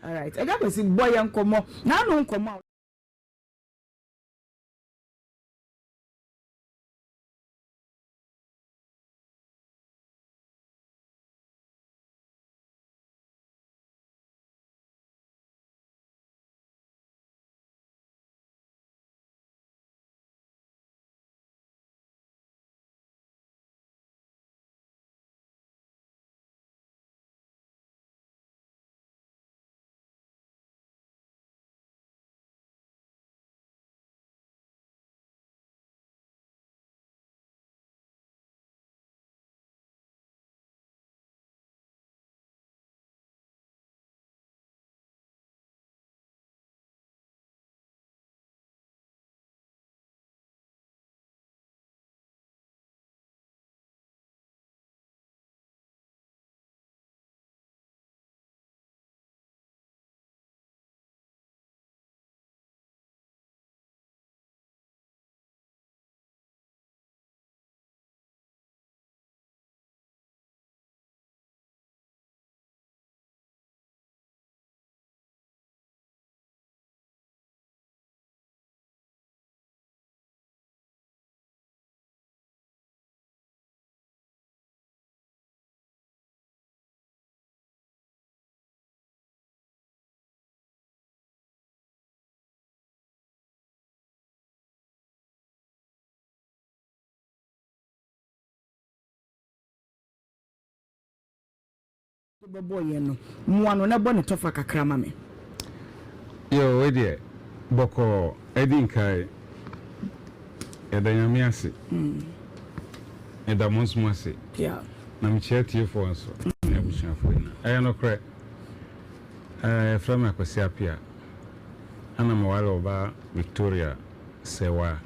Alright, Agya Kwesi, bɔ yɛn nkɔmmɔ. N'ano nkɔmmɔ a. Bɛbɔ yɛn no, mmoa no na bɔ ne tɔfa kakra ma me. Yoo wei deɛ bɔkɔɔ adi nkae yɛda Nyame ase meda mo nso mo ase na mekyia atiefoɔ nso ne abusuafoɔ nyinaa ɛyɛ nokorɛ ɛɛ yɛfrɛ me Akwasi Appiah ɛna meware ɔbaa Victoria Sewaa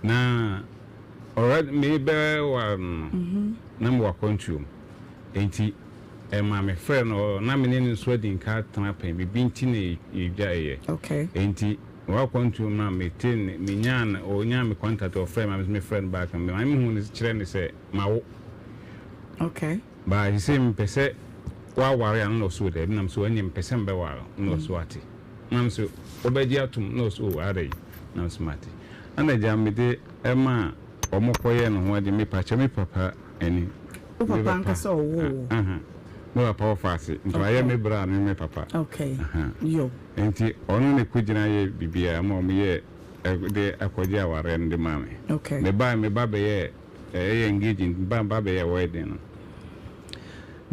na Already merebɛware no no, na mewɔ akwantuo mu. Enti ɛmaa mefrɛɛ no, na me ne no nso adi nka atena pɛn, biribi nti na yɛgyaeɛ. Enti mewɔ akwantuo mu na mete ne, menyaa no, ɔnyaa me contact, ɔfrɛɛ me, me nso mefrɛɛ no back no, mema mehuu no kyerɛɛ no sɛ mawo. But seesei mepɛ sɛ woaware a, na ɔse o daabi, na mese o ɛnneɛ mepɛ sɛ mebɛware wo, na ɔse wate. Na mese wobɛgye atom, na ɔse o adɛn, na mese mate. Ɛna agya mede ɛmaa wɔn kɔyɛɛ ne ho ade, mepakyɛ me papa ani. Wo papa ankasa ɔwoo wo? Aha, me papa ɔfa ase, nti wayɛ me bra ne me papa. Okay, yo. Nti ɔno na ɛkɔgyina yɛ biribiara ma wɔn yɛɛ de akɔgye awareɛ no de maa me. Okay. Me ba me ba bɛyɛɛ ɛyɛ engaging, me ba ba bɛyɛɛ wedding no.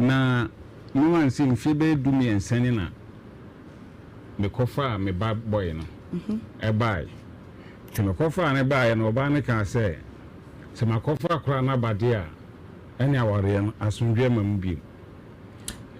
Na me wansi mfeɛ bɛyɛ 13 ni na mekɔfaa me ba boy no ɛbae. Nti mekɔfaa no baeɛ no, ɔbaa no kaa sɛ, sɛ makɔfa akwadaa no aba deɛ a, ɛne awareɛ no, asomdwoeɛ mma mu bio.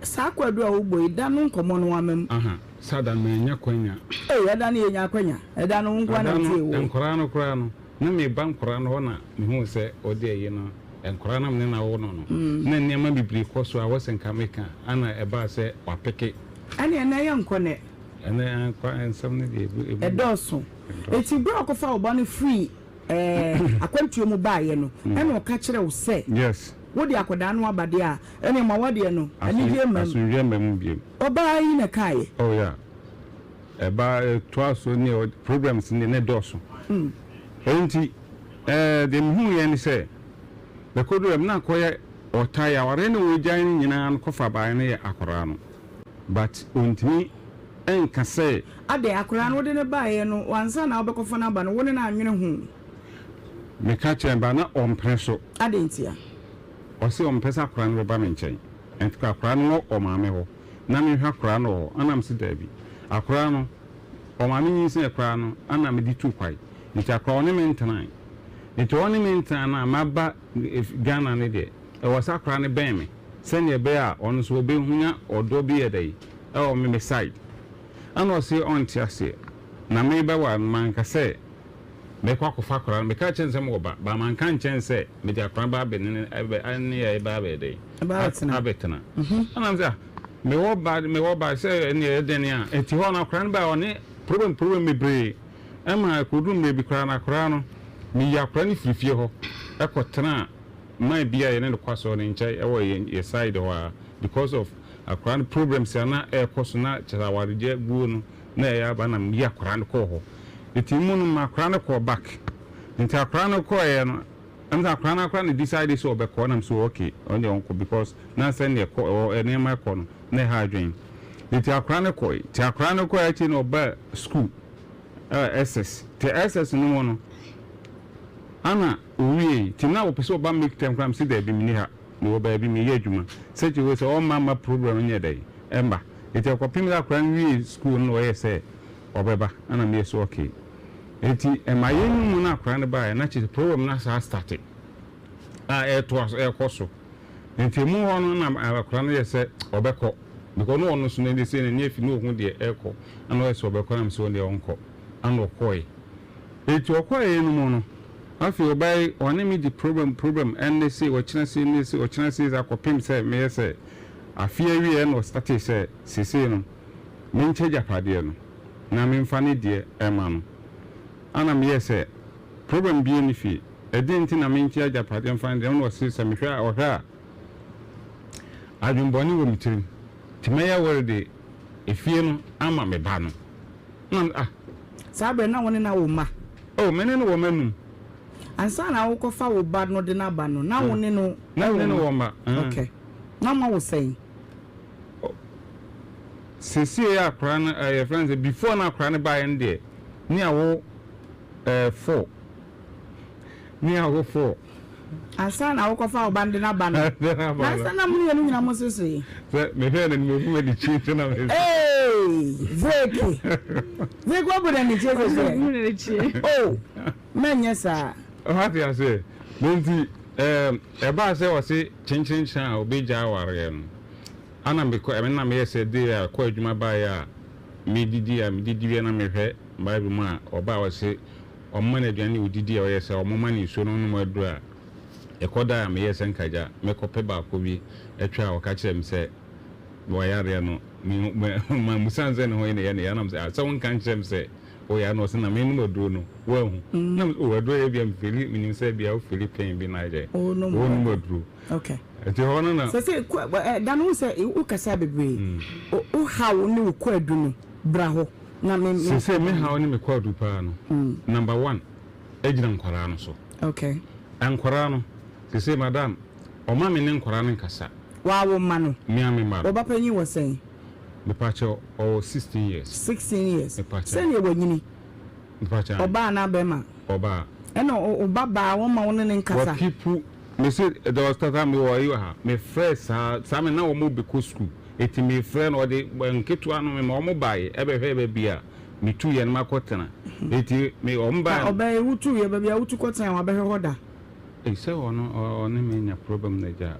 Saa kwadu a wobɔ yi, da no nkɔmmɔ no amma mu. Aha, saa da no mannya kwanya. Ei, ɛda no yɛnya akwanya. Ɛda no wo nko ara na Ɛda wotiee no, wo. nkwadaa no koraa no, na meba nkwadaa no hɔ na mehuu sɛ ɔde ayi no, nkwadaa no a me ne no awo no no, na nneɛma bebree kɔ so a ɛwɔ sɛ nka meka, ɛna ɛbaa sɛ wapeke. Ɛnneɛ nnɛ yɛnkɔ nnɛ. Ɛnɛ nkwa nsɛm no deɛ ebu ebu. Ɛdɔɔso. Enti berɛ a ɔkɔfaa wo ba no firii ɛɛ akwantuo mu baeɛ no, ɛna ɔka kyerɛɛ wo sɛ. Yes. Wode akwadaa no aba deɛ a, ɛnneɛ ma w'adeɛ no, anigyeɛ mma mu. Asomdwoeɛ mma mu bio. Ɔbaa yi na ɛkaeɛ. Oh yeah. Ɛbaa ɛtoa so ne problems ne ne dɔɔso. Enti ɛɛ deɛ mehuiɛ ne sɛ, mekɔduru hɔ no na akɔyɛ ɔtaa yi, awareɛ no a wɔgyae no nyinaa no kɔfa baeɛ no yɛ akwadaa no. But ontumi nka sɛ. Adɛn, akwadaa no wode no baeɛ no, ansa na wobɛkɔfa no aba no, wo ne no annwene ho? Meka kyerɛɛ no, but na ɔmpene so. Adɛn ntia? Ɔse ɔmpɛ sɛ akwadaa no bɛba me nkyɛn. Ɛnti akwadaa no wɔ ɔmaame hɔ, na menhwɛ akwadaa no wɔ hɔ. Ɛna mese daabi. Akwadaa no, ɔmaame nyinsɛn koraa no, ɛna mede tuu kwae. Nti akwadaa ɔne me ntenae. Nti ɔne me ntenae no a maba Ghana no deɛ, ɛwɔ sɛ akwadaa no bɛn me. Sɛnea ɛbɛyɛ a ɔno nso ɔbɛhunya ɔdɔ bi yɛ dɛn ɛwɔ me me side. Ɛna ɔse ɔnte aseɛ. Na me bɛware no manka sɛ mɛkɔ akɔfa akwadaa no. Meka kyerɛ no sɛ mewɔ ba but manka ankyerɛ no sɛ mede akwadaa no ba abɛ ne no ɛbɛ ne yɛ ɛbɛ abɛyɛ dɛn abɛtena. Ɛna me sɛ ah mewɔ ba mewɔ ba sɛ ɛneɛ ɛdɛn a. Ɛti hɔ no akwadaa no baeɛ ɔne problem problem bebree ɛma ɛkɔduru mmerɛ bi koraa no akwadaa no meyi akwadaa no firi fie hɔ ɛkɔtenaa man bi a yɛne no kɔ asɔre no nkyɛn ɛwɔ yɛn yɛ side hɔ ara because of. Akwadaa no problems a na ɛrekɔ so na kyerɛ sɛ awaregyae guo no na ɛyɛ aba na meyi akwadaa no kɔɔ hɔ. Nti mu no ma akwadaa no kɔɔ back. Nti akwadaa no kɔeɛ no, ɛm sɛ akwadaa no ara koraa na decide sɛ ɔbɛkɔ na mesɛ okay ɔno deɛ ɔnkɔ because na sɛdeɛ ɛkɔ ɛwɔ nneɛma ɛkɔ no na ɛha adwene. Nti akwadaa no kɔe. Nti akwadaa no kɔe akyi no ɔbaa school ɛɛ SS. Nti SS no mu no ana owiei nti na ɔpɛ sɛ ɔba make term koraa mese daabi menni ha. Mewɔ baabi meyɛ adwuma sɛ kyerɛ sɛ ɔmma mma program no nyɛ dɛn ɛmba nti ɛkɔpem dɛ akora no wiee school no na ɔyɛɛ sɛ ɔbɛba ɛna meyɛ sɛ okay nti ɛma yɛ no mu na akora no baeɛ na kyerɛ sɛ program no asan astarte a ɛtoa so ɛkɔ so nti emu hɔ no na akora no yɛ sɛ ɔbɛkɔ because na ɔno so n'ani sɛ n'ani afi na ɔhu deɛ ɛkɔ ɛna ɔyɛ sɛ ɔbɛkɔ na mesɛ ɔno deɛ ɔnkɔ ɛna ɔkɔe. Enti ɔkɔeɛ no mu no, afei ɔbaa yi, ɔne me di problem problem, ɛnnɛ sei, ɔkyena sei, nnɛ sei, ɔkyena sei, saa kɔpem sɛ meyɛ sɛ afe awieɛ na ɔstartee sɛ seesei no menkyɛ agyapadeɛ no na memfa ne deɛ mma no. Ana meyɛɛ sɛ problem biara nni fie, ɛdeɛn nti na menkyɛ agyapadeɛ mfa ne deɛ no na ɔse sɛ mehwɛ a ɔhwɛ a adwenbɔne wɔ me tirim nti mɛyɛ were de efie no ama me ba no. Na ah. Saa berɛ no na wo ne no awo mma? Oh, me ne no wɔ mma num. Ansa na wokɔfa wo ba no de no aba no, na wo ne no Na me ne no wɔ mma. Okay. Na moawo sɛn? Oh, seesei a akwadaa no, eh, yɛfrɛ no sɛ, before na akwadaa no baeɛ no deɛ, ne awo eh, four. Ne awo four. Ansa na wokɔfa wo ba no de no aba no. Na ansa na mo mmienu nyinaa mo seresere. Sɛ mehwɛɛ no no mehu m'anikyi nti na mese. Ee, Zeke. Zeke wabu n'anikyi sese. Oh, mɛnyɛ saa. Wate aseɛ? Ne nti ɛɛm ɛbaa sɛ ɔse kyenkyerenkyen a ɔbɛgyae awareɛ no, ana mekɔ ɛme na meyɛ sɛ day a kɔ adwuma baeɛ a medidi a medidi wie na mehwɛ Bible mu a ɔbaa ɔse Wɔma no aduane a ɔdidi a ɔyɛ sɛ wɔma no nsuo na ɔnom aduro a, ɛkɔ da a meyɛɛ sɛ nka gya mɛkɔpɛ baako bi atwa a ɔka kyerɛɛ me sɛ wayareɛ no me mammisa no sɛ ne ho yɛ ne ya ne ya na mesɛ ah sɛ wonka nkyerɛ me sɛ woyare na ɔse na menom aduro no woahu na mesɛ oh aduro yɛ bia mefili menim sɛ bia wofili pain bi na ayɛ wonom aduro okay nti hɔ no na sɛ sɛ da no wo sɛ wokasa bebree wo haw ne wo kwaadu no bra hɔ na me me. Sesei me haw ne me kwadu paa no number one egyina nkwadaa no so. Okay. Nkwadaa no sesei madam ɔma me ne nkwadaa no nkasa. Waa wo mma no. Me a me mma no. Wo ba panyin wɔ sɛn? Mepakyɛw ɔwɔ 16 years. 16 years. Mepakyɛw. Sɛnea wanyini. Mepakyɛw. Ɔbaa anaa bɛrima? Ɔbaa. Ɛna wo ba baa wɔn ma wo ne ne nkasa. Wakipu me se there was tata me wɔ ayi wɔ ha me frɛ saa saa me na wɔn bɛkɔ school. Enti mefrɛɛ no, ɔde nketewa no mema wɔn baeɛ bɛhwɛɛ baabi a metuiɛ no makɔtena. Enti me wɔn baeɛ no. Na ɔbaa yi wotuiɛ, baabi a wotu kɔtenaeɛ wabɛhwɛ hɔ da? Ei, sɛ ɔno ɔne me anya problem na agya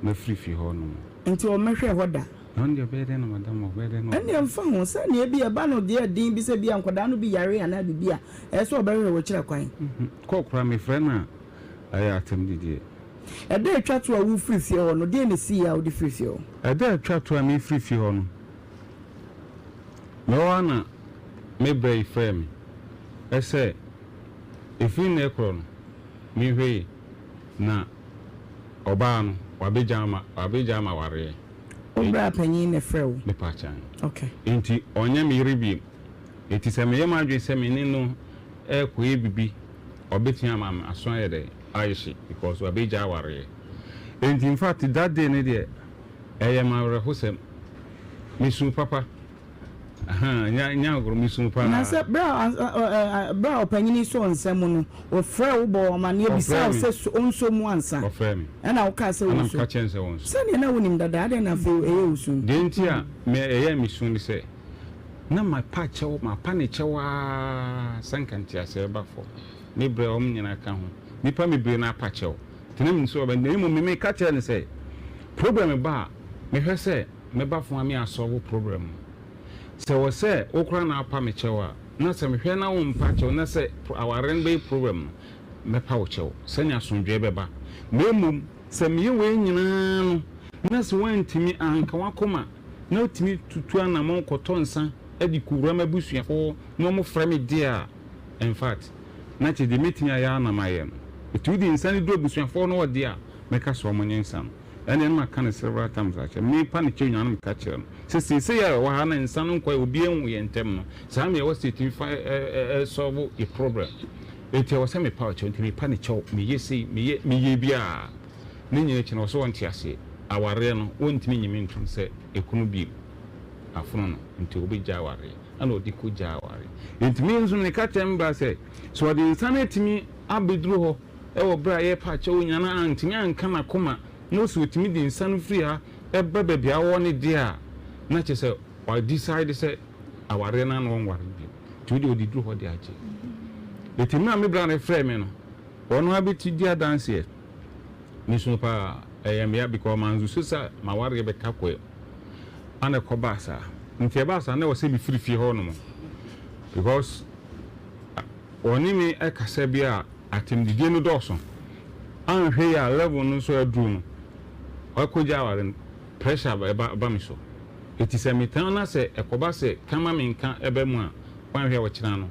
mafiri fie hɔ nom. Enti ɔmmɛhwɛɛ hɔ da? Na ɔno deɛ ɔbɛyɛ dɛn na madam ɔbɛyɛ dɛn na. Ɛnneɛ mfa ho, sɛ nea ebia ɛba no deɛ den bi sɛ ebia nkwadaa no bi yare anaa biribi a, ɛyɛ sɛ ɔbɛhwehwɛ w'akyiri kwan. Kɔ koraa mefrɛ no a ɛyɛ atɛmdidie. Ɛda a etwa to a worefiri fie hɔ no, deɛn na esiiɛ a wode firii fie hɔ? Ɛda a etwa to a merefiri fie hɔ no, mewɔ hɔ ara na me bra yi frɛɛ me sɛ ɛfiri nnɛ rekorɔ no, menhwɛ yie na ɔbaa no wabɛgyaa ma wabɛgyaa ma awareɛ. Wo bra panin na ɛfrɛɛ wo? Mepa kyɛw. Okay. Enti ɔnyɛ me yere bio. Enti sɛ meyɛ m'adwene sɛ me ne no rekɔyɛ biribi, ɔbɛtumi ama me aso ayɛ dɛn? Ayɛ hye because wabɛgya awareɛ. Enti in fact that day no deɛ, ɛyɛ me awerɛhosɛm. Mesuu papa. Ahaa, nyɛ nyɛ agorɔ, mesuu paa. Na sɛ berɛ a berɛ a ɔpanyin yi sɔɔ nsa mu no, ɔfrɛɛ wo bɔɔ wo amanneɛ bisaa Ɔfrɛɛ wo me. sɛ so ɔnsɔ mu ansa? Ɔfrɛɛ me. Ɛnna wokaa sɛ Ɛnna wonsɔ. meka kyerɛɛ no sɛ ɔnsɔ. Sɛdeɛ na wonim dada, adɛn na afei ɛyɛ wo su? Deɛ nti a me ɛyɛɛ me su ne sɛ, Na mapa kyɛw, mapa ne kyɛw ara sɛ anka nteaseɛ bɛba fam. Me brɛ wɔn nyinaa ka ho. Nnipa bebree na apa kyɛw. Nti na menim sɛ ɔbɛ, na mmom me meka kyerɛɛ no sɛ, problem ba a, mehwɛ sɛ mɛba fam a me asɔlvo problem no. Sɛ wɔ sɛ wo koraa na apa me kyɛw a, na sɛ mehwɛ na wompa kyɛw na sɛ awareɛ no bɛyɛ problem no, mɛpa wo kyɛw sɛnea asomdwoeɛ bɛba. Na mmom sɛ meyɛ wei nyinaa no na sɛ woantumi anka w'akoma na otumi tutu anamɔn kɔtɔ nsa de kowura m'abusuafo hɔ na wɔfrɛ me deɛ a, in fact, na kyerɛ deɛ mɛtumi ayɛ ara na mayɛ no. Nti wode nsa no du abusuafoɔ no hɔ deɛ a, mɛka sɛ wɔnyɛ nsa no. Ɛnneɛ na maka no several times akyerɛ no. Mepa no kyɛw nyinaa na meka kyerɛ no sɛ seesei a yɛwɔ ha na nsa no nkɔe a obiara nhu yɛn ntam no, saa na ɛwɔ sɛ yɛtumi fa solve yɛ problem. Enti ɛwɔ sɛ mepa wo kyɛw. Nti mepa no kyɛw, meyɛ sei, meyɛ meyɛ biara. Ne nyinaa akyi no, ɔse ɔnte aseɛ. Awareɛ no, wɔntumi nyi me ntom sɛ ekunu bio. Afono no, nti ɔbɛgyae awareɛ. Ɛna ɔde kɔgyae awareɛ. Enti me nso meka kyerɛ me bra sɛ, sɛ ɔde nsa no atumi abɛduru hɔ wɔ berɛ a yɛrepa kyɛw nyinaa na antumi anka n'akoma na ɔsi ɔtumi de nsa no firi ha ba baabi a ɔwɔ no deɛ a, na kyerɛ sɛ wa decide sɛ awareɛ no ara na ɔnware bio. Nti wo deɛ ɔde duru hɔ de agye. Enti mmerɛ a me bra no frɛɛ me no, ɔno ara bɛti di adanseɛ. Mesu paa, ɛyɛ me ya because mansusu sɛ m'awareɛ bɛka kɔ ana ɛkɔbaa saa. Nti ɛbaa saa na ɛwɔ sɛ mefiri fie hɔ nom because Wɔne me kasa bi a atɛmdidie no dɔɔso. Anhwɛ yie a level no nso aduru no, wakɔgya aware no, pressure ba ba me so. Enti sɛ metan na sɛ ɛkɔba sɛ ka ma menka ba mu a, wanhwɛ a ɔkyena no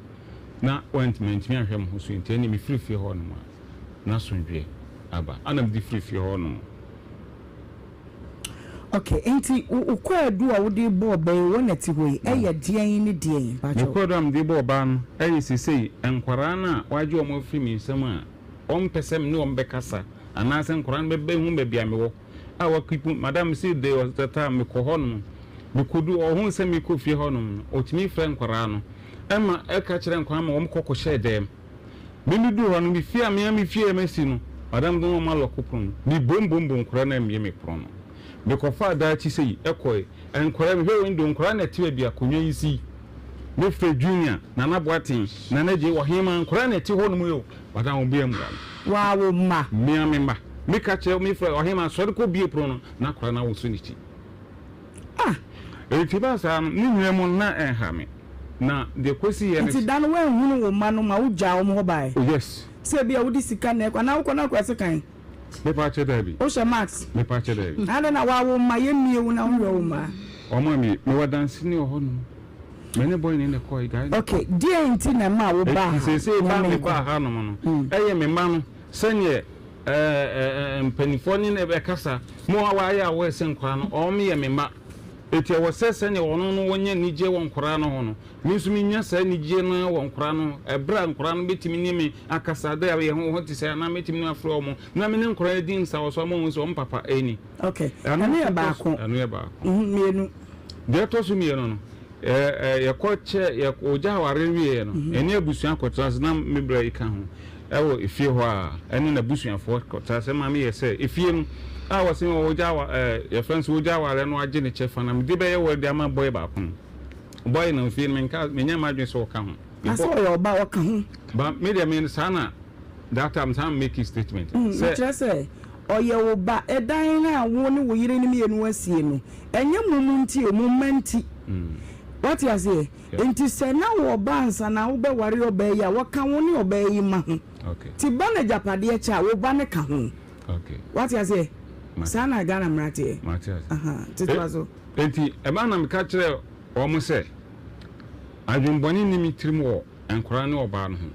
na wantumi mantumi anhwɛ me ho so nti ɛnneɛ mefiri fie hɔ nom a, na asomdwoeɛ aba. Ɛna mede firi fie hɔ nom. Ok, nti wo kwaadu a wode bɔ ɔbaa yi wɔ nɛte hɔ yi ɛyɛ deɛn ne deɛn mpakyɛw? Me kwaadu a mede bɔ ɔbaa no ɛyɛ sesei nkwadaa no a wagye wɔn afiri me nsam a ɔmpɛ sɛ me ne wɔn bɛkasa anaasɛ nkwadaa no bɛhu baabi a mewɔ a wa keep madam se there was the time mekɔ hɔ nom mekɔdu ɔhu sɛ mekɔ fie hɔ nom no ɔtumi frɛ nkwadaa no ɛma ɛka kyerɛ nkwadaa ma wɔn kɔ kɔhyɛ dɛm. Me me duru hɔ no, me fie a me ara me fie a masi no, madam de wɔn alɔko pono no, me bom bom bom nkwadaa no ammue me pono no. Me kɔ faa daakye sei kɔe, nkwadaa, me hwɛ window, nkwadaa na ɛte baabi akonnwa yi si yi. Me frɛ Junior, Nana Boateng, Nana Gyei, Ɔhemaa, nkwadaa na ɛte hɔ nom yi o, madam wɔn bue ammua me. Waa wo mma. Me ara me mma. Me ka kyerɛ, me frɛ Ɔhemaa, sɔre kɔ bue pono no, na akwadaa no awoso ne ti. Ah! Enti ɛbaa saa no, ne nyinaa mu no, na ɛnha me. Na deɛ ɛkɔsiiɛ ne Nti sɛ. da no woanhunu wo mma no ma wogyaa wɔn hɔ baeɛ? Oh, yes. Sɛ ebia wode sika na ɛkɔ, anaa wokɔ na akura sekan? Mepa kyɛ daabi. Wohyɛ mask? Mepa kyɛ daabi. Na adɛn na woawo mma, yɛmmie wo na wonhwɛ wo mma? Wɔn ammie. Mewɔ danseni wɔ hɔnom. Me ne boy no na ɛkɔe, guy no. Okay, deɛn nti na ɛmaa wobaa ha? Enti seesei ba a Nyame mebaa nkwa. hanom no, ɛyɛ me mma no sɛdeɛ ɛɛ mpanimfoɔ ne no bɛkasa ma wɔayɛ aware sɛ nkwadaa no, wɔyɛ me mma. Enti ɛwɔ sɛ sɛnea ɔno no ɔnya anigyeɛ wɔ nkwadaa no ho no, me nso menya saa anigyeɛ no ara wɔ nkwadaa no ho. Ɛberɛ a nkwadaa no bɛtumi ne me akasa dɛ yɛn ho ho te sɛ anaa mɛtumi ne afrɛ wɔn na me ne nkwadaa no adi nsawɔsoɔ ama wɔahu sɛ wɔn papa ni. Okay, ɛno yɛ baako. Ɛno yɛ baako. Mmienu. Deɛ ɛtɔ so mmienu no, yɛkɔ kyɛ yɛ ogya aware wieɛ no, ɛne abusua kɔtena ase na me bra yi ka ho ɛwɔ efie hɔ a ɛne n'abusuafoɔ kɔtena ase ma meyɛ sɛ efie no a wɔse ogya awa ɛɛ yɛfrɛ no sɛ ogya aware no agye ne kyɛfa na mede bɛyɛ wɔ de ama bɔyɛ baako no bɔyɛ no efie no menka menya m'adwene sɛ ɔka ho. Na sɛ ɔyɛ ɔba ɔka ho. Ba me deɛ me saa na that time saa make statement. Sɛ. Mekyerɛ sɛ ɔyɛ wo ba. Ɛdan no a wo ne wo yere no mmienu asie no, ɛnyɛ mo mo nti o, mo mma nti. Woate aseɛ? Nti sɛ na wo ɔba ansa na wobɛware ɔbaa yi a, wɔka wo ne ɔbaa yi mma ho. Nti ba no agyapadeɛ kyɛ a, wo ba no ka ho. Woate aseɛ? Saa na Ghana mmara teɛ. Aha, nti toa so. Nti ɛbaa na meka kyerɛɛ wɔn sɛ, adwemmɔne nni me tirim wɔ nkwadaa ne ɔbaa no ho,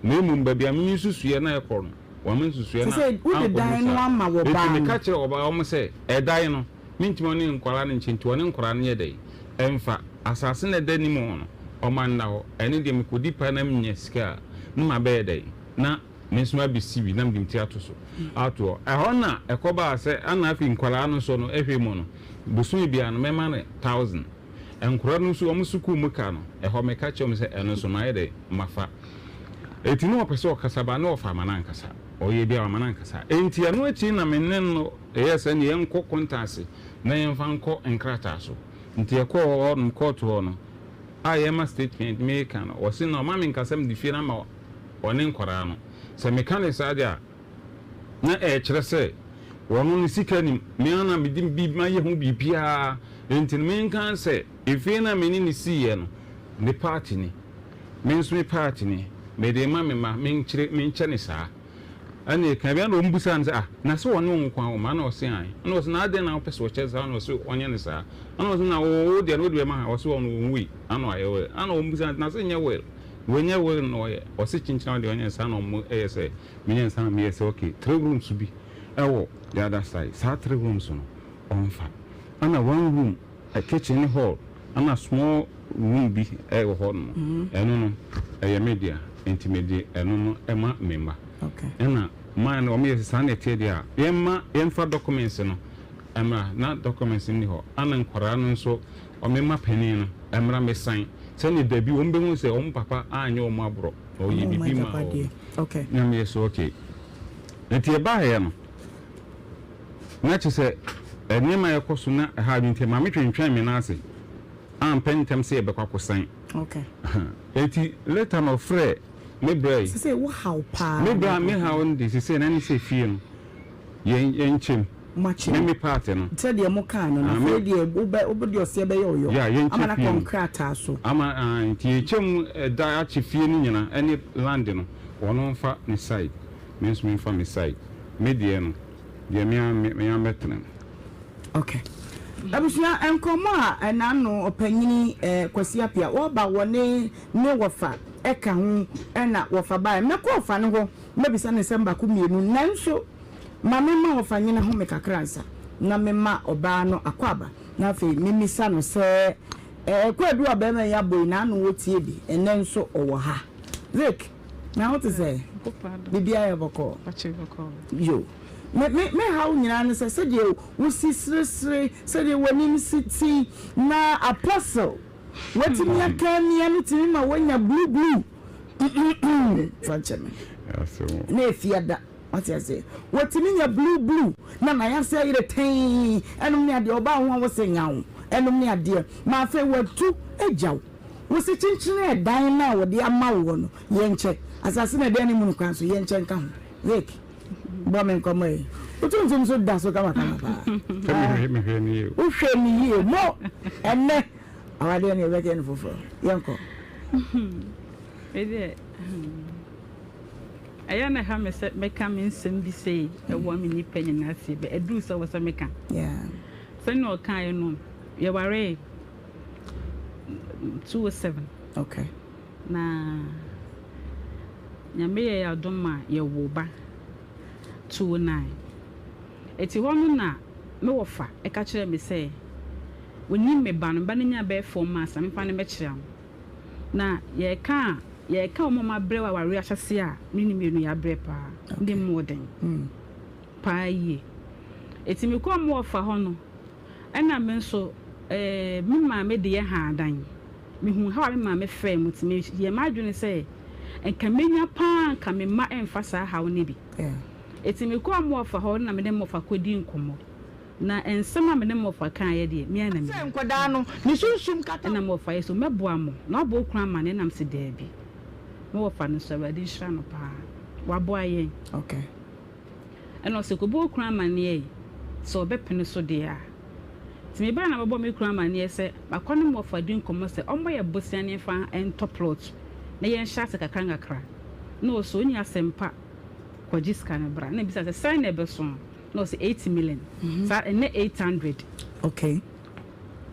na mmom baabi a me nsusuiɛ na ɛkɔ no, wɔn nsusuiɛ no Sɛ wode ankɔdu dan no saa. ama wɔ Enti baa no. meka kyerɛɛ ɔbaa wɔn sɛ, ɛdan no, mentumi ɔne nkwadaa no nkyɛ, nti ɔne nkwadaa no nyɛ dɛn? Ɛmfa. Asase no a ɛda anim hɔ no, ɔma nna hɔ. Ɛno deɛ mekɔdi paa na menya sika a, na mabɛyɛ dɛn? Na me nso mabɛsi bi na mede me ti ato so ato hɔ. Ɛhɔ na ɛkɔbaa sɛ, ɛna afei nkwadaa no nso no, ɛhwɛ mu no, bosome biara no, mɛma no thousand. Nkwadaa no nso, wɔn sukuu mu ka no, ɛhɔ meka kyerɛ wɔn sɛ, ɛno nso mayɛ dɛn? Mafa. Enti na ɔpɛ sɛ ɔkasa ba, na ɔfa ama no ankasa. Ɔyɛ biara wama no ankasa. Enti ɛno akyi na me ne no yɛɛ sɛ ɛnneɛ yɛnkɔ Kontaase na yɛmfa nkɔ nkrataa so. Nti yɛkɔɔ hɔ nom, kɔɔto hɔ no, a yɛrema statement, meka no, ɔse na ɔma me nkasa mede fie no ama ɔne nkwadaa no. Sɛ meka no saa deɛ a, na ɛkyerɛ sɛ ɔno ne sika nim, me ara na mede bi mayɛ ho biribiara, enti no menka sɛ efie no a me ne no siiɛ no, ne part ni, me nso me part ni, mede rema me mma, menkyere, menkyɛ no saa. Ɛnna ɛka bi, ɛnna wɔbisaa no sɛ, Ah, na sɛ ɔne wo nko ara wɔ mma? Ɛnna ɔse, Aane. Ɛnna ɔse, Na adɛn na wopɛ sɛ ɔkyɛ saa? Ɛnna ɔse, Ɔnyɛ no saa. Ɛnna ɔse, Na wo, wo deɛ no wode bɛma ha? Ɔse, Ɔno ɔnwui, ɛnna wayɛ will. Ɛnna wɔbisaa no sɛ, Na sɛ nyɛ will? Wanyɛ will na ɔyɛ? Ɔse, Kyenkyen a wo deɛ ɔnyɛ no saa na wɔyɛ sɛ menyɛ no saa na meyɛ sɛ okay, three rooms bi. ɛwɔ the other side. Saa 3 rooms no ɔmfa. Ɛna 1 room, kitchen ne hall, ɛna small room bi ɛwɔ hɔ nom. Ɛno no ɛyɛ me dea, nti mede ɛno no ɛma me mma. Ɛna man no wɔn yɛ sɛ saa na ɛteɛ deɛ a, yɛmma yɛmfa documents no mmra. Na documents no nni hɔ. Ɛna nkwadaa no nso wɔn mma panin no mmra mmɛsan sɛdeɛ dabi wɔn bɛhu sɛ wɔn papa anyɛ wɔn aborɔ na ɔyɛ biribi maa wɔn. Na meyɛ sɛ okay. Nti ɛbaeɛ no na kyerɛ sɛ nneɛma a ɛkɔ so na ɛha adwene nti maame twentwɛn me nan ase ampɛ ntɛm sɛ yɛbɛkɔ akɔsan. Nti later na ɔfrɛ me brɛ yi. Sese wo haw paa. Me brɛ a me haw no de sese na ne sɛ fie no yɛn yɛnkyɛm. Moakyɛ Me me part no. Sɛdeɛ mo kaa no no, afei deɛ wobɛ wobɛde ɔseɛ bɛyɛ ɔyɔ Yeah, yɛnkyɛ ama no fie akɔ no. nkrataa so. Ama ah, nti yɛkyɛ mu ɛda akyɛ fie no nyina ɛne land no, ɔno nfa ne side, me nso me nfa me side. Me deɛ no, deɛ me ara me ara mɛtena mu. Ok. Abusua, nkɔmmɔ a ɛnaano ɔpanyini eh, Kwasi Appiah wɔba wɔ ne ne wɔfa ɛka ho ɛna wɔfa baeɛ. Mɛkɔ ɔfa no hɔ mɛbisa no nsɛm baako mmienu nanso Ma memma ɔfa nyina home kakra ansa na mema ɔbaa no akwaaba, na afei memmisa no sɛ, Ɛɛ, kwaadu a barima yi abɔ yi, n'ano wɔ tie bi? Ɛnnɛ nso ɔwɔ ha. Vic, na wo te sɛ? Biribiara yɛ bɔkɔɔ? Yo. Me, me, me haw nyinaa ne sɛ, sɛdeɛ wosi seresere, sɛdeɛ w'anim si te, na Apostle, watumi aka amia no tumi ma woanya blue blue. Fa nkyɛ me. Na efiada. Wate aseɛ? Wɔtumi nya blue blue na n'ayase ayerɛ tɛnn ɛnom ne adeɛ, ɔbaa ho a wose nyaw ɛnom ne adeɛ, ma afei watu agya wo. Wose kyenkyene ɛdan no a wɔde ama woɔ no yɛnkyɛ, asase no ɛda anim no koraa nso yɛnkyɛ nka ho. Vic, bɔ me nkɔmmɔ yi. Wo tuntum nso da so kamakama paa. Sɛ mehwɛ mehwɛ no yie o. Wohwɛ no yie mo ɛnnɛ awadeɛ no yɛbɛyɛ no foforɔ. Yɛnkɔ. Wei deɛ hmm. Ɛyɛ a na ɛha me sɛ mɛka me nsɛm bi sei wɔ me nnipa nyinaa fie, but ɛduru sɛ ɛwɔ sɛ meka. Sɛnea ɔkaeɛ no, yɛwaree 207. Okay. Na Nyame yɛɛ yɛn adom ma yɛwoo ba 209. Eti hɔ no na me wɔfa ka kyerɛɛ me sɛ onim me ba no, me ba no nyaa bɛyɛ 4 months na memfa no mmɛkyerɛ no. Na yɛreka a, yɛreka wɔn a wɔabrɛ wɔ awareɛ ahyɛaseɛ a, me ne mmienu yɛabrɛ paa. Ne mu ɔden paa yie. Enti mekɔɔ me wɔfa hɔ no, ɛna me nso eh, me maame de yɛ haa dan. Mehuu haw a me maame faa mu nti meyɛɛ m'adwene sɛ nka mɛnya paa nka me mma mfa saa haw no bi. Enti mekɔɔ me wɔfa hɔ na me ne me wɔfa kɔdii nkɔmmɔ. Na nsɛm a me ne mo wɔfa kaeɛ deɛ, me ara na menim. Sɛ nkwadaa no, ne sunsum kata. Ɛna mo wɔfa yɛ so, mɛboa mo, na wabɔ wo kunu amanneɛ? Ɛna mese, Daabi. Me wɔfa no nso, Awurade nhyira no paa, waboa yɛn. Okay. Ɛna ɔse, kɔbɔ wo kunu amanneɛ yi, sɛ ɔbɛpene so deɛ a. Nti mebaeɛ na mebɔɔ me kunu amanneɛ sɛ, makɔ ne mo wɔfa di nkɔmmɔ sɛ ɔmmɔ yɛn bosea na yɛmfa ntɔ plot, na yɛnhyɛ ase kakra nkakra. Na ɔse, ɔnni asɛm pa, kɔgye sika no bra. Ɛna mebisa sɛ, sɛn na ɛbɛso? Na ɔsɛ 8 million saa ɛnɛ 800.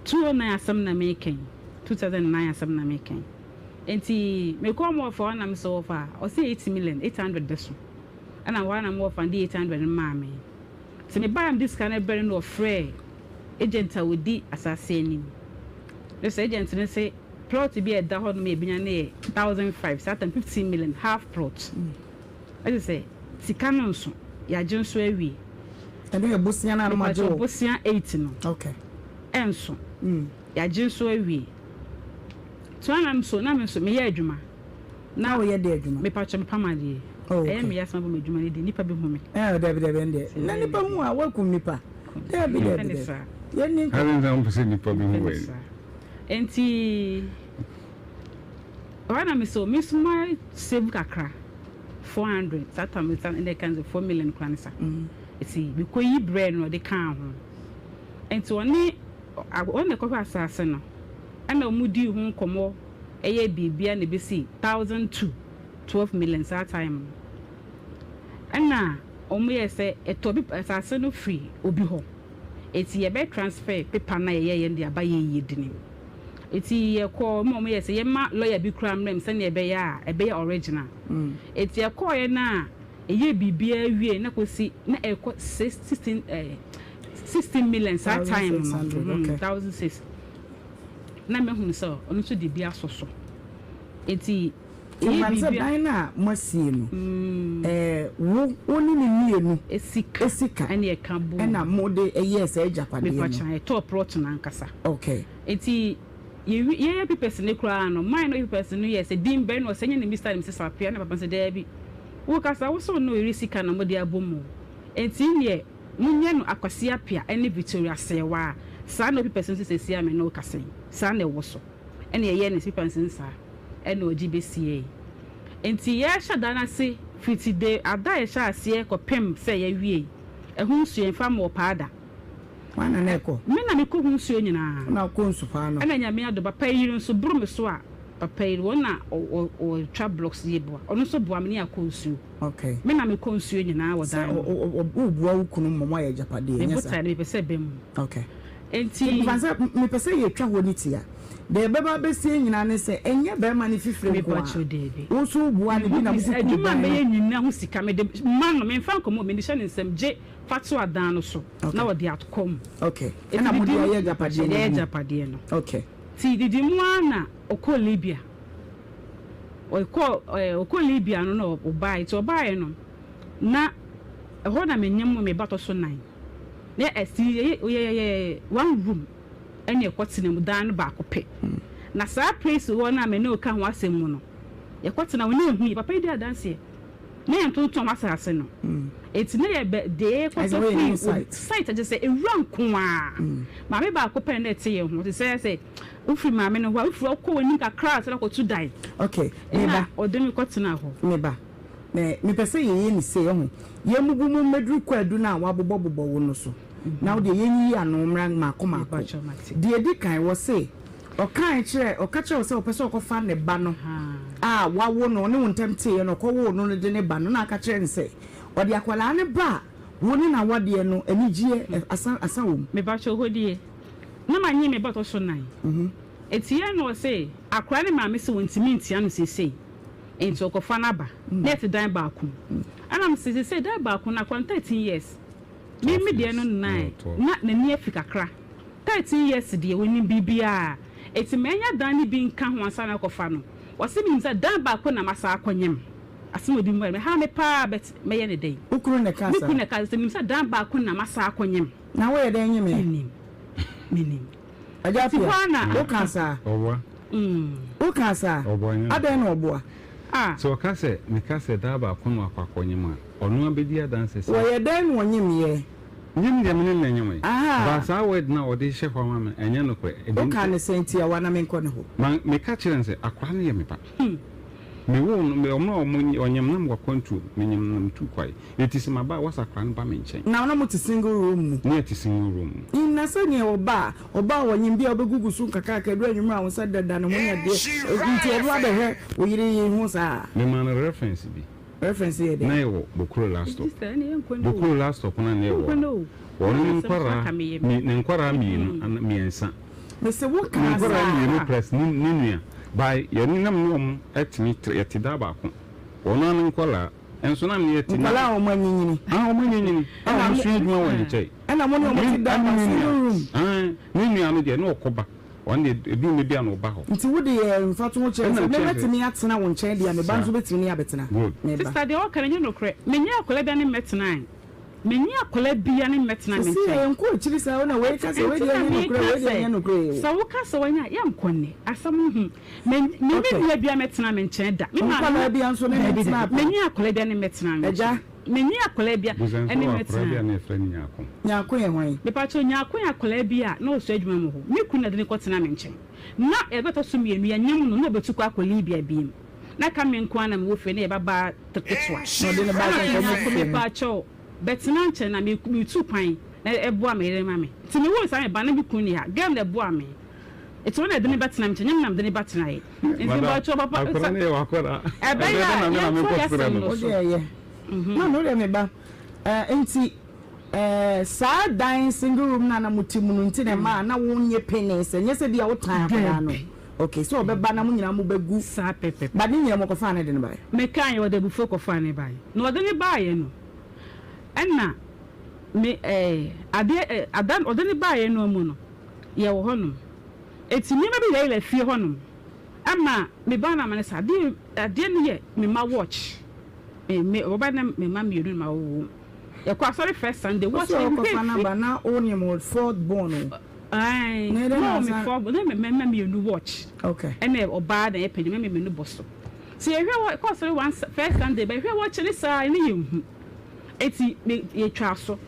209 asɛm na meka yi, 2009 asɛm na meka yi. Nti mekɔɔ mo wɔfa hɔ na mesɛ wɔfa a ɔsɛ 8 million, 800 bɛso. Ɛna hɔ a na mo wɔfa no de 800 no maa me. Nti mebaeɛ a mede sika no brɛ no na ɔfrɛɛ agent a ɔdi asase anim. Ne sɛ agent no se plot bi a ɛda hɔ nom a yɛbɛnya no yɛ 1005, saa time 15 million half plot. Ɛte sɛ sika no nso yɛagye nso awie. Ɛno yɛ bosea no a na moagye wɔ. Bosea 8 no. Okay. Ɛnso. Yɛagye nso awie. So na nso na me nso meyɛ adwuma. Na woyɛ de adwuma? Mepakyɛ mepam adeɛ. Oh, okay. Ɛyɛ me yɛ asɛm abɔ m'adwuma no di nipa bi hu me. Ɛɛ dabi dabi ɛndeɛ. Na nipa hu a wakum nipa. Dabi dabi dabi. Yɛn ni nkɔ. Adi nsa mpɛ sɛ nipa bi hu wɔ yi. Nti ɛhɔ na me so me nso ma save kakra 400 saa tam saa ɛnna ɛka sɛ 4 million kora ne sa. Nti mekɔ yi brɛ no ɔde kaa ho. Nti ɔne ɔne na ɛkɔhwɛ asase no, ɛna wɔn dii ho nkɔmɔ, ɛyɛ biribia na ebesi 1002, 12 million saa time no. Ɛna wɔn yɛ sɛ ɛtɔ bi asase no firi obi hɔ, eti yɛbɛ transfer paper na yɛyɛ yɛn de aba yɛ yie di nim. Eti yɛkɔ ma wɔn yɛ sɛ yɛma lawyer bi kura mmerɛ mu sɛnea ɛbɛyɛ a ɛbɛyɛ original. Eti yɛkɔɔ yɛ na. Yɛyɛɛ biribiara wiei na kɔsi na ɛrekɔ six sixteen ɛɛ 16 million saa time no, mhm, 1,600. Na mahunu sɛ ɔno nso de bi asɔ so. Enti yɛyɛ biribi a. Dan no a moasie no, ɛɛ, wo, wo ne ne mmienu sika ɛna ɛka bom. Ɛna mode yɛɛ saa agyapadeɛ no. Mepakyɛ, yɛtɔɔ plot no ankasa. Okay. Enti yɛwi, yɛyɛ papers no koraa no, mine no papers no yɛɛ sɛ din bɛn na ɔsɛ nyɛ ne Mister ne Missus Appiah, ɛna papa no sɛ daabi, wo kasa, wo sɛ wo ne wo yere sika na mode abɔ mu, enti nneɛ monyɛ no Akwasi Appiah ne Victoria Serwaa, saa na papers no nso seesei a me ne wo kasa yi, saa na ɛwɔ so. Ɛna yɛyɛɛ ne papers no saa, ɛna ɔgye bɛsiee. Enti yɛrehyɛ da no ase fiti de ada a yɛhyɛɛ aseɛ kɔpem sɛ yɛawie, ɛho nsuo yɛmfa mmɔɔ paa da. Hwan na na ɛkɔ? Me na mekɔ ho nsuo nyinaa. Wo na wokɔ nsu paa no? Ɛna Nyame adom, papa yi yere nso boro me so a, papa yi wɔn na ɔtwa blocks yie boa, ɔno nso boa me ne yɛakɔ nsuo. Okay. Me na mekɔ nsuo nyinaa wɔ dan no mu. Sɛ woboa wo kunu ma moayɛ agyapadeɛ, ɛnyɛ saa? Me botaeɛ no mepɛ sɛ ɛba mu. Okay. Enti. Mefa sɛ mepɛ sɛ yɛtwa hɔ no tia. Deɛ ɛbɛba abɛsie nyinaa ne sɛ ɛnyɛ barima no fifire nko ara. Mepakyɛw daabi. Wo nso woboa no bi na mokukuru dan no. Adwuma a mɛyɛ nyinaa ho sika mede ma no, memfa nkɔmmɔ, mede hyɛ ne nsam, gye fa to adan no so na wɔde akɔ mu. Okay. Ɛna mode ayɛ agyapadeɛ no. Yɛde ayɛ agyapadeɛ no. Okay. Nti didi mu ara na ɔkɔɔ Libya. Ɔkɔɔ ɛɛ ɔkɔɔ Libya no na ɔbaeɛ. Nti ɔbaeɛ no na ɛhɔ na menyem me ba tɔ so nan. Na ɛsi yɛ yɛ yɛ one room ɛna ɛkɔtena mu dan no baako pɛ. Na saa place hɔ no a me ne wo ka ho asɛm mu no, yɛkɔtena hɔ na ehu yɛ. Papa yi di adanseɛ. Na yɛntontɔn w'asase no. Enti na yɛbɛ dee kɔtɔ firi obi site kyerɛ sɛ ewura nko ara. Maame baako pɛ na na ɛte yɛn ho te sɛ sɛ wofiri maame no hɔ a wofiri hɔ kɔ w'anim kakra ansa na akɔto dan. Okay, me ba. Ɛna ɔde me kɔtenaa hɔ. Me ba, me mepɛ sɛ yɛyɛ no sei, ɔho, yɛmmubu mu mmɛduru kwaadu no a wɔabobɔbobɔ wo no so, na wo deɛ yɛnyiyi ano mmra mmaako mmaako. Deɛ ɛdi kan, wɔse ɔkae kyerɛɛ, ɔka kyerɛɛ wo sɛ ɔpɛ sɛ ɔkɔfa ne ba no a wawo no, ɔne wo ntam teeɛ no, ɔkɔwoo no no de ne ba no, na aka kyerɛ no sɛ ɔde akwadaa no ba a, wo ne n'awadeɛ no anigyeɛ asa, asa wɔ mu. Mepakyɛw hɔ die, na manye me ba ɔtɔ so nan. Ɛtiiɛ na ɔse akwadaa no maame se wɔntumi ntia no seesei, enti ɔkɔfa no aba. Na yɛte dan baako mu. Ɛna mese seesei dan baako no, akwadaa no 13 years, me me deɛ no nnan, na n'ani afi kakra. 13 years deɛ ɔnim biribiara, enti manya dan no bi nka ho ansa na akɔfa no. Ɔse menim sɛ dan baako na masan akɔnyem. Asɛm a ɔde muaeɛ no, ɛhaa me paa but mɛyɛ no dɛn? Wo kunu na ɛkaa Me saa? kunu na ɛkaa saa, sɛ menim sɛ dan baako na masan akɔnyem. Na woyɛ dɛn nyemeɛ? Mennim, mennim. Agya Nti hɔ Appiah, ara na. wokaa saa? Ɔboa. Wokaa saa? Ɔboa nyɛ Adɛn na ɔboa? Ah. Sɛ ɔka sɛ, meka sɛ daa baako na wakɔ akɔnyem a, ɔno ara bɛdi adanse sɛ. Wɔyɛ dɛn na ɔnyemeɛ? Nyem deɛ me ne no na ɛnyem. Ahaa. But saa word no a ɔde hyɛ hɔ ama me no, ɛnyɛ nokorɛ. Ɛdi Wokaa no sɛn tiawa na menkɔ ne hɔ? Ma, meka kyerɛɛ no sɛ, akwadaa no yɛ me ba. Mewoo no, me, ɔmo a ɔmo, ɔnyem na mewɔ akwantuo, menyem na metuu kwae. Enti sɛ maba a, wɔsa akwadaa no ba me nkyɛn. Na na mote single room mu? Na yɛte single room mu. Na sɛdeɛ ɔba a, ɔba a ɔnyem bi a wobɛgugu so nkakrankra, ɛduru anwummerɛ a wo nsa deda ne ho ne adeɛ, nti ɔno abɛhwɛ wo yere yi ho saa? Memaa no reference bi. Reference yɛ dɛn? Na yɛwɔ Bokuro last stop. Bokuro last stop no a na yɛwɔ no, ɔno ne nkwadaa, ne nkwadaa mmienu anaa mmiɛnsa. Mese wo Ne kaa nkwadaa saa. mmienu plus ne ne nua. By yɛne na me ne wɔn tumi tra, yɛte dan baako. Ɔno ara ne nkwadaa. Nso na me yɛte na. Nkwadaa a wɔn anyinyini. Ah, wɔn anyinyini. A Ɛna wɔn mo. sua adwuma wɔ ne nkyɛn. Ɛna mo ne wɔn te dan baako, single room. Ah, ne nua no deɛ na ɔkɔ ba. Ɔno deɛ ɛduru mmerɛ bi a na ɔba hɔ. Nti wo de yɛ mfatoho kyerɛ Ɛna sɛ me mekyerɛ sɛ. mɛtumi atena wo nkyɛn deɛ a me ba Saa. nso bɛtumi ne abɛtena. Good. Me ba. Sister deɛ ɔka no ɛnyɛ nokorɛ. Menye akwadaa biara ne mmɛtenae. Menye akwadaa biara ne mmɛtena me Sisi nkyɛn. yɛ nkɔ akyiri saa o na wei ka sɛ wei Nti deɛ na ɛnyɛ meka nokorɛ wei deɛ sɛ ɛnyɛ nokorɛ o. sɛ woka sɛ wanya a yɛnkɔ nnɛ. Asɛm no ho. Me me Okay. nua biara mmɛtena me nkyɛn da. Me maame Nkwadaa biara nso ne ne Dabi ntena dabi. pɛ. Menye akwadaa biara ne mmɛtena me Agya. nkyɛn. Menye akwadaa biara Busa nso ne wɔ akwadaa bi a mmɛtena. na yɛfrɛ no Nyarko. Nyarko yɛ hwan? Mepakyɛw, Nyarko yɛ akwadaa bi a na ɔsua adwuma mu hɔ. Me kunu na ɛde no kɔtenaa me nkyɛn. Ná yɛbɛtɔ so mmienu, yɛnyem no, na obetu kɔ akɔ Libya bio. Na ka me nko ara na mewɔ fie, na yɛn babaa ketewa. Na ɔde no baa Ɛna sɛ nka Nyarko, ɔmmɛhwɛ no. mepakyɛw, bɛtena nkyɛn na meretu kwan na ɛboa me yere ma me. Nti mewoo saa me ba no, na me kunu nni ha. Girl no na ɛboaa me. Nti ɔno na ɛde no bɛtena me nkyɛn, ɛnyɛ me na mede no bɛtenaeɛ. Nti Madam, mepakyɛw, papa, akwadaa sɛ no yɛ w'akwadaa. ɛbɛyɛ Ɛbɛyɛ a dɛn na me na yɛntoa yɛn menkɔsrɛ asɛm no? no Wo so. deɛ ɛyɛ. Maame wo deɛ me ba. Eh, nti eh, saa dan single room no a na mote mu no nti na ɛmaa na wonyɛ penee sɛ nyɛ sɛ bi a wotan akwadaa no. Dabi. Okay, sɛ ɔbɛba na mo nyinaa mo bɛgu. Saa pɛpɛpɛ. But ne nyinaa mu ɔkɔfaa ne de no baeɛ. Mekaeɛ, ɔde abufuo kɔfaa ne baeɛ. Na ɔde no baeɛ no, ɛna me ɛɛ adeɛ ɛ ada ɔde no baeɛ no mu no, yɛwɔ hɔnom. Eti nneɛma bi yɛyera fie hɔnom. Ɛma me ba no amane sɛ adeɛ adeɛ no yɛ me mma watch. Me me ɔba ne me mma mmienu na mawowo. Yɛkɔ asɔre first Sunday watch Wosɛ no ɔkɔfa mehwɛ no fi. aba na wonim wo fourth born o. Ae, Na ɛdɛn na na ɔwɔ me asan. four na me mma mmienu watch. Okay. Ɛna ɔbaa na ɛyɛ panyin, me mmienu bɔ so. Nti yɛhwɛ wɔ kɔ asɔre one first Sunday bɛhwɛ watch no saa ne yɛnhu. Eti me yɛtwaa so.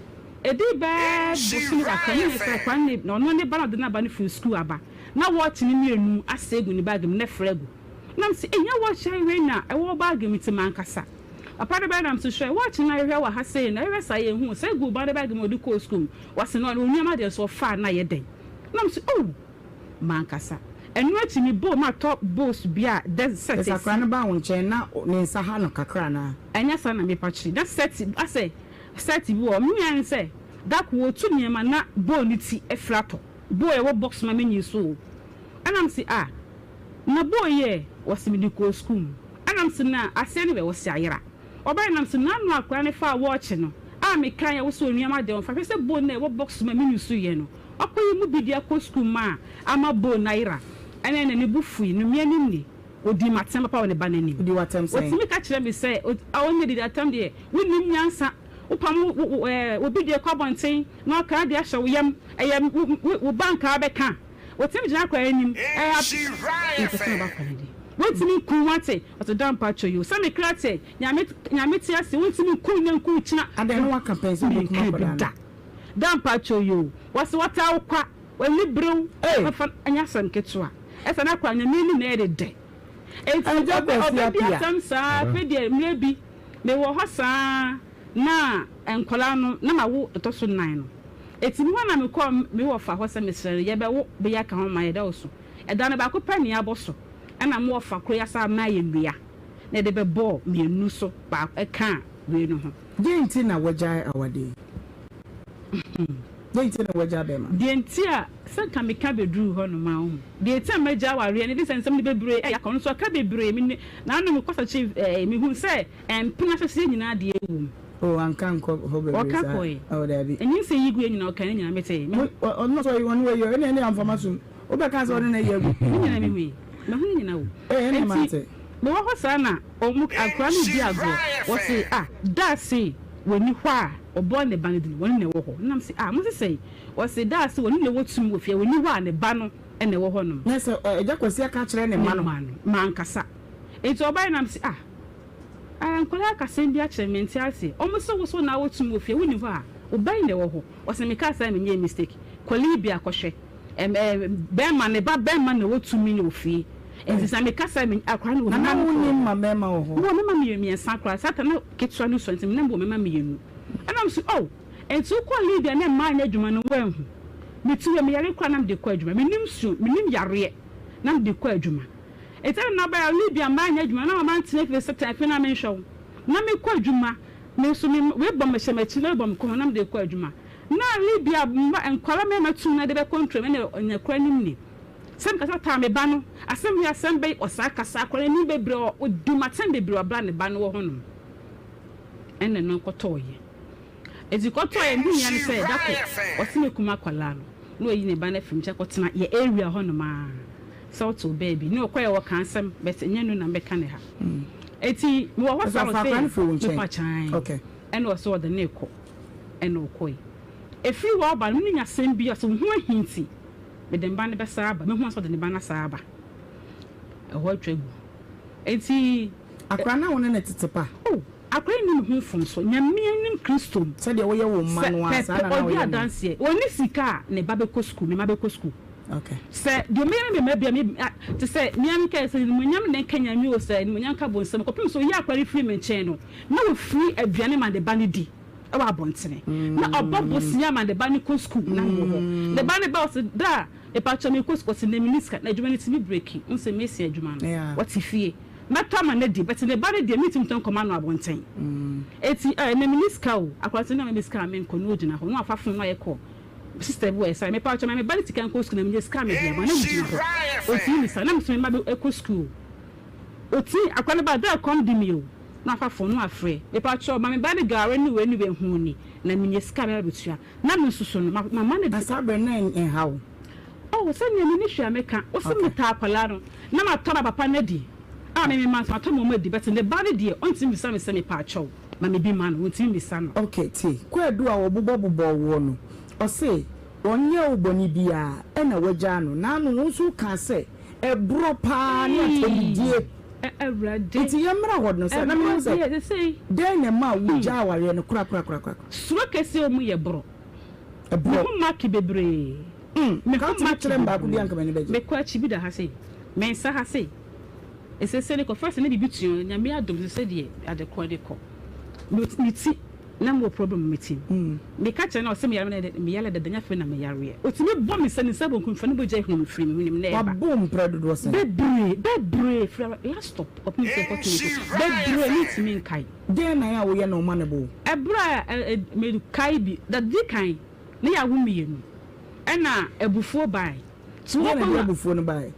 Ɛdii bɛɛ bosome kakra ne yɛn sɛ akwadaa no ne na ɔno ne ba na ɔde n'aba no firi sukuu aba. Na watch no mmienu asɛe gu ne bag mu na ɛfra agu. Na mese ei nyɛ watch ayi wei na ɛwɔ wo bag mu nti mankasa. Papa no bɛyɛ na mese hwɛ watch no a yɛhwɛ wɔ ha sei no ɛhwɛ saa yɛnhu sɛ egu wo ba no bag mu a ɔde kɔɔ sukuu mu. Ɔse no ɔno nneɛma deɛ nso ɔfaa no ayɛ dɛn? Na mese oh mankasa. Ɛno akyi me bowl matɔ bowls bi a dɛ set Sɛ akwadaa esi. no ba wo nkyɛn na ne nsa ha no kakra anaa? Ɛnyɛ saa na mepa kyiri. Na set asɛ set bi wɔ hɔ me nua ne sɛ da koro ɔtu nneɛma na bowl no ti afiri atɔ. Bowl a ɛwɔ box ma menyi so o. Ɛna mese ah na bowl yi ɛ? Ɔse mede kɔɔ sukuu mu. Ɛna mese na aseɛ no bɛ? Ɔse ayera. Ɔbae na mese naano akwadaa no faa wɔɔkye no a mekae a wose onua ma deɛ ɔmfa hwɛ sɛ bowl no a ɛwɔ box mu a menyi so yɛ no ɔkɔyi mu bi de akɔ sukuu mu a ama bowl no ayera. Ɛna ɛna ne bo fui no me anim ni. Ɔdii m'atɛm papa wɔ ne ba no anim. Ɔdii w'atɛm sɛn? Ɔtumi ka kyerɛ me sɛ ɔnyɛ didi atɛm deɛ wonnim nyansa. Wopam wo wo ɛɛ obi deɛ kɔ abɔnten na ɔka ade ahyɛ wo yam. Ɛyɛ wo wo wo ba nka abɛka. Wotumi gyina akwadaa anim ɛɛ ab mepɛ sɛ meba akwadaa no Wontumi nku wo ate ɔte da mpakyɛ yoo sɛ me kra te Nyame Nyame te ase wontumi nku nnɛ nku kyena Adɛn na waka pɛn sɛ wobɛkum menka bi akwadaa no? da da mpakyɛ yoo wɔse wɔtaa wo kwa w'ani berew Ei! ɛfa ɛnyɛ asɛm ketewa ɛsɛ na akwadaa Nyame anim na ɛyɛ de dɛ enti Agya ɔbɛ Kwasi ɔbɛdi Appiah. asɛm saa afei deɛ mmerɛ bi mewɔ hɔ saa na nkwadaa no na mawo ɛtɔ so nan no eti me hɔ na mekɔɔ me wɔfa hɔ sɛ mesrɛ no yɛbɛwo bɛyi aka ho ma yɛdɔɔso ɛda no baako pɛ na yɛabɔ so ɛna me wɔfa koro yi asan ama yɛ nnua na yɛde bɛbɔɔ mmienu so baako ɛkaa wei no ho. Deɛn nti na wagyae awadeɛ yi? Deɛn nti na wagyae bɛrima no? Deɛ nti a, sɛ nka meka bɛduruu hɔ nom a, wohu. Deɛ nti a magyae awareɛ no, ɛfiri sɛ nsɛm no bebree ɛyɛ aka, ɔno nso ɔka bebree, me ne, n'ano mekɔ sɛ kye, ɛɛ, mehunu sɛ Mpena ahyɛseɛ nyinaa deɛ ɛwɔ mu. Oh anka nkɔ hɔ bebree Ɔka saa. kɔe. Oh daabi. Nyinsɛn yi guiɛ nyinaa ɔka ne nyinaa metee. Me. Mo ɔno nso ɔyi ɔno wayi ɛne ɛne amfa m'asom. Wobɛka sɛ ɔne no ayi agu. Ne nyinaa mehui. Mahu ne nyinaa o. Ee ɛne Enti mate. mewɔ hɔ saa na ɔmo akwadaa no redi agorɔ. Wɔse ah Daase wɔnni hɔ a ɔbɔɔ ne ba no din wɔne na ɛwɔ hɔ. Ɛna mese ah mose sɛn? Wɔse Daase wɔne na ɛwɔ tumi wɔ fie wɔnni hɔ a ne ba no na ɛwɔ hɔ nom. Na sɛ Agya Kwasi aka akyerɛ ne mma Ne no. mma no. Mankasa. Enti ɔbaeɛ na mese ah. Ah nkwadaa aka asɛm bi akyerɛ me mente aseɛ. Ɔmo se wo so na wo tum wɔ fie wonni hɔ a wo bɛn na ɛwɔ hɔ. Ɔse me kaa saa menyɛɛ mistake. Kɔ Libya kɔhwɛ. Ɛm ɛɛ bɛɛma ne ba bɛɛma na ɛwɔ tumi wɔ fie. Nti sɛ me ka saa me akwadaa no wɔ Nana mma no wo kɔ. nni mma mɛɛma wɔ hɔ? Mewɔ mɛma mmienu mmiɛnsa koraa saa time na ketewa no sua nti na mewɔ mɛma mmienu. Ɛna ɔmo se oh nti wokɔɔ Libya na mmaa nyɛ adwuma no woanhu. Me ti wɔ me yare koraa na mede kɔ adwuma. Mennim su mennim yareɛ na mede kɔ adwuma. Etsɛn na ɔbae a Libya mmaa nnyɛ adwuma na wɔamma antsena fie sɛ tɛn afei na menhwɛ wo. Na mekɔ adwuma, me so me wei bɔ me hyɛ m'akyi na wei bɔ me kɔn ho na mede kɔ adwuma. Na Libya mma nkwadaa mmarima tum na de bɛkɔ nturam ɛna ɔnya kura nim ni. Sɛ mekasa taa me ba no, asɛm wei asɛm bɛyi ɔsaa kasa akwadaa no anim bebree ɔdi m'atɛn bebree wɔ abere a ne ba no wɔ hɔnom. Ɛna ɛno kɔtɔɔyɛ. Edzi kɔtɔe no hia no sɛ da kor ɔse mekum akwadaa no na oeyi ne ba no efi me nkyɛn kɔtsena yɛ area hɔ nom aa sɛ ɔtsew beebi na ɔkɔe ɔkã asɛm but nnyɛ no na mebɛka no ha ntsi mewɔ hɔ saa Ɔfa akwadaa no firi wo ɔse nkyɛn? mepa kyan Okay. ɛna ɔse ɔde no rekɔ ɛna ɔkɔe efiri hɔ ɔba no me no nya asɛm bi ɔse wo ho ahi ntsi mede me ba no bɛsan aba mehu a sɛ ɔde ne ba no asan aba ɛhɔ atwa gu ntsi. Akwadaa no a wo ne no tete pa? Oh. Akora nni ne ho mfomso. Nyame anim Kristo mu. Sɛdeɛ woyɛ wo mma Sɛ no ara, saa pɛpɛ na na ɔdi woyɛ me. adanseɛ. Ɔnni sika a, ne ba bɛkɔ sukuu, me mma bɛkɔ sukuu. Okay. Sɛ deɛ meyɛ ne me mma bia, me, a, te sɛ me ara mekae sɛ animuonyam na ɛnka Nyame o, sɛ animuonyam nka bonsam. Kɔpem sɛ ɔyi akora no firi me nkyɛn no, na ɔfiri aduane ma ne ba no di wɔ abɔntene. Na ɔbɔ bosea ma ne ba no kɔ sukuu, na mewɔ hɔ. Ne ba no ba, ɔse, Da, mepakyɛw mekɔ sukuu, ɔse, nnɛ menni sika, na adwuma no tumi breki, wohu sɛ mesia adwuma no, ɔte fie. Mɛtɔ ama no adi but ne ba no deɛ mentumi ntɔ nkɔma no abɔnten. Enti eh ɛnɛ menni sika o, akwadaa no sɛ na meme sika a menkɔ na ɔgyina hɔ na wafa phone na wayɛ call. Sister bi wɔ ɛsa mepa kyɛw ma me ba no sika nkɔ sukuu na menya sika a mede ama na megyina hɔ ɔtumi misa na mesɛ me mma bɛ kɔ sukuu ɔtumi akora no ba da ɛkɔm de me o na wafa phone na wafrɛ mepa kyɛw ma me ba no gare ne wei ne wei ho ni na menya sika a mɛba bɛtua na me nso so no ma ma no Na saa berɛ no na ɛnha wo? Oh sɛdeɛ menni hwee a mɛka wo se metaa akwadaa no na matɔ ma papa no adi a me me mma nso matɔ ma wɔn adi but ne ba no deɛ ɔntumi mmisa me sɛ mepa kyɛw ma me bi ma no ɔntumi mmisa no. Ok tie, kwaadu a wɔbobɔ bobɔɔ woɔ no, ɔse ɔnyɛɛ wo bɔne biaa ɛna wagyaa no, naano wo nso wokaa sɛ ɛborɔ paa ne atɛmdie Awurade. Nti yɛmmra hɔ no sɛ na mehu sɛ dɛn na ɛmaa wogyaa awareɛ no korakorakorakora. Suro kɛseɛ wɔ mu yɛ borɔ. Ɛborɔ. Me ho make bebree. Me Ka ho wotumi make kyerɛ me baako bi bebree. a anka m'ani bɛgye. Mekɔ akyi bi da ha sei. Me nsa ha sei. Sese no kɔ first na biribi tua Nyame adom sese deɛ ade korɔ de kɔ. Me ti na mewɔ problem wɔ me ti mu. Meka kyerɛ no a ɔse meyare me dɛ meyare dada nyɛ afei na meyareɛ. Otumi bɔ me nsa ne nsa bonkum fa ne mogya ehunu me firi me hwenem na ɛba. Wabɔ wo mprɛ dodoɔ sɛn? Bebree bebree firi last stop kɔpem sɛ ɛkɔto me so bebree mentumi nkae. Dɛn na ɛyɛ a woyɛ na ɔma no bo wo? Ɛberɛ a mekae bi, da di kan na yɛawo mmienu ɛna abufuo bae. Deɛn na ɛde abufuo no baeɛ?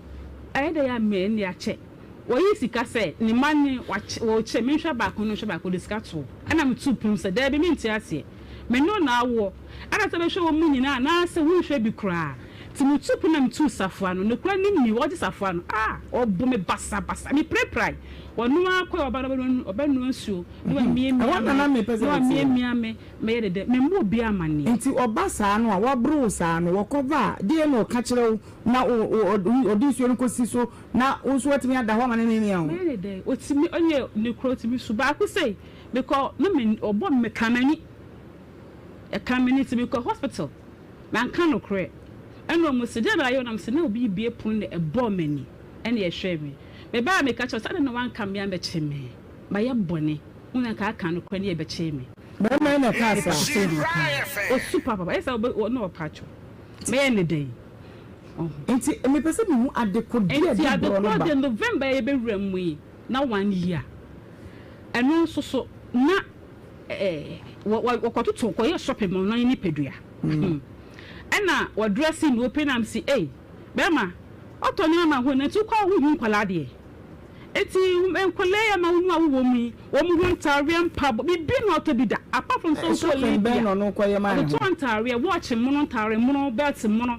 Ɛyɛ dɛ a me ɛnde akyɛ. Wɔyii sika sɛ ne mma ne wakyɛ wɔkyɛ menhwɛ baako no nhwɛ baako wɔde sika too ɛna metuu pono sɛ daabi mente aseɛ me ne wo na awoɔ ɛna sɛ bɛhwɛ wɔn mu nyinaa anaasɛ wonhwɛ bi koraa nti metuu pono na metuu safoa no nokorɛ nim ni wɔgye safoa no ah ɔbo me basabasa mepirapirai ɔno ara kɔɛ ɔba no ɔbɛnoa nsuo na wamiamia Ɛhɔ na na me mepɛ sɛ na metie no. wamiamia me mɛyɛ dɛdɛ memmɔ obiara amaneɛ. Nti ɔba saa no a waboro wo saa no wɔkɔba a deɛn na ɔka kyerɛ wo na ɔde nsuo no kɔsi so na wo nso woatumi ada hɔ ama no amiamia wo? Mɛyɛ ne dɛn ɔtumi ɔnyɛ ne kura ɔtumi su baako sei mekɔ na me ɔbɔ me meka m'ani ɛka m'ani nti mekɔ hospital manka nokorɛ ɛna ɔmo se deɛ na ayɛ wo na mese na obi bue pono na ɛbɔɔ m'ani ɛna ɛhwɛɛ me mebaa meka kyerɛ sɛ adɛn na wanka me ammɛkye me mayɛ bɔne. Wo na nka aka nokorɛ ne yɛbɛkyee me. Bɛrima yi na ɛkaa saa. Sei na ɔkaeɛ. Ɔsu papaapa. Ɛyɛ sɛ ɔbɛ ɔ na ɔpa akyɛw. Mɛyɛ no dɛn? Ɔho. Nti mepɛ sɛ mehu adekodeɛ a Nti ɛde borɔ no adekorɔ ba. deɛ November a yɛbɛwura mu yi na one year. Ɛno nso so na ɛɛ wɔ wɔ wɔkɔtoto kɔyɛ shopping ma ɔno ne nipadua. Ɛna wɔdrɛse me open na mese ei bɛrima ɔtɔ nneɛma ma ho na nti wokɔ a wonhu nkwadaa deɛ. Enti nkwadaa yi ama wo mu a wowɔ mu yi, wɔn ho ntaareɛ, mpaboa, biribi na ɔtɔ bi da. Apart from sɛ ɔkɔ Shopping Libya, bɛn na ɔno kɔyɛ maa ne ho? ɔtotɔ ntaareɛ, watch mono, ntaare mono, belt mono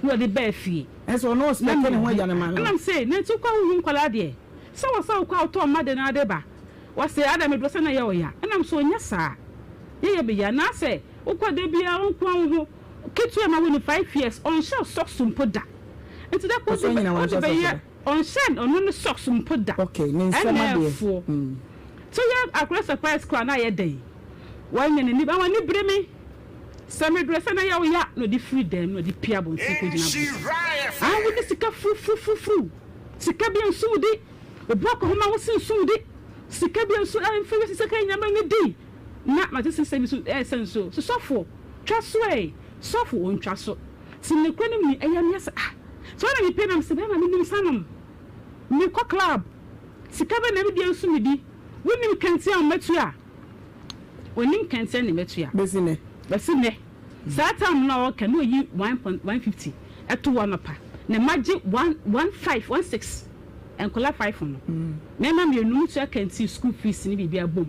na ɔde baa fie. Ɛsɛ ɔno Na ɔspɛke ne ho mehu. agya ne ma no. Ɛna mese, na nti wokɔ a wohu nkwadaa deɛ? Sɛ wɔ sɛ wokɔ a wotɔ mma de no ara de ba. Wɔse ada medɔ sɛ na ɛyɛ ɔya. Ɛna mese ɔnyɛ saa. Yɛyɛ me ya. Na sɛ wokɔ da biara wo nko ara wo ho, ketewa ma wonni 5 years, ɔnhyɛ socks mpo da. Nti da koro Ɔsɔ nyina wode wanhyɛ socks bɛyɛ da. Ɔnhyɛ ɔno ne socks mpo da. Okay, ne nsam Ɛna adeɛ. ɛfoɔ. Sɛ yɛ akora surprise koraa na ayɛ dɛn? Wanya n'ani ama n'ani bere me. Sɛ me brɛ sɛ na yɛ wo ya na ɔde firi dan mu na ɔde pue abɔnten kɔgyina abɔnten. Ah wode sika furufurufuru. Sika bi nso wode. Obu akɔhoma wo se nso wode. Sika bi nso ɛmfa wiase sika nyame ne di. Na mate sɛ sɛ bi so ɛsɛ nso. So sɔfo twa so ɛ. Sɔfo ɔntwa so. Ti nokorɛ no mu ni ɛyɛ me sɛ ah sɛ ɔna me pay na me sɛ bɛɛma me nim sa nom me kɔ club sika bɛ na me deɛ nso me di wo nim kɛntɛn a mɛtua onim kɛntɛn ne mɛtua Bɛsi nɛ. Bɛsi nɛ saa time no a ɔka na oyi 1.150 ɛto hɔ anɔpa na ma gye 1 1 5 1 6 nkɔla 5 no mɛma mmienu mu tua kɛntɛn school fees ne biribi abom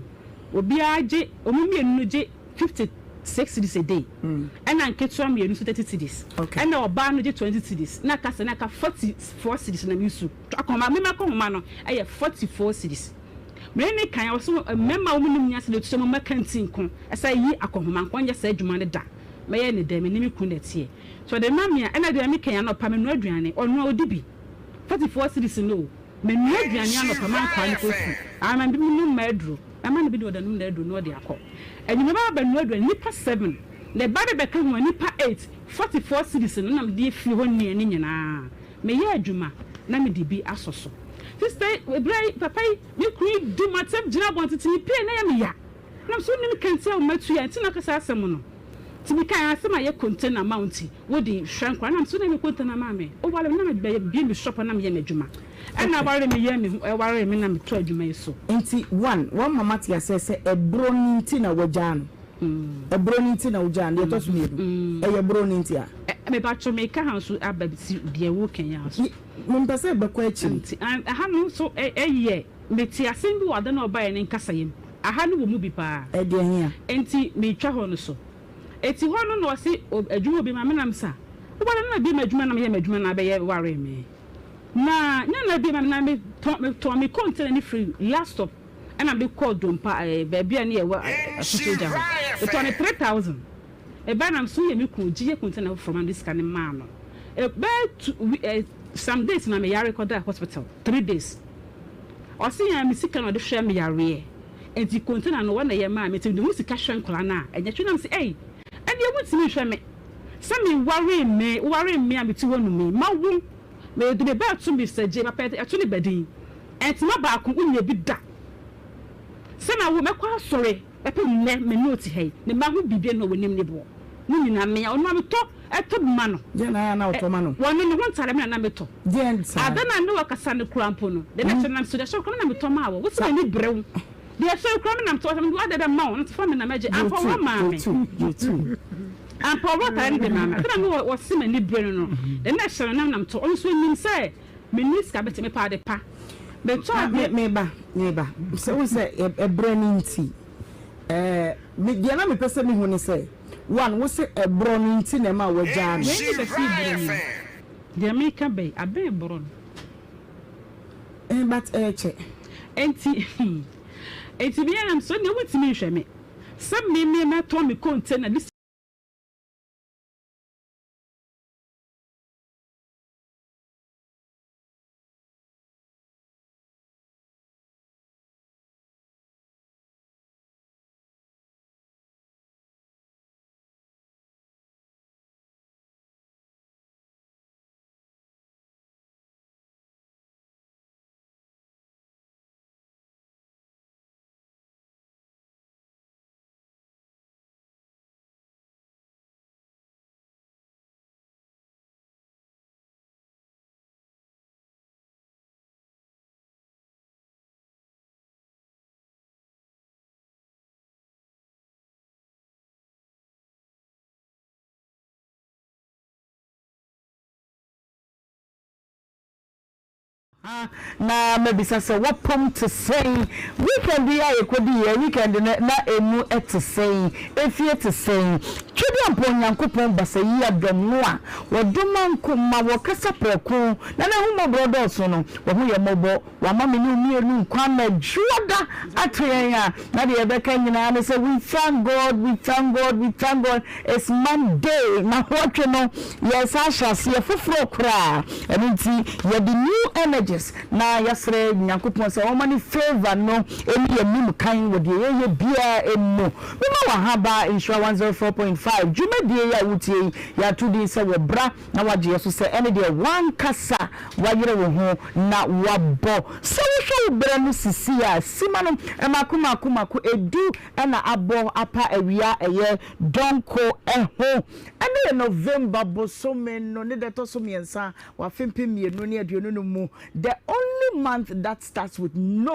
obiara gye ɔmo mmienu no gye 56 cedis a day ɛna nketewa mmienu nso 30 cedis ɛna ɔbaa no gye 20 cedis na aka sɛ na aka 44 cedis na mesu akɔnhoma mema akɔnhoma no ɛyɛ 44 cedis mene ne kan ɔso mmarima a wɔn nim nyansa de tuhyɛ mo mma kanti nko ɛsɛ yi akɔnhoma nko nyɛ saa adwuma no da mɛyɛ ne dɛ me ne me kun na ɛteɛ so ɔde ma me a ɛna deɛ meka yɛ anɔpa menoa aduane ɔnoa ɔdi bi 44 cedis no o menoa aduane anɔpa ma nkɔa no kɔ sukuu ama bi nom ma aduro Ɛma no bi de ɔda nom n'aduro na ɔde akɔ. Anwummerɛ bɛba bɛnoa aduane nnipa seven na ɛba de bɛka ho a nnipa eight, 44 cedis no na mede afiri hɔ nnuane nyinaa. Meyɛ adwuma na mede bi asɔ so. Sister yi, berɛ yi, papa yi, me kunu yi di m'atɛm gyina abɔntene mepie na ɛyɛ me ya. Na me so wonim kɛntɛn a matua nti na ɔka saa asɛm no. Nti mekae asɛm a ɛyɛ container ma wo nti wode hwɛ nkwadaa na me so wode me container maa me. Woware me na mebue me shop na meyɛ m'adwuma. Ɛna aware me yɛ me ho ɛwaree me na metɔ adwuma yi so. Nti one, wama mate aseɛ sɛ ɛborɔ no nti na wagyaa no. Ɛborɔ no nti na wogyaa no, deɛ ɛtɔ so mmienu, ɛyɛ borɔ no nti a. Mepakyɛw meka ha nso aba si deɛ woka yi ara so. Mempɛ sɛ ɛbɛkɔ akyiri. Nti ɛha no nso ɛyɛ, mete asɛm bi wɔ ada no a ɔbaeɛ no nkasayɛ mu, aha no wɔ mu bi paa. Ɛdeɛn a? Nti metwa hɔ no so. Eti hɔ no na ɔse adwuma obi ma me na mesa, wobɛda no na bi ma adwuma na meyɛ m'adwuma na abɛyɛ waree me. Na nyɛ na bi ma me na metɔn metɔn me container no firi last stop. Ɛna me kɔɔ Dompa ɛɛ baabi a ne yɛ wɔ Asuto gya hɔ. Me tɔɔ no 3000. Me ba na me so yɛ me kunu gye yɛ container foforɔ ma me de sika no maa no. Ɛbɛyɛ two we ɛɛ some days na me yare kɔ daa hospital three days. Ɔse yɛn me sika na ɔde hwɛ me yareɛ. Nti container no wɔn na yɛ maa me nti me de ho sika hwɛ nkwadaa no a ɛnyɛ hwee na me se ei ɛndeɛ wo ntumi nhwɛ me sɛ me waree me wo waree me a me ti hɔ nom yi ma wo me de me ba ɛto Mister J papa ɛto ne ba din. Ntoma baako wonnya bi da. Sɛ na wo mɛkɔ asɔre bɛpem nnɛ me ne wo te ha yi me mma ho biribi na wɔnim ne boɔ ne nyinaa me a ɔno a metɔ ɛtɔ bi ma no. Deɛn na ayɛ a na wotɔ ma no? Wɔno ne ho ntadeɛ me na na metɔ. Deɛn saa? Ada no a ne wɔkasa no koraa mpo no deɛ na ɛhyɛ no na mesɔ deɛ ɛhyɛ wo koraa me na metɔ maa wo wo se m'ani bere wo deɛ ɛhyɛ wo koraa me na metɔ wɔsɛ mede w'adeɛ bɛma wo na fa me na mɛgye ampa ɔwɔ maa me ampa ɔwɔ atadeɛ no de maa me ada na ne wɔse m'ani bere no no deɛ na ɛhyɛ no na me na metɔ ɔno nso ɔnim sɛ Menni sika but mepɛ ade pa. Metɔ ade. Me ba, me ba, sɛ wohu sɛ ɛberɛ no nti, ɛɛ, me, deɛ na mepɛ sɛ mehu ne sɛ, one, wo se ɛborɔ no nti na ɛma woagyaa no. Wei ne bɛsii borɔ no mu. Deɛ meka bɛyi, abɛn borɔ no. Eh, but ɛɛkyɛ. Enti, enti me ara nso, ɛnneɛ wontumi nhwɛ me sɛ me, me mɛtɔn me container de. Ha na mabisa sɛ w'apɔm te sɛn? Weekend yi a yɛkɔdiiɛ, weekend no na ɛmu te sɛn? Efie te sɛn? Twedeampɔn Onyankopɔn basa yi adɔm no a wɔdɔ ma nko ma wɔkasa prɛko na n'ahummɔborɔ dɔɔso no, wahu yɛn mmɔbɔ, wama me ne wo mmienu nkwa ma Dwoada ato yɛn a, na deɛ yɛbɛka nyinaa ne sɛ we thank God, we thank God, we thank God, it's Monday, nahoɔtwe no yɛresan ahyɛ aseɛ foforɔ koraa, ɛno nti yɛde new energies na yɛasrɛ Nyankopɔn sɛ ɔmma ne favour no ɛni yɛn anim kan wɔ deɛ yɛyɛ biara mu. Mema wo aha ba Nhyira 104.5 dwumadie yi a wotie yi, yɛato din sɛ Wɔ Bra na woagye yɛ so sɛ ɛne deɛ w'ankasa woayere wo ho na woabɔ. Sɛ wohwɛ wo berɛ no sisi a, sima no mmaako mmaako mmaako ɛdu na abɔ apa awia ɛyɛ dɔnko ho. Ɛnɛ yɛ November bosome no ne da ɛtɔ so mmiɛnsa wɔ afe 2025 mu, the only month that starts with no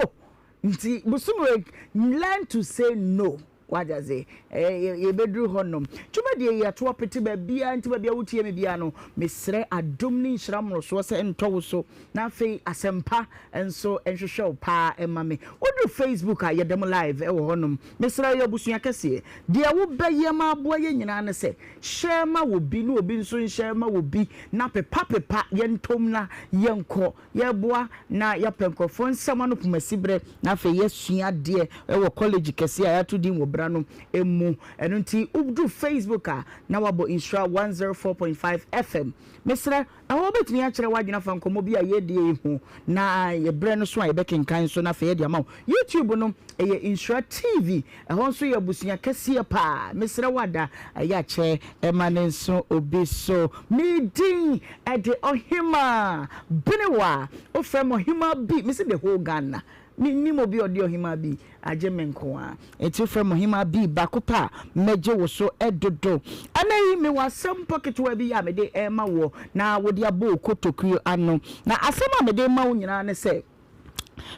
Nti bosome wei learn to say no wate ase yɛbɛduru hɔ nom dwumadie yi yɛto apete baabiara nti baabi a wotie me biara no mesrɛ adom ne nhyira mmorosoɔ sɛ ntɔ wo so na afei asɛmpa nso nhwehwɛ wo paa ɛma me woduru Facebook a yɛda mu live ɛwɔ hɔ nom mesrɛ yɛ abusua kɛseɛ deɛ wobɛyɛ ma aboa yɛ nyinaa ne sɛ hyɛ ma wɔ bi ne obi nso nhyɛ ma wɔ bi na pepa pepa yɛntom na yɛnkɔ Yɛreboa na yɛapɛ nkurɔfoɔ nsɛm ano pomasiberɛ na afei yɛasua adeɛ wɔ kɔlege kɛseɛ a yɛato din wɔ bra no mu. Ɛno nti woduru Facebook a na woabɔ Nhyira 104.5 FM. Mesrɛ, ɛhɔ wobɛtumi akyerɛ w'adwene afa nkɔmmɔ bi a yɛredie yi ho na berɛ no so a yɛbɛkenkan nso na afei yɛde ama wo. YouTube no ɛyɛ Nhyira TV. Ɛhɔ nso yɛ abusua kɛseɛ paa. Mesrɛ wo ada ɛyɛ akyɛ ɛma no nso obi so. Me din ɛde Ɔhemaa Benewa. Wofrɛ me Ɔhemaa bi, mese the whole Ghana. Mennim obi a ɔde Ɔhemaa bi agye me nko ara. Enti wofrɛ me Ɔhemaa bi baako pɛ a, mɛgye wo so dodo. Ɛnnɛ yi mewɔ asɛm pɔ ketewa bi a mede rema woɔ na wode abɔ wo kotokuo ano. Na asɛm a mede rema wo nyinaa ne sɛ,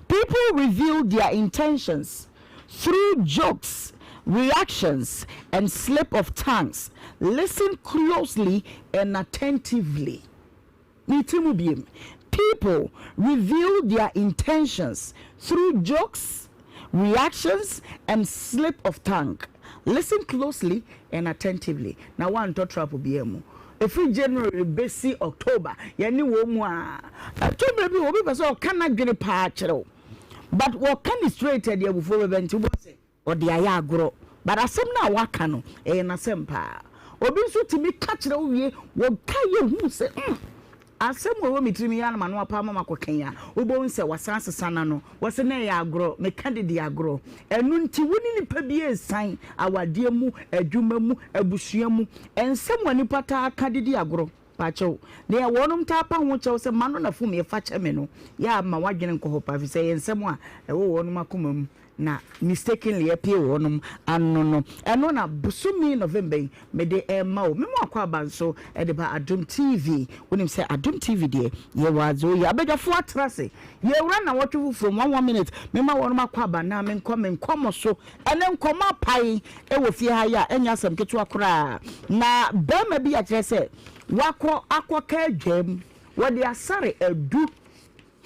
People reveal their intentions through jokes. reactions and slip of tongues. Listen closely and attentively. Ne ti mu biem. People reveal their intentions through jokes, reactions and slip of tongue. Listen closely and attentively. Na woantɔ trap biara mu. Ɛfiri January bɛsi October, yɛne wɔn mu a. Ɛtɔ mmerɛ bi obi pɛ sɛ ɔka n'adwene paa kyerɛ wo. But wɔka no straight a, ɛde abufuo bɛba nti wobɛhu sɛ Ɔde ayɛ agorɔ but asɛm no a waka no ɛyɛ n'asɛm paa. Obi nso tumi ka kyerɛ wo wie, wɔka yɛ hu sɛ mm asɛm wei wɔ me tirim yi ara na m'ano apa ama makɔka yi a, wobɛhu sɛ wasan asesa n'ano. Wɔse na ɛyɛ agorɔ, meka de di agorɔ. Ɛno nti wo ne nipa bi resan awadeɛ mu, adwuma mu, abusua mu, nsɛm a nipa taa ka de di agorɔ, pakyɛw, nea wɔnom taa pa ho kyɛw sɛ m'ano na fom yɛ fa kyɛ me no, yɛ a ma w'adwene nkɔ hɔ paa ɛfiri sɛ ɛyɛ nsɛm a ɛwɔ wɔnom akoma mu. na mistakenly apue wɔnom ano no, ɛno na bosome November yi mede rema wo. Me mu akwaaba nso de ba Adom TV. Wonim sɛ Adom TV deɛ yɛwɔ adze oyi. Abadwafoɔ atena ase. Yɛwura nnawɔtwe foforɔ mu, one one minute, mema wɔnom akwaaba na menkɔ me nkɔmmɔ so. Ɛnɛ nkɔmmɔ apae wɔ fie ha yi a ɛnyɛ asɛm ketewa koraa. Na barima bi a kyerɛ sɛ wakɔ akɔka adwam, wɔde asare adu.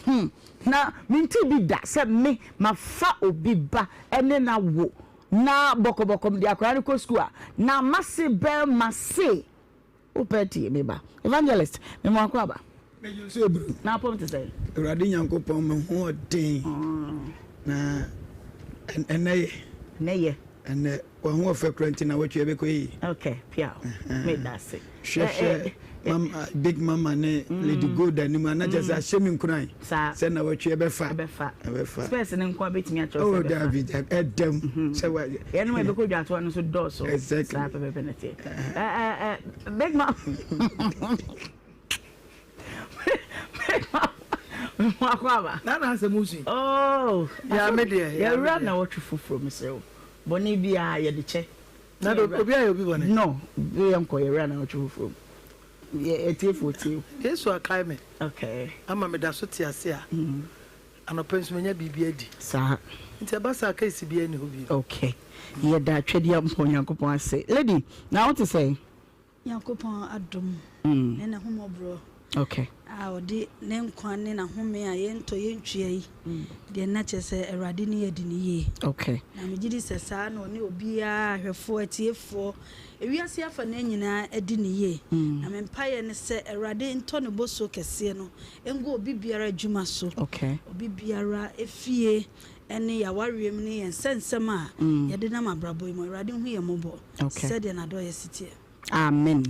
Hmm, na mentee bi da sɛ me mafa obi ba ne no awo na bɔkɔbɔkɔ mede akwadaa no kɔ sukuu a, na mase bɛrima se wopɛ tie me ba. Evangelist, me mo akɔ aba. Mɛgye nso eburu. Na apɔm te sɛn? Awurade Nyankopɔn me ho ɔden na ɛnɛ yɛ. Ɛnɛ yɛ. Ɛnɛ w'ahoɔfɛ kora nti na wɔtwe ɛbɛkɔ yie. Okay, piaw. Meda ase. Hwɛ hwɛ mama big mama ne lady gold anim a na kyerɛ sɛ ahyɛ me nkuran sɛ na wɔtwe ɛbɛfa. Ɛbɛfa. Ɛbɛfa. Spɛs ne nko abɛtumi akyerɛ sɛ ɛbɛfa. Oh dabi dabi ɛdɛm. Sɛ wa. Yɛn a ɛbɛkɔ dwatoa no nso dɔɔso. Exactly. Saa pɛpɛpɛ na teɛ. Ɛɛ big mama. Wakɔ aba. Na na asɛm osu. Oh. Ya me deɛ. Yɛwura na wɔtwe foforɔ mesrɛ wo. Bɔne biara yɛde kyɛ. Na de obi ayɛ obi bɔne. No, yɛnkɔ yɛwura na wɔtwe foforɔ mu. Atiefoɔ tie o. Yesu akae me. Okay. Ama meda so te ase a. Anɔpa nso manya biribi adi. Saa. Nti ɛba saa case biara nni hɔ bio. Okay. Yɛda Twedeampɔn Onyankopɔn ase. Lady, na wote sɛn? Nyankopɔn adom ne n'ahummɔborɔ a ɔde ne nkwa ne n'ahome a yɛntɔ yɛntua yi deɛ na kyerɛ sɛ Awurade ne yɛadi no yie. Na megye di sɛ saa na ɔne obiara, ahwɛfoɔ, atiefoɔ, ewiase afanaa nyinaa adi no yie. Na me mpaeɛ ne sɛ Awurade ntɔ ne bosuo kɛseɛ no ngu obi biara adwuma so, obi biara efie ne yɛawareɛ mu ne yɛn nsɛnsɛm a yɛde nam abrabɔ yi mu. Awurade nhu yɛn mmɔbɔ sɛdeɛ n'adɔeɛ si teɛ. Amen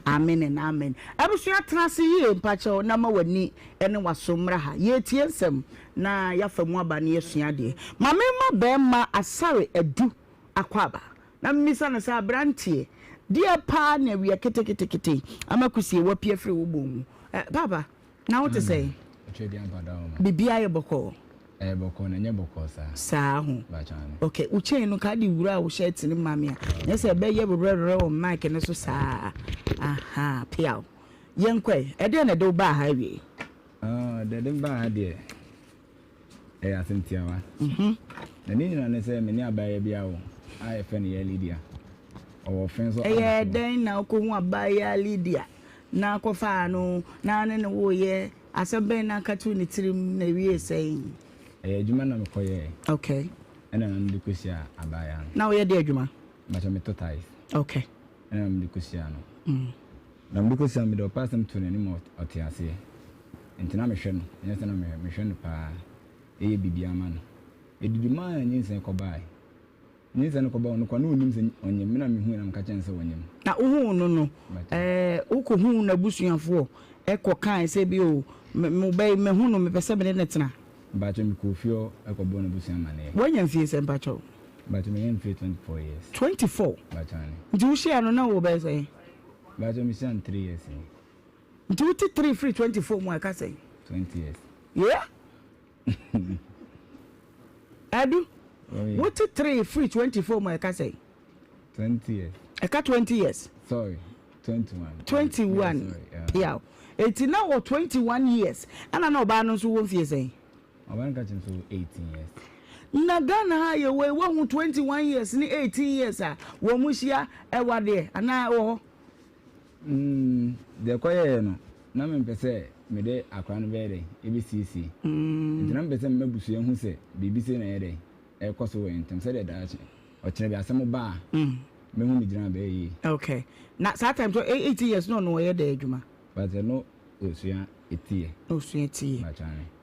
amen and amen abusua tena ase yie mpakyɛw na ma w'ani ne w'aso mmra ha yɛretie nsɛm na yɛafa mu aba na yɛasua adeɛ ma memma bɛrima asare adu akwaaba na memmisa no sɛ abranteɛ deɛ paa na awia keteketekete ama kusie wapue afiri wo bɔn mu eh, paapa na wote sɛn biribiara yɛ bɔkɔɔ Ɛyɛ bɔkɔɔ na ɛnyɛ bɔkɔɔ saa. Saa ho. Bakyɛ ano. Okay, wo chain no ka de wura wo shirt no ma me a. Nyɛ sɛ ɛbɛyɛ werɛwerɛ wɔ mic no so saa. Aha, piaw. Yɛnkɔ ɛ. Ɛdeɛn na ɛde wo baa ha awiei? Ah, deɛ ɛde me baa ha deɛ, ɛyɛ asɛm tiawa. Na ne nyinaa ne sɛ me ne abaayewa bi awo a yɛfrɛ no Yaa Lydia. Ɔwɔ fɛn so Ɛyɛɛ dɛn na wokɔhu abaayewa Lydia na kɔfaa no na ne no woeɛ? Asɛm bɛn na aka too ne tirim na ewiee sɛn? Ɛyɛ adwuma na mekɔyɛɛ. Okay. Ɛna na mede kɔhyiaa abaayewa no. Na woyɛ deɛ adwuma? Mpakyɛ metɔ tiles. Okay. Ɛna na mede kɔhyiaa no. Na mede kɔhyiaa no mede ɔpɛ asɛm too n'anim ma ɔte aseɛ. Nti na mehwɛ no, ɛnyɛ sɛ na mehwɛ, mehwɛ no paa. Ɛyɛ biribiara ma no. Ɛdidi maa nyinsɛn kɔbaeɛ. Nyinsɛn no kɔba hɔ no koraa na ɔnnim sɛ ɔnyem, me na mehui na meka kyerɛɛ no sɛ ɔnyem. Na wohuu no no, ɛɛ, wokohuu n'abusuafoɔ kɔkae sɛ bi o, me, mo ba yi, mahu no, mepɛ sɛ me ne no tena. Mpakyɛw, mekɔɔ fie hɔ kɔbɔɔ n'abusua amanneɛ. Woanya mfie sɛn, mpakyɛw? Mpakyɛw, manya mfie 24 years. 24? Mpakyɛw, aane. Nti wohyiaa no na wowɔ bɛyɛ sɛn? Mpakyɛw, mehyiaa no three years ni. Nti wote three firi 24 mu a, ɛka sɛn? 20 years. Yeah? Adu, wote three firi 24 mu a ɛka sɛn? 20 years. Ɛka 20 years. Sorry, 21. 21. Piaw. Eti na wɔ 21 years. Ɛna na ɔbaa no nso wɔ mfie sɛn? Ɔbaa no ka kyerɛ me sɛ ɔwɔ 18 years. Na Ghana ha a yɛwɔ yi, woahu 21 years ne 18 years a wɔn hyia ɛwadeɛ anaa ɛwɔ hɔ? Mm, deɛ ɛkɔyɛeɛ no, na mempɛ sɛ mede akwadaa no bɛyɛ dɛn, ɛbɛsiesie. Nti na mepɛ sɛ m'abusua hu sɛ biribi sei na ɛyɛ dɛn, ɛrekɔ so wɔ yɛn ntam, sɛdeɛ daakye, ɔkyena bi asɛm ba a, mɛhu me gyina bɛyɛ yie. Okay. Na saa time so, 18 years na ɔno ɔyɛ dɛn adwuma? But ɛno Osua tiyɛ. Osua tiyɛ.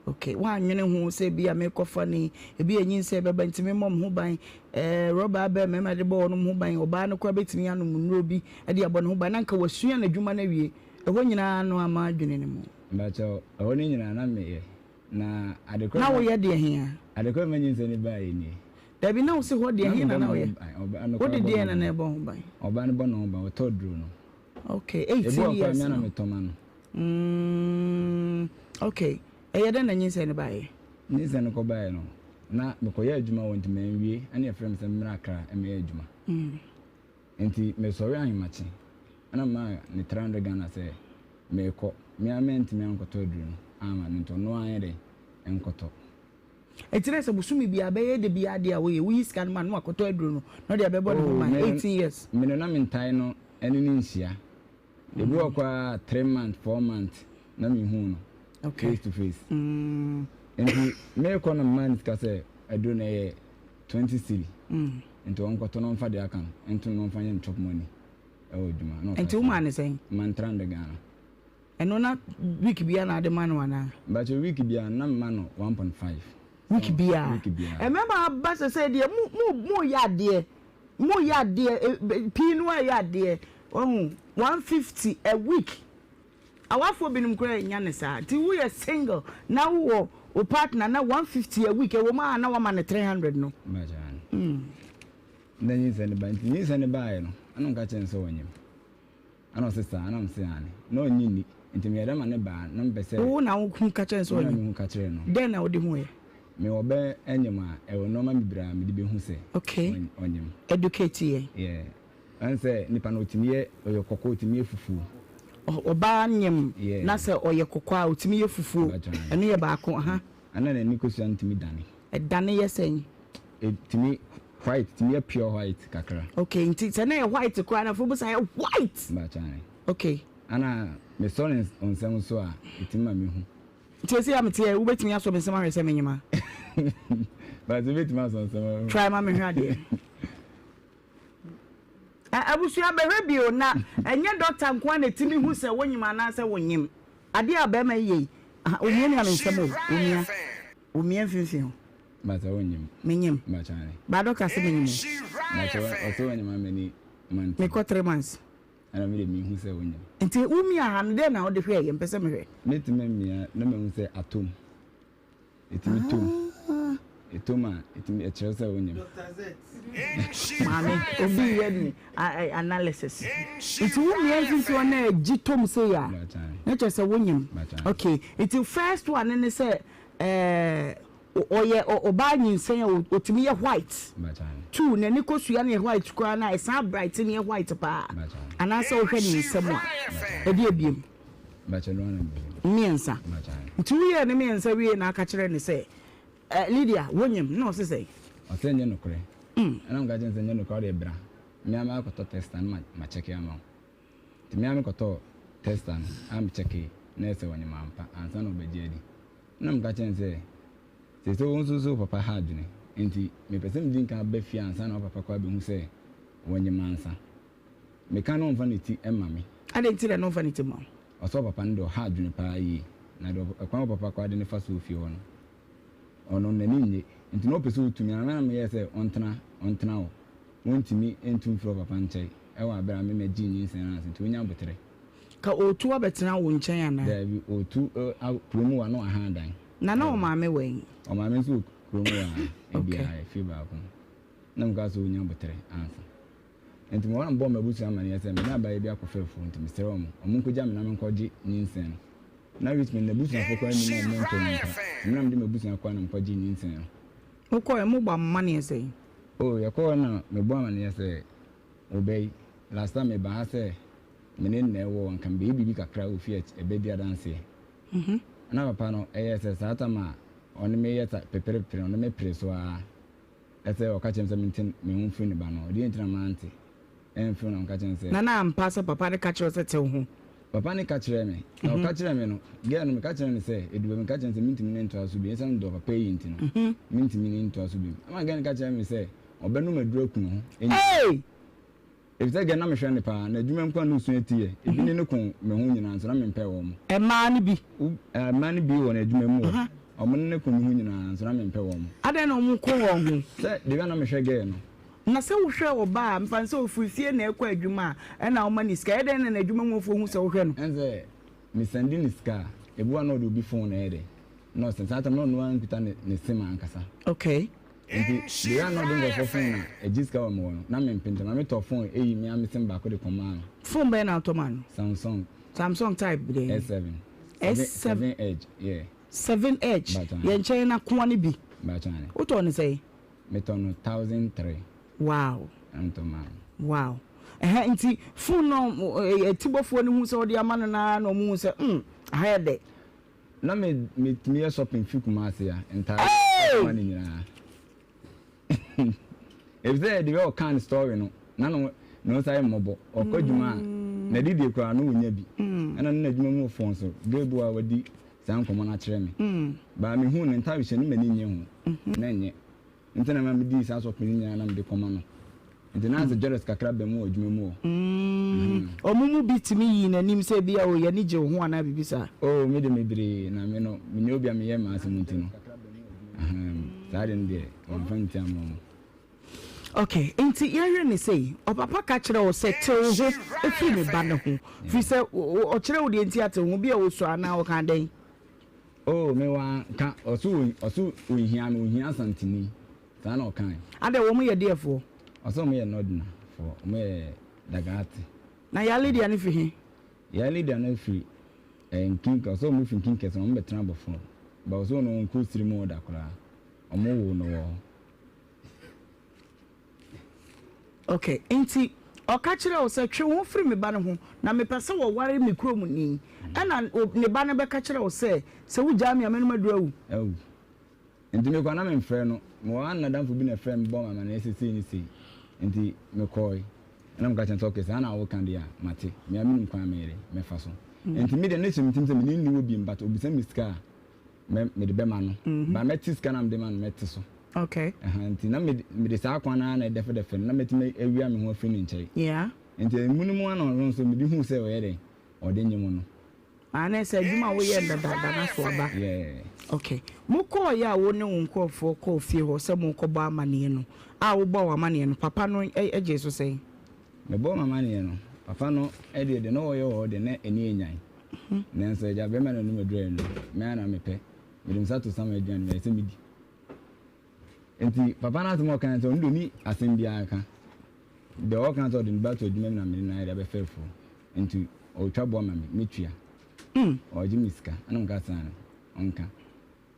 Ok, woannwene ho sɛ ebia merekɔfa no yi, ebia nyinsɛn bɛba nti memmɔ me ho ban, ɛɛ rɔba abɛn mmarima de bɔ wɔn ho ban, ɔbaa no koraa bɛtumi anom nnuro bi de abɔ ne ho ban na anka wasua n'adwuma no awie. Ɛhɔ nyinaa no amma adwene no mu. Mpakyɛw, ɛhɔ no nyinaa na meyɛ. Na ade korɔ Na woyɛ deɛ he a? Ade korɔ ma nyinsɛn no baeɛ nie. Dabi, na wose hɔ deɛ he na na woyɛ? Wode deɛn na na ɛbɔ ho ban? Ɔbaa no bɔ ne ho ban, ɔtɔ aduro no. Okay, 18 years no. Ebi wɔ koraa mea na metɔ ma no. Mm, okay. Ɛyɛ dɛn na nyinsɛn no baeɛ? Nyinsɛn no kɔbaeɛ no, na mekɔyɛ adwuma wɔ nti manwie, ɛna yɛfrɛ me sɛ memmra Accra mmɛyɛ adwuma. Mm. Nti mesɔre ahemakye, ɛna memaa ne 300 Ghana sɛ merekɔ. Me ara mantumi ankɔtɔ aduro no amma no nti ɔno ara nyɛ dɛn nkɔtɔ. Ɛnti na sɛ bosome biara bɛyɛ da biara adeɛ a woyɛ, woyi sika no ma no na wakɔtɔ aduro no na ɔde abɛbɔ ne ho ban, 18 years. Me no na mentae no ɛne no nhyia. Ebi wɔ koraa 3 months, 4 months na menhuu no face to face. Nti merekɔ no memaa no sika sɛ aduro no ɛyɛ 20 cedi nti ɔnkɔtɔ na ɔmfa deɛ aka no nto no na ɔmfa nyɛ ne chop money ɛwɔ adwuma. Na ɔfa Nti womaa no sɛn? Mema no 300 Ghana. Ɛno na week biara na ade ma no anaa? Mpakyɛw week biara no na mema no 1.5. Week biara? Week biara. Mmarima aba sɛsɛɛ deɛ mo mo mo yɛ adeɛ mo yɛ adeɛ pii no ɛyɛ adeɛ wahu 150 a week awafoɔ binom koraa nya ne saa nti woyɛ single na wowɔ wo partner na 150 a week ɛwɔ mu a na wama no 300 no. Mpakyɛw. Mm. Na nyinsɛn no ba nti nyinsɛn no baeɛ no ɛna ɔka kyerɛ no sɛ ɔnyem. Ɛna ɔse saa? Ɛna mese aane. Na ɔnnye nni. Nti meyɛ dɛ ma no baa na mepɛ sɛ. Wo na wo hu ka kyerɛ no sɛ ɔnyem? Me na me hu ka kyerɛ no. Dɛn na wode huiɛ? Me wɔ bɛ nyem a, ɛwɔ nnoɔma bebree a mede bɛhu sɛ ɔnyem. Educate yɛn. Yeah. Ɛne sɛ nipa no ɔtumi yɛ, ɔyɛ kɔkɔɔ ɔtumi yɛ fufuo. Ɔbaa nyem na sɛ ɔyɛ kɔkɔɔ a ɔtumi yɛ fufuo. Ɛno yɛ baako, aha. Ɛna n'ani kosua no tumi dane. Ɛdane yɛ sɛn? Ɛtumi white, tumi yɛ pure white kakra. Okay, nti sɛ na ɛyɛ white koraa na afei wobɛsan ayɛ white. Mpakyɛ. Okay. Ana mesɔ ne nsam nso a, ɛtumi ma mehu. Nti ɛsei a mete ha yi, wobɛtumi asɔ me nsam ahwɛ sɛ menyem a? But wobɛtumi asɔ nsam ahwɛ. Try ma mehwɛ adeɛ. Abusua bɛhwɛ bio na ɛnyɛ dɔkta nko ara na ɛtumi hu sɛ wonyem anaasɛ wonyem. Adeɛ a bɛrima yi yɛ yi, omiamia me nsam o, omia. Omia mfimfini hɔ. Mpakyɛ wo nyim. Me nyim. Mpakyɛ ae. Ba doctor se me nyim o. Mpakyɛ ɔse wo nyim how many months. Me kɔ 3 months. Ɛna me de me hu sɛ wo nyim. Nti wo mia ha no dɛn na wode hwɛɛ yɛ mpɛ sɛ me hwɛ. Me tumi mia na mahu sɛ atom. Ɛtumi tom. Ɛtom a ɛtumi ɛkyerɛ sɛ wo nyim. Maame obi yɛ ne analysis. Nti wo mia mfimfini hɔ na ɛgye tom sei a na kyerɛ sɛ wo nyim. Okay nti first one ne sɛ Ɛɛ ɔyɛ ɔbaa nyinsɛn a ɔtumi yɛ white. Two, n'ani kosua no yɛ white koraa na ɛsan bright no yɛ white paa. Anaasɛ wohwɛ ne nsam a, ɛde abiem. Mmiɛnsa. Nti woyɛɛ ne mmiɛnsa wie na aka kyerɛ ne sɛ, Lydia, wonyem? Na ɔse sɛn? Ɔse ɛnyɛ nokorɛ. Ɛna meka kyerɛ no sɛ ɛnyɛ nokorɛ, wodeɛ bra. Me ara makɔtɔ tester no makyɛke ama wo. Nti me ara mekɔtɔɔ tester no a mekyɛkee na ɛyɛ sɛ ɔnyem ampa ansa na ɔbɛgye adi. Ɛnna meka kyerɛɛ no sɛ, Seesei wo nso so wo papa ha adwene, enti mepɛ sɛ midi kan ba fie ansa na wo papa kɔ abehu sɛ wanyem ansa. Meka na ɔmfa ne ti mma me. Adɛn nti na na ɔmfa ne ti mma wo? Ɔsɛ wo papa no de ɔha adwene paa yie, na deɛ ɛkwan a wo papa koraa de no fa so wɔ fie hɔ no, ɔno n'ani nnye. Enti na ɔpɛ sɛ ɔtu me, anaa na meyɛɛ sɛ ɔntena ɔntena hɔ. Ɔntumi ntu mfiri ɔpapa nkyɛn wɔ aberɛ a me mɛgyee nyinsɛn no ansa, nti ɔnya aboterɛ. Ka ɔretu abɛtena wo nkyɛn anaa? Daabi, ɔretu a kurom hɔ a na waha adan. Na na ɔmaame wɔ he? Ɔmaame nso wɔ kurom hɔ a, ebi a efie baako mu. Na mekaa sɛ ɔnya aboterɛ ansa. Nti mewɔ hɔ na mebɔɔ m'abusua amaneɛ sɛ me ne abaayewa bi akɔfa afuo nti mesrɛ wɔn, wɔn nkɔgya me na menkɔgye nyinsɛn no. Na Richmond n'abusuafoɔ koraa nnim a wɔntɔ no mpo. Nti me na mede m'abusua kɔe na mekɔgyee nyinsɛn no. Wokɔe, mobɔ amaneɛ sɛn? Oh, yɛkɔɔ na mebɔɔ amaneɛ sɛ, Obey, last time mebaa ha sɛ me ne nnɛ wɔ nka mebɛyɛ biribi kakra wɔ fie a ɛbɛdi adanseɛ. Ɛna papa no ɛyɛɛ sɛ saa tam a ɔne me yɛ sa peperepere no, ɔne me pere so ara. Sɛ ɔka kyerɛ me sɛ mente me ho mfiri ne ba no ho, deɛ nti na mante amfiri ho na meka kyerɛ no sɛ. Na na ampa sɛ papa no ka kyerɛ wo sɛ te wo ho? Papa no ka kyerɛɛ me. Na ɔka kyerɛɛ me no, girl no meka kyerɛɛ no sɛ, ɛdu baabi meka kyerɛɛ no sɛ mentumi ne ntoa so bio, ɛsiane medɔ papa yi nti no, mentumi ne ntoa so bio. Ɛma girl no ka kyerɛɛ me sɛ ɔbɛnom aduro aku ne ho. Hey! Efisɛ gɛ na mehwɛ no paa, na adwuma mu kwan no sua ti yɛ. Ebi ne no ko me ho nyinaa, nso na mempɛ wɔn. Mmaa no bi? Mmaa no bi wɔ n'adwuma mu hɔ. Wɔn ne no ko me ho nyinaa, nso na mempɛ wɔn. Adɛn na wɔko wɔn ho? Sɛ baabi a na mehwɛ gɛ no. Na sɛ wohwɛ ɔbaa a, mfa no sɛ ɔfiri fie na ɛrekɔ adwuma a, ɛnna woma no sika. Ɛyɛ dɛn na n'adwuma mufoɔ hu sɛ wohwɛ no? Ɛne sɛ, mesɛnde no sika a, ebi wɔ hɔ a na ɔde obi fon na ɛyɛ dɛn, na ɔsɛnde. Saa tam no na ɔno ara nkuta ne sim ankasa. Okay. Nti bere a na ɔde nkurɔfoɔ fon a ɛgye sika wɔ me hɔ no, na mempɛ nti maame tɔɔ fon eyi me ara me sim baako de kɔmaa no. Fon bɛn na wotɔ maa no? Samsung. Samsung type dɛn? S7. S7. 7 Edge, yeah. 7 Edge, Bakyɛ yɛn nkyɛn no akoa no bi. Bakyɛ ane. Wotɔɔ no sɛn? Metɔ no 1003. Wow. Na metɔ maa no. Wow. Ɛhɛ nti fon no atibɔfoɔ no hu sɛ wode ama no no ara na wɔn hu sɛ mm, aha yɛ dɛ. Na me me tumi yɛ shopping fi Kumasi a ntaade Hey! ma ne nyinaa. Efisɛ the way ɔkaa ne story no na no ne nsa yɛ mmɔbɔ. Ɔkɔ adwuma a n'adidie koraa no ɔnya bi. Ɛna ne n'adwuma mu foɔ nso girl bi wɔ hɔ a wadi saa nkɔmmɔ no akyerɛ me. But mehuu ne ntaade hyɛ no m'ani nnye ho. Na ɛnyɛ. Nti na ɛma medii saa shopping no nyinaa na mede kɔma no. Nti na asɛ jealous kakra ba mu wɔ adwuma mu hɔ. Wɔn mu bi tumi yii n'anim sɛ ebia oh yɛn ani gye wo ho anaa biribi saa? Oh me de mebree na me no menyɛ obi a meyɛ m'asɛm nti no ahem saa ade no deɛ wɔamfa me ti amma wɔn. Ok, nti yɛnhwɛ no sei, ɔpapa ka kyerɛ wo sɛ te wo ho firi me ba no ho, firi sɛ ɔkyerɛ wo deɛ nti a te wo ho, bi a ɔsua anaa ɔkaa dɛn? Oh me wanka, ɔse ɔse ɔnhia me, ɔhia Asanteni. Saa na ɔkae. Adɛn, wɔn yɛ deɛfoɔ? Ɔsɛ wɔn yɛ Nɔdna foɔ, wɔn yɛ Dagaati. Na Yaa Lydia no firi he? Yaa Lydia no firi eh, Nkinka, ɔsɛ wɔn firi Nkinkɛse na wɔn bɛtena Abɔfono. But ɔsɛ ɔno ɔnkɔ siri mu hɔ da koraa, wɔn woo no wɔ hɔ. Ok, nti ɔka kyerɛɛ wo sɛ twe wo ho firi me ba no ho, na mepɛ sɛ wɔware me kuromni. Ɛna ne ba no bɛka kyerɛɛ wo sɛ, sɛ wogyaa me a mɛnom aduru awu. Awu. Nti mekɔ a na memfrɛ no. Mewɔ hɔ a na n'adamfo bi na ɛfrɛ me bɔɔ me amanneɛ sɛ sei ne sei. Nti mekɔe. Ɛna meka kyerɛɛ no sɛ okay saa na woka deɛ a, mate. Me ara menim kwan a mɛyɛ dɛn, mɛfa so. Nti me deɛ na ɛhyɛ me tirim sɛ me ne no nni hɔ bio but ɔbisa me sika a, mɛ mede bɛma no. But mɛte sika no a mede ma no, mɛte so. Okay. Ɛha nti na mede mede saa kwan no ara na ɛdɛfɛdɛfɛ no na mɛtumi awia me ho afiri ne nkyɛn. Yeah. Nti emu no mu ara na ɔno nso mede huu sɛ ɔyɛ dɛn, ɔde nyem no. Ah na ɛsɛ adwuma a woyɛ no dadaada no aso aba. Yeah. Okay. Mokɔɔeɛ a wo ne wo nkurɔfoɔ kɔɔ fie hɔ sɛ morekɔbɔ amaneɛ no, a wobɔɔ w'amaneɛ no, papa no gyee so sɛn? Mebɔɔ m'amaneɛ no, papa no deɛ deɛ na ɔyɛ wɔ hɔ deɛ na ani anyan. Nanso agya bɛrima no anim aduru anuru. Me ara na mepɛ. Mede me nsa to Samuel aduane mu, ɛyɛ sɛ medi. Nti papa no asɛm a ɔkae ne sɛ ɔno deɛ ɔnni asɛm biara ka. Deɛ ɔka ne sɛ ɔde ne ba to adwuma mu na mede no ayɛ de abɛfa afuo. Nti ɔretwa boɔ ma me, mɛtua. Ɔregye me sika. Ɛna meka sɛ aane, ɔnka.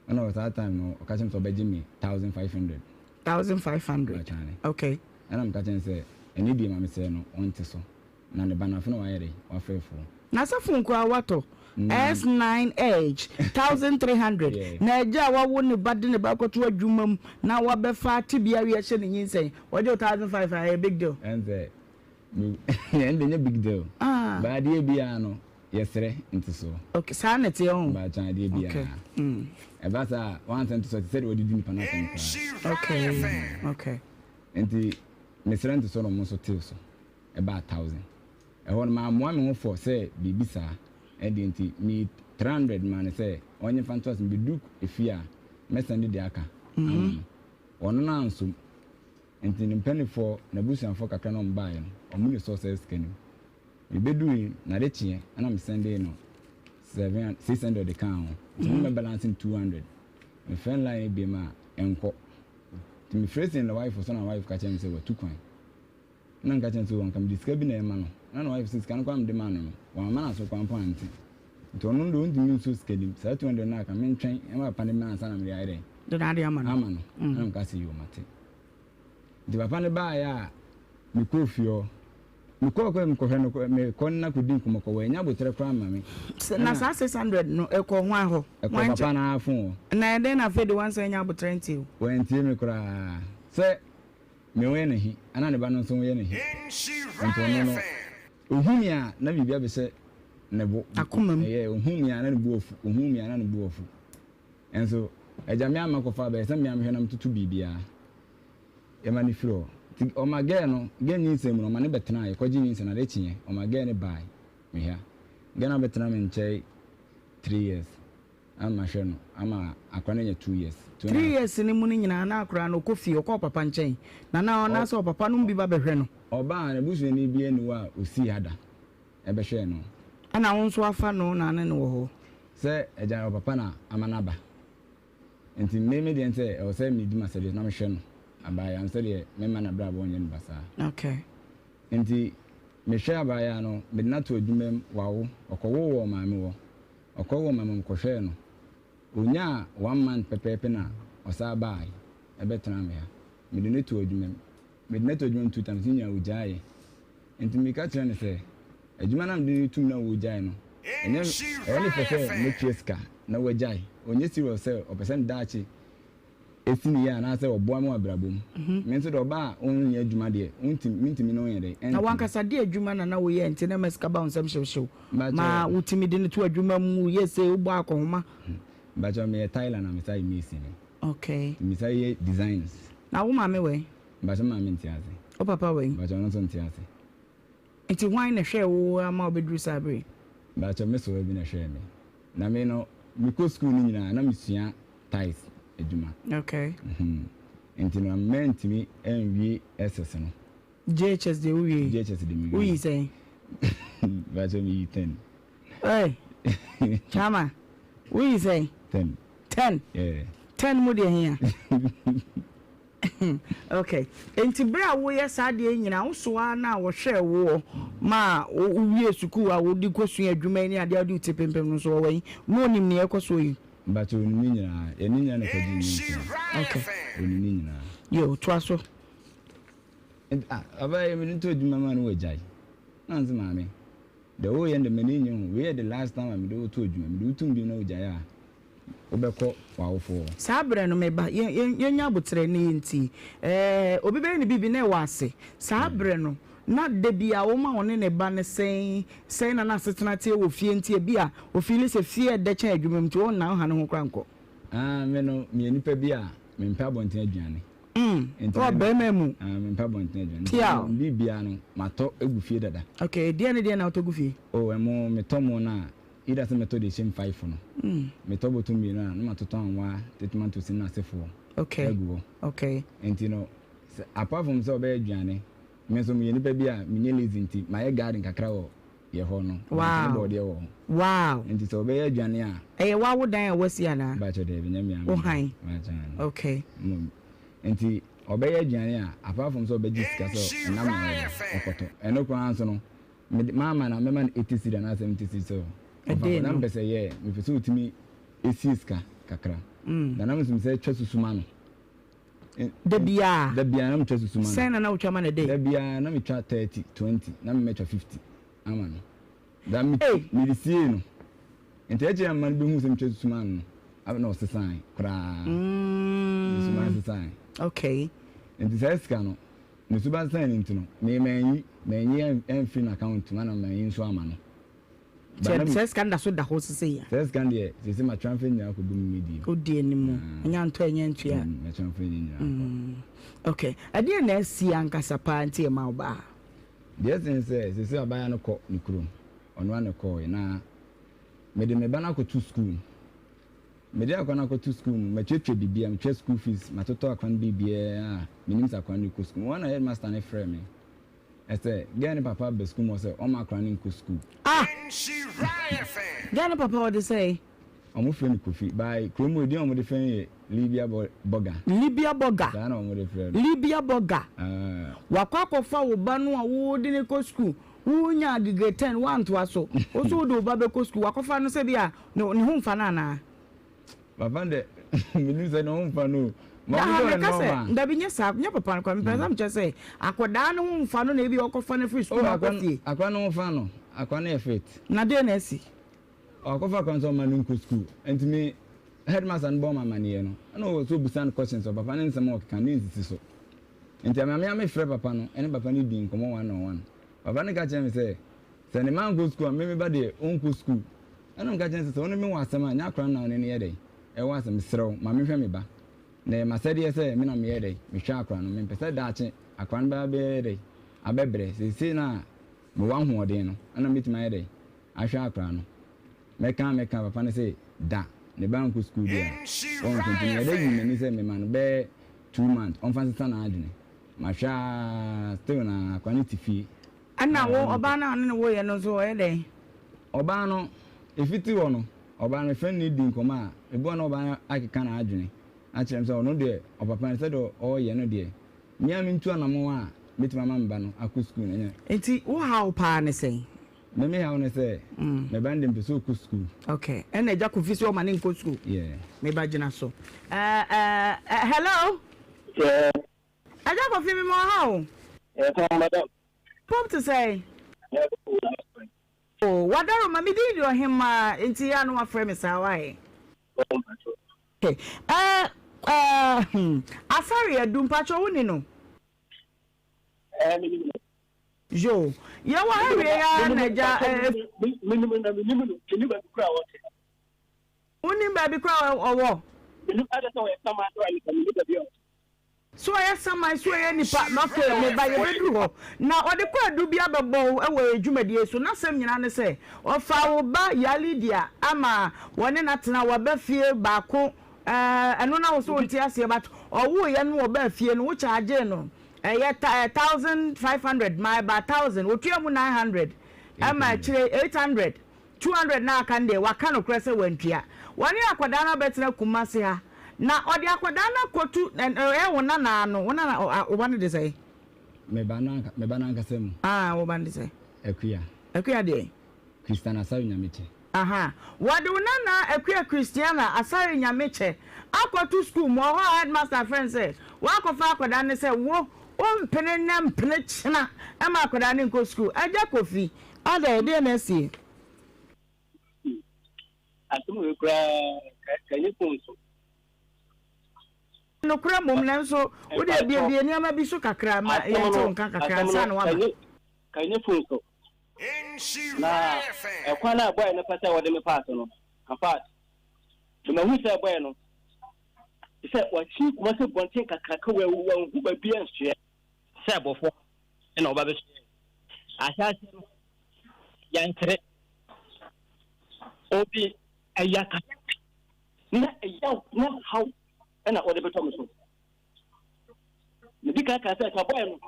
Ɛna wɔ saa time no ɔka kyerɛ me sɛ ɔbɛgye me 1500. 1500? Ɔkyɛ aane. Okay. Ɛna meka kyerɛ no sɛ ɛno deɛ ma mesrɛ no ɔnte so. Na ne ba no afei na wayɛ dɛn? Wafa afuo. Na sɛ phone koraa watɔ S9H 1300 na agya a wawo ne ba de ne ba akɔto adwuma mu na wabɛfa tebea wi ahyɛ ne nyinsɛn wɔgye wo 1500 a ɛyɛ big deal. Ɛnsɛ me ɛnde nyɛ big deal. Ah. But adeɛ biara no yɛsrɛ ntesoɔ. Okay saa na ɛteɛ ho. But adeɛ biara. Okay. Mm. Ɛba saa a wansɛ ntesoɔ te sɛ deɛ wɔde di nipa no asɛm koraa. Okay okay. Nti mesrɛ ntesoɔ na wɔn nso tee so. ɛbaa thousand. Ɛhɔ no mammoa me ho fɔ sɛ biribi saa ɛdeɛ nti meyii 300 maa no sɛ ɔnye mfa ntoa so mebedu efie a mɛsan de deɛ aka ama no. Ɔno no ansom nti ne mpaninfoɔ n'abusuafoɔ kakra na wɔn baeɛ no wɔn na ɛsɔɔ saa sika no mu. Mebedui no n'ade kyeɛ ɛna me sɛndee no seven 600 de kaa ho nti me mɛ balance no 200. Mefrɛ line no biom a ɛnkɔ nti mefrɛ sii ne wife so na wife ka kyerɛ me sɛ watu kwan. Nna meka kyerɛ no sɛ, oh, anka mede sika bi na ɛrema no. Nna ne wife se sika no koraa a mede maa no no, wamma no aso koraa mpo ante. Nti ɔno deɛ ɔntumi nsuo sika nim. Saa 200 no aka, mentwɛn mma papa no mmra ansa na mede ayɛ dɛn? De n'ade ama no. Ama no. Nna meka sɛ, yoo, mate. Nti papa no baeɛ a, mekɔɔ fie hɔ. Mekɔɔ kɔ mekɔhwɛ no, mekɔ ne no akɔdi nkɔmmɔ kɔ, wannya aboterɛ koraa amma me. Na saa 600 no, ɛkɔɔ hwan hɔ? Ɛkɔɔ papa no ara fon hɔ. Na ɛdɛn na afei de wansan anya aboterɛ ntie wo? Wantie me koraa. Sɛ me ho yɛ no he, ana ne ba no nso ho yɛ no he. Nti ɔno no, ohu me a na biribi abɛhyɛ ne bo. Akoma mu. Ɛyɛ, ohu me a na ne bo afu, ohu me a na ne bo afu. Nso, agya me amma kɔfa abɛyɛ sɛ me a mehwɛ na metoto biribiara. Yɛma no firi hɔ. Nti ɔma girl no, girl nyinsɛn mu no, ɔma no bɛtenaeɛ, kɔgye nyinsɛn no, ade kyeeɛ, ɔma girl no bae me ha. Girl no abɛtena me nkyɛn 3 years. Ama mahwɛ no, ama akora no anya 2 years. Two and a 3 half. years no mu no nyinaa na akora no ɔkɔ fie, ɔkɔ ɔpapa nkyɛn. Na na anaasɛ ɔpapa nom bi ba bɛhwɛ no. Ɔbaa a, n'abusuani biara nni hɔ a ɔsii ha da bɛhwɛɛ no. Ɛna wo nso afa no na ne no wɔ hɔ. Sɛ agya ɔpapa na ama no aba. Nti me me deɛ ne sɛ ɛwɔ sɛ medi m'asɛdeɛ na mehwɛ no abaayewa no sɛdeɛ memma n'abrabɔ nyɛ no basaa. Nti mehwɛ abaayewa no, mede no ato adwuma mu, wawo, ɔkɔwoo wɔ ɔmaame hɔ. Ɔkɔwoo ma mekɔhwɛɛ no. Ɔnyaa one month pɛpɛɛpɛ na ɔsan baae bɛtenaa me ha. Mede no too adwuma mu. Mede no too adwuma mu two times, ne nyinaa ɔgyaeɛ. Nti meka kyerɛɛ no sɛ, adwuma no a mede no reto mu no a ɔregyae no, ɛnyɛ, ɛyɛ ne fɛ sɛ mɛtua sika na wagyae. Ɔnyɛ serious sɛ ɔpɛ sɛ ne daakye ɛsi no yie anaasɛ ɔboa me wɔ abrabɔ mu. Me nso deɛ ɔba a ɔnyɛ adwuma deɛ, ɔntumi, mentumi ne ɔnyɛ dɛn, Na ɛntena. w'ankasa deɛ adwuma na na woyɛ nti na ɛma sika ba wo nsam hyewhyew ma Mpakyɛw. wotumi de no to adwuma mu, woyɛ sei, wobɔ akɔnhoma? Mpakyɛw, meyɛ tiler na mesan yɛ mason. Nti mesan yɛ designs. Na wo maame wɔ he? Mpakyɛw, me maame nte ase. Wo papa wɔ he? Mpakyɛw, ɔno nso nte ase. Nti hwan na ɛhwɛɛ wo ara ma wobɛduru saa bere yi? Mpakyɛw, me sowa bi na ɛhwɛɛ me. Na me no, mekɔ sukuu no nyinaa na mesua tiles adwuma. Nti no, mantumi anwie SS no. JHS deɛ wowiei? JHS deɛ mewiei. Woyii sɛn? Mpakyɛw, meyii 10. Hey, Chama, woyii sɛn? 10. 10? Yeah. 10 mu deɛ hia? Okay. Enti bere a woyɛ saa adeɛ yi nyinaa, wo so ara na wɔhwɛɛ woɔ ma wowie sukuu a wode kɔsua adwuma yi ne adeɛ a wode wo ti pempem no nso wɔwɔ yi? Na ɔnim nea ɛkɔ soɔ yi? Mpakyɛ ɔnim ne nyinaa. Yɛne nyinaa na ɛkɔgye nyinsɛn. Ɔnim ne nyinaa. Yo, toa so. Nti ah, ɔbaa yi mede to adwuma ma no wagyae. Na nse maame, deɛ woyɛ no deɛ m'ani nnye ho. Wei yɛ the last time a mede wo to adwuma. Mede wo tom bio na wogyae a, wobɛkɔ w'awofoɔ hɔ. Saa berɛ no, me ba, yɛn, yɛn, yɛnnya aboterɛ ne yɛntie. Ɛɛ, obi bɛyɛ ne biribi na ɛwɔ ase. Saa berɛ no, na da biara woma ɔne ne ba no sɛn, sɛn na n'asetena teɛ wɔ fie nti ebia ɔfiili sɛ fie yɛ dɛ kyɛn adwuma mu nti ɔnna ɔha ne ho koraa nkɔ. Ah, me no, meyɛ nipa bi a mempɛ abɔnten aduane. Mm, Nti wɔ me, barima mu. ah, mempɛ abɔnten aduane. Nti Piaw. me, biribiara no, matɔ agu fie dada. Okay, deɛn ne deɛn na wotɔ gu fie? Oh, ɛmo, metɔ mo no a, Either sɛ mɛtɔ deɛ ɛhyɛ mu five no, metɔ bɔtɔ mmienu a na matotɔ anwa, tomatoes ne n'asefoɔ agu hɔ. Nti no, sɛ apart from sɛ ɔbɛyɛ aduane, me nso meyɛ nipa bi a menyɛ lazy nti mayɛ garden kakra wɔ yɛ hɔ no, bankye ne bɔɔdeɛ wɔ hɔ. Nti sɛ ɔbɛyɛ aduane a. Ɛyɛ wo dan a woasi anaa? Mpakyɛ daabi, nyɛ me ara me Wo dan. han? Mpakyɛ aane. Okay. Nti ɔbɛyɛ aduane a, apart from sɛ ɔbɛgye sika sɛ ɛnam na ɔyɛ dɛn, ɔkɔtɔ. Ɛno koraa nso no, Mede mama na mɛma no 80 cedi anaa 70 cedi sɛ ɔmfa nkɔ. Na mepɛ sɛ yɛ mepɛ sɛ ɔtumi sie sika kakra. Na na mesim sɛ twa susu ma no. Da biara? Da biara na metwa susu ma no. Sɛn na na wotwa ma no day? Da biara na metwa 30, 20, na mɛtwa 50 ama no. Da me mede siee no. Nti akyire a mma no bɛhu sɛ metwa susu ma no no, na ɔsesae koraa. Ne suban sesae. Okay. Nti saa sika no, Ne suban sɛn no nti no, me manyi, manyi amfiri n'account mu ɛna manyi nso ama no. But na me. Saa sika no da so da hɔ sesei a? Saa sika no deɛ, sesei ma transfer nyinaa kɔgu me me deɛ mu. Wo deɛ no mu, ɛnyɛ antɔ ɛnyɛ antua. Mm, ma transfer ne nyinaa kɔ. Ok, ɛdeɛn na asi ankasa paa nti ɛma wo baa ha? Deɛ ɛsi ne sɛ, sesei abaayewa no kɔ ne kurom, ɔno ara na ɛkɔɔe, na mede me ba no akɔto sukuu mu. Mede akwa no akɔto sukuu mu, matuatua biribiara, metua school fees, matotɔ akwa no biribiara a menim sɛ akwa no rekɔ sukuu. Wɔn na headmaster no frɛɛ me sɛ girl no papa aba sukuu mu hɔ sɛ ɔmma akwa no nkɔ sukuu. Ah! Girl no papa ɔde sɛn? Wɔfrɛ no Kofi, by kurom hɔ edin a wɔde frɛ no yɛ Libya Bɔga. Libya Bɔga. Saa na wɔde frɛ no. Libya Bɔga. Ah. Wakɔ akɔfa wo ba no a wode no kɔ sukuu, wonya grade 10 woantoa so, wo nso wode wo ba bɛkɔ sukuu, wakɔfa no sɛ bi a Ne ne ho nfa no anaa? Papa no dɛ menim sɛ ne ho nfa no o. Ma Daha ɔno sɛ ɔyɛ meka sɛ normal. dabi nyɛ saa nyɛ papa no koraa mepɛ sɛ mekyerɛ sɛ akwadaa no ho nfa no na ebi ɔkɔfa no afiri Oh sukuu na akwa ɔkɔ fie. akwa no ho fa no akwa no yɛ fit. Na deɛ na asi? Ɔakɔfa akwa no sɛ ɔmma no nkɔ sukuu nti me headmaster no bɔɔ me amaneɛ no ɛna ɔwɔ sɛ ɔbisa no questions ɔpapa no nsɛm a ɔkeka no nsisi so. Nti ɛma me ara mefrɛ papa no ne papa no di nkɔmmɔ one on one. Papa no ka kyerɛ me sɛ, sɛ ne mma ankɔ sukuu a, me me ba deɛ ɔnkɔ sukuu. Ɛna meka kyerɛ no sɛ, sɛ wo ne me wɔ asɛm a, nyɛ akwadaa no na wo ne no yɛ dɛn? Ɛwɔ asɛm. Mesrɛ wo, ma menhwɛ me ba. Na ɛyɛ m'asɛdeɛ sɛ me na meyɛ dɛn? Mehwɛ akwadaa no. Mempɛ sɛ daakye akwadaa no bɛba abɛyɛ dɛn? Abɛbrɛ. Seesei no a mewɔ ahoɔden no, ɛna mɛtumi ayɛ dɛn? Ahwɛ akwadaa no. Mɛka a mɛka, papa no se da ne ba nkɔ sukuu deɛ a, ɔnkɔ. Nti meyɛ dɛ yii m'ani sɛ mema no bɛyɛ 2 months ɔmfa nsesa n'adwene. Mahwɛ ara still na akwadaa no te fie. Ɛna a wo ɔnkɔ. ɔbaa no a ɔne no woeɛ no nso ɔyɛ dɛn? Ɔbaa no, ɛfiti hɔ no, ɔbaa no mefrɛ no ne di nkɔmmɔ a, ebi wɔ hɔ na ɔbaa no akeka n'adwene akyerɛ me sɛ ɔno deɛ ɔpapa no sɛdeɛ ɔreyɛ no deɛ, me ara mentu anamɔn a mɛtumi ama me ba no akɔ sukuu no ɛnyɛ. Nti wo haw paa ne sɛn? Me me haw ne sɛ, me ba no deɛ mepɛ sɛ ɔkɔ sukuu. Okay, ɛna agya Kofi sɛ ɔma no nkɔ sukuu? Yeah. Me ba gyina so. Eh, eh, eh, hello? Yeah. Agya Kofi me ma ɔha o. Yeah, come madam. Pop te sɛn? Oh, wadaroma me din de ɔhemaa nti yɛ a na wafrɛ me saa wae. Okay. Eh, eh, hmm. Asare Adu mpakyɛ wo ni no? Eh, me ni no. Yo, yɛwɔ ha wie ara na agya eh. Menim na menim no, menim baabi kora a ɔte. Wonim baabi kora a ɔwɔ? Menim ada sɛ ɔyɛ saman kora nipa, menim baabi a ɔte. So ɔyɛ saman, so ɔyɛ nipa, na afei meba yɛbɛduru hɔ. Na ɔde kwaadu bi abɛbɔ wo wɔ yɛn dwumadie so. N'asɛm nyinaa ne sɛ, ɔfaa wo ba Yalidia ama wɔne no atena, waba fie baako, eh, ɛno na wo so wonte aseɛ, but ɔwoeɛ no ɔbaa fie no, wo chargee no. Ɛyɛ ta eh, 1,500 ma ɛbaa 1,000, wɔtua mu 900 ɛma akyire 800, 200 no a aka no deɛ waka nokorɛ sɛ wantua. Wɔne akwadaa no abɛtena Kumasi ha na ɔde akwadaa no akɔtu ɛ ɛyɛ wo nana ano, wo nana ɔ a wo ba no de sɛn? Me ba no anka me ba no ankasa mu. Ah, wo ba no de sɛn? Akua. Akua deɛn? Christiana Asare Nyamekyɛ. Aha, wɔde wo nana Akua Christiana Asare Nyamekyɛ akɔto sukuu mu, ɔhɔ a headmaster frɛ no sɛ woakɔfa akwadaa no sɛ wo wompene nnɛ mpene kyena mma akwadaa no nkɔ sukuu. Agya Kofi, adɛn, ɛdeɛn na asie? Asɛm wei koraa ka ɛnyɛ phone so. Nokorɛ mmom, nanso wo deɛ biebie nneɛma bi so kakra ma yɛnte wo nka kakra ansa na woaba. Ka ɛnyɛ phone so. Na ɛkwan a bɔe no pɛ sɛ wɔde me faa so no, ampa, mahu sɛ bɔe no te sɛ wakyin Kumasi bɔnten kakraka, wanhu baabi ansoɛ. Sɛ bɔfo na ɔba bɛsoɛ ahyɛaseɛ no, yɛankyerɛ obi ɛya kakra na ɛyaw na haw na ɔde bɛtɔ me so. Medi kan kaa sɛ, nka bɔe no,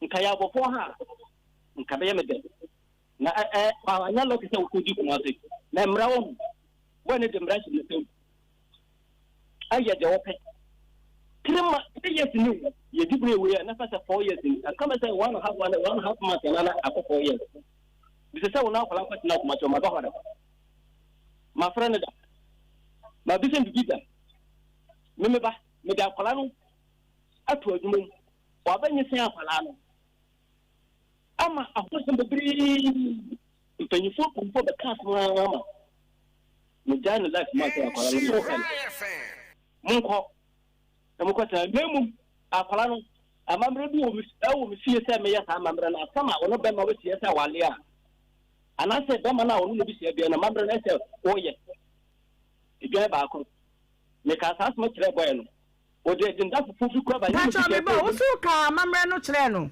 nka yɛ abɔfoɔ ha a, nka bɛyɛ me dɛ. Na ɛ ɛ wanyɛ lɔki sɛ wokɔdi Kumase. Na mmara wɔ ho. Bɔe no de mmara hyɛ ne nsam. Ɛyɛ deɛ wɔpɛ. 3 years ni o. Yɛdi bere wei a, na fa sɛ 4 years ni. Aka mɛ sɛ one and half one, one and half month na na akɔ 4 years. Bisɛ sɛ wo na akwadaa kɔtena Kumase, ɔma ba hɔ da. Mafrɛ no da. Mabisa no bibi da. Me me ba, mede akwadaa no ato adwuma mu. Wabɛnyinsɛn akwadaa no ama ahosɛm bebree. Mpanyinfoɔ mpanyinfoɔ bɛka asɛm ara ma megyae ne life mu asɛ akwadaa no monkɔ monkɔ na monkɔtena na mmom akwadaa no amammerɛ bi wɔ me ɛwɔ me fie sɛ meyɛ saa amammerɛ no asɛm a ɔno bɛma wɔahyia sɛ awale a anaasɛ bɛma no a ɔno na bi hyia bia no amammerɛ no ɛsɛ wɔyɛ edwan baako mekaa saa asɛm kyerɛ bɔyɛ no. Ɔde agyenda fufuo bi kura ba. Mpakyɛw me ba, wo so kaa amammerɛ no kyerɛɛ no?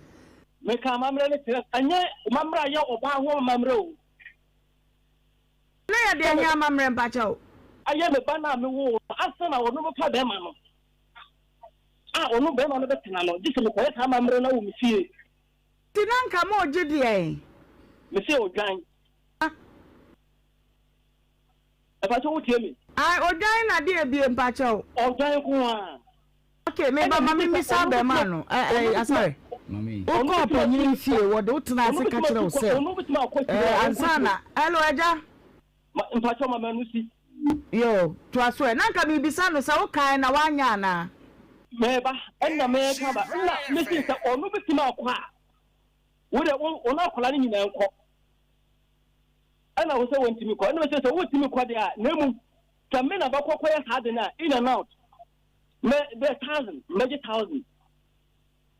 Me kaa amammerɛ no kyerɛ, ɛnyɛ amammerɛ a ɛyɛ ɔbaa ho amammerɛ o. Na yɛ deɛ he amammerɛ mpakyɛw? Ɛyɛ me ba no a me woo no ansa na ɔno bɛfa bɛɛma no, a ɔno bɛɛma no bɛtena no, gye sɛ me kɔyɛ saa amammerɛ no wɔ me fie. Nti na nka mo gye deɛn? Me se odwan. Mpakyɛw wo tie me? Ae odwan na deɛ bie mpakyɛw. Ɔdwan nko ara. Ok me ba ma me mmisa abɛɛmaa no eh eh Asare wo kɔɔ panyini fie wɔde wo tena ase ka kyerɛ wo sɛ eh ansa na hello agya. Mpakyɛw ma m'ano si. Yoo toa so ɛ na nka mebisa no sɛ wo kae na wanyɛ anaa. Meba ɛna meka ba ɛna mese sɛ ɔno bɛtumi akɔ a wo deɛ wo ne akwadaa no nyinaa nkɔ. Ɛna wo sɛ wɔntumi kɔ. Ɛna mese sɛ wotumi kɔ deɛ a, na mmom sɛ me na bɛkɔ kɔyɛ saa de no a, in and out, mɛ bɛ thousand, mɛgye thousand.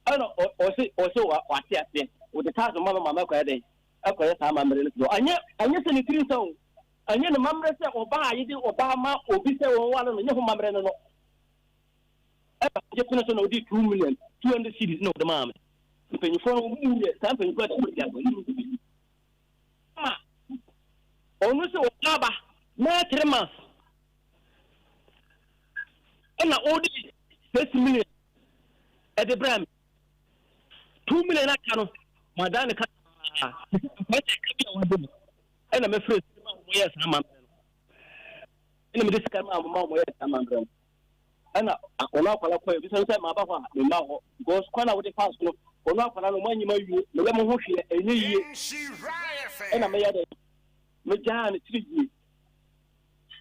Ɛna ɔse ɔse wate aseɛ. Ɔde tax ma me maame akɔyɛ dɛn? Akɔyɛ saa amammerɛ no. So ɛnyɛ ɛnyɛ sɛ ne tiri nsa o. Ɛnyɛ ne mammerɛ sɛ ɔbaa a yɛde ɔbaa ma obi sɛ wɔnware no, ɛnyɛ ho mammerɛ no no. Ɛna ɔgye pene so na ɔde 2 million 200 cedis na ɔde maa me. Mpanyinfoɔ no wɔn mu yɛ saa mpanyinfoɔ a wɔde agorɔ ne mu bi. Ma ɔno sɛ ɔba aba na 3 months ɛna ɔde 6 million ɛde brɛ me. 2 million aka no madan ne ka ɛsɛ ka bi a wade no ɛna mɛfrɛ sika ma wɔn yɛ saa amammerɛ no, ɛna mede sika ma wɔn ma wɔn yɛ saa amammerɛ no. Ɛna ɔno akwala kɔ ebi sɛ sɛ maa ba hɔ a mema hɔ because kwan a wɔde fa so no, ɔno akwala no mo anyima wie meyɛ mo ho hwɛ ɛnyɛ yie. Ɛna mɛyɛ dɛ megyaa ne tiri yie.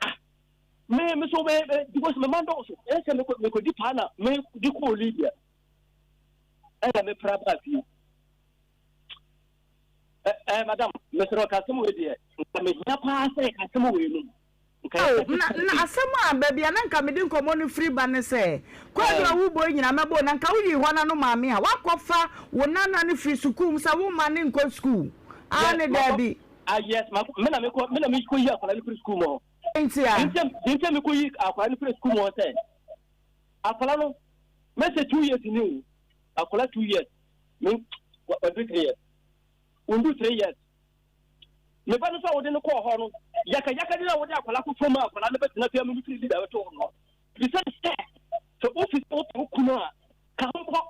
Ah, me me so me because me man dɔɔso ɛyɛ sɛ mekɔ mekɔdi paa na me de kɔɔ Libya ɛna mepra baa fie. Ɛ ɛ madam, mesrɛ, ɔka asɛm wei deɛ nka mehia paa sɛ ɛka asɛm wei no nka Oh, yɛka na na asɛm a baabi a na nka mede nkɔmmɔ no firi ba ne sɛ, kwaadu a wobɔ yi nyinaa mɛbɔ wo, na nka woyii hɔ na no maame a woakɔfa wo nana no firi sukuu mu sɛ womma no nkɔ sukuu. Yes. Aane, Makɔ. daabi. Ah, yes, makɔ. Me na mekɔ yi akwadaa no firi sukuu mu hɔ. Nti a. Deɛ nti a mekɔ yi akwadaa no firi sukuu mu hɔ sɛ akwadaa no mɛsɛ 2 years ni o, akwadaa 2 years me wadu 3 years, wondu 3 years. Me ba no so a wode no kɔɔ hɔ no yakayaka de na wode akwadaa kɔ fam a akwadaa no bɛtena fie ama no firi leader bɛtɔ hɔ no bisa sɛ sɛ wofi sɛ wopɛ wo kunu a ka ho kɔ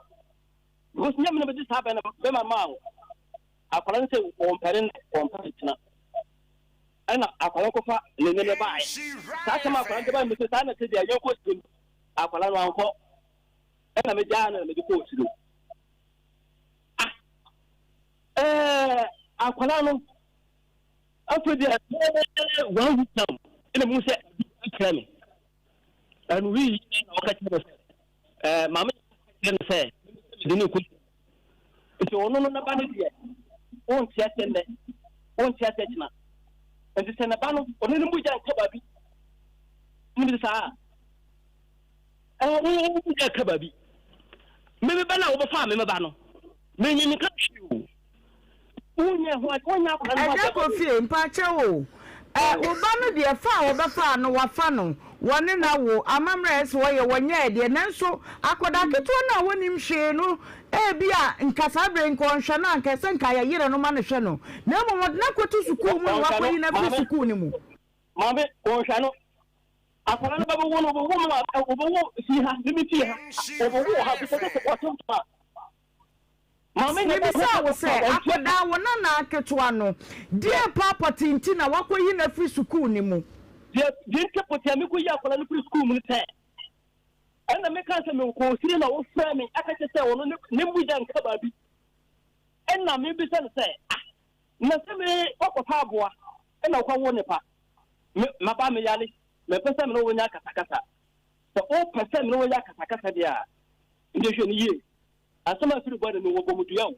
because nyɛ me na mede saa bɛn bɛma maa wo. Akwadaa no sɛ wɔmpɛ ne wɔmpɛ ne tena ɛna akwadaa no kɔfa ne ne ne baeɛ. Saa asɛm akwadaa no de baeɛ mesɛ saa na ɛte deɛ yɛnkɔ sire mu. Akwadaa no ankɔ ɛna megyaa no na mede kɔɔ sire mu. Ah, ɛɛ akwadaa no afei deɛ one week now ɛna mu sɛ ɛkyerɛ me ɛno wii na ɔka kyerɛ me sɛ ɛɛ maame kyerɛ me sɛ mede ne kɔ nti ɔno no naba no deɛ wonte asɛ nnɛ, wonte asɛ kyena, nti sɛ ne ba no ɔno ne mogya nka baabi ne bi saa ɛɛ wo mogya nka baabi. Me me ba no a wɔbɛfa me me ba no me me nka hwee o. Wonyɛ ho wonyɛ akwadaa no ho Ɛda adeɛ. Kofie, mpakyɛw o, ɛ, wo ba no deɛ fa a wɔbɛfaa no wafa no, wɔne no awo, amammerɛ a ɛsɛ wɔyɛ wɔnyɛɛ deɛ, nanso akwadaa ketewa no a wɔnnim hwee no, ebia nka saa berɛ yi nka ɔnhwɛ no a, nka ɛsɛ nka yɛyere no ma no hwɛ no, na mmom wɔde no akɔto sukuu mu na Ɔnhwɛ no wɔakɔyi no afiri maame. sukuu no mu. Maame, wɔnhwɛ no. Akwadaa no bɛbɛwo no, wɔbɛwo no a, wɔbɛwo fie ha, ne me fie ha, wɔbɛwo wɔ ha, bisa sɛ wɔte a. Maame na Mebisaa wo sɛ, akwadaa, wo nana ketewa no, deɛn paa pɔtee nti na woakɔyi no afiri sukuu no mu? Deɛ deɛ nti pɔtee a mekɔyi akwadaa no firi sukuu mu no sɛ, ɛna meka sɛ mekɔɔ siri na wofrɛ me aka kyerɛ sɛ ɔno ne ne mogya nka baabi. Ɛna mebisa no sɛ, ah, na sɛ me wakɔtɔ aboa ɛna wokɔwo ne pa. Me maba meyale, mempɛ sɛ me ne wo nya akasakasa. Sɛ wopɛ sɛ me ne wo yɛ akasakasa deɛ a, ndeɛ hwɛ no yie. Asɛm a firi bɔ ne no wɔ bɔ mu dua o.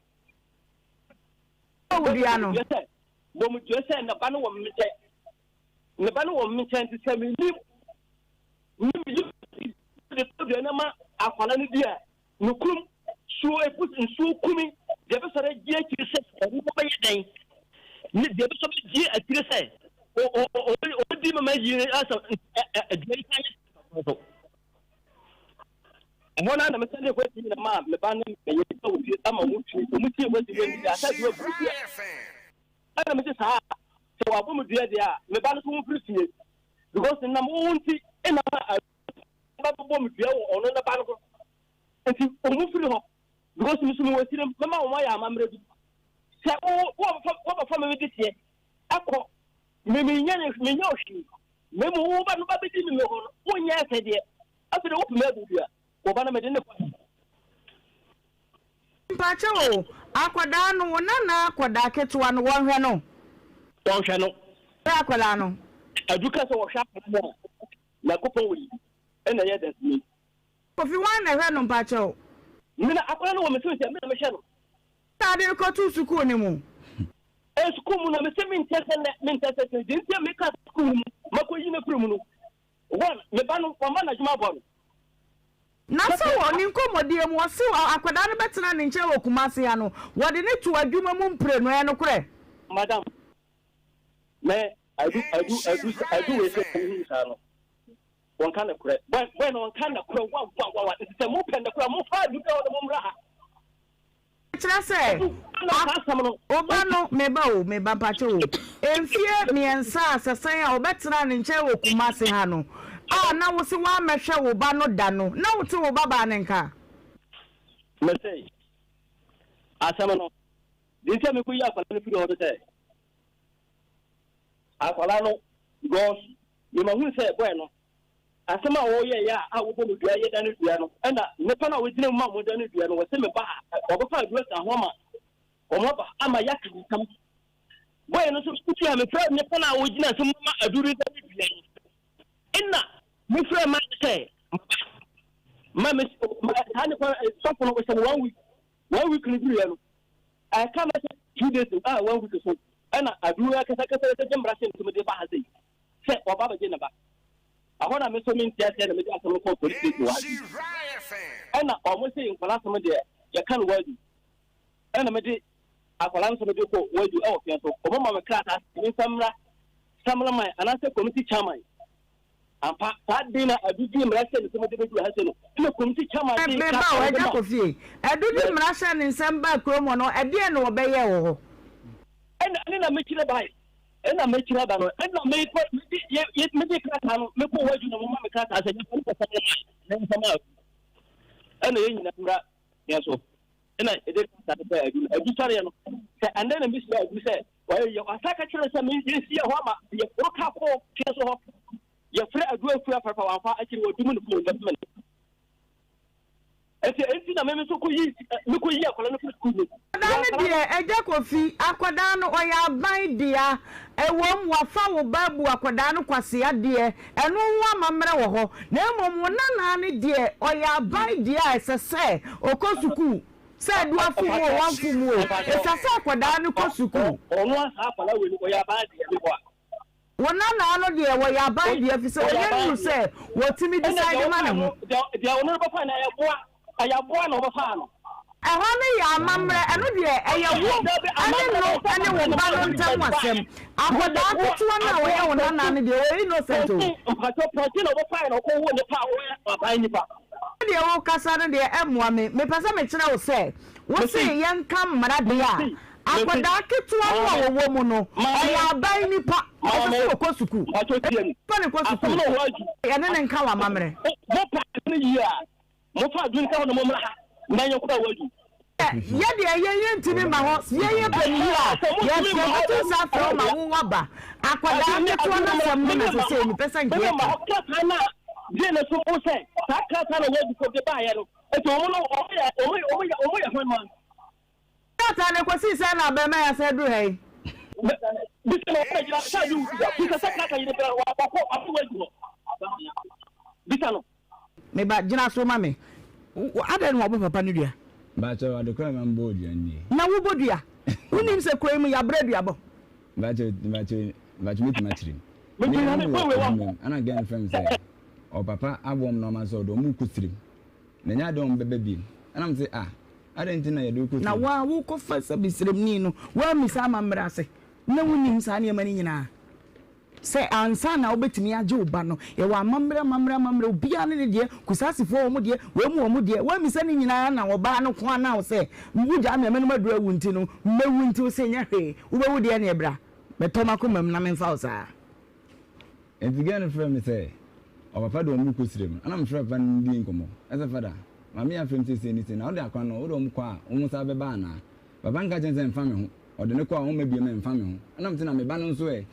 Bɔ wo dua no. Bɔ mu dua sɛ, bɔ mu dua sɛ ne ba no wɔ me nkyɛn. Ne ba no wɔ me nkyɛn nti sɛ menim ne meyi de tɔ dua no ma akwadaa no di a, nokurum suo ebu nsuo kumi deɛ bɛsɔre agye akyiri sɛ ɔno bɛyɛ dɛn ne deɛ bɛsɔre agye akyiri sɛ ɔdi mama yie asɛ aduane san yɛ so. Ɛhɔ no na mesane de kwasi nyina maa me ba ne meyɛ wɔ fie ama ɔmo twi ɔmo tie kwasi wɔ nti asɛ dua bu dua. Ɛna mese saa sɛ wɔabɔ me dua deɛ a, me ba no so mfiri fie because nam wo nti ɛna ma ba bɛbɔ me dua wɔ ɔno ne ba no ho nti ɔmo firi hɔ because me so mewɔ sirem mɛma wɔn ayɛ amammerɛ bi sɛ wɔbɛfa me mede seɛ ɛkɔ me menyɛ menyɛ ɔhwee na mmom wo ba no ba bɛdi me hɔ no wonyɛ ɛsɛ deɛ afei de wopɛ me abu dua wɔ ba no mede ne kɔ. Mpakyɛw o, akwadaa no, wo nana akwadaa ketewa no, wɔnhwɛ no? Wɔnhwɛ no. Hwɛ akwadaa no. Adu ka sɛ wɔhwɛ akwadaa no a, Nyankopɔn wɔ yi ɛna ɛyɛ dasani. Kofi, hwan na ɛhwɛ no mpakyɛw? Me na akwadaa no wɔ me so nti me na mehwɛ no. Na ade no kɔtoo sukuu no mu. Ɛ sukuu mu no mese mentɛ sɛ nnɛ mentɛ sɛ kyerɛ deɛ nti a meka sukuu no mu makɔyi no afiri mu no one me ba no wama n'adwuma abɔ no. Na sɛ wɔ ne nkɔmmɔdie mu ɔse akwadaa no bɛtena ne nkyɛn wɔ Kumasi ha no, wɔde no too adwuma mu mprenu, ɛyɛ nokorɛ? Madam, me adu adu adu adu wei sɛ wohunu saa no, wɔnka nokorɛ. Bɔy bɔy no wɔnka nokorɛ wa wa wa wa. Nti sɛ mopɛ nokorɛ a, momfa adu bɛ hɔ na mommra ha. Kyerɛ sɛ, a, wo ba no, me ba o, me ba mpakyɛ o, mfie mmiɛnsa a sɛsɛn a wɔbɛtenaa ne nkyɛn wɔ Kumasi ha no, a na wo se woammɛhwɛ wo ba no da no, na wote wo babaa no nka? Mese, asɛm no, deɛ nti a mekɔyi akwadaa no firi hɔ no sɛ, akwadaa no, because mema hunu sɛ boy no, Asɛm a wɔyɛeɛ a a wɔbɔ mu dua yɛ da no dua no, ɛna nnipa no a wɔgyina mu ma wɔda no dua no, wɔse meba a, wɔbɛfa aduro asa ho ama wɔn aba ama yɛaka ntam. Bɔyɛ no nso mefiri a mefrɛ nnipa no a wɔgyina so ma aduro da no dua no, ɛna mefrɛ ma sɛ ma me saa nipa sɔfo no wɔhyɛ no one week one week no duruiɛ no ɛka mɛ sɛ 2 days a one week so ɛna aduro akasakasa sɛ gye mmara hyɛ ntoma de ba ha sɛ sɛ ɔba abɛgye ne ba. Ɛhɔ na me nso mente aseɛ na mede asɛm no kɔɔ police station wɔ ha bi. Ɛna wɔn se nkwadaa asɛm deɛ yɛka no wadu. Ɛna mede akwadaa no nso mede kɔ wadu ɛwɔ fɛn so. Wɔn ma me krataa sɛ me nsa mmra samlaman anaasɛ committee chairman. Ampa saa de na adu di mmara hyɛ ne nsam de bɛdu ha se no. Ɛna committee chairman de Me ba o, krataa no Agya ma. Kofi, Adu de Yes. mmara hyɛ ne nsam baa kurom hɔ no, ɛdeɛn na wɔbɛyɛɛ wɔ hɔ? Ɛna ɛne na mekyerɛ bae. Ɛna mɛkyerɛ aba no, ɛna mekɔ mede yɛ yɛ mede krataa no mekɔ wɔ adwuma mu ma me krataa sɛ yɛmfa no kɔsɛm no ma ne nsɛm a ɛna yɛn nyinaa mmra yɛn so ɛna yɛde krataa no bɛɛ adu no adu sɔreɛ no sɛ ɛnɛ na mehyia adu sɛ wɔyɛ yɛ ɔsa ka kyerɛ sɛ yɛsi yɛ hɔ ama yɛforo ka kɔ fie so hɔ yɛfrɛ adu afiri afafa wamfa akyiri wɔ dum no fon bɛfrɛ no Enti enti na me nso kɔyi mekɔyi akwadaa no firi sukuu mu. Akwadaa no deɛ, Agya Kofi, akwadaa no ɔyɛ aban dea. Ɛwom, wafa wo ba abu akwadaa no kwasea deɛ, ɛno ho amammerɛ wɔ hɔ. Na mmom wo nana no deɛ, ɔyɛ aban dea a ɛsɛ sɛ ɔkɔ sukuu. Sɛ adu afom o, wamfom o, ɛsɛ sɛ akwadaa no kɔ sukuu. Ɔno a saa akwadaa wei no, ɔyɛ aban dea, meboa. Wo nanaa no deɛ wɔyɛ aban deɛ ɛfiri sɛ wɔnyɛ nnuru sɛ wɔtumi decide ma ne ho. Deɛ ɔno no bɛfa no ɛyɛ boa, ɛyɛ boa na ɔbɛfaa no. Ɛhɔ no yɛ amammerɛ, ɛno deɛ ɛyɛ wo ne no ne wo ba no ntam asɛm. Akwadaa ketewa no a ɔyɛ wo nanaa no deɛ ɔyɛ innocent o. Mpakyɛw pɔnkye na ɔbɛfaeɛ na ɔkɔwoo nipa a ɔyɛ aban nipa. Sɛdeɛ wokasa no deɛ ɛmmoa me. Mepɛ sɛ mekyerɛ wo sɛ, wose yɛnka mmara deɛ a, Akwadaa ketewa no a wɔwɔ mu no, ɔyɛ aban nipa. Ɛsɛ sɛ ɔkɔ sukuu. Fa no kɔ sukuu. Yɛne no nka w'amammerɛ. Yɛ deɛ yɛn yɛntumi mma hɔ. Yɛn yɛpɛ no yie a, yɛbɛto nsa afrɛ wo ma wo woaba. Akwadaa ketewa no asɛm no na sɛsɛi mepɛ sɛ nka yɛka. Krataa no kosii sɛn na abarimaa yi asan aduru ha yi? Bisa no ɔbɛgyina sɛ adi bisa sɛ krataa yi de bɛrɛ wakɔ wakɔ wadu hɔ bisa no. Me ba, gyina so ma me. Adɛn na wɔabɔ papa no dua? Mpakyɛw, ade koro a ɛma mebɔɔ dua nie. Na wobɔ dua? Wonnim sɛ kuro yi mu yɛabrɛ duabɔ? Mpakyɛw, mpakyɛw, mpakyɛw mɛtumi akyerɛ mu. Me ne wɔ adwuma mu, ɛna girl no frɛ me sɛ ɔpapa aboa wɔn nneɛma sɛ ɔde wɔn rekɔ tirim. Na ɛnyɛ ade a wɔbɛba bio. Ɛna mese, ah, adɛn nti na yɛde wo kɔ Na kurom? wo a wokɔfa sɛ Misraimni no, woammisa amammerɛ ase, na wonnim saa nneɛma no nyinaa, sɛ ansa na wobɛtumi agye wo ba no, yɛwɔ amammerɛ, amammerɛ, amammerɛ, obiara ne ne deɛ, Kusaasifoɔ wɔn deɛ, wei mu wɔn deɛ, woammisa ne nyinaa na ɔbaa no ko anaa wo sɛ, wogyaa me a mɛnom aduro awu nti no, mɛwu nti wo se nyɛ hwee, wobɛwu deɛ neɛ bra, bɛtɔ m'akoma mu na memfa wo saa. Enti girl no frɛɛ me sɛ ɔpapa de wɔn rekɔ srem no, ɛna mefrɛɛ papa no ne no dii nkɔmmɔ. Ɛsɛ fada, maame yi afrɛ me seesei ne sei, na wode akwan no, wode wɔn kɔ a, wo nsa bɛba anaa? Papa no ka kyerɛɛ me sɛ ɛmfa me ho, ɔde no kɔ a ɔmma biom ɛmfa me ho. Ɛna mese na me ba no nso ɛ?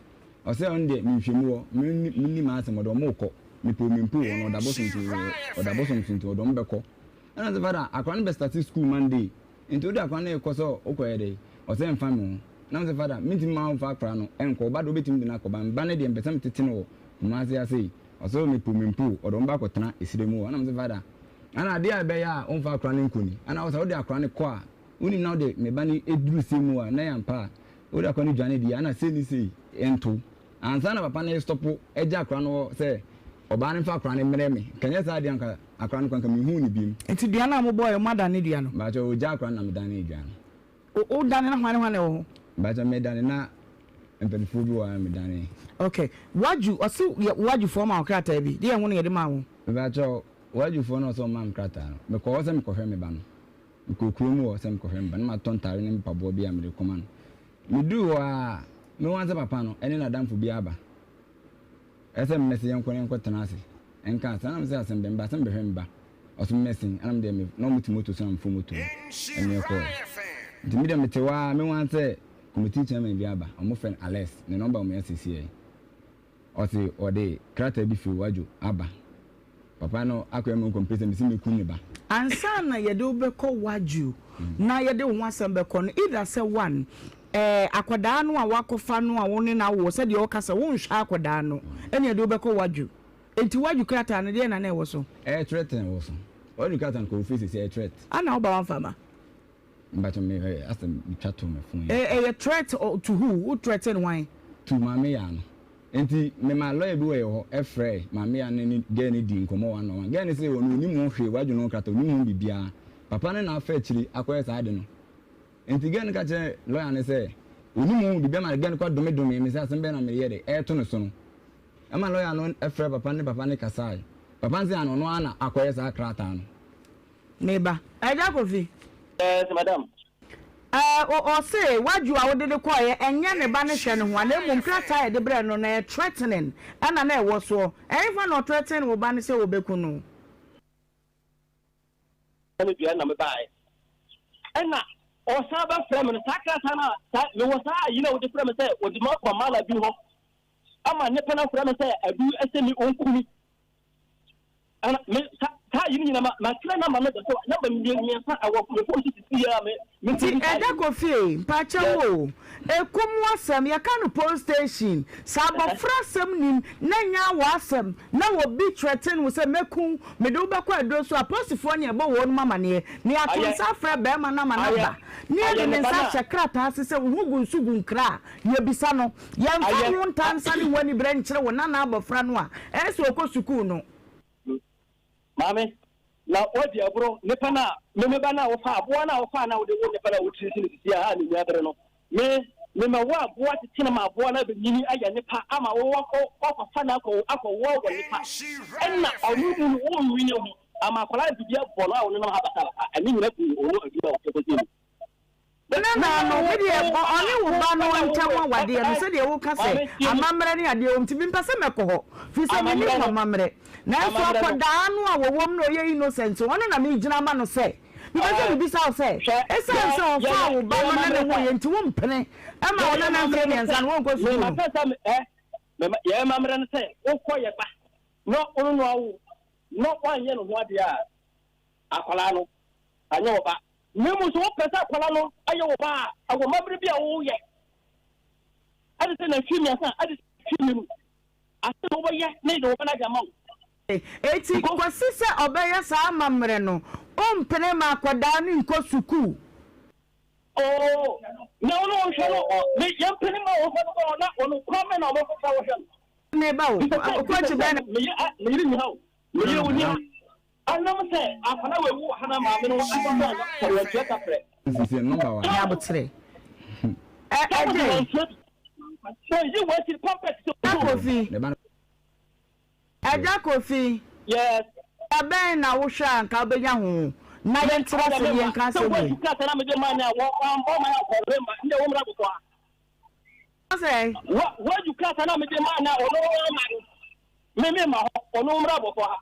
Ɔsɛ ɔno deɛ menhwɛ mu hɔ, menni menni m'asɛm, ɔde wɔn rekɔ, mepɛ o mempɛ o, ɔno ɔda bosom so, ɔda bosom so nti ɔde wɔn bɛkɔ. Ɛna mese fada, akwadaa no bɛstarte school Monday, Nti wode akora no rekɔ sɛ wokɔyɛ dɛn? Ɔsɛ mfa me ho. Na mese father mentumi mma wo mfa akora no nkɔ, wo ba de wobɛtumi de no akɔ but me ba no deɛ mepɛ sɛ metete no wɔ Kumasi ha sei. Ɔsɛ oh mepo mempo o, ɔde wɔn ba akɔtena esire mu hɔ. Ɛna mese father ɛna adeɛ a ɛbɛyɛ a womfa akora no nkɔ ni, ɛna wosɛ wode akora no kɔ a wonim na wode me ba no duru sei mu a na ɛyɛ ampa a wode akora no dwane deɛ ɛna sei ne sei nto. Ansa na papa no restɔpo agya akora no hɔ sɛ ɔbaa no mfa akora no mmrɛ me, nka nyɛ saa deɛ anka. Akora no koraa nka menhuu no biom. Nti dua no a mobɔeɛ moadane dua no? Mpakyɛw ogya akora no na medanee dua no. Wo dane na hwan ne hwan na ɛwɔ hɔ? Mpakyɛw me dane na mpaninfoɔ bi wɔ hɔ a me dane. Ok Waju ɔse yɛ Waju foɔ ma wo krataa bi deɛ ɛho na yɛde maa wo? Mpakyɛw Waju foɔ na ɔsɛ ɔmaa me krataa no me kɔ hɔ sɛ me kɔ hwɛ me ba no me kɔɔ kuro mu hɔ sɛ me kɔ hwɛ me ba no na matɔ ntaare ne mpaboa bi a mede kɔma no me duu hɔ aa me hu sɛ papa no ɛne nadamfo bi aba Ɛsɛ mmɛse yɛnkɔ na yɛnkɔ tena ase nka asɛm ɛna mese asɛm bɛn meba sɛ mebɛhwɛ me ba ɔse mmɛse ɛna medeɛ me na ɔmo te moto so na meforo moto no ɛne yɛkɔɔɛ nti medeɛ mete hɔ aa me wan sɛ committee chairman bi aba ɔmo frɛ no Alex ne number ɔmo yɛ sesiɛ ɔse ɔde krataa bi firi Wadwo aba Papa no akɔyɛ me nkɔmpɛ sɛ mese mɛkum ne ba. Ansa na yɛde wo bɛkɔ Wagyu na yɛde wo ho asɛm bɛkɔ no, either sɛ one, eh, akwadaa no a woakɔfa no a wo ne no awoɔ, sɛdeɛ woka sɛ wonhwɛ akwadaa no, ɛna yɛde wo bɛkɔ Wagyu. Enti Wagyu krataa no, deɛn na na ɛwɔ so? Ɛyɛ threat na ɛwɔ so. Wagyu krataa no kɔ wo fie seesei, ɛyɛ threat. Ana wo ba wamfa amma? Mpakyɛ me ɛ asɛ me twa to me phone yi. Ɛyɛ threat to who? Wo threaten hwan? To maame yaa no. Nti me ma lawyer bi wɔ yɛ hɔ ɛfrɛɛ maame yaa no ne girl no dii nkɔmɔ one on one. Girl no se ɔno onim ho hwee wadwene ho krataa onim ho biribiara. Papa no na afa akyiri akɔyɛ saa ade no. Nti girl no ka kyerɛɛ lawyer no sɛ onim ho biribiara ma girl no kɔ dome domee me sɛ asɛm bɛn na mereyɛ de ɛreto no so no. Ɛma lawyer no frɛɛ papa no ne papa no kasae. Papa no se ano ɔno ara na akɔyɛ saa krataa no. Me ba. Agya Kofi. Yes, madam. Ɛɛ, o, ɔse, wadwo a wode no kɔeɛ, ɛnyɛ ne ba no hwɛ no ho a, na mmom krataa a yɛde brɛɛ no no, ɛyɛ threatening ɛna na ɛwɔ soɔ. Ɛhefa na ɔthreaten wo ba no sɛ ɔbɛku no? Ne dua na mebaeɛ. Ɛna ɔsan bɛfrɛ me no, saa krataa no a, saa, mewɔ saa ayi no a wode frɛ me sɛ wɔde me akɔ mala bi hɔ ama nnipa no afrɛ me sɛ adu sɛ me ɔnku me. Ɛna me sa saa yi nyina ma ma kyerɛ namba no da so namba mmiɛnsa ɛwɔ me phone so sisi a me me Nti ɛda Kofi mpakyɛw o, ɛkum asɛm yɛka no police station, sɛ abɔfra asɛm nim na ɛnyɛ awɔ asɛm na obi threaten wo sɛ mɛku wo, mede wo bɛkɔ aduro so a, apolisifoɔ ne ɛbɔ wɔnom amaneɛ na yɛato nsa afrɛ barima no ama no aba na yɛde ne nsa ahyɛ krataa ase sɛ wo ho gu nso gu nkra a, yɛbisa no. Yɛmfa ho ntansa ne ho aniberɛ nkyerɛ wo nana abɔfra no a ɛyɛ sɛ ɔkɔ sukuu no. Maame, na woadi agorɔ, nipa no a, me me ba no a wofaa, aboa no a wofaa no a wode woo nipa no a wotiri si no sisi a a n'ani abere no, me, mema wo aboa tete no ma aboa no abɛnyini ayɛ nipa ama wo wakɔ, wakɔfa no akɔ, akɔwoa wɔ nipa, ɛna ɔno mu no wonwene ho ama akwadaa no biribi abɔ no a ɔnenam ha basabasa, ɛne nyina firi ɔno adwuma a ɔkɔkɔgye mu. Me nana no, me deɛ ɔne wo ba no ntam awadeɛ no, sɛdeɛ woka sɛ amammerɛ ne adeɛ wɔ mu nti, mempɛ sɛ mɛkɔ hɔ, firi sɛ mennim mo amammerɛ. Nanso akwadaa no a wɔwɔ mu no ɔyɛ innocent, ɔno na megyina ama no sɛ, mepɛ sɛ mebisa wo sɛ, ɛsiane sɛ ɔfaa wo ba no ne ne woeɛ nti wompene ma wo nana mfeɛ mmiɛnsa no wɔnkɔ sukuu no? Yɛn amammerɛ no sɛ wokɔ yɛ ba na ɔno no awo na woanyɛ ne ho adeɛ a, akwadaa no anyɛ wo ba. Na mmom sɛ wopɛ sɛ akwadaa no yɛ wo ba a, ɛwɔ mmabere bi a woyɛ. Ɛde sɛ nantwie mmiɛnsa, ɛde sɛ nantwie mmienu. Ase na wobɛyɛ na yɛde wo ba no ade ama wo. Enti kɔsi sɛ ɔbɛyɛ saa amammerɛ no, wompene ma akwadaa no nkɔ sukuu. Oo, na ɔno ɔnhwɛ no, ɔ, me, yɛmpene ma ɔnhwɛ no kɔ, na ɔno kwan bɛn na ɔbɛfa so ahwɛ no? Meba o, kɔɔkye bɛn na. Me, me yere nni ha o, me yere ɔnni ha. Ɛnam sɛ akwadaa wei wu wɔ ha na maame no ankasa anyɛ sɔre wantua kaprɛ. Sisi nɔmba wa. Ní abotere. Ɛ ɛgye. Sɛ yi wɔ akyiri pampers sɛ. Ɛgya Kofi. Ɛgya Kofi. Yes. Ɛbɛn na wohwɛ a nka wobɛnya ho na yɛntena ase ne yɛnka asɛm wei. Sɛ wɔatu krataa na mede maa ne a wɔammɔ man akɔre ma ndɛ wɔmmra bɔkɔ a. Sɛ. Wɔatu krataa na mede maa ne a ɔno ama no me me ma hɔ ɔno mmra bɔkɔ ha.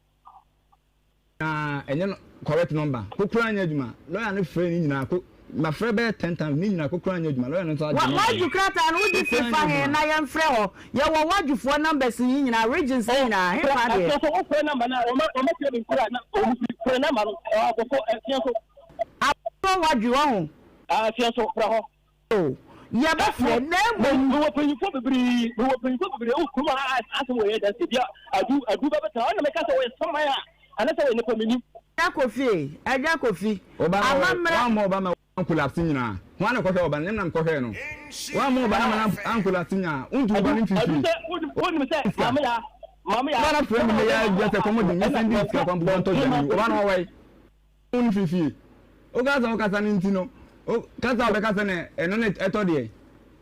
Na ɛnyɛ no correct number ko koraa nyɛ adwuma lawyer no frɛ ne nyinaa ko ma frɛ bɛyɛ ten times ne nyinaa ko koraa nyɛ adwuma lawyer no nso agye number no Wadwo krataa no wogye ko fi koraa fa nyɛ he adwuma. na yɛmfrɛ hɔ yɛwɔ wadwofoɔ numbers yi nyinaa regions no nyinaa he fa deɛ. Afei nso wofrɛ number no a wɔma wɔma tia me nkura na wɔn firi frɛ number no abɔfo ɛfia so. Abɔfo wadwo ɔho. Afia so frɛ hɔ. O, yɛbɛfrɛ, na mmom. Mewɔ mpanyimfoɔ bebree, mewɔ mpanyimfoɔ bebree wɔ kurom ha a asɛm wɔ yɛ danse bi a adu adu bɛbɛtena ɔna meka sɛ wɔyɛ saman a anasɛ wɔyɛ nipa menim. Agya Kofi, Agya Kofi, Ɔba no amammerɛ. wammɔ ɔba ma ankolapse nyinaa. Hwan na ɛkɔhwɛɛ ɔba no? Nyɛ me na mekɔhwɛɛ no. Wammɔ ɔba no ama no ankolapse nyinaa. Wontu ɔba no Adu mfimfini. sɛ wonim sɛ Sika. maame ya. Ɔba no frɛ me nnɛ yi ara dua sɛ kɔm de me sɛnde sika kwan bobɔ ntɔ dwane yi. Ɔba no ɔwɔ he? Wo no firi fie. Wo kasa a wokasa no nti no, wo kasa a wobɛkasa no ɛno na ɛtɔ deɛ.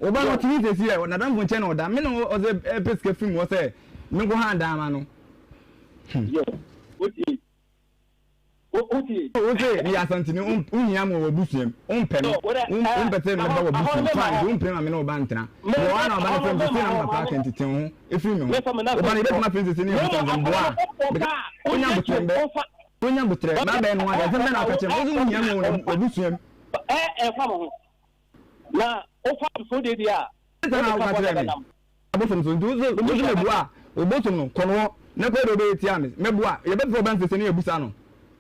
Wo ba no ɔte he seesei ɛ, n'adamfo nkyɛn na ɔda. Me na ɔsɛ ɛpɛ sika firi me hɔ sɛ menkɔ ha dan ma no. Hmm. Yo, wotie. Wotie. Wo se meyɛ Asanteni, wonhia me wɔ w'abusua mu, wompɛ me, wompɛ sɛ mɛba w'abusua mu, fine, nti wompene ma me ne wo ba ntena. Mewɔ hɔ a na ɔba no frɛ me sɛ sei na me papa aka nti te wo ho firi me ho. Wo ba no yɛbɛtumi afrɛ no seesei ne yɛabisa no sɛ mboa a, meka wonya aboterɛ mbɛ, wonya aboterɛ, mabɛyɛ no ho adeɛ, asɛm bɛn na woka kyerɛ me, wo se wonhia me wɔ w'abusua mu. Ɛmfa mo ho. Na wofa me so deɛ a, Sɛ na woka kyerɛ me. Abosom so nti wo so wo so meboa a wo bosom no kɔ no hɔ na kɔ deɛ wobɛyɛ tia me mɛboa yɛbɛfrɛ ɔba nsese ne yɛbusa no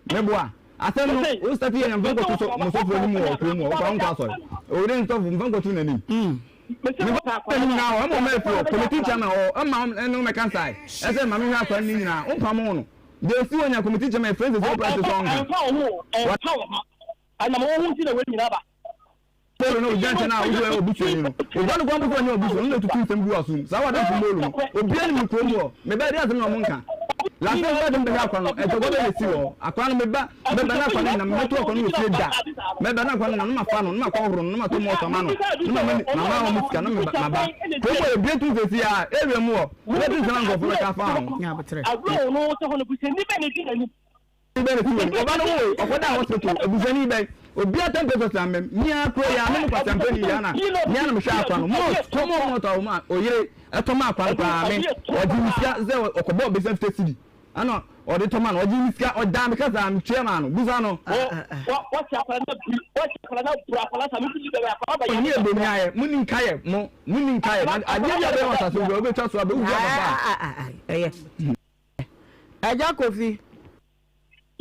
mɛboa asɛm no wo start yɛ mfa nkɔto so mo sɔfo anim wɔ kurom hɔ wokɔ wonkɔ asɔre owure nsɔfo mfa nkɔto n'anim mfa ne nyinaa hɔ ɛma ɔma afiri hɔ committee chairman hɔ ɛma ɛne wo mɛka nsae ɛsɛ ma mehwɛ asɔre ne nyinaa wompamo no deɛ ɛsi wɔ nya committee chairman ɛfrɛ nsese wopɛ sɛ sɛ ɔnka ɛmfa wo ho ɛnam wo ho nti na wei nyinaa ba Paulo na ogyina nkyɛn a ɔyɛ obusuani no. Ogua no kwan mpo sɛ ɔnyɛ obusuani, ɔno na otutu nsɛm gu w'asom. Saa w'adamfo Molo no, obiara nim no kurom hɔ. Mebɛyɛ dɛn asɛm na wɔnka? Lase nso de me bɛhwɛ akwa no, ntɔkwa bɛn na esi wɔ hɔ? Akwa no, meba, mɛba na akwa no nna, mɛto akwa no wɔ fie da. Mɛba na akwa no nna, na mafa no, na makɔhoro no, na matɔ malt ama no, na mama ne, mama wɔn sika, na meba, maba. Kurom hɔ, ebue tum seesei ara, area mu hɔ, wobɛte nsɛm a nkurɔfo bɛka afa ho. Awerɛhow no sɛ hɔ no busuani bɛn na edi n'anim? bɛn na ɛsi wɔ mu? Ɔba no woe, ɔkɔdaa hospital, abusuani bɛn? Obia temperature san mɛm, me ara kuro yi ara, me ne kwasiampani yi ara na, me ara na mehwɛ akwa no, malt, common malt a ɔma oyere ɛtɔ ma akwa no koraa, me, ɔgye me sika sɛ ɔkɔbɔɔ bɛsia 50 cedi, ɛna ɔde tɔ ma no, ɔgye me sika, ɔdaa me ka saa, metua maa no, busa no. Ɔne ɛbɛni ayɛ, mo ni nkayɛ, mo, mo ni nkayɛ, na adeɛ bi a bɛyɛ wɔ asase so, wobɛtwa so abɛ, wodua papa a. Ɛyɛ. Agya Kofi.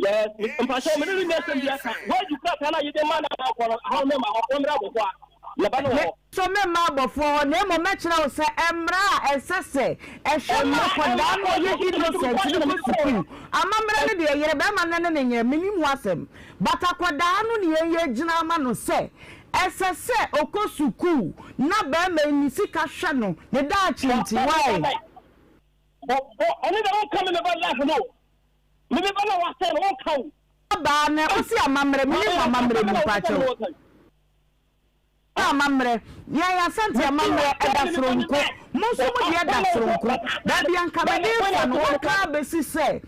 Yes, mpakyɛw me ne no nni asɛm bi aka. Wadu krataa no a yɛde ma no a ɔkɔ no, ɛhɔ no mɛma hɔ, ɔmmra abɔfoɔ a yɛba no wɔ Me hɔ. nso meremma abɔfoɔ hɔ, na mmom mɛkyerɛ wo sɛ mmara a ɛsɛ sɛ ɛhwɛ ma akwadaa no a ɔyɛ innocent no kɔ sukuu. Amammerɛ no deɛ, yere barima no ne no nyɛ, mennim ho asɛm. But akwadaa no ne yɛn yɛgyina ama no sɛ ɛsɛ sɛ ɔkɔ sukuu na barima yi ne sika hwɛ no ne daakye nti. Why? Bɔ bɔ ɔno deɛ wonka me meba life no o me meba na wasɛe no wonka o. Abaa na ɔsi amammerɛ me nim amammerɛ mu mpakyɛw amammerɛ yɛn asante amammerɛ ɛda soronko mo nso mo deɛ da soronko baabi anka mede fa no wɔka abɛsi sɛ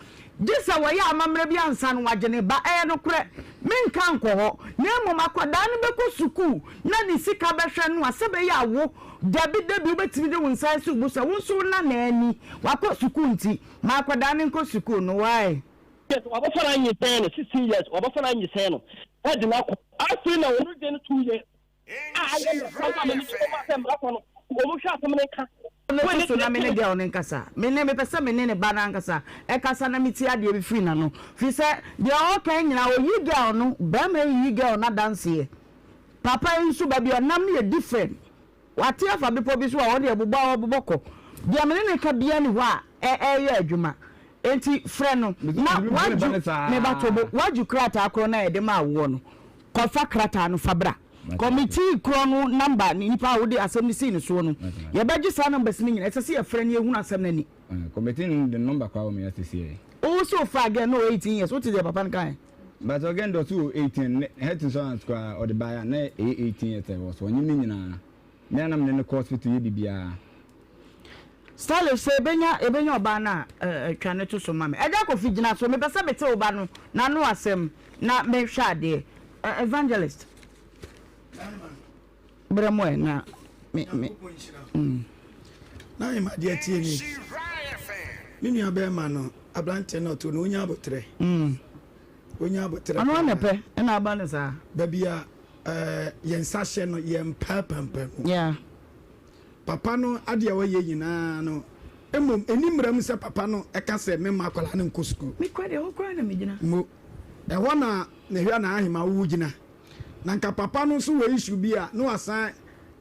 gye sɛ wɔyɛ amammerɛ bi ansa no wagye ne ba ɛyɛ nokorɛ menka nkɔ hɔ na mmom akwadaa no bɛkɔ sukuu na ne sika bɛhwɛ no a sɛ bɛyɛ a wo Dabi dabi wobɛtumi de wo nsa asi wo bo sɛ wo nso wo nana ni wakɔ sukuu nti ma akwadaa no nkɔ sukuu no why. Years wabɔfra no anyinsɛn no 16 years wabɔfra no anyinsɛn no ɛde no akɔ afei na ɔno deɛ no 2 years a ayɛ no kwan a mene kɔma sɛ mmara kɔ no wɔn hwɛ asɛm no nka. No to so na me ne girl no nkasa me ne mepɛ sɛ me ne ne ba no ankasa ɛkasa na metie adeɛ bi firi n'ano firi sɛ deɛ ɔreka nyinaa ɔyi girl no barima yi yi girl no adanseɛ Papa yi nso baabi a ɔnam no yɛ different. Wate afa bepɔ bi so a ɔno deɛ bobɔ a ɔbobɔ kɔ. Deɛ me ne no ka biara nni hɔ a ɛreyɛ adwuma. Enti frɛ no na wadwo, me ba Tobo, wadwo krataa korɔ no a yɛde maa woɔ no. Kɔfa krataa no fa bra. Committee korɔ no number, nipa a wode asɛm no sii ne soɔ no, yɛbɛgye saa numbers no nyinaa. Ɛsɛ sɛ yɛfrɛ no yɛhunu asɛm no ani. Committee no de number koraa wɔ me ha seesei. Wo se wofaa girl no ɔwɔ 18 years, wote deɛ papa no kaeɛ? But ɔgɛn de ɔse wɔ 18 ne health insurance koraa ɔde baeɛ a na ɛyɛ 18 years a ɛwɔ so ɔnyem ne nyinaa me a na mene no kɔ hospital yɛ biribiara. Stylish sɛ yɛbɛnya yɛbɛnya ɔbaa no a eh, twa ne to so ma me. Agya Kofi gyina so mepɛ sɛ mete wo ba no n'ano asɛm na mehwɛ adeɛ. Eh, Evangelist brɛ mo ɛ na me me. Mm. Na ahema deɛ tie ni me nua bɛrima no aberanteɛ no ɔto no onya abotrɛ mm. onya abotrɛ ɔno ana pɛ ɛna aba no saa baabi a ɛɛ yɛn nsa hyɛ no yɛn mpaapampaa mu yeah. papa no adeɛ a wɔyɛ nyinaa no mmom ɛni mmara mu sɛ papa no ɛka sɛ mema akwadaa no nkɔ sukuu mekura deɛ ɛhɔ koraa na megyina mo ɛhɔ na mehwɛ na ahema wowo gyina Na nka papa no nso wɔ issue bi a na wasan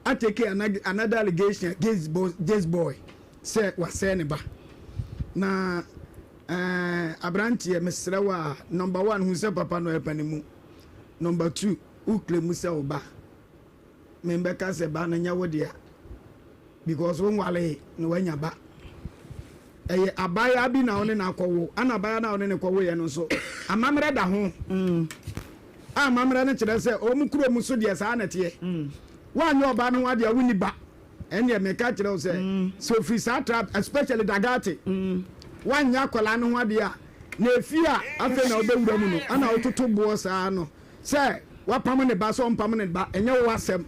atake another allegation against this boy sɛ wasɛe ne ba. Na eh, aberanteɛ mesrɛ wo a, number one hu sɛ papa no ɛpa ne mu. Number two, wo claim sɛ wo ba. Membɛka sɛ ba no nyɛ wo dea because wo nwaree na wanya ba. Ɛyɛ abaayaa bi na wo ne no akɔwo, ɛna abaayaa no a wo ne no kɔwoeɛ no nso, amammerɛ da ho. A amammerɛ no kyerɛ sɛ wɔn kurom so deɛ saa na ɛteɛ. Woanyɛ ɔbaa no ho adeɛ a, wonni ba. Ɛnneɛ meka kyerɛ wo sɛ, sɛ ɔfiri saa tribe, especially Dagate, woanyɛ akwadaa no ho adeɛ a, na efie a afei na wobɛwura mu no, ɛna wototo boɔ saa no, sɛ wapam ne ba sɛ ɔmpam ne ba, ɛnyɛ wo asɛm,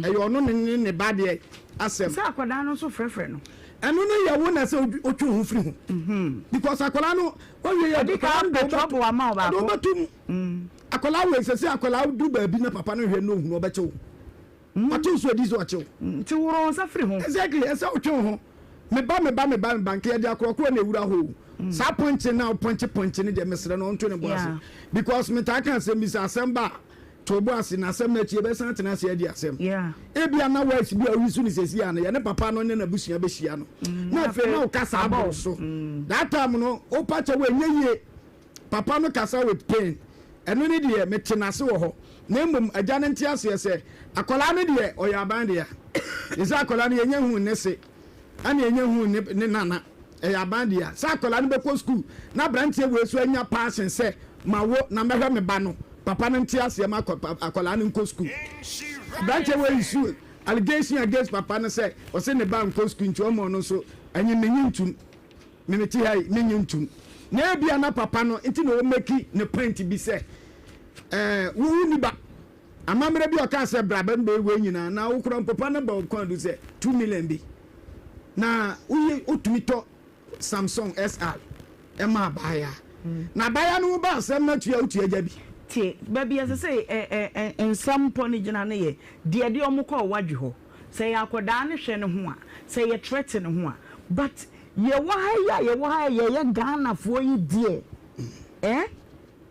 ɛyɛ ɔno ne ne ne ba deɛ asɛm. Sɛ akwadaa no nso frɛfrɛ no. Ɛno no yɛ wo na sɛ wotwe wo ho firi ho because akwadaa no wawie yɛ Ɔdi kan akwadaa no de pɛ trouble ama wo ɔde baako. wobɛto mu. Akwadaa wei sɛ sɛ akwadaa duru baabi na papa no hwɛ no ohunu ɔbɛkye wo. Ɔkye wo so adi sɛ ɔkye wo. Nti woro wo nsa firi ho. Exactly, ɛsɛ wotwe wo ho. Me ba me ba me ba me ba nka yɛde akorɔkorɔ na ewura hɔ o. Saa pɔnkye no a wopɔnkye pɔnkye no deɛ mesrɛ no ɔnto ne bo ase. Because metaa ka asɛm bi sɛ asɛm ba a to wo bo ase na asɛm no akyi yɛbɛsan atena ase adi asɛm. Ebia na words bi a woyi so no seesei a no yɛne papa no ne n'abusua bɛhyia no na afei na wo kasa aboro so. That time no wopa kyɛw a ɛnyɛ yie. Papa no kasa with pain. Ɛno ne deɛ mete n'ase wɔ hɔ. Na mmom agya no nte aseɛ sɛ akwadaa no deɛ ɔyɛ aban dea. Te sɛ akwadaa no yɛnya huu ne se ɛna yɛnya huu ne ne nana. Ɛyɛ aban dea. Sɛ akwadaa no bɛkɔ sukuu na aberanteɛ wei nso anya passion sɛ mawo na mɛhwɛ me ba no, papa no nte aseɛ ma akwadaa no nkɔ sukuu. Aberanteɛ wei nso allegation against papa no sɛ ɔse ne ba nkɔ sukuu nti ɔma ɔno nso ɛnye menye ntum. Me mete ha yi, mennye ntom. Na ebia na papa no nti na ɔmeki ne point bi sɛ, ɛɛ, wo wonni ba. Amammerɛ bi a ɔkaa sɛ bra bɛmbɛyi wei nyinaa, na wo koraa mpo pa no ba wo kwan du sɛ 2 million bi. Na woyi wotumi tɔ Samsung SR ɛma abaayaa. Na abaayaa no wo ba asɛm no atua wotua gya bi. Tie, baabi a ɛsɛ sɛ ɛ ɛ ɛ nsɛmpɔ no gyina no yɛ deɛ ɛde wɔn kɔɔ wadwe hɔ. Sɛ ɛyɛ akwadaa no hwɛ no ho a, sɛ ɛyɛ threat no ho a, but yɛwɔ ha yi a yɛwɔ ha yi a yɛyɛ Ghanafoɔ yi deɛ eh,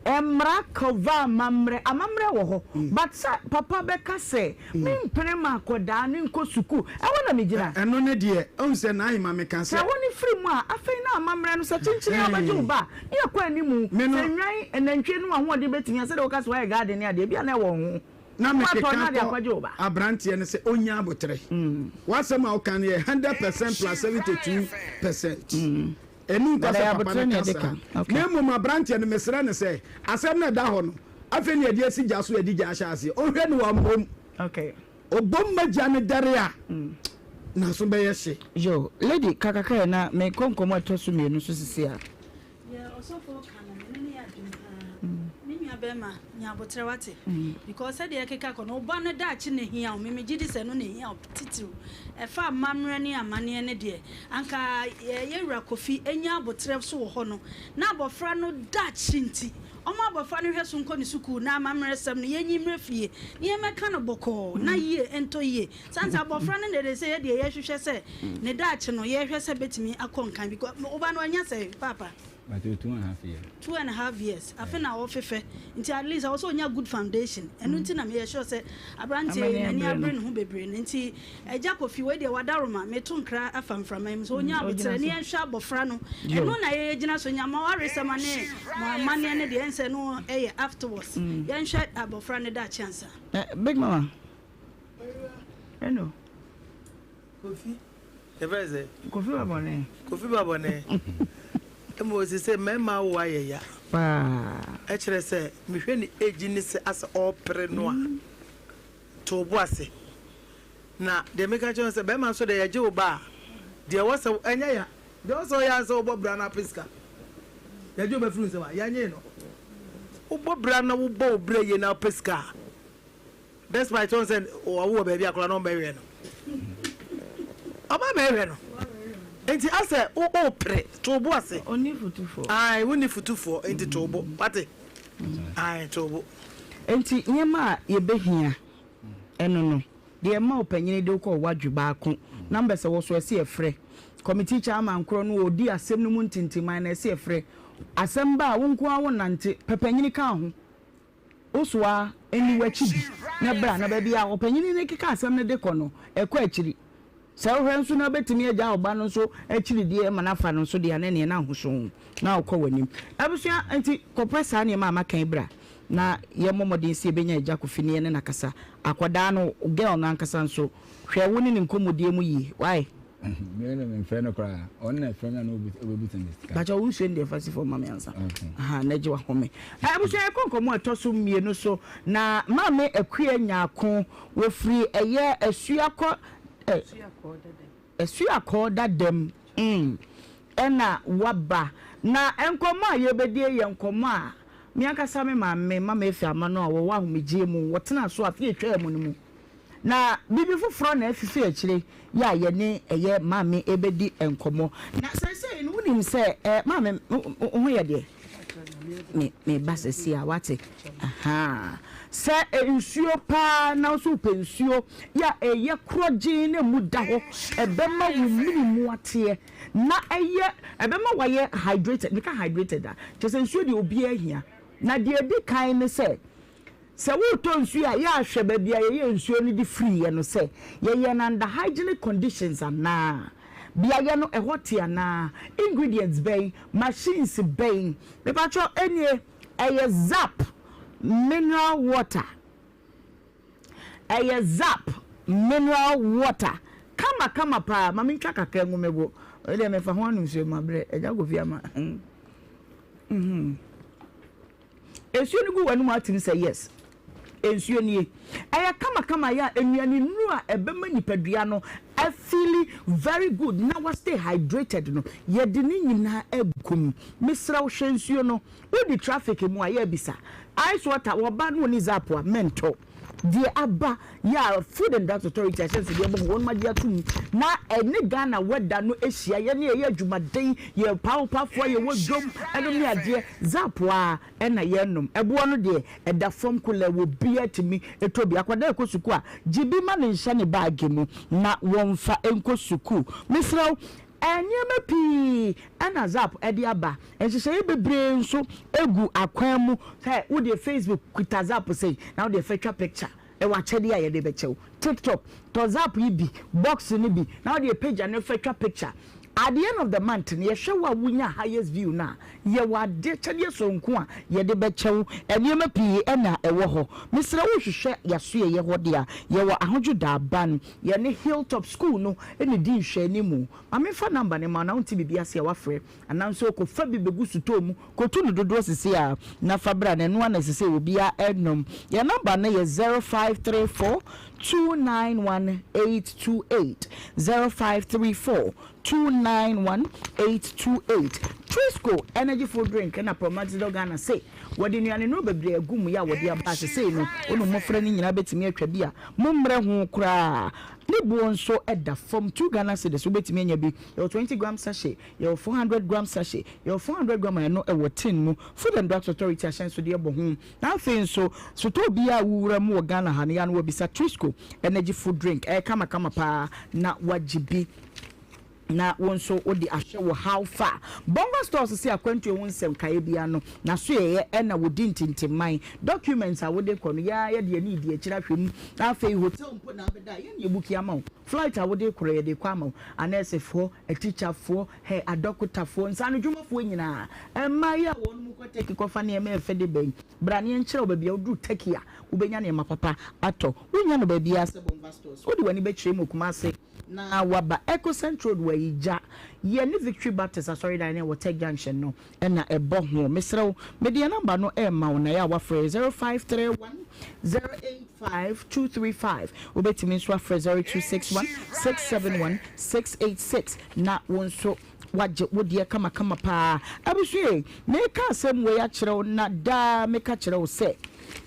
mmara cover amammerɛ, amammerɛ wɔ hɔ but sɛ papa bɛka sɛ mempene ma akwadaa no nkɔ sukuu, ɛhɔ na megyina. Ɛno ne deɛ, wohu sɛ Naima meka Sɛ sɛ. ɛhɔ no firi mu a, afei na amammerɛ no sɛ kyenkyene a wobɛgye wo ba a, ne yɛkɔ animu. Me no. Sɛ nnwan, nantwie no ahoɔden bɛtumi a, sɛdeɛ woka sɛ woayɛ garden ne adeɛ, ebia na ɛwɔ wo ho. Na Woatɔ mekeka na ade kɔ akɔgye wo ba. aberanteɛ no sɛ ɔnya aboterɛ. W'asɛm a woka no yɛ 100% plus 72%. Ɛni nkwa But sɛ ɛyɛ papa aboterɛ no na ka yɛde saa. ka. Okay. Na mmom aberanteɛ no mesrɛ no sɛ asɛm no a ɛda hɔ no, afei na yɛde asi gya so yɛde gya ahyɛ aseɛ. Ɔnhwɛ no wammom. Okay. Ɔbom ma gya no dɛre a, n'aso bɛyɛ hye. Yo, lady, ka kakra ɛ na mekɔ nkɔmmɔ a ɛtɔ so mmienu so sisi a. Deɛ ɔsɔfoɔ ka no me ne no yɛ adwene paa. Me nua bɛɛma nya aboterɛ wate because sɛdeɛ ɛkeka kɔ no wo ba no daakye na ɛhia wo me megye di sɛ ɛno na ɛhia wo titiriw ɛfa amammerɛ ne amanneɛ no deɛ anka yɛ wura Kofi nya aboterɛ so wɔ hɔ no na abɔfra no daakye nti ɔma abɔfra no hwɛ so nkɔ ne sukuu na amammerɛsɛm no yɛnyi mmerɛ fie na yɛmmɛka no bɔkɔɔ na yie ntɔ yie sane sɛ abɔfra no na ɛde sɛ yɛdeɛ yɛhwehwɛ sɛ ne daakye no yɛhwɛ sɛ bɛtumi akɔ nkan because wo ba no anya sɛ paapa. But o 2½ years. 2½ years afe na ɔfefɛ nti at least ɛwɔ sɛ ɔnya good foundation ɛno nti na meyɛ sure sɛ aberanteɛ yi n'ani abere ne ho bebree no nti agya Kofi wei deɛ wadaroma meto nkra afa mframa yi mu sɛ ɔnya aboterɛ ne yɛnhwɛ abɔfra no ɛno na yɛyɛ gyina so nya ma waresɛm ne mo amanneɛ no deɛ ɛnsɛ no ɛyɛ afterwards yɛnhwɛ abɔfra no daakye ansa. Big mama. Hello. Kofi. Yɛfrɛ sɛ. Kofi Babɔne. Kofi Babɔne. Ɛma osi sɛ mmarima awo ayɛ ya. Paa. Ɛkyerɛ sɛ mehwɛ ne age ne sɛ asɛ ɔrepere no a to bo ase. Na deɛ meka kyerɛ no sɛ bɛrima nso deɛ yɛgye wo ba a deɛ ɛwɔ sɛ ɛnyɛ ya. Deɛ ɛwɔ sɛ ɔyɛ ara sɛ wobɔ bra na apɛ sika. Yɛgye wo ba firi wo nsam a yɛnyee no. Wobɔ bra na wobɔ wo bra yie na wopɛ sika a despite wɔn sɛ ɔwo wɔ baabi akora na ɔmbɛhwɛ no ɔba bɛhwɛ no nti asɛ wo o pere to bo ase. Ɔnni futufoɔ. Ae wonni futufoɔ nti to bo wate ae to bo. Nti nneɛma a yɛbɛhia ɛno no deɛ ɛma ɔpanyini de wokɔ wadwe baako numbers ɛwɔ so ɛsɛ yɛfrɛ committee chairman korɔ no ɔdi asɛm no mu ntintiman na ɛsɛ yɛfrɛ asɛm ba a wo nko ara wo nante pɛ panyini ka ho Wo so ara, nni w'akyi bi na bra, na baabi a ɔpanyin no rekeka asɛm no de kɔ no, kɔ akyiri. Sɛ wohwɛ nso na wobɛtumi agya wo ba no nso akyiridie ma no afa no nso deɛ a, na ɛneɛ na ahoso na wokɔ w'anim. Abusua, nti kɔpɛ saa nneɛma a maka yi bra na yɛmmɔ mmɔden sɛ yɛbɛnya Agya Kofi ne yɛne no akasa. Akwadaa no, girl no ankasa nso, hwɛ wo ne ne nkɔmmɔdie mu yie. Wai? Me na memfrɛ no koraa. Ɔno na ɛfrɛ me a na ɔbɛbusa me sika. Bakyɛ wo nsuo no deɛ fa si fam ma me ansa. Aha, na gye wahome. Abusua yɛkɔ nkɔmmɔ a ɛtɔ so mmienu so na Maame Akua Nyarko wɔfiri ɛyɛ Asuakɔ eh, Asuakɔ Dadam mm, ɛna waba. Na nkɔmmɔ a yɛbɛdie yɛ nkɔmmɔ a me ankasa me maame Mama Efe Amano a wɔwɔ ahomegyeɛ mu wɔtenaa so afe a ɛtwaa mu no mu. Na biribi foforɔ na afifi akyire yɛ a yɛne ɛyɛ maame rebɛdi nkɔmmɔ. Na seesei no wonim sɛ eh, maame wo ho yɛ deɛ? Me meba seesei a wate. Ahaa. Sɛ nsuo paa na wo nso wopɛ nsuo yɛ a ɛyɛ korɔgyenn na emu da hɔ, ɛbɛma wo mene mu ateɛ na ɛyɛ ɛbɛma wayɛ hydrated. Meka hydrated a, kyerɛ sɛ nsuo deɛ obiara hia. Na deɛ ɛdi kan ne sɛ Sɛ woretɔ nsuo a, yɛ a hwɛ baabi a yɛyɛ nsuo no de firiiɛ no sɛ yɛyɛ no under hygienic conditions anaa, beaeɛ no ɛhɔ te anaa, ingredients bɛn, machines bɛn. Mepakyɛw ɛnie, ɛyɛ Zap mineral water, ɛyɛ Zap mineral water, kama kama paa, ma mentwa kakra ngu me bo, wei deɛ mefa ho anom nsuo mabrɛ, Agya Kofi ama. Nsuo no gu w'anum a tumi sɛ yes nsuo nie. Ɛyɛ kama kama yɛ a nnuane nnuro a ɛbɛma nipadua no afeeli very good na wa stay hydrated no yɛde ne nyinaa agu mu. Mesrɛ wo hwɛ nsuo no wodi traffic mu a yɛ bisa ice water wɔba na wɔni zap a mɛntɔ. Deɛ aba yɛ a Food and Drugs Authority ahyɛnsodeɛ bɔ ho wɔnom agye ato mu na ɛne Ghana weather no hyia, yɛne yɛyɛ adwumaden, yɛ pawopafoɔ, yɛwɔ dwom ɛnom ne adeɛ, zap a ɛna yɛnom. Ɛboɔ no deɛ ɛda fam kolɛ wɔ biara tumi tɔ bi. Akwadaa ɛkɔ sukuu a gye bi ma no nhyɛ ne baage mu na wɔmfa nkɔ sukuu. Mesrɛ wo Nneɛma pii na Zap de aba. Nhyehyɛeɛ bebree nso gu akwan mu sɛ wo deɛ Facebook kuta Zap sei na wo deɛ fa twa picture ɛwɔ akyɛdeɛ a yɛde bɛkyɛ wo. TikTok tɔ Zap yi bi, box no bi na wo deɛ pagya no fa twa picture. At the end of the month no yɛhwɛ wo a wonya highest view no a, yɛwɔ adeɛ kyɛdeɛ soronko a yɛde bɛkyɛ wo. Nneɛma pii na ɛwɔ hɔ. Mesrɛ wo hwehwɛ yɛasoɛeɛ hɔ deɛ a, yɛwɔ Ahodwo Daaban. Yɛne Hilltop School no na ɛdi nhwɛanimu. Ma memfa number no mma wo na wonte biribi ase a woafrɛ anaa nso kɔfa bi bɛgu sotɔɔ mu kɔtu no dodoɔ sesei ara na fa bra na ɛno ara na ɛsɛ sɛ obiara nom. Yɛn number no yɛ 0534 291 828, 0534 291 828. Trisco Energy Food Drink na Promaxidol Ghana se wɔde nnuanennuro bebree agu mu yɛ a wɔde aba sesei no wo ne mmɔfra no nyinaa bɛtumi atwa bi a Mommrɛ ho koraa. Ne boɔ nso da fam, two Ghana cedis wobɛtumi anya bi. Yɛwɔ 20 gram sachet, yɛwɔ 400 gram sachet, yɛwɔ 400 gram a ɛno ɛwɔ tin mu. Food and Drugs Authority ahyɛnsodeɛ bɔ ho. Na afei nso, sotɔɔ biara a wowura mu wɔ Ghana ha no, yɛ a na wɔabisa Trisco Energy Food Drink. Ɛyɛ kamakama paa na woagye bi. Na wo nso wode ahwɛ wo how far. Bongo Stores se akwantuo ho nsɛm kaeɛ biara no n'asoɛeɛ na wɔdi ntintimman. Documents a wode kɔ no yɛn ara yɛde yɛn ani redi akyire ahwɛ mu. Na afei hotel mpo na abɛda a yɛn na yɛbuki ama wo. Flight a wode rekɔ no yɛde rekɔ ama wo. Anɛɛsefoɔ, atikyafoɔ, hɛ, adɔkotafoɔ, nsaanodwumafoɔ nyinaa. Mmaa yi a wɔnom kɔ Turkey kɔfa nneɛma a ɛfɛ de ba yi, bra na yɛnkyerɛ wo baabi a woduru Turkey a wobɛnya nneɛma papa atɔ. Wonnya no baabiara sɛ Bongo Stores. Wode w'ani bɛkyerɛ mu wɔ Kumasi. Na waba Ecocent Road wɔ Ayigya. Yɛ ne Victory Baptist Asɔredan no a ɛwɔ Tech Junction no na ɛbɔ ho. Mesrɛ wo, mede yɛn nɔmba no rema wo na ɛyɛ a woafrɛ 0531 085 235. Wobɛtumi nso afrɛ 0261 671 686 na wo nso woagye wo deɛ kamakama paa. Abusua ei, meka asɛm wei akyerɛ wo na daa meka kyerɛ wo sɛ,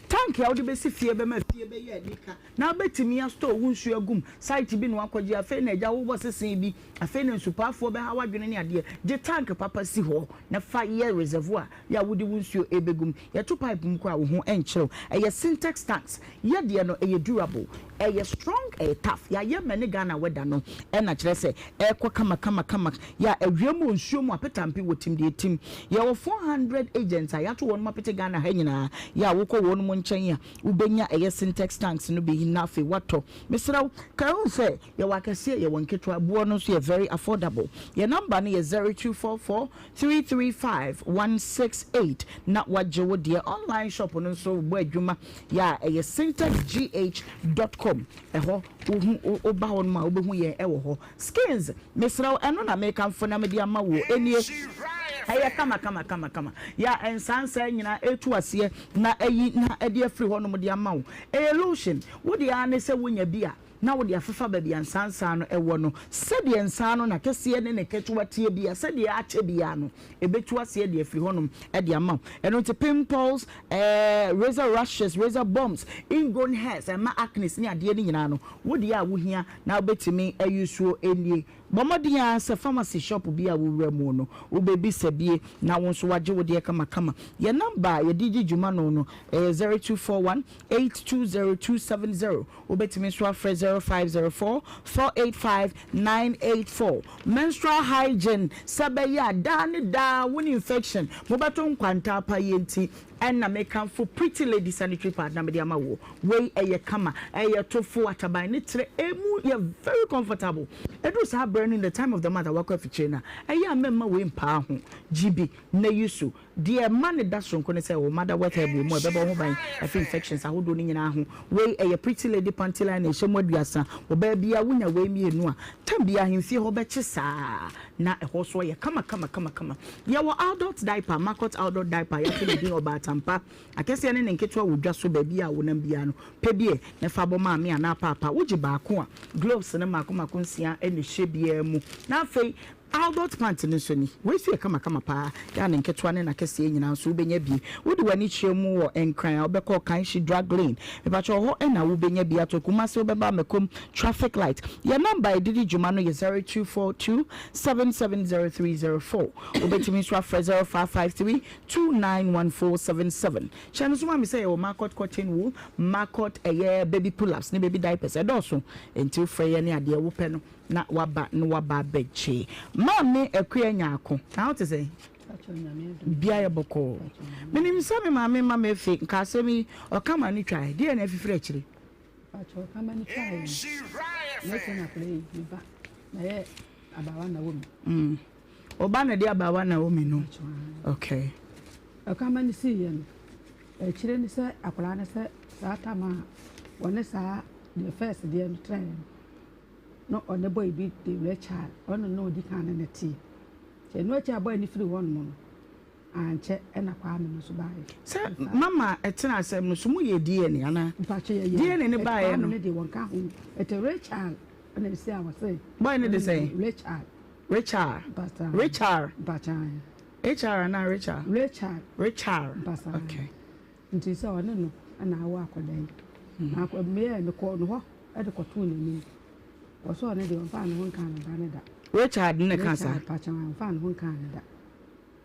tank a wode bɛsi fie bɛma fie bɛyɛ anika. Na wobɛtumi astore wo nsuo agu mu, site bi na woakɔgye, afei na agya wobɔ sesee bi, afei na nsupaafoɔ bɛha w'adwene ne adeɛ. Gye tank papa si hɔ na fa yɛ reservoir yɛ a wode wo nsuo rebɛgu mu. Yɛto pipe mu koraa a wo ho nkyere wo. Ɛyɛ Sintex tanks. Yɛ deɛ no ɛyɛ durable, ɛyɛ strong, ɛyɛ tough. Yɛayɛ ma ɛne Ghana weather no na kyerɛ sɛ ɛrekɔ kama kama kama. Yɛ a awia mu o, nsuo mu apetampe wɔ tim deɛ ɛtim. Yɛwɔ 400 agents a yɛato wɔnom apete Ghana ha nyinaa. Yɛ a wokɔ wɔnom nkyɛn. nkyɛn a, wobɛnya ɛyɛ Sintex tanks no bi na afei woatɔ. Mesrɛ wo, kae hu sɛ yɛwɔ akɛseɛ, yɛwɔ nketewa, boɔ no nso yɛ very affordable. Yɛn number no yɛ 0244 335 168 na woagye wo deɛ. Online shop no nso bɔ adwuma yɛ a ɛyɛ sintexgh dot com. Ɛhɔ wohu, woba hɔ nom a wobɛhu yɛn wɔ hɔ. Skins, mesrɛ wo, ɛno na mekamfo na mede ama wo. Ɛnie, ɛyɛ kama kama kama kama. Yɛ a nsaa nsaa nyinaa ɛretu aseɛ na ayi na ɛde afiri hɔnom de ama wo. Ɛyɛ lotion, wo deɛ ara ne sɛ wonya bi a na wode afefa baabi a nsaa nsaa no wɔ no. Sɛdeɛ nsaa no n'akɛseɛ ne ne ketewa teɛ biara, sɛdeɛ akyɛ biara no, ɛbɛtu aseɛ de afiri hɔnom de ama wo. Ɛno nti pimples, eh, razor rashes, razor bumps, ingrown hairs, ɛma acnes ne adeɛ no nyinaa no, wo deɛ a wohia na wobɛtumi ayi soɔ nie. Bɔ mmɔden ara sɛ pharmacy shop bi a wowura mu no, wobɛbisa bie na wo nso woagye wo deɛ kamakama. Yɛn number a yɛde di dwuma no no, ɛyɛ 0241 820 270. Wobɛtumi nso afrɛ 0504 485 984. Menstrual hygiene, sɛ ɛbɛyɛ a daa ne daa wo ne infection mobɛto nkwantaa pa yie nti, Ɛna mekamfo Pretty Lady sanitary pad na mede ama woɔ. Wei ɛyɛ kama, ɛyɛ tofo, ataban ne trɛ, ɛmu yɛ very comfortable. Ɛduru saa berɛ no in the time of the month a woakɔ afikyire no a, ɛyɛ a mɛmma wei mpaa ho. Gye bi na yi so. Deɛ ɛma no da soronko ne sɛ ɛwɔ mother wet herb wɔ mu a ɛbɛbɔ wo ho ban afiri infections ahodoɔ no nyinaa ho. Wei ɛyɛ Pretty Lady panty liner ɛhyɛ mu aduasa. Ɔbaa biara wonya wei mmienu a, tam biara ahemfie hɔ bɛkye saa. Na ɛhɔ nso ayɛ kama kama kama kama. Yɛwɔ adult diaper, Marcot adult diaper a yɛato ne din Ɔbaatampa. Akɛseɛ ne ne nketewa wɔ dwa so baabi a wonam biara no, pɛ bi ɛ na fa bɔ maame anaa paapa. Wogye baako a, gloves no mmaako mmaako nsia na ɛhyɛ biara mu. Na afei adult pant no nso ni. Wei nso yɛ kama kama paa. Yɛ a ne nketewa ne n'akɛseɛ nyinaa nso wobɛnya bi. Wode w'ani kyerɛ mu wɔ Nkran a, wobɛkɔ Kanshi Drug Lane. Mepakyɛ hɔ na wobɛnya bi atɔ. Kumasi wobɛba Makom Traffic light. Yɛn number a yɛde di dwuma no yɛ 0242 770304. Wobɛtumi nso afrɛ 0553 291477. Hyɛ no nso ma me sɛ yɛwɔ Marcot cotton wool, Marcot ɛyɛ baby pull ups ne baby diapers. Ɛdɔɔso nti wofrɛ yɛn ne adeɛ wopɛ no na waba na waba abɛgye. Maame Akua Nyarko, na wote sɛn? Bia yɛ bɔkɔɔ. Menim sɛ me maame mma me efe nka asɛm yi ɔka ma no twae. Deɛ na afifiri akyire? Pakyɛw kama no twae no na ɛsɛ na akwadaa yi me ba na yɛ abaawa Naomi. Mm. Ɔba na de abaawa Naomi no. Okay. Ɔkama no sii yɛ no akyire ne sɛ akwadaa no sɛ saa tam a wɔne saa deɛ first deɛ no traeɛ no na ɔne boy bi de Richard ɔno na ɔdi kan ne ne teɛ. Ɛno akyi a boy no firi hɔ nom no Ankyɛ na Kwame no nso baeɛ. Sɛ mama ɛtena asɛm no so mo yɛ DNA anaa? Mpakyɛ yɛ yɛ. DNA no baeɛ no. Kwame no deɛ wɔn ka ho. Ɛtɛ Rachel ɛna ɛsi a wɔsɛ. Boy no de sɛn? Rachel. Rachel. Mpasa. Rachel. Mpakyɛ. HR anaa Rachel? Rachel. Rachel. Mpasa. Okay. Nti sɛ ɔne no ɛna awo akɔda yi. Na akɔ meyɛ mekɔ no hɔ ɛde kɔtoo n'anim. Ɔsɛ ɔne deɛ ɔmfa ne ho nkaa ne ba ne da. Richard ne ka saa. Richard mpakyɛ ɔmfa ne ho nkaa ne da.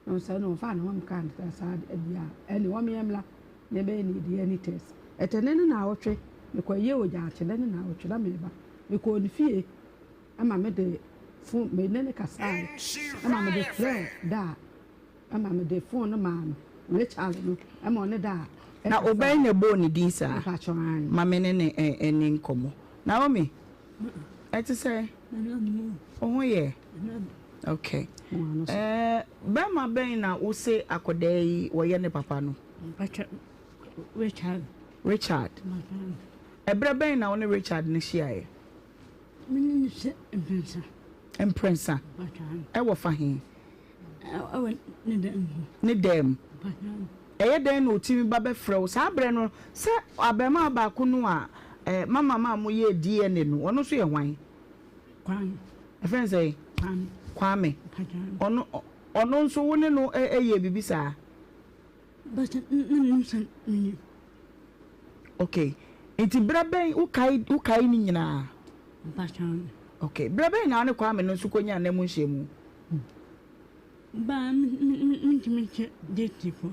Na ɔsɛ na ɔmfaa ne ho nkaa no sɛ saa deɛ a, ɛne wɔn mmra na yɛbɛyɛ ne DNA test. Ɛtɛ ne ne naawɔtwe, mekɔyɛɛ wɔ Gyaakye dɛ ne naawɔtwe na meba. Mekɔɔ ne fie ma mede fon, me ne no kasaeɛ ma mede frɛɛ da a, ma mede fon no maa no, Rachel no, ma ɔne da a Na ɛkasaeɛ. obɛn na ɛbɔɔ ne din saa? Mepakyɛw, aane. Ma me ne no nni nkɔmmɔ. Naomi, ɛte sɛn? Wo ho yɛ? Okay. Eh, bɛrima bɛn na wose akɔdaa yi wɔyɛ ne papa no? Richard. Richard. Ɛberɛ bɛn na wo ne Richard no hyiaeɛ? Me ne no hyɛ mprɛnsa. Mprɛnsa? Ɛwɔ fa he? Ɛwɔ ne dan mu. Ne dan mu. Ɛyɛ dɛn na otumi ba bɛfrɛ wo saa berɛ no sɛ abarimaa baako no a eh, mama maa moyɛɛ DNA no, ɔno nso yɛ hwan? Kwame. Ɛfrɛ no sɛn? Kwame. Kwame. Ɔno ɔno nso wo ne no yɛ biribi saa? But na menim sɛ menim. Okay. Nti berɛ bɛn wokae wokae ne nyinaa? Mpakyɛw. Okay. Berɛ bɛn na wo ne Kwame no nso kɔnyaa nna mu nhyiamu? Baa mentumi nkyɛ date po.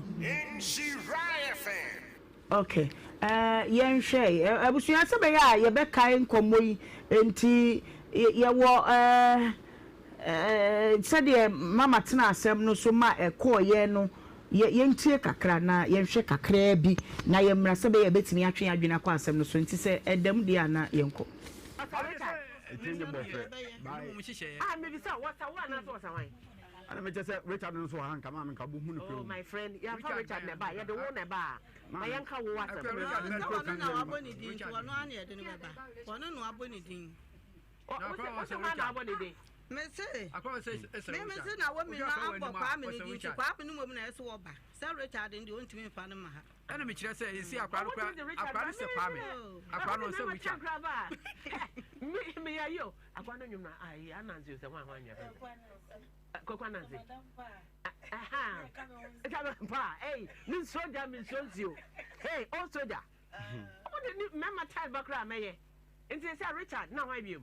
Ok eh yɛnhwɛ eh abusua sɛ bɛyɛ a yɛbɛkae nkɔmmɔ yi nti yɛwɔ eh eh sɛdeɛ mama tena asɛm no so ma ɛkɔɔyɛ no. Yɛ, yɛntie kakra na yɛnhwɛ kakraa bi na yɛmmra sɛ ɛbɛyɛ a yɛbɛtumi atwe yɛn adwene akɔ asɛm no so. Nti sɛ ɛda mu deɛ a na yɛnkɔ. Ah, mebisa wo, wɔsa wo anaasɛ wɔsa hwan? Ɛna mekyɛ sɛ Richard no nso wɔ ha nka maame nka bohu no Oh, my friend, yɛamfa Richard na ɛbaa, yɛde wo na ɛbaa. Ma yɛnka wo asɛm. Sɛ ɔno na wabɔ ne din nti ɔno ara na yɛde no bɛba. Ɔno na wabɔ ne din. Wose hwan na abɔ ne din? Mese, me mese na wɔ mi na abɔ Kwame ne din nti Kwame no mmom na ɛsɛ wɔba. Sɛ Richard no deɛ ɔntumi mfa no mma ha. Ɛna mekyerɛ sɛ ɛsi akora no kora akora no sɛ Kwame akora no sɛ Richard. Meyɛ yi o akora no nwom na ayi anansi o sɛ hwan hwan nyɛ fɛn kɔkɔ anansi. Pa ei me nsuo gya me nsuo nsuo hey o soja. Wode ni mɛma time ba koraa mɛyɛ nti sɛ Richard na hwan biom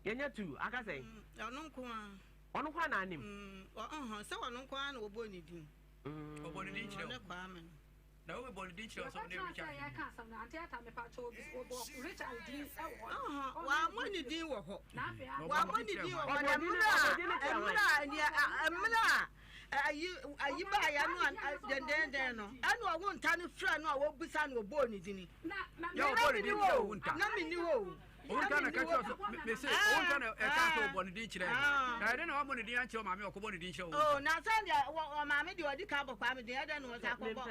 yɛnya tu aka sɛn. Ɔno nko ara. Ɔno nko ara na anim. Ɔhɔn sɛ ɔno nko ara na wɔbɔ ne din. Ɔbɔ ne din kyerɛ wo. Ɔne Kwame no. Na wo bɔ ne din kyerɛ wo sɛ ɔne Richard. Ɔhɔn wɔammɔ ne din wɔ hɔ. Wɔammɔ ne din wɔ hɔ na mmerɛ a mmerɛ a mmerɛ a Ayi ayi baeɛ no a dendenden no ɛna ɔwo nta no frɛ no a wɔbusa no ɔbɔɔ ne dini. Yɛ ɔbɔɔ ne din kyerɛ owu nta. Na menni hɔ o. Owu nta na ɛka kyerɛ so mese owu nta na ɛka sɛ ɔbɔ ne din kyerɛ na ɛdɛ na wabɔ ne din ankyerɛ ɔmaame ɔkɔbɔ ne din kyerɛ owu nta. Oh na sɛ deɛ ɔmaame deɛ ɔdi ka bɔ Kwame din ɛdɛ na ɔsa akɔbɔ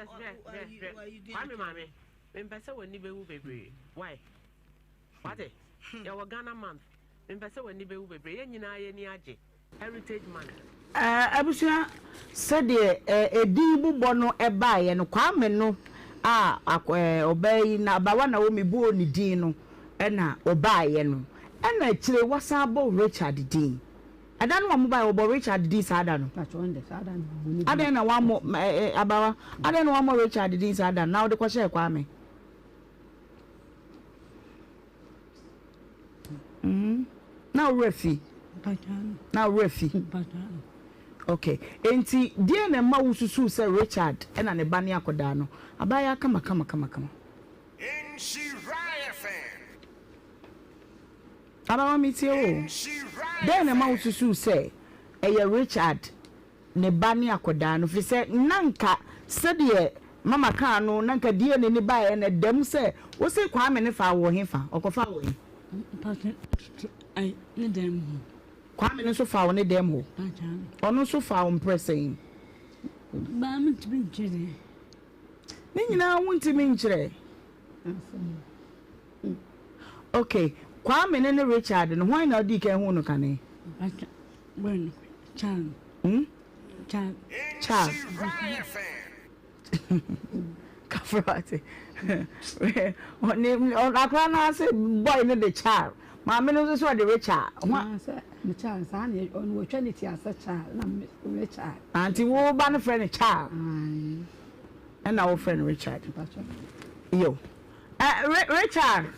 ayi din. Kwame maame mempɛ sɛ w'ani bɛwu bebree why wate yɛwɔ Ghana month mempɛ sɛ w'ani bɛwu bebree yɛn nyinaa yɛn ani agye. Heritage Month. Abusua, sɛdeɛ edin bobɔ no baeɛ no, Kwame no a ɔbaa yi, na abawa Naomi bɔɔ ne din no na ɔbaeɛ no, ɛna akyire wasan abɔ Richard din. Ɛda no a wɔbaeɛ, wɔbɔ Richard din saa da no? Adɛn na wammɔ, abawa, adɛn na wammɔ Richard din saa da no na wode kɔhyɛɛ Kwame? Mm. Na wo werɛ fi? Na wo werɛ fi? Okay. Enti deɛ na ɛma wosusuw sɛ Richard na ne ba ne akɔdaa no? Abaayewa kama kama kama kama. Abawa metie wo. Dɛn na ɛma wosusuw sɛ ɛyɛ Richard ne ba ne akwadaa no, fisɛ na nka sɛdeɛ mama kaa no na nka DNA no baeɛ no ɛda mu sɛ wo se Kwame no faa wo hefa? Ɔkɔfaa wo he? Mpakyɛ ai ne dan mu hɔ. Kwame no nso faa wo ne dɛm hɔ? Mpakyɛ. Ɔno nso faa wo mprɛ sɛn? Baa mentumi nkyerɛ. Ne nyinaa wontumi nkyerɛ? Ok, Kwame no ne Richard no hwan na ɔdii kan huu no kane? Mpakyɛ boy no Charles. Hmm? Charles. Charles. Kafra ate. Akora no ase boy no de Charles. Maame no nso so ɔde Richard. Hwa. Sɛ me Charles saa na ɔno wɔtwa ne ti asɛ Charles na me Richard. Anti wo ba no frɛ no Charles. Ɛna wo frɛ no Richard. Yo. Eh, Richard.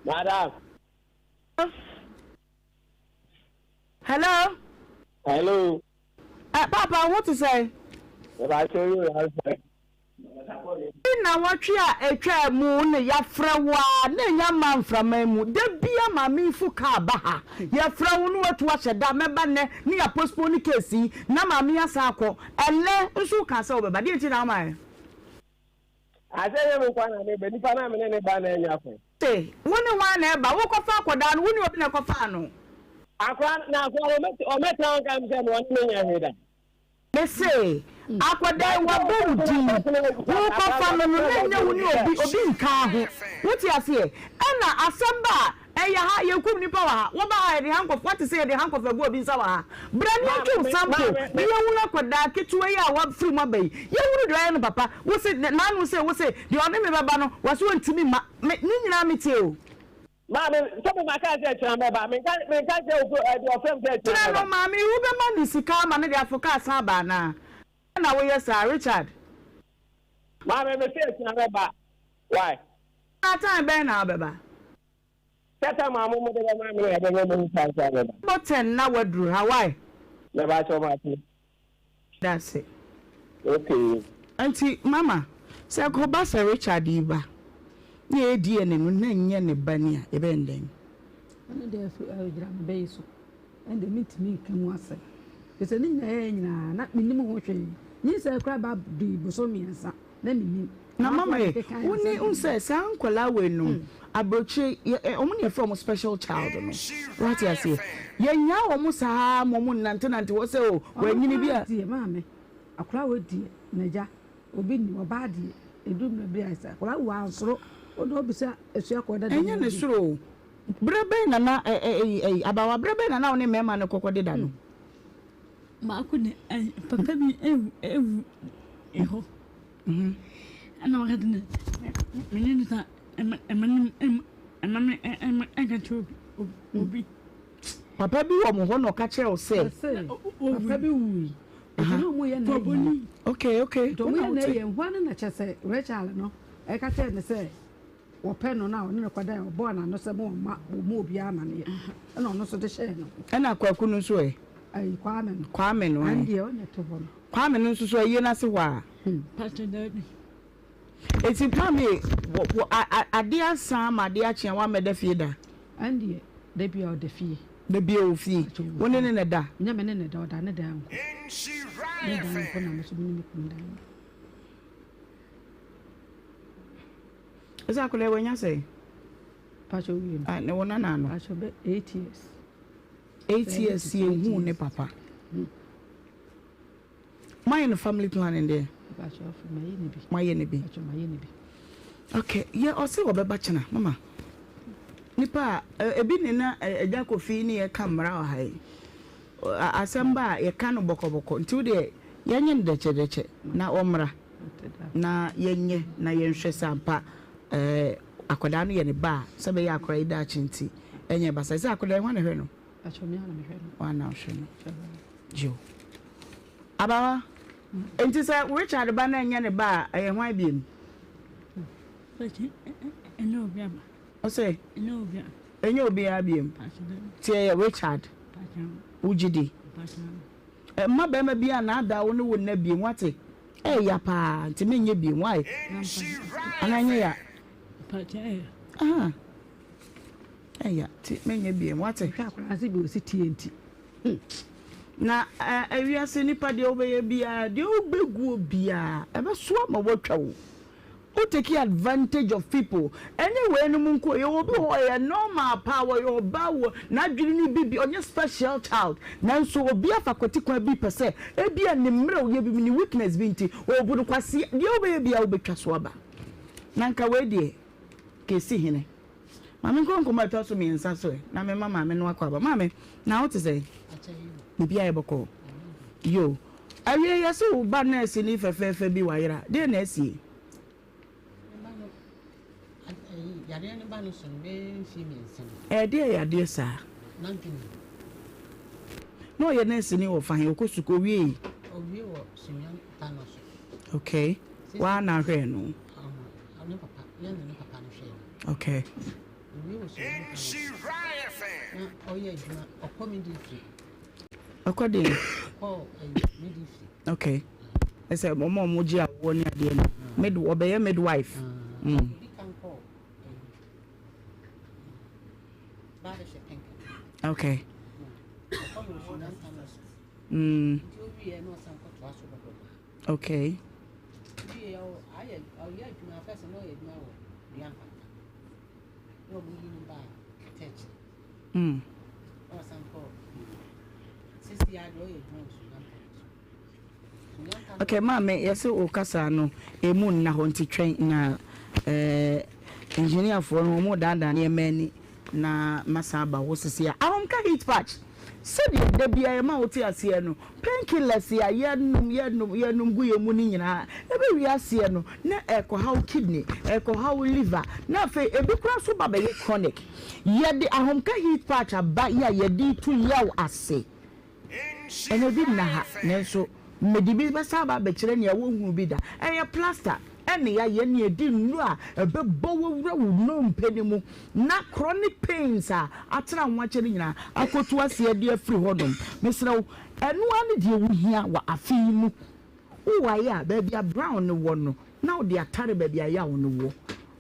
Madam. Hello. Hello. Eh, Papa, wo te sɛn? Mebakyɛ yi o, alfa. Nnawɔtwe a ɛtwaa mu no yɛafrɛ wo a na ɛnya mmaa mframa mu. Da bia maame yi fo kaa ba ha. Yɛfrɛ wo na watu ahyɛ da mɛba nnɛ ne yɛ postpone case yi na maame yi asan akɔ. Ɛnnɛ nso wokaa sɛ wobɛba. Deɛ nti na womaeɛ? Asɛ nyɛ me nkoa na meba, nipa no a me ne no ba no anya kwan. Se, wo ne hwan na ɛba? Wokɔfa akɔdaa no, wo ne obi na ɛkɔfaa no? Akora no, na akora no, ɔmɛtena hɔ nka sɛ me ɔne me nyɛ hwee da. Me se, akɔdaa yi, wabɔ wo din, wokɔfa no no, na ɛnyɛ wo ne obi, obi nkaa ho. Wote aseɛ? Ɛna asɛm ba a, Ɛyɛ ha, yɛkum nnipa wɔ ha. Wɔba ha a, yɛde handcuff, woate sɛ yɛde handcuff agu obi nsa wɔ ha? Bra na yɛntwe wo sample na yɛnhunu akwadaa ketewa yi a wafiri mu aba yi. Yɛnhunu deɛ ɔyɛ no papa. Wo se, n'ano se, wo se, deɛ ɔne me bɛba no, wɔse ɔntumi mma. Me, ne nyinaa metie o. Maame, sɛ me maka sɛ kyena mɛba, menka, menka sɛ ofo, ɛ, deɛ ɔfrɛ me sɛ kyena Kyena no, mɛba. maame yi, wobɛma no sika ama no de afo kaa san aba anaa? Adɛn na woyɛ saa, Richard? Maame, mese kyena mɛba. Why? Na time bɛn na wobɛba? Sɛ time a mo mode bɛma me no ɛbɛma mahu kwan sɛ mɛba. Bɔ ten na waduru ha why? Mepakyɛw mate. Dase. Okay. Nti mama sɛ ɛkɔba sɛ Richard yi ba na yɛyɛ DNA no na ɛnyɛ ne ba ni a yɛbɛyɛ no dɛn? Ɛno deɛ ɛso ɛgyina me bɛ yi so ɛno deɛ mentumi nka mu asɛm ɛfiri sɛ ne nyinaa yɛyɛ nyinaa na mennim ho hwee. Nyinsɛn koraa ba dui bosom miɛnsa na mennim. Na mama e, wo ne wohu sɛ saa nkwadaa wei nom, aburokyire, yɛ ɛ, wɔn na yɛfrɛ wɔn special child no. Woate aseɛ? Yɛnnyaa wɔn saa ma wɔn nnantenante hɔ sɛ o, Ɔno wɔanyini bi koraa a. deɛ maame, akwadaa wei deɛ n'agya, obi nni, ɔbaa deɛ, ɛduru mmerɛ bi a sɛ akwadaa wu a ansoro, wode wobisa asuafoɔ dada Ɛnyɛ mu ne bi. soro o. Berɛ bɛn na na ɛ ɛ ɛyi ɛyi, abaawa, berɛ bɛn na na wo ne mmarima no kɔkɔ deda no? Baako de, ɛy papa bi ewu ewu hɔ. Ɛna ɔka kyerɛ me me ne no sa ɛma ɛma no ɛma ɛma me ɛma ɛka kyerɛ obi obi. Papa bi wɔ mo hɔ na ɔka kyerɛ wo sɛ. Ɔse papa bi wui nti na ɔmo yɛ n'ayie. Okay okay. Nti ɔmo yɛ n'ayie hɔ no na kyerɛ sɛ Rachel no ɛka kyerɛ no sɛ. Wɔpɛ no na ɔne no kɔdae, ɔbɔɔ n'ano sɛ mo mma wɔmmu obiara amaneɛ, ɛna ɔno nso de hyɛɛ ne ho. Ɛna Kwaku no nso ɛ? Ayi, Kwame no. Kwame no ɛ? Ɛn deɛ ɔnyɛ to hɔ no. Kwame no nso so ayie no ase hɔ a? Hmm. Pastor daabi. Eti Kwame, wɔ, wɔ, a, a, adeɛ asa ama adeɛ akye a wammɛda fie da? Ɛn deɛ, da biara ɔda fie. Da biara ɔwɔ fie? Wo ne no na ɛda? Nyɛ me ne no da, ɔda ne dan nko. Ne dan nko na me nso me ne me kunu dan mu. Ɛsɛ akwadaa yi wanya sɛn? Pacho wie no. Ah, ne wo nana no. Pacho bɛ 8 years. 8 years si ehu ne papa. Moayɛ no family planning deɛ? Pacho afo mayɛ ne bi. Moayɛ ne bi. Pacho mayɛ ne bi. Okay, yɛ ɔse wɔbɛba kyena mama. Nipa a ebi ne na agya kofi ne yɛ ka mmara wɔ ha yi. Asɛm ba a yɛka no bɔkɔbɔkɔ nti wo deɛ yɛnyɛ no dɛkyɛdɛkyɛ na ɔmmra. Na yɛnyɛ na yɛnhwɛ sɛ ampa ɛɛ akwadaa no yɛ ne ba a, sɛ ɛbɛyɛ akwadaa yi daakye nti ɛnyɛ basaa. Sɛ akwadaa yi hwan na ɛhwɛ no? Hwan na ɔhwɛ no? Yo. Abawa, nti sɛ Richard ba na ɛnyɛ ne ba a, ɛyɛ hwan biem? Ɛnyɛ obiara ba. Ɔsɛ? Ɛnyɛ obiara. Ɛnyɛ obiara biem. Ti ɛyɛ Richard. Wogye di? Mma barima biara nnaadaa wo ne wo nna bio, woate? Ɛyɛ ya paa, nti menyɛ bio, why? Anaa ɛnyɛ ya? Aha, ɛyɛ ya, nti menyɛ bio, woate? Hwɛ akwadaa sɛ bi ɔsi tie nti. Hmm. Na ewiase nipa deɛ wobɛyɛ biara, deɛ wobɛguo biara, ɛbɛso ama woatwa wo. Wo take advantage of people ɛnyɛ wei nom nko yɛwɔ obi wɔ hɔ ɔyɛ normal paa ɔyɛ ɔbaa wɔ n'adwene no bi bi ɔnyɛ special child nanso obi afa kwati kwan bi pɛ sɛ ebia ne mmerɛwyɛ bi mu ne weakness bi nti ɔbu no kwasea deɛ wobɛyɛ biara wobɛtwa so aba na nka wei deɛ kɛsi hene. Ma menkɔ nkɔmmɔ a ɛtɔ so miensa so ɛ, na memma maame no akɔ aba. Maame, na wo te sɛn? Biribiara yɛ bɔkɔɔ? Yo. Awiei yɛse wo ba nɛɛseni fɛfɛɛfɛ bi wayera. Deɛn na asie? Ɛdeɛn yadeɛ saa? Na ɔyɛ nɛɛseni wɔ fa he? Ɔkɔ sukuu, owiei? Okay. Woa na ahwɛɛ no? Ɔne papa, yɛn ne ne papa no hwɛɛ no. Okay. Owie wɔ Sunyani Palace. Na ɔyɛ adwuma, ɔkɔ midwifery. Ɔkɔ deɛ? Ɔkɔ ɛyi midwifery. Okay. Ɛsɛ wɔn a wɔn gye awoɔ ne adeɛ no. Mid ɔbɛyɛ midwife. Mm. Odi kan kɔ ɛyi. Ba bɛhyɛ pink. Okay. Ɔkɔ no Sunyani Palace. Mm. Nti owie na ɔsan kɔ toa so bɔbɔ. Okay. Mm. Okay, maame, yɛsɛ wo kasa no emu nna hɔ nti twɛn na eh, engineerfoɔ no wɔn daadaa nneɛma ani na masan aba hɔ sisi a. Ahomka heat patch. Sɛdeɛ da biara yɛma wote aseɛ no, painkillers a yɛnom, yɛnom, yɛnom gu yɛn mu no nyinaa, ɛbɛwie aseɛ no, na ɛrekɔha wo kidney, ɛrekɔha wo liver, na afei ebi koraa nso ba bɛyɛ chronic. Yɛde ahomka heat patch aba yi a yɛde retu yaw ase. Ɛnnɛ ebi nna ha, nanso mede bi bɛsan aba abɛkyerɛ nea wonhuu bi da. Ɛyɛ plaster ne yayɛ ne ɛdi nnuro a ɛbɛbɔ wo awura wo nnompe no mu na chronic pains a atena ho akyɛ no nyinaa akɔtu aseɛ de afiri hɔnom. Mesrɛ wo, ɛno ara ne deɛ wohia wɔ afe yi mu. Wowae a, baabi a brown no wɔ no, na wode atare baabi a yaw no wɔ.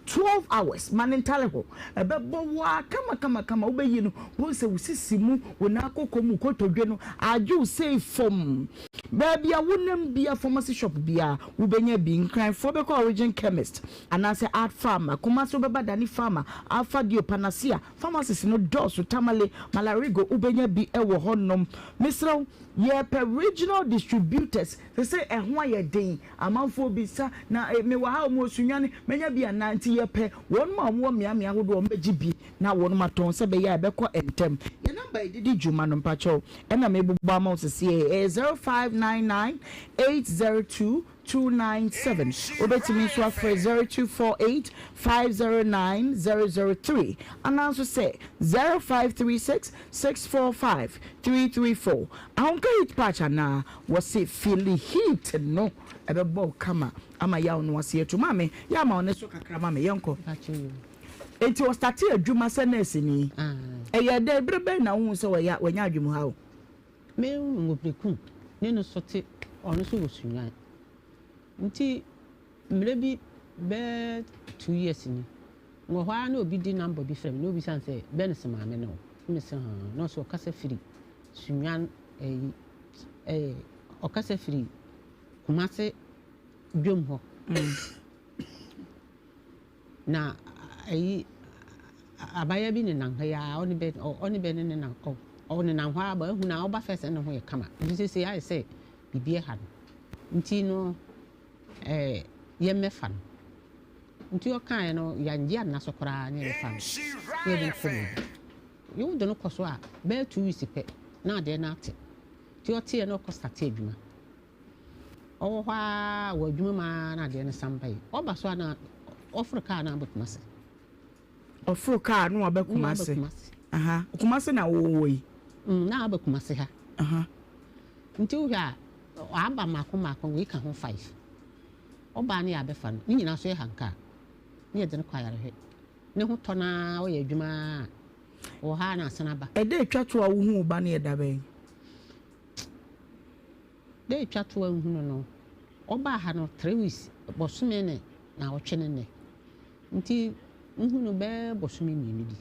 12 hours ma no ntare hɔ. Ɛbɛbɔ wo ara kamakamakama. Wobɛyi no, wobɛhu sɛ wo sisi mu, wo nan koko mu, wo kotodwe no agye wo sei fam. Baabi a wonam bia pharmacy shop biara wobɛnya bi. Nkranfoɔ bɛkɔ Origin Chemist anaasɛ Art Pharma, Kumasi wobɛba Dani Pharma, Alpha Dio, Panacea, pharmacies no dɔɔso, Tamale, Malarigo wobɛnya bi wɔ hɔ nom. Mesrɛ wo yɛpɛ regional distributors, sesei ɛho ayɛ den, amanfoɔ bisa na mewɔ ha o mewɔ Sunyani mɛnya bi anaa, nti yɛpɛ wɔnom a wɔwɔ mmeammea ahodoɔ a wɔbɛgye bi na wɔnom atɔn sɛ ɛbɛyɛ a ɛbɛkɔ ntɛm. Yɛn number a yɛde di dwuma no mpakyɛw ɛna mebobɔ ama wo sesie ɛyɛ 0599 802 297. Wobɛtumi nso afrɛ 0248 509 003 anaa nso sɛ 0536 645 334. Ahomka heat patch anaa? Wɔse feeli heat no ɛbɛbɔ wo kama ama yaw no ase atu. Maame yɛ ama wo ne so kakra ma me yɛnkɔ. Enti ɔstartee adwuma sɛ nɛɛseni. Ɛyɛɛ dɛn? Bere bɛn na wuhuu sɛ wanya adwenemhaw? Me Ngoprekum ne no so te ɔno nso wɔ Sunyani. Nti mmerɛ bi bɛyɛ two years ni, mewɔ hɔ ara na obi de number bi frɛ me na obisa me sɛ Bernice maame ne wo? Na mese haa, na ɔse ɔkasa firi Sunyani ɛyi ɛɛ ɔkasa firi Kumase dwam hɔ. Na ayi abaayewa bi nenam ha yi ara, ɔne bɛ ɔne bɛ ne nenam ɔ ɔnenam hɔ ara ba ehu na ɔba fɛ sɛ ne ho yɛ kama. Nso seesei ayɛ sɛ biribi ɛha no. Nti no ɛɛ yɛmmɛfa no. Nti ɔkaeɛ no yɛangye anna so koraa ne yɛbɛfa no na yɛde no kɔ baabi. Wode no kɔ so a bɛyɛ 2 weeks pɛ na adeɛ no ate. Nti ɔteɛ na ɔkɔ starte adwuma. Ɔwɔ hɔ ara wɔ adwuma mu ara na adeɛ no san bae. Ɔba so a na ɔforo kaa na aba Kumasi. Ɔforo kaa na waba Kumasi. Aha, Kumasi na wowɔ yi? Mm, na aba Kumasi ha. Aha. Nti wohwɛ a, aba mmaako mmaako, wei ka ho five. Ɔbaa ne yɛabɛfa no, ne nyinaa so yɛ hankaa. Ne yɛde no kɔ ayarehwɛ. Ne ho tɔ no ara, ɔyɛ adwuma ara, ɔwɔ ha ara na asan aba. Ɛda a ɛtwa to a wohuu wo ba no yɛ da bɛn? Da a etwa to a nhunu no, ɔbaa ha no 3 weeks, bɔsome ne naawɔtwe ne nnɛ. Nti nhu no bɛyɛ bɔsome mmienu bi.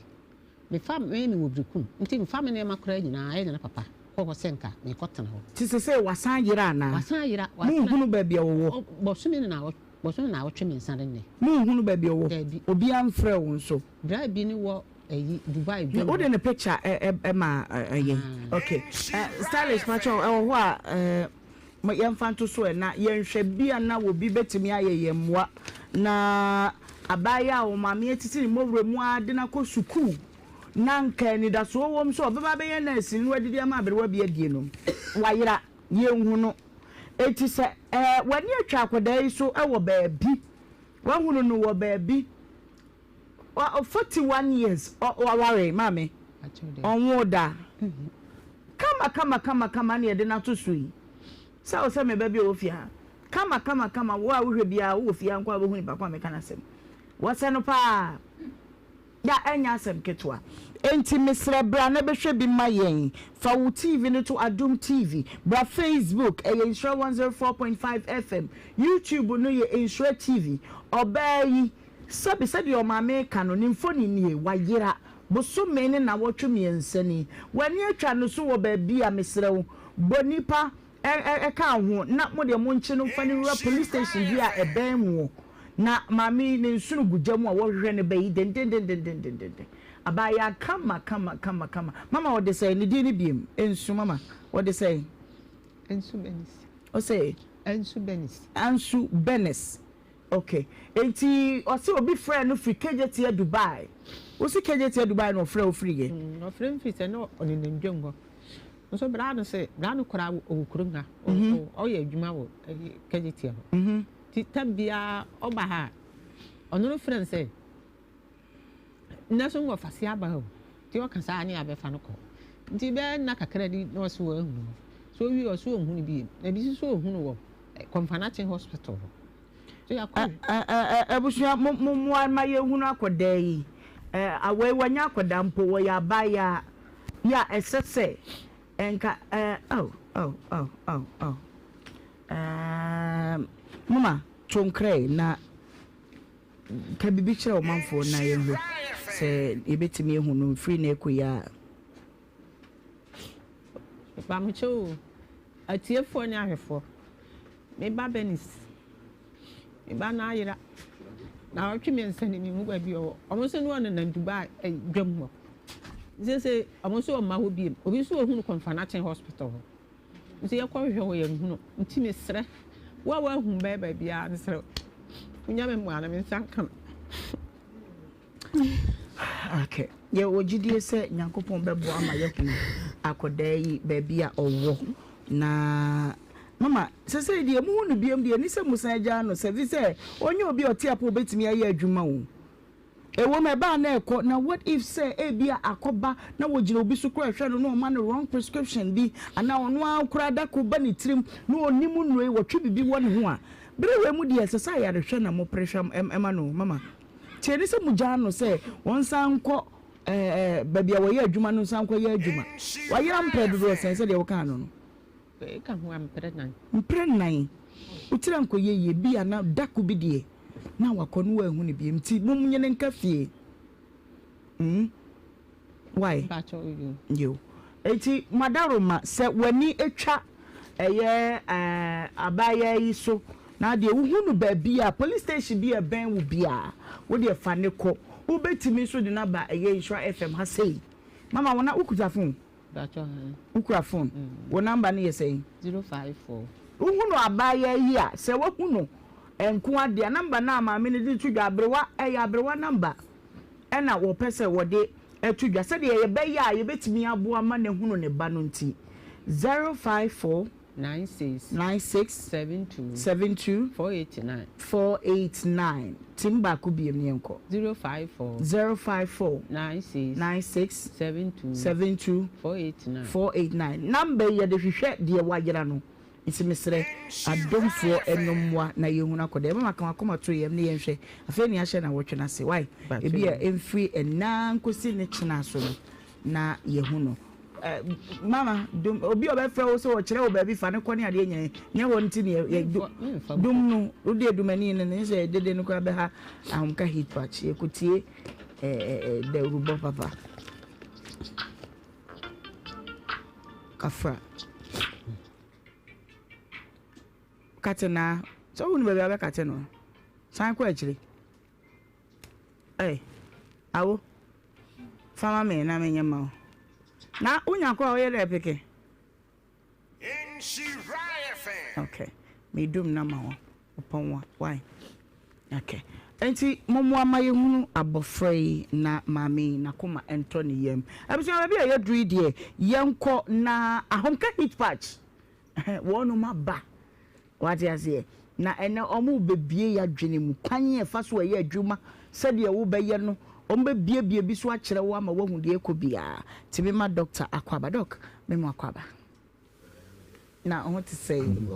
Mefa me mewɔ Berekum nti mefa me nneɛma koraa nyinaa ɛyɛ ne papa kɔ hɔ sɛ nka merekɔtena hɔ. Nti sesei wasan ayera anaa? Wasan ayera. Monhunu baabi a ɔwɔ? Bɔsome ne naawɔtwe bɔsome naawɔtwe mmiɛnsa ne nnɛ. Monhunu baabi a ɔwɔ? Daabi. Obiara mfrɛɛ wo nso? Bra bi ne wɔ ɛyi Dubai dwam hɔ. Wode ne picture ɛ ma yɛn. Ok stylish pakyɛw ɛwɔ hɔ a yɛnfa nto so ɛ na yɛnhwɛ bi a na obi bɛtumi ayɛ yɛn mmoa na abaayewa a ɔmaame atiti ne mmɔwerɛ mu ara de no akɔ sukuu na nka anidasoɔ wom sɛ ɔbɛba abɛyɛ nurse na wadidi ama aberewa bi adie no wayera yɛnhu no enti sɛ w'ani atwa akwadaa yi so wɔ baabi wahunu no wɔ baabi 41 years ɔwaree maame ɔnwoo da kama kama kama kama na yɛde no ato so yi sɛ wo sɛ me ba bi a ɔwɔ fie ha kama kama kama wo a wohwɛ biara wowɔ fie ha nko a wobɛhu nipa ko a meka no asɛm wɔsɛ no paa ya ɛnyɛ asɛm ketewa enti mesrɛ bra na bɛhwɛ bi ma yɛn fa wo TV no to Adom TV bra Facebook ɛyɛ Nhyira 104.5 FM YouTube no yɛ Nhyira TV ɔbaa yi Sɛbe, sɛdeɛ ɔmaame reka no, ne mfoni nie, wayera. Bosome ne nnawɔtwe mmiɛnsa ni. W'ani atwa no so wɔ baabi a, mesrɛ wo, bɔ nnipa ka wo ho na mo deɛ monkye no mfa no nwura police station bi a ɛbɛn mo. Na maame yi, ne nsono gu gya mu a wɔrehwehwɛ ne ba yi dendendendendenden. Abaayaa kama kama kama kama. Mama wɔde sɛn? Ne din no biem. Nsu, mama, wɔde sɛn? Ansu Bernice. Ɔsɛ? Ansu Bernice. Ansu Bernice. Ok enti ɔse obi frɛɛ no firi Kejetia Dubai wosi Kejetia Dubai na ɔfrɛɛ wo firi yɛ? Mm ɔfrɛ me firi sɛ na ɔnenam dwam hɔ nso bra no se bra no koraa ɔwɔ kurom ha ɔyɛ adwuma wɔ Kejetia hɔ nti tam biara ɔba ha a ɔno no frɛ no sɛ Nna so wɔfa se aba o, nti ɔka saa ne abɛfa no kɔ. Nti bɛyɛ nna kakra bi na ɔse wahu no. So owie ɔse ɔnhu no bio. Na bi nso ɔhu no wɔ Komfo-Anokye hospital hɔ. So yɛakɔ. Abusua mo mo mmoa ma yɛnhunu akɔdaa yi. Awei wanya akɔdaa mpo wɔyɛ abaayaa yi a ɛsɛ sɛ nka oh oh oh oh oh ɛɛm moma to nkrɛ na. Ka biribi kyerɛ ɔmanfoɔ na yɛnhwɛ sɛ yɛbɛtumi ahu no mfiri na ɛkɔ yi a. Mepamokyɛw o. Atiefoɔ ne ahwɛfoɔ, me ba Bernice, me ba no ayera. Naawɔtwe mmiɛnsa ni menhu baabi ɔwɔ. Ɔmo nso ne ɔnenam Dubai eh, dwam hɔ. Seesei ɔmo nso ɔmma hɔ biem. Obi nso ɔhu no Kɔmfanakye hospital hɔ. Nso yɛkɔ hwehwɛ hɔ yɛnhu no. Nti mesrɛ wo a woahu bɛyɛ baabiara mesrɛ wo, wonya me mmoa na me nsa nka no. Okay. Yɛwɔ gyidie sɛ Nyankopɔn bɛboa ama yɛahunu akɔdaa yi baabi a ɔwɔ. Na mama sɛsɛi deɛ muhu no biom deɛ ɛni sɛ musan gyaa no sɛ fi sɛ ɔnyɛ obi a ɔte apɔ obɛtumi ayɛ adwuma o. Ɛwom ɛbaa na ɛkɔ na what if sɛ ebia akɔba na wɔgyina obi so koraa ɛhwɛ no na ɔma no wrong prescription bi anaa ɔno ara koraa da koro ba ne tirim na ɔnim nnuro yi wɔtwe biribi wɔ ne ho a bere wei mu deɛ ɛsɛ sɛ ayarehwɛ na mopere hwɛ ma no mama. Nti ɛne sɛ mogyaa no sɛ ɔnsan nkɔ ɛɛ baabi a wɔyɛ adwuma no nsan nkɔyɛ adwuma. Wayera mprɛ dodoɔ sɛn sɛdeɛ wokaa no no? Ɛka ho a mprɛ nan. Mprɛ nan. Wo tiri ankɔyɛ yie bi a na dako bi deɛ na wakɔ no wanhu no bio nti mom nye no nka fie. Mm. Why? Yo. Enti Madaroma, sɛ w'ani twa ɛyɛ abaayaa yi so na deɛ wohu no baabi a, police station bi a ɛbɛn wo biara, wo deɛ fa no kɔ. Wobɛtumi nso de no aba ɛyɛ Nhyira FM ha sei. Mama, wo na wokuta phone? Wokura phone? Wo number no yɛ sɛn? 054. Wohu no abaayaa yi a, sɛ woahu no nko ara deɛ a, number no a maame no de to dwa, aberewa, ɛyɛ aberewa number. na wɔpɛ sɛ wɔde to dwa sɛdeɛ yɛbɛyɛ a yɛbɛtumi aboa ma no ahunu ne ba no nti, 054 96 96 72 72 489 489. Tim baako biom ne yɛnkɔ. 054 054 96 96 72 72 489 489. Number yi yɛde hwehwɛ deɛ wayera no. Nti mesrɛ adomfoɔ ɛno mmoa na yɛnhunu akɔda yɛma maka wakoma to yɛm ne yɛnhwɛ afei ne ahyɛ nawɔtwe no ase wai ebi a ɛmfiri ɛnaa nkosi ne kyena so no na yɛhu no eh, mama dom obi a ɔbɛfrɛ wo sɛ ɔkyerɛ wo baabi fa ne kɔ ne adeɛ nyɛ nyɛ hɔ nti ne yɛ dom no wode adumani no ne sɛ dede no koraa bɛha ahomka heat patch yɛkɔtie eh, eh, eh, dawurubɔ papa Kafra. Kate naa. Sɛ wohunu baabi a wobɛkate no. San kɔ akyire. Ɛy, awo. Fa ma me na menyɛ ma wo. Na wonya kɔ a woyɛ dɛ peke. Okay. Medum na ma wo. Ɔpɔn wa why? Okay. Enti mommoa ma yɛhunu abɔfra yi na maame yi n'akoma ntɔ ne yam. Abusua baabi a yɛduru yi deɛ yɛnkɔ na Ahomka heat patch wɔnom aba. Wate aseɛ? Na ɛnɛ wɔn rebɛbie yɛadwene mu kwan a ɛfa so ɛyɛ adwuma sɛdeɛ wobɛyɛ no wɔn bɛbiebie bi so akyerɛ wo ama woahu deɛ ɛkɔ biara. Nti mema doctor akɔ aba. Doc, mema akɔ aba. Na ho te sɛn?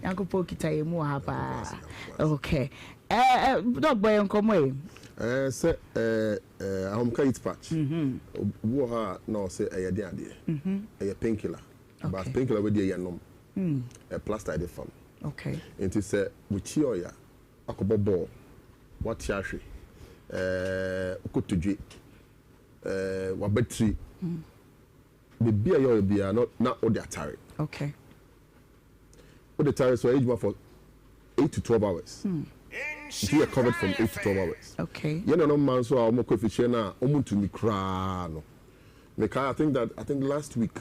Nyankopɔn kita yɛn mu wɔ ha paa. Okay. Eh, eh, Doc, bɔ yɛn nkɔmmɔ yi. Eh, sɛ eh, eh, ahomka heat patch. Mm-hmm. Obi wɔ hɔ a na ɔsɛ ɛyɛ den adeɛ. Mm-hmm. Ɛyɛ painkiller. Okay. But painkiller wei deɛ yɛnom. Mm. Ɛ plaster yɛde fam. Okay. Nti sɛ wokyi ɔya akɔbɔ bɔɔl, wate ahwe, eh, wokotodwe, eh, wabatiri. Mm. Baabi a ɛyɛ ɔyɛ biara no na wode atare. Okay. Wode tare so ɛyɛ adwuma for 8 to 12 hours. Mm. Nti yɛ covered from 8 to 12 hours. Okay. Yɛn nanom mmaa nso a wɔkɔ afikyire no a wɔntumi koraa no. Mekae I think that I think last week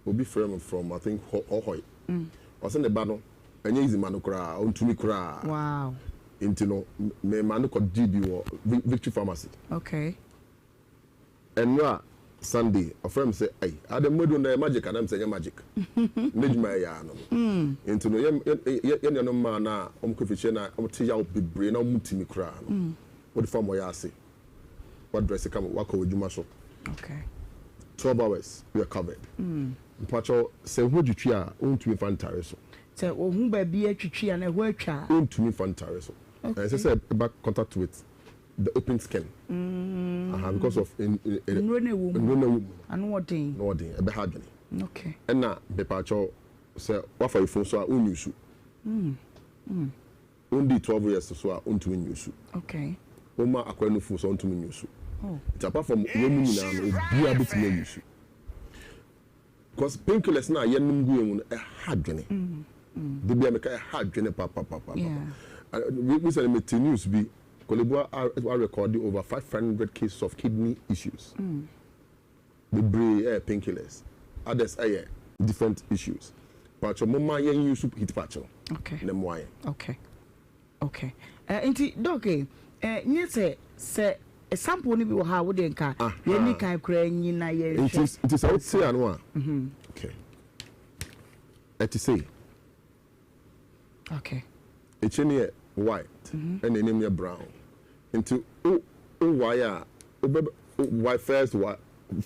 obi frɛ me from I think Hohoe. Mm. Ɔsɛ ne ba no ɛnyɛ easy ma no koraa ɔntumi koraa. Wow. Nti no me ma no kɔ gye bi wɔ Victory Pharmacy. Okay. Ɛnora Sunday ɔfrɛ me sɛ ei adɛn mo aduro no ɛyɛ magic anaa? Mesɛ ɛnyɛ magic n'adwuma ɛyɛ ara no no nti no yɛ yɛ nuanom mmaa no a wɔn kɔ afikyire no a wɔn te yaw bebree na wɔn ntumi koraa no wode fa wɔn ase wa dress kama wakɔ w'adwuma so 12 hours you are covered mpakyɛw sɛ ho twitwi a wontumi fa ntare so. Sɛ ohun baabi atwitwi anaa ɛhɔ atwa a. Wontumi fa ntare so ɛnsɛ sɛ ɛba contact with the open skin. Mm. Aha, because of nnuro na ɛwɔ mu. Nnuro na ɛwɔ mu. Ano ɔden. Ano ɔden, ɛbɛha adwene. Okay. Ɛna mepaakyɛw sɛ wafa yefunu so a wonyusu. Mm. Mm. Wondi 12 years so a wontumi nyusu. Okay. Woma akɔla no fu so a wontumi nyusu. Oh. Nti apart from wɔn mu nyinaa no obiara betumi anyusu. Because painkillers no a yɛnom gu yɛn mu no, ɛha adwene. Da biara meka ɛha adwene papapapa. Recently mete news bi, Korle Bu arekɔde over 500 cases of kidney issues. Bebree ɛyɛ painkillers, others ɛyɛ different issues. Paatwɔ momma yɛn use heat patch no na ɛmmoa yɛn. Okay. Okay. Eh, nti doc eh, eh, nye sɛ sɛ sample no bi wɔ ha a wo deɛ nka yɛni kan koraa nyi na yɛnhwɛ. Nti nti sɛ wote ano a. Mhm. Okay. Ɛte sei. Okay. Akyire no yɛ white ɛna anim yɛ brown. Nti wo wo wae a wobɛ wae first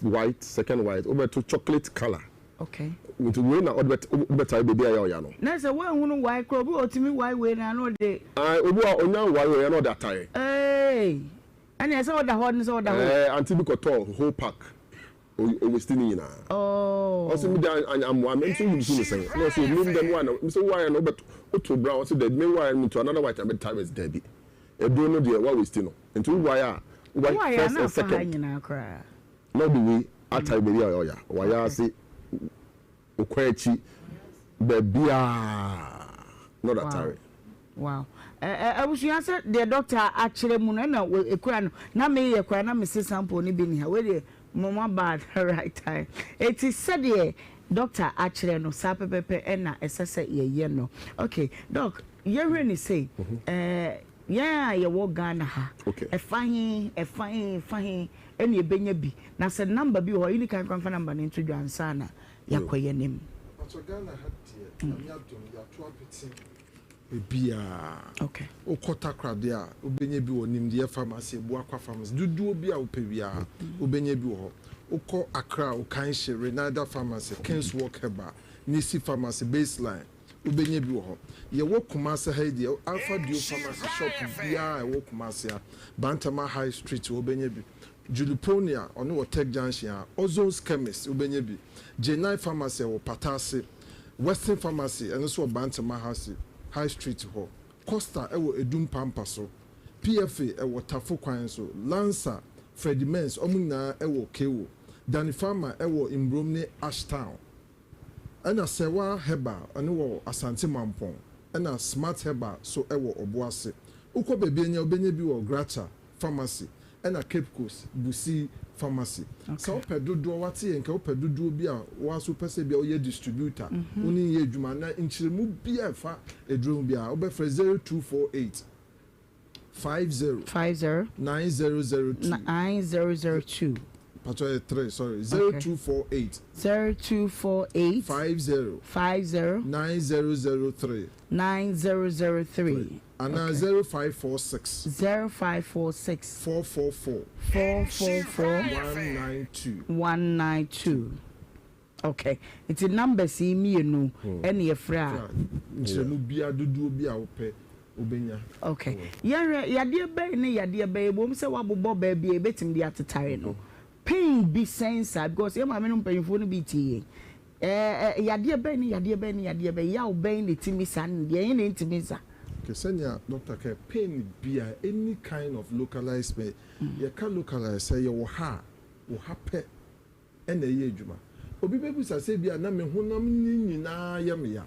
white second white wobɛto chocolate colour. Okay. Nti wei na ɔde bɛ wobɛtae baabi a ɛyɛ ɔya no. Na sɛ woanhunu wae koraa obi wɔ ɔtumi wae wei na na ɔde. Ae obi wɔ ɔnya wae wei na ɔde atae. Eei ɛnneɛ sɛ ɔda hɔ ne sɛ ɔda hɔ. Ɛɛ auntie bi kɔtɔɔ whole pack O waste ne nyinaa. Ɔse me de amoa me nso use no sɛn na ɔse me de me na me se wire no wobɛto woto brown ɔse dabi me wire no to another white na bɛta me dabi aduro no deɛ wa waste no nti wo wire a wo wire first and second na ɔde wei atare baabi a ɔya wayɛ ase Okɔ akyi baabiaa na ɔda tare. Wow abusua sɛ deɛ doctor akyerɛ mu no ɛna ekura no na meyɛ koraa na mese sample no bi ni ha wei deɛ mo mo aba at the right time eti sɛdeɛ doctor akyerɛ no saa pɛpɛpɛ ɛna ɛsɛ sɛ yɛyɛ no okay doc yɛhwɛ ne sei ɛɛ yɛn a yɛwɔ Ghana ha ɛfa he ɛfa he ɛfa he ɛna yɛbɛnya bi na sɛ number bi wɔ hɔ a yɛni kan koraa mfa number no nto dwa ansa na yɛakɔ yɛn anim. Mpakyɛ Ghana ha deɛ Nyame adom yɛato apete baabiaa. Okay. Wokɔ Takoradi a wobɛnya bi wɔ Nimdeɛ Pharmacy, Abuakwa Pharmacy, dodoɔ bi a wopɛ biara wobɛnya bi wɔ hɔ. Wokɔ Accra Okanshe, Renida Pharmacy, Kings Walk Herbal, Nisi Pharmacy, Baseline, Wobɛnya bi wɔ hɔ. Yɛwɔ Kumasi ha yi deɛ, Alpha Dio Pharmacy shop biara a ɛwɔ Kumasi ha, Bantama High Street hɔ wobɛnya bi. Juliponia, ɔno wɔ Tech Junction ha. Ozone's Chemist, wobɛnya bi. J9 Pharmacy ɛwɔ Pata ase. Western Pharmacy, ɛno nso wɔ Bantama High Street hɔ. Costa ɛwɔ Edum Pampa so. PFA ɛwɔ Tafo kwan so. Lancer, Freddie Mens, wɔn nyinaa ɛwɔ Kewo. Danny Pharma ɛwɔ Mbrom ne Ashtown. Ɛna Sɛwa Herbal ɛno wɔ Asante Mampong ɛna Smart Herbal so ɛwɔ Ɔboase. Wokɔ baabi anya wobɛnya bi wɔ Graca Pharmacy ɛna Cape Coast Busi Pharmacy. Sɛ wopɛ dodoɔ wate yɛn nka wopɛ dodoɔ bi a wo ara nso wopɛ sɛ ebia woyɛ distributor wo ne yɛ adwuma anaa nkyerɛmu bi a ɛfa aduro ho biara wobɛfrɛ 0248 50. 50. 9002. 9002. Patrɔ yɛ 3 sorry 0248. 0248. 50. 50. 9003. 9003. Anaa 0546. 0546. 444. 444. 192. 192. Ok nti numbers yi mienu ɛna yɛfrɛ a. Nkyerɛmu biara dodoɔ bi a wopɛ wobɛnya. Ok yɛnhwɛ yadeɛ bɛn ne yadeɛ bɛn ɛwom sɛ woabobɔ baabi a yɛbɛtumi de atetare no pain bi sɛn saa because yɛn maame nom mpanyinfoɔ no bi tie yɛn ɛɛ yadeɛ bɛn ne yadeɛ bɛn ne yadeɛ bɛn yaw bɛn na ɛtumi sa ne deɛ ɛhe na ɛntumi nsa. Ok sɛnea doctor kae pain biara any kind of localized pain yɛka localized sɛ yɛwɔ ha a wɔ ha pɛ na ɛyɛ adwuma. Obi bɛbisa sɛ ebia na me honam no nyinaa yɛ me ya.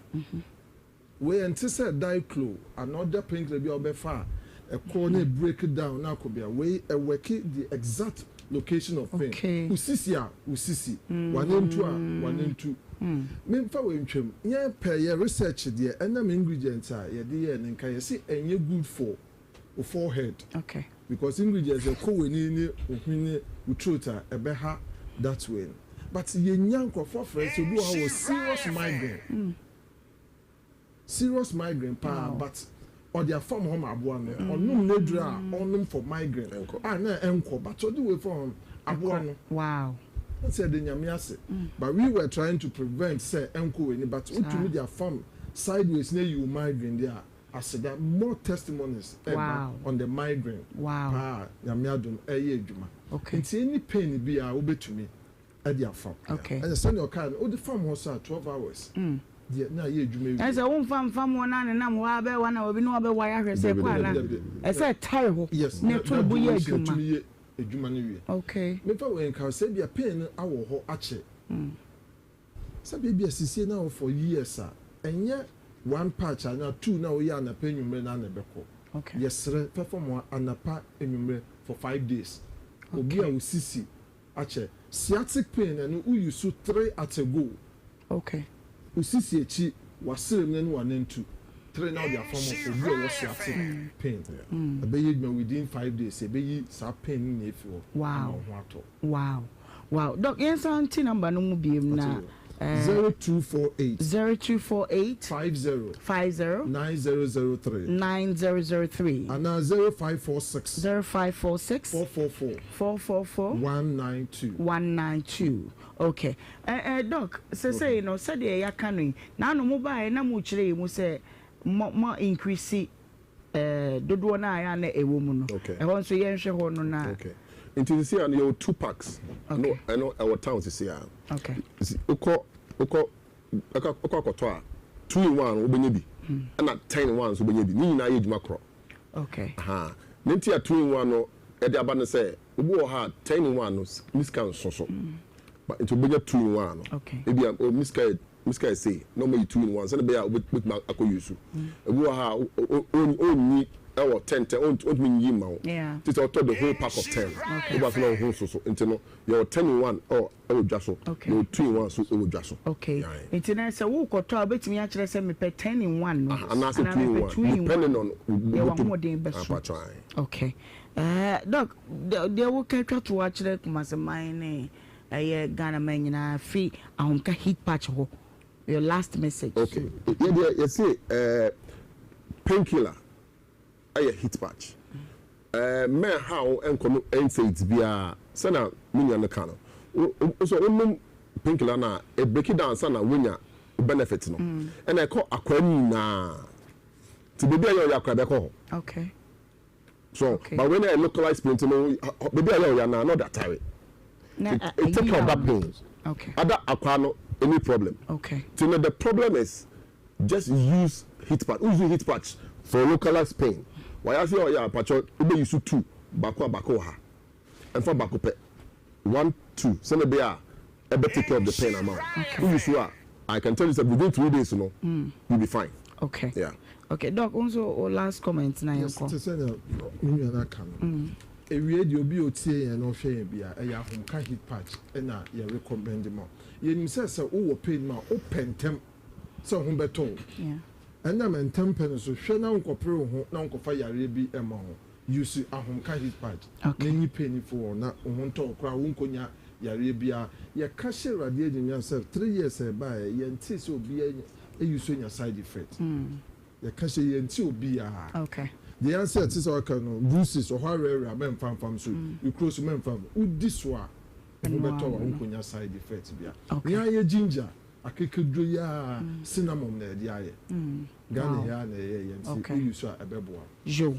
Wei ɛnte sɛ diclo anaa other painkiller bi a wobɛfa a ɛkɔ na ɛbreak down na akɔ bia. Wei ɛwɔke the exact location of pain. Wo sisi a, wo sisi. W'anantu a, w'anantu. Memfa wei ntwam. Yɛn pɛ yɛ research deɛ ɛnam ingredients a yɛde yɛɛ no nka yɛse ɛnyɛ good for wo forehead okay because ingredients ɛkɔ w'ani ne wo hwene wo throat a ɛbɛha that way no but yɛnya nkurɔfoɔ frɛ sɛ obi wɔ hɔ wɔ serious migraine mm. serious migraine paa wow. but ɔde afam hɔ ma aboa no ɔnom n'aduro a ɔnom for migraine a na ɛnkɔ but ɔde wei fam aboa no wow sɛ ɛde nyame ase mm. but we were trying to prevent sɛ ɛnkɔ w'ani but wotumi de afam sideways na eyi wo migraine deɛ a Aseda more testimonies ɛba on the migraine paa Nyame adom ɛyɛ adwuma nti any pain biaa wobɛtumi ɛde afam ɛna sɛnea ɔkae no wode fam hɔ saa 12 hours deɛ na ayɛ adwuma awie. Ɛsɛ womfa mfam hɔ na nenam hɔ ara bɛyɛ one hour bi na wabɛwae ahwɛ sɛ ɛkɔ anaa ɛsɛ ɛtare hɔ na ɛto bo yɛ adwuma. Yes na yɛ adwuma no wie. Memfa wei nka sɛ ebia pain no awɔ hɔ akyɛ. Sɛbi ebia sisie no awɔ for years a, ɛnyɛ one patch anaa two no a woyɛ anapa anwummerɛ no ara na ɛbɛkɔ. Yɛsrɛ, fa fam hɔ anapa anwummerɛ for 5 days. Obi a wo sisi akyɛ. Sciatic pain ɛno wo use three at a go. Wo sisi akyi, w'asrɛ mu ne w'anantu. Three na wode afam hɔ for obi a ɔwɔ sciatic pain. Ɛbɛyɛ adwuma within 5 days ɛbɛyi saa pain no nyinaa afi hɔ ama wo ho atɔ. Wow. Doc, yɛnsan nti number no mu biem na. 0248. 0248. 50. 50. 9003. 9003. Anaa 0546. 0546. 444. 444. 192. 192. Okay. Doc, sesei no, sɛdeɛ yɛaka no yi, naano mo baeɛ na mokyerɛ yɛ mu sɛ mo increase dodoɔ no a ɛyɛ a na ɛwɔ mu no. Ɛhɔ nso yɛnhwɛ hɔ no na. Okay. Nti sisi a no yɛwɔ two packs. No, ɛno ɛwɔ town sisi a. Wokɔ wokɔ akɔtɔ a, two in one no wobɛnya bi. Ɛna 10 in 1 nso wobɛnya bi. Ne nyinaa yɛ adwuma korɔ. Aha. Ne nti a two in one no ɛde aba no sɛ obi wɔ ha a 10 in 1 no ne sika nso so. But nti wobɛnya two in one no. Ebi a o mi sika yɛ mi sika yɛ sei na ɔmo yi two in one sɛnɛ bɛyɛ a wobɛtumi akɔ use. Ebi wɔ ha a ɔnyi ɛwɔ 10 10, ɔntumi nyi ma wo. Ti sɛ ɔtɔ the whole pack of 10. Woba so na ɔho nso so nti no yɛwɔ 10 in 1 ɛwɔ dwa so. Yɛwɔ two in one so ɛwɔ dwa so. Okay. Nti na sɛ wokɔtɔ a wobɛtumi akyerɛ sɛ mepɛ 10 in 1 no. Anaasɛ two in one depending on yɛwɔ ahoɔden bɛso. Okay. Doc, deɛ woka twa to akyerɛ Kumasi man ne ɛyɛ Ghana man nyinaa fi Ahomka heat patch hɔ. Your last message. Okay. Yɛ deɛ yɛse painkiller ɛyɛ heat patch. Mɛ ha wo nkɔ no NSAIDs biara sɛna me nua no ka no. Wo so wonom painkiller na e break it down sana wonya benefit no. Ɛna ɛkɔ akwaa mu nyinaa. Ti baabi a yɛ ɔyɛ akora bɛkɔ hɔ. So, but when I localized pain, no, baabi a yɛ ɔyɛ na not atare. It take care of that pain. Other akwa no any problem. So now the problem is just use heat patch. Use heat patch for localized pain. Why I say oh yeah, patch ube use two baako a baako wɔ ha. Ɛnfa baako pɛ. One two. Sɛnɛ bɛ a ɛbɛ take care of the pain ama. Wo use a, I can tell you that within 3 days no, you'll be fine. Yeah. Okay, Doc, also o last comment na Yes, yɛnkɔ. te sɛ nea me nua no aka no. Ewie deɛ obi a otie yɛn na ɔhwɛ yɛn bi a ɛyɛ Ahomka heat patch ɛna yɛ recommend ma wo. Yɛnim sɛ sɛ wowɔ pain mu a wopɛ ntɛm sɛ wo ho bɛtɔ wo. Ɛnam ntɛm pɛ no so hwɛ na wonkɔpere wo ho na wonkɔfa yareɛ bi mma wo. Use Ahomka heat patch na nyi pain fo hɔ na wo ho ntɔ wo koraa wonkɔnya yareɛ biara. Yɛka hyɛ Awurade animuonyam sɛ 3 years a ɛbaeɛ yɛntee sɛ obiara anya use anya side effect. Yɛka hyɛ yɛnte obiara. Deɛ yɛn sɛ ɛte sɛ waka no bruises ɔhɔ awerɛwerɛ a mɛmfa mfam so ekuro so mɛmfa mu wodi so a wo ho bɛtɔ wo a wonkɔnya side effect bia. Nea ayɛ ginger akekeduro yi a cinnamon na yɛde ayɛ. Ghana yi a na ɛyɛ yɛn nti woyi so a ɛbɛboa. Yo.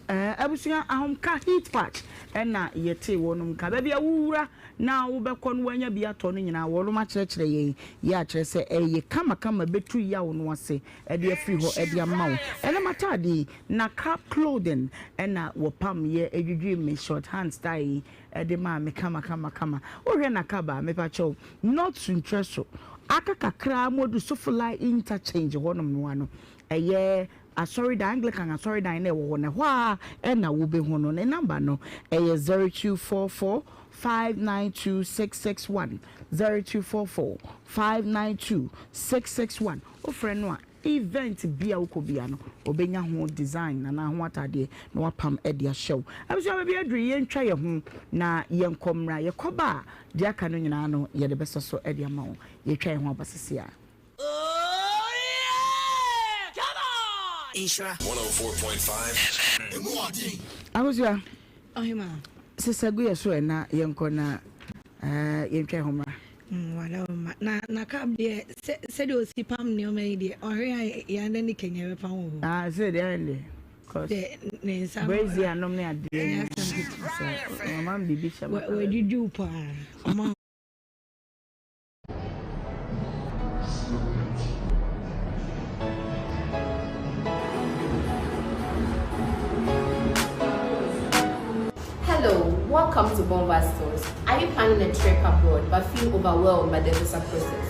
Abusua Ahomka heat patch ɛna yɛte wɔnom nka. Baabi a wowura na wobɛkɔ no woanya bi atɔ no nyinaa wɔnom akyerɛkyerɛ yɛn yɛ akyerɛ sɛ ɛyɛ kamakama bɛtu yaw no ase ɛde afiri hɔ ɛde ama wo. Ɛnam ataade yi na Cap Clothing ɛna wɔpam yɛ adwidwi me short hand style yi ɛde maa me kama kama kama. Wohwɛ na kaba mepakyɛw North Suntrɛ so aka kakra modu Sofolai interchange hɔnom no ano ɛyɛ asɔredan Anglican asɔredan na ɛwɔ hɔ na ɛhɔ a ɛna wobɛhu no. Ne number no ɛyɛ 0244 592 661, 0244 592 661. Wofrɛ no a event bi a wokɔ bia no obɛnya ho design anaa ho atadeɛ na wapam de ahyɛ wo. Abusua, baabi aduru yɛntwa yɛn ho na yɛnkɔ mmra. Yɛkɔba a deɛ aka no nyinaa no yɛde bɛsɔ so de ama wo. Yɛtwa yɛn ho aba sisi a. Nhyira 104.5 FM. Abusua, Ɔhema. Sesa gu yɛ so ɛna yɛnkɔ na yɛntwa yɛn ho mmra. Wala ɔma na na cap deɛ sɛ sɛdeɛ osi pam nneɛma yi deɛ ɔhwɛ a yɛn ne Kenya bɛpam wɔ hɔ. Ah, sɛ deɛ ɛyɛ deɛ. Cause Sɛ ne nsa no brazier nom ne adeɛ ɛnyɛ asɛm ketewa. Sɛ mama m biribi hyɛ Wa ma. wadwidwiw paa ɔma. Hello, welcome to Bonva Stores. Are you planning a trip abroad but feel overwhelmed by the visa process?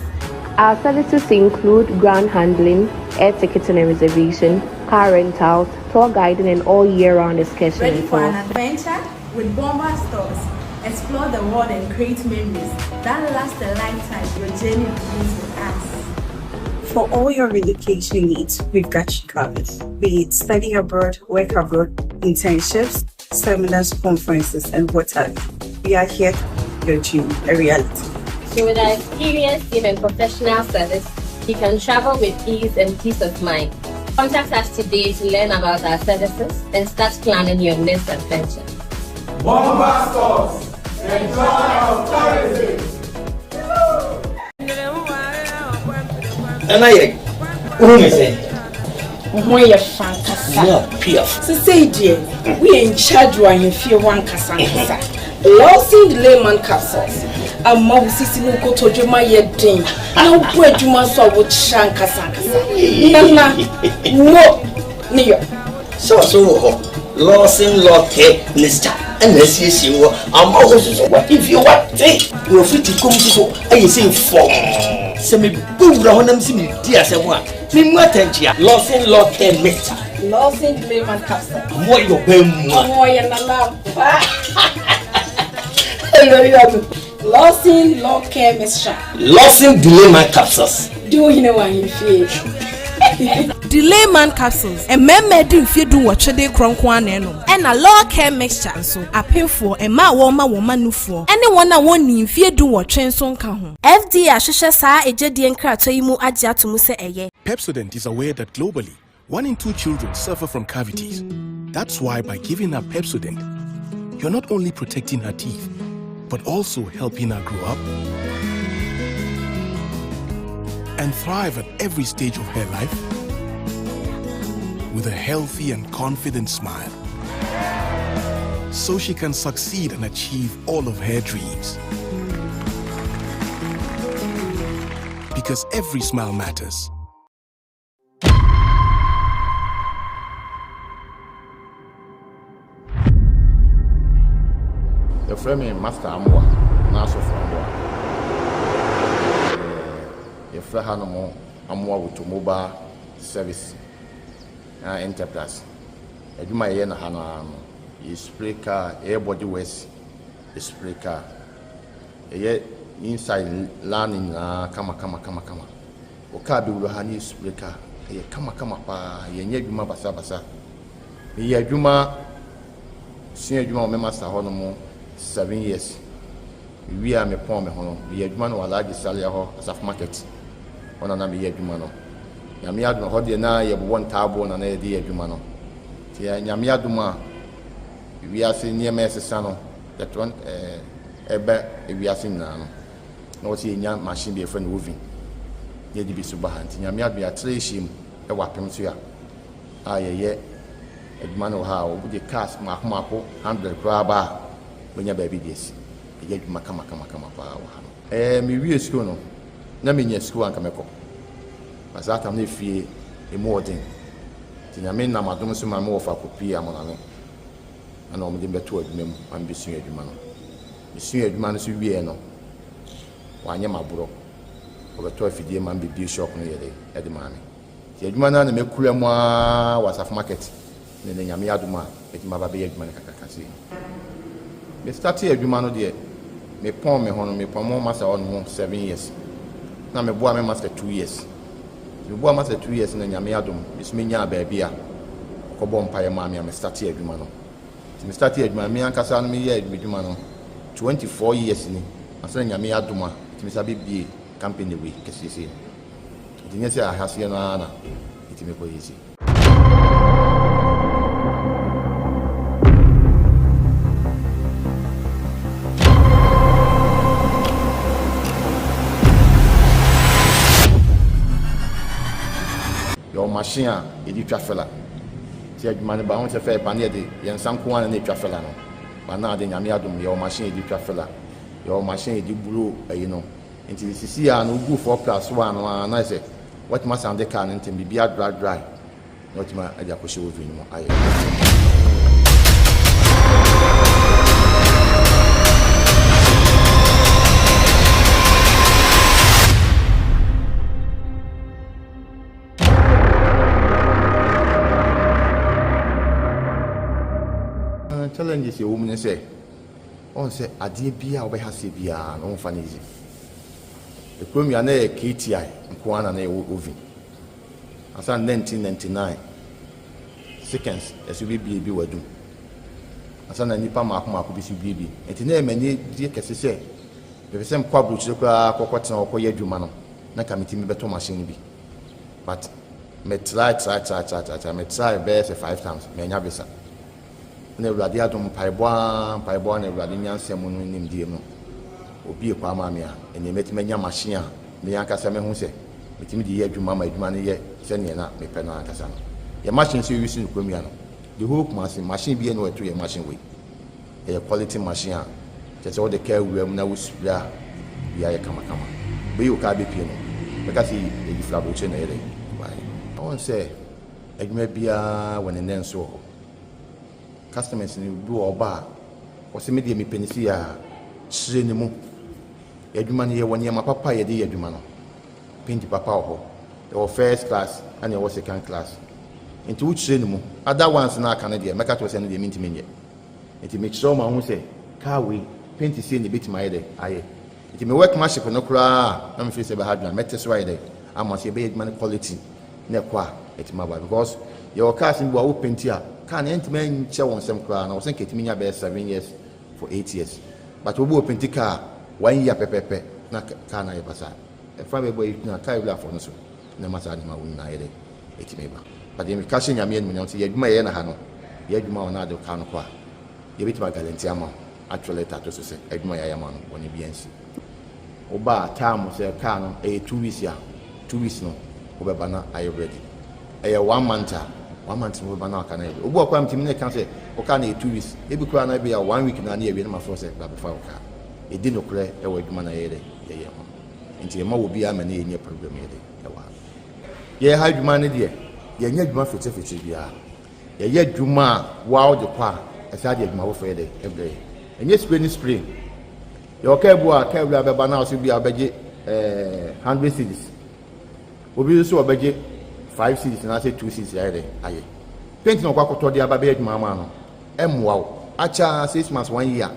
Our services include ground handling, air ticketing and reservation, car rentals, tour guiding, and all year round excursion Ready and for an tours. adventure? With Bomba Stores, explore the world and create memories that last a lifetime. Your journey begins with us. For all your relocation needs, we've got you covered. Be it study abroad, work abroad, internships, seminars, conferences, and what have you. We are here to make your dream a reality. So with our experienced team and professional service, you can travel with ease and peace of mind. Contact us today to learn about our services and start planning your next adventure. Bomba Stores, the joy of tourism. Nana yɛ wohu me sɛ Wo ho yɛ fa ankasa. Mu apia. Sesei deɛ, woyɛ in charge wɔ ahemfie hɔ ankasa ankasa. Lawson Delayman Capsules ama wo sisi ne wo kotodwe ma yɛ den na wobɔ adwuma nso a wokyerɛ ankasa ankasa. Nana, wo ne yɔ. Sɛ ɔso wɔ hɔ, Lawson Law Care Mixture ɛna asiesie wɔ ama wo soso w'ahemfie wate na wafiti kɔm soso ayɛ sɛ fɔmm. Sɛ mebɔ wura hɔ na mese medi asɛm a, memu atɛnkyea. Lawson Law Care Mixture. Lawson Delayman Capsule. Ɔmo yɛ ɔbaa mu a. Ɔmo yɛ nana ampa. Lawson Law Care Mixture. Lawson Delayman Capsules. Di wo hene wɔ ahemfie. Delayman Capsules, Mmarima a adi mfeɛ dunwɔtwe de rekorɔ nko ara na ɛnom. Ɛna Law Care Mixture nso, apemfoɔ, mmaa a wɔrema wɔn mma nufoɔ, ne wɔn a wɔnnii mfeɛ dunwɔtwe nso nka ho. FDA ahwehwɛ saa egyedie nkratoɔ yi mu agye ato mu sɛ ɛyɛ. Pepsodent is aware that globally, one in two children suffer from cavities. That's why by giving her Pepsodent, you're not only protecting her teeth, but also helping her grow up and thrive at every stage of her life with a healthy and confident smile. So she can succeed and achieve all of her dreams. Because every smile matters. Yɛfrɛ me Master Amoah anaa Asɔfo Amoah. Yɛfrɛ hanom Amoah Automobile Service Enterprise. Adwuma a yɛyɛ no ha no ara no, yɛ spray car, yɛyɛ body works, yɛ spray car. Yɛyɛ inside lining nyinaa kama kama kama kama. Wo car bɛwura ha ne yɛ spray car, ɛyɛ kama kama paa, yɛnyɛ adwuma basabasa. Meyɛ adwuma, sua adwuma wɔ me master hɔ nom 7 years. Mewie a mepɔn me ho no, meyɛ adwuma no wɔ Alhaji Salia hɔ, Asafo Market hɔ na na meyɛ adwuma no. Nyame adom, ɛhɔ deɛ na yɛbobɔ ntaaboo na na yɛde yɛ adwuma no. Nti Nyame adom a wiase nneɛma ɛsesa no, yɛtɔ ɛba wiase nyinaa no, na wɔsɛ yɛnya machine bi yɛfrɛ no oven na yɛde bi so ba ha. Nti Nyame adom yɛatra ahyia mu wɔ apem so a a yɛyɛ adwuma no wɔ ha a wɔde cars mmaako mmaako 100 koraa ba a wobɛnya baabi de asi. Yɛyɛ adwuma kama kama kama paa wɔ ha no. Ɛɛ mewie sukuu no, na menya sukuu a anka mɛkɔ. Na saa tam no efie emu ɔden. Nti Nyame nam adom so ma me wɔfa kɔpuee Amonane ɛna wɔde me bɛtoo adwuma mu ma mebɛsuaa adwuma no. Mesuaa adwuma no nso wieɛ no, wɔanyɛ me aborɔ. Wɔbɛtɔɔ afidie ma me bɛbue shop no yɛ dɛ de maa me. Nti adwuma no ara na makura mu ara wɔ Asafo Market ne nnɛ Nyame adom a matumi aba abɛyɛ adwuma no kakraka sei. Me startee adwuma no deɛ, me pɔn me ho no, me pɔn mo master hɔ nom 7 years. Na me boa me master 2 years. Nti me boa master 2 years na Nyame adom, me so me nyaa baabi a ɔkɔ bɔɔ mpaeɛ maa me a me startee adwuma no. Nti me startee adwuma no, me ankasa no me yɛɛ m'adwuma no 24 years ni, ansa na Nyame adom a metumi san bɛ bue company wei kɛseɛ sei no. Nti nyɛ sɛ ahaseɛ no ara na metumi kɔ yɛ sei. Yɛwɔ machine a yɛde twa fela. Sɛ adwuma no ba ho sɛ fɛ pa ne yɛde yɛn nsa nko ara na ɛtwa fela no. Ba na ade Nyame adom yɛwɔ machine yɛde twa fela. Yɛwɔ machine yɛde buro ayi no. Nti sisi a no wogu 4 plus 1 no ara na sɛ Watumi asan de car no ntɛm, biribi adry dry na watumi de akɔhyɛ oven no mu ayɛ. Challenges a ɛwɔ mu ne sɛ, woahu sɛ adeɛ biara a wobɛha aseɛ biara no, womfa no easy. Kurom yi a na ɛyɛ KTI nko ara na na yɛwɔ oven. Ansa na 1999 seconds ɛso bɛbie bi wɔ adum. Ansa na nnipa mmaako mmaako bi so biebie. Nti na ɛyɛ m'anigyeɛ kɛse sɛ mepɛ sɛ mekɔ aburokyire koraa kɔkɔtena hɔ kɔyɛ adwuma no, na nka metumi bɛtɔ machine no bi. But me try try try try try try me try bɛyɛ sɛ five times manya visa. Ɛna Awurade adom mpaebɔ ara mpaebɔ ara na Awurade nyansa mu no nimdeɛ mu obie kwan maa me a ɛnneɛ mɛtumi anya machine a me ankasa mahu sɛ metumi de yɛ adwuma ma adwuma no yɛ sɛdeɛ na mepɛ no ankasa no. Yɛ machine nso yɛuse no kurom ya no the whole Kumasi machine biara ni hɔ a ɛto yɛ machine wei. Ɛyɛ quality machine a kyerɛ sɛ wode kaa wura mu na wo spray a biribiara yɛ kamakama. Wobɛyi wo kaa bɛpue no bɛka sɛ yɛyi firi aburokyire na ɛyɛ dɛn ɛbaeɛ. Wohu sɛ adwuma biara wɔ ne nnɛnso wɔ hɔ. Customers no bi wɔ hɔ ɔba a ɔse me deɛ mepɛ no sei a kyerɛ ne mu. Yɛn adwuma no yɛwɔ nneɛma papa a yɛde yɛ adwuma no. Paint papa wɔ hɔ. Yɛwɔ first class ɛna yɛwɔ second class. Nti wokyerɛ ne mu. Other ones no a aka no deɛ mɛka kyerɛ wo sɛ ɛno deɛ mentumi nyɛ. Nti mekyerɛ wo ma wohu sɛ car wei paint sei na ɛbɛtumi ayɛ dɛ ayɛ. Nti me workmanship no koraa a na me feel sɛ ɛbɛha adwene a mɛte so ayɛ dɛ ama sɛ yɛbɛyɛ adwuma no quality na ɛkɔ a ɛtumi aba because yɛwɔ cars no bi wɔ a wo paint a car no ɛntumi nkyɛ wo nsɛm koraa na wɔ sɛ nka ɛtumi nya bɛyɛ 7 years for 8 years but obi wɔ paint car one year pɛpɛpɛ na car no ayɛ basaa ɛfa bɛbɔ yi na car wurafoɔ no so na ɛma saa nneɛma wo nyinaa yɛ dɛ ɛtumi ba. But deɛ meka hyɛ Nyame animuonyam sɛ yɛ adwuma a yɛyɛ no ha no, yɛ adwuma a ɔno ade kaa no kɔ a, yɛbɛtumi aguarantee ama wo, atwerɛ letter ato so sɛ adwuma a yɛayɛ ama wo no, bɔne biara nsi. Woba a, time sɛ kaa no ɛyɛ 2 weeks a, 2 weeks no wobɛba na ayɛ ready. Ɛyɛ one month a, one month no wobɛba na aka no ayɛ ready. Obi wɔ hɔ koraa metumi ne no ka sɛ wo kaa no yɛ 2 weeks, ebi koraa no ebi a one week na ne yɛawie na mafrɛ wo sɛ bra bɛfa wo kaa. Yɛdi nokorɛ wɔ adwuma no a yɛyɛ dɛ, yɛyɛ ho. Nti yɛma obiara ma ne yɛnyɛ problem yɛ dɛ ɛwɔ ha. Yɛn ha adwuma no deɛ, yɛnyɛ adwuma fetefete biara. Yɛyɛ adwuma a woa wode kɔ a, ɛsan de adwuma foforɔ yɛ dɛ ɛbrɛ yɛn. Ɛnyɛ spray ne spray. Yɛwɔ kaa bi wɔ a, kaa wura bɛba na ɔsɛ bi a ɔbɛgye ɛɛ 100 cedis. Obi nso ɔbɛgye 5 cedis anaasɛ 2 cedis ayɛ dɛ ayɛ. Paint na ɔkɔ akɔtɔ de aba bɛyɛ adwuma ama no, ɛmmoa wo. Akyɛ ara 6 months, 1 year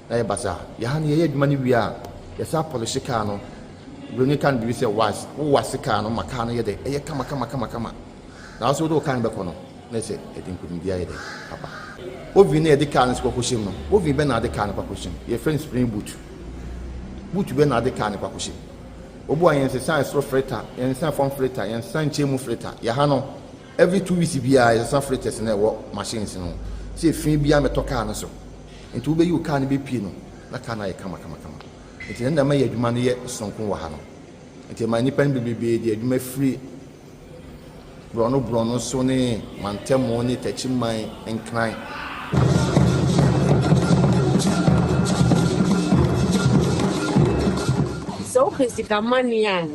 na ayɛ basaa. Yɛn ha no yɛyɛ adwuma no wie a, yɛsan pɔlehye kaa no. Buroni ka no biribi sɛ wax, wo wax kaa no ma kaa no yɛ dɛ, ɛyɛ kama kama kama kama. Na wo nso wode wo kaa no bɛkɔ no, na ɛsɛ ɛde nkunimdie ayɛ dɛ aba. Oven no a yɛde kaa no nso kɔkɔhyɛ mu no, oven bɛn na wode kaa no kɔakɔhyɛ mu? Yɛfrɛ no spring boot. Boot bɛn na wode kaa no kɔakɔhyɛ mu? Obu a yɛnsesa ɛsoro filter, yɛnsesa fam filter, yɛnsesa nkyɛn mu filter. Yɛ ha no, every 2 weeks biara yɛsesa filters no a ɛwɔ machines no ho sɛ efi biara mmɛtɔ kaa no so. Nti wobɛyi wo kaa no bɛpue no, na kaa no ayɛ kama kama kama. Nti ɛno na ɛma yɛ adwuma no yɛ sononko wɔ ha no. Nti ɛma nnipa no bebrebe de adwuma firi borɔno borɔno so ne mantamu ne Takyiman, Nkran. Sɛ wopɛ sika money a,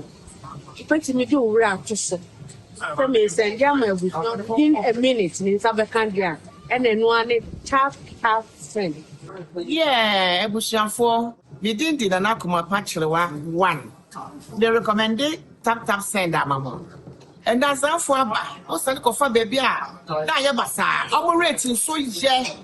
wobɛtumi de wo werɛ ato so sɛ meresɛnde ama abusua within a minute me nsa bɛka deɛ a, ɛna ɛno ara ne tap tap send. Yeah abusuafoɔ me din de Nana Kumapa Kyerewa one me recommende tap tap send ama mo Ndansafoɔ aba wo sane kɔfa baabi a na ayɛ basaa ɔmo rate nso yɛ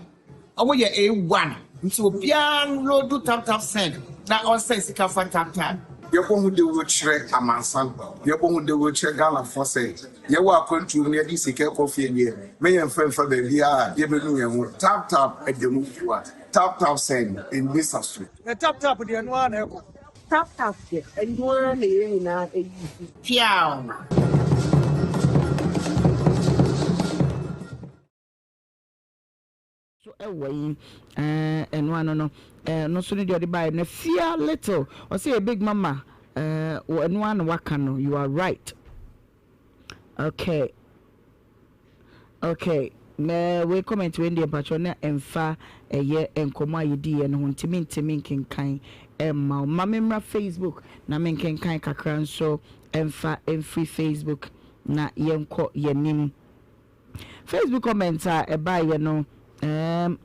ɔmo yɛ A one nti obiara nloadu tap tap send na ɔnsɛn sika fa tap tap. Yɛbɔ ho dawuro kyerɛ amansan, yɛbɔ ho dawuro kyerɛ Ghanafoɔ sɛ yɛwɔ akwantuo mu na yɛde sika rekɔ fie deɛ, mɛ yɛmfa mfa baabiara a yɛbɛnu yɛn ho. Tap tap ɛda mu fua, tap tap send, ɛnni sa so. Na tap tap deɛ ɛno ara na ɛkɔ. Tap tap deɛ ɛno ara na yɛn nyinaa use. Piaw! So ɛwɔ yi ɛɛ ɛno ano no ɛɛ no so ne deɛ ɔde baeɛ na fia little ɔsɛ yɛ big mama ɛɛ wɔ ɛno ano waka no you are right okay okay na wei comment wei deɛ mpakyɛw na ɛmfa ɛyɛ nkɔmɔ a yɛdi yɛ no ho ntumi ntumi nkenkan ɛmma wo ma me mmra Facebook na me nkenkan kakra nso ɛmfa ɛmfiri Facebook na yɛnkɔ yɛnim. Facebook comment a ɛbaeɛ no ehm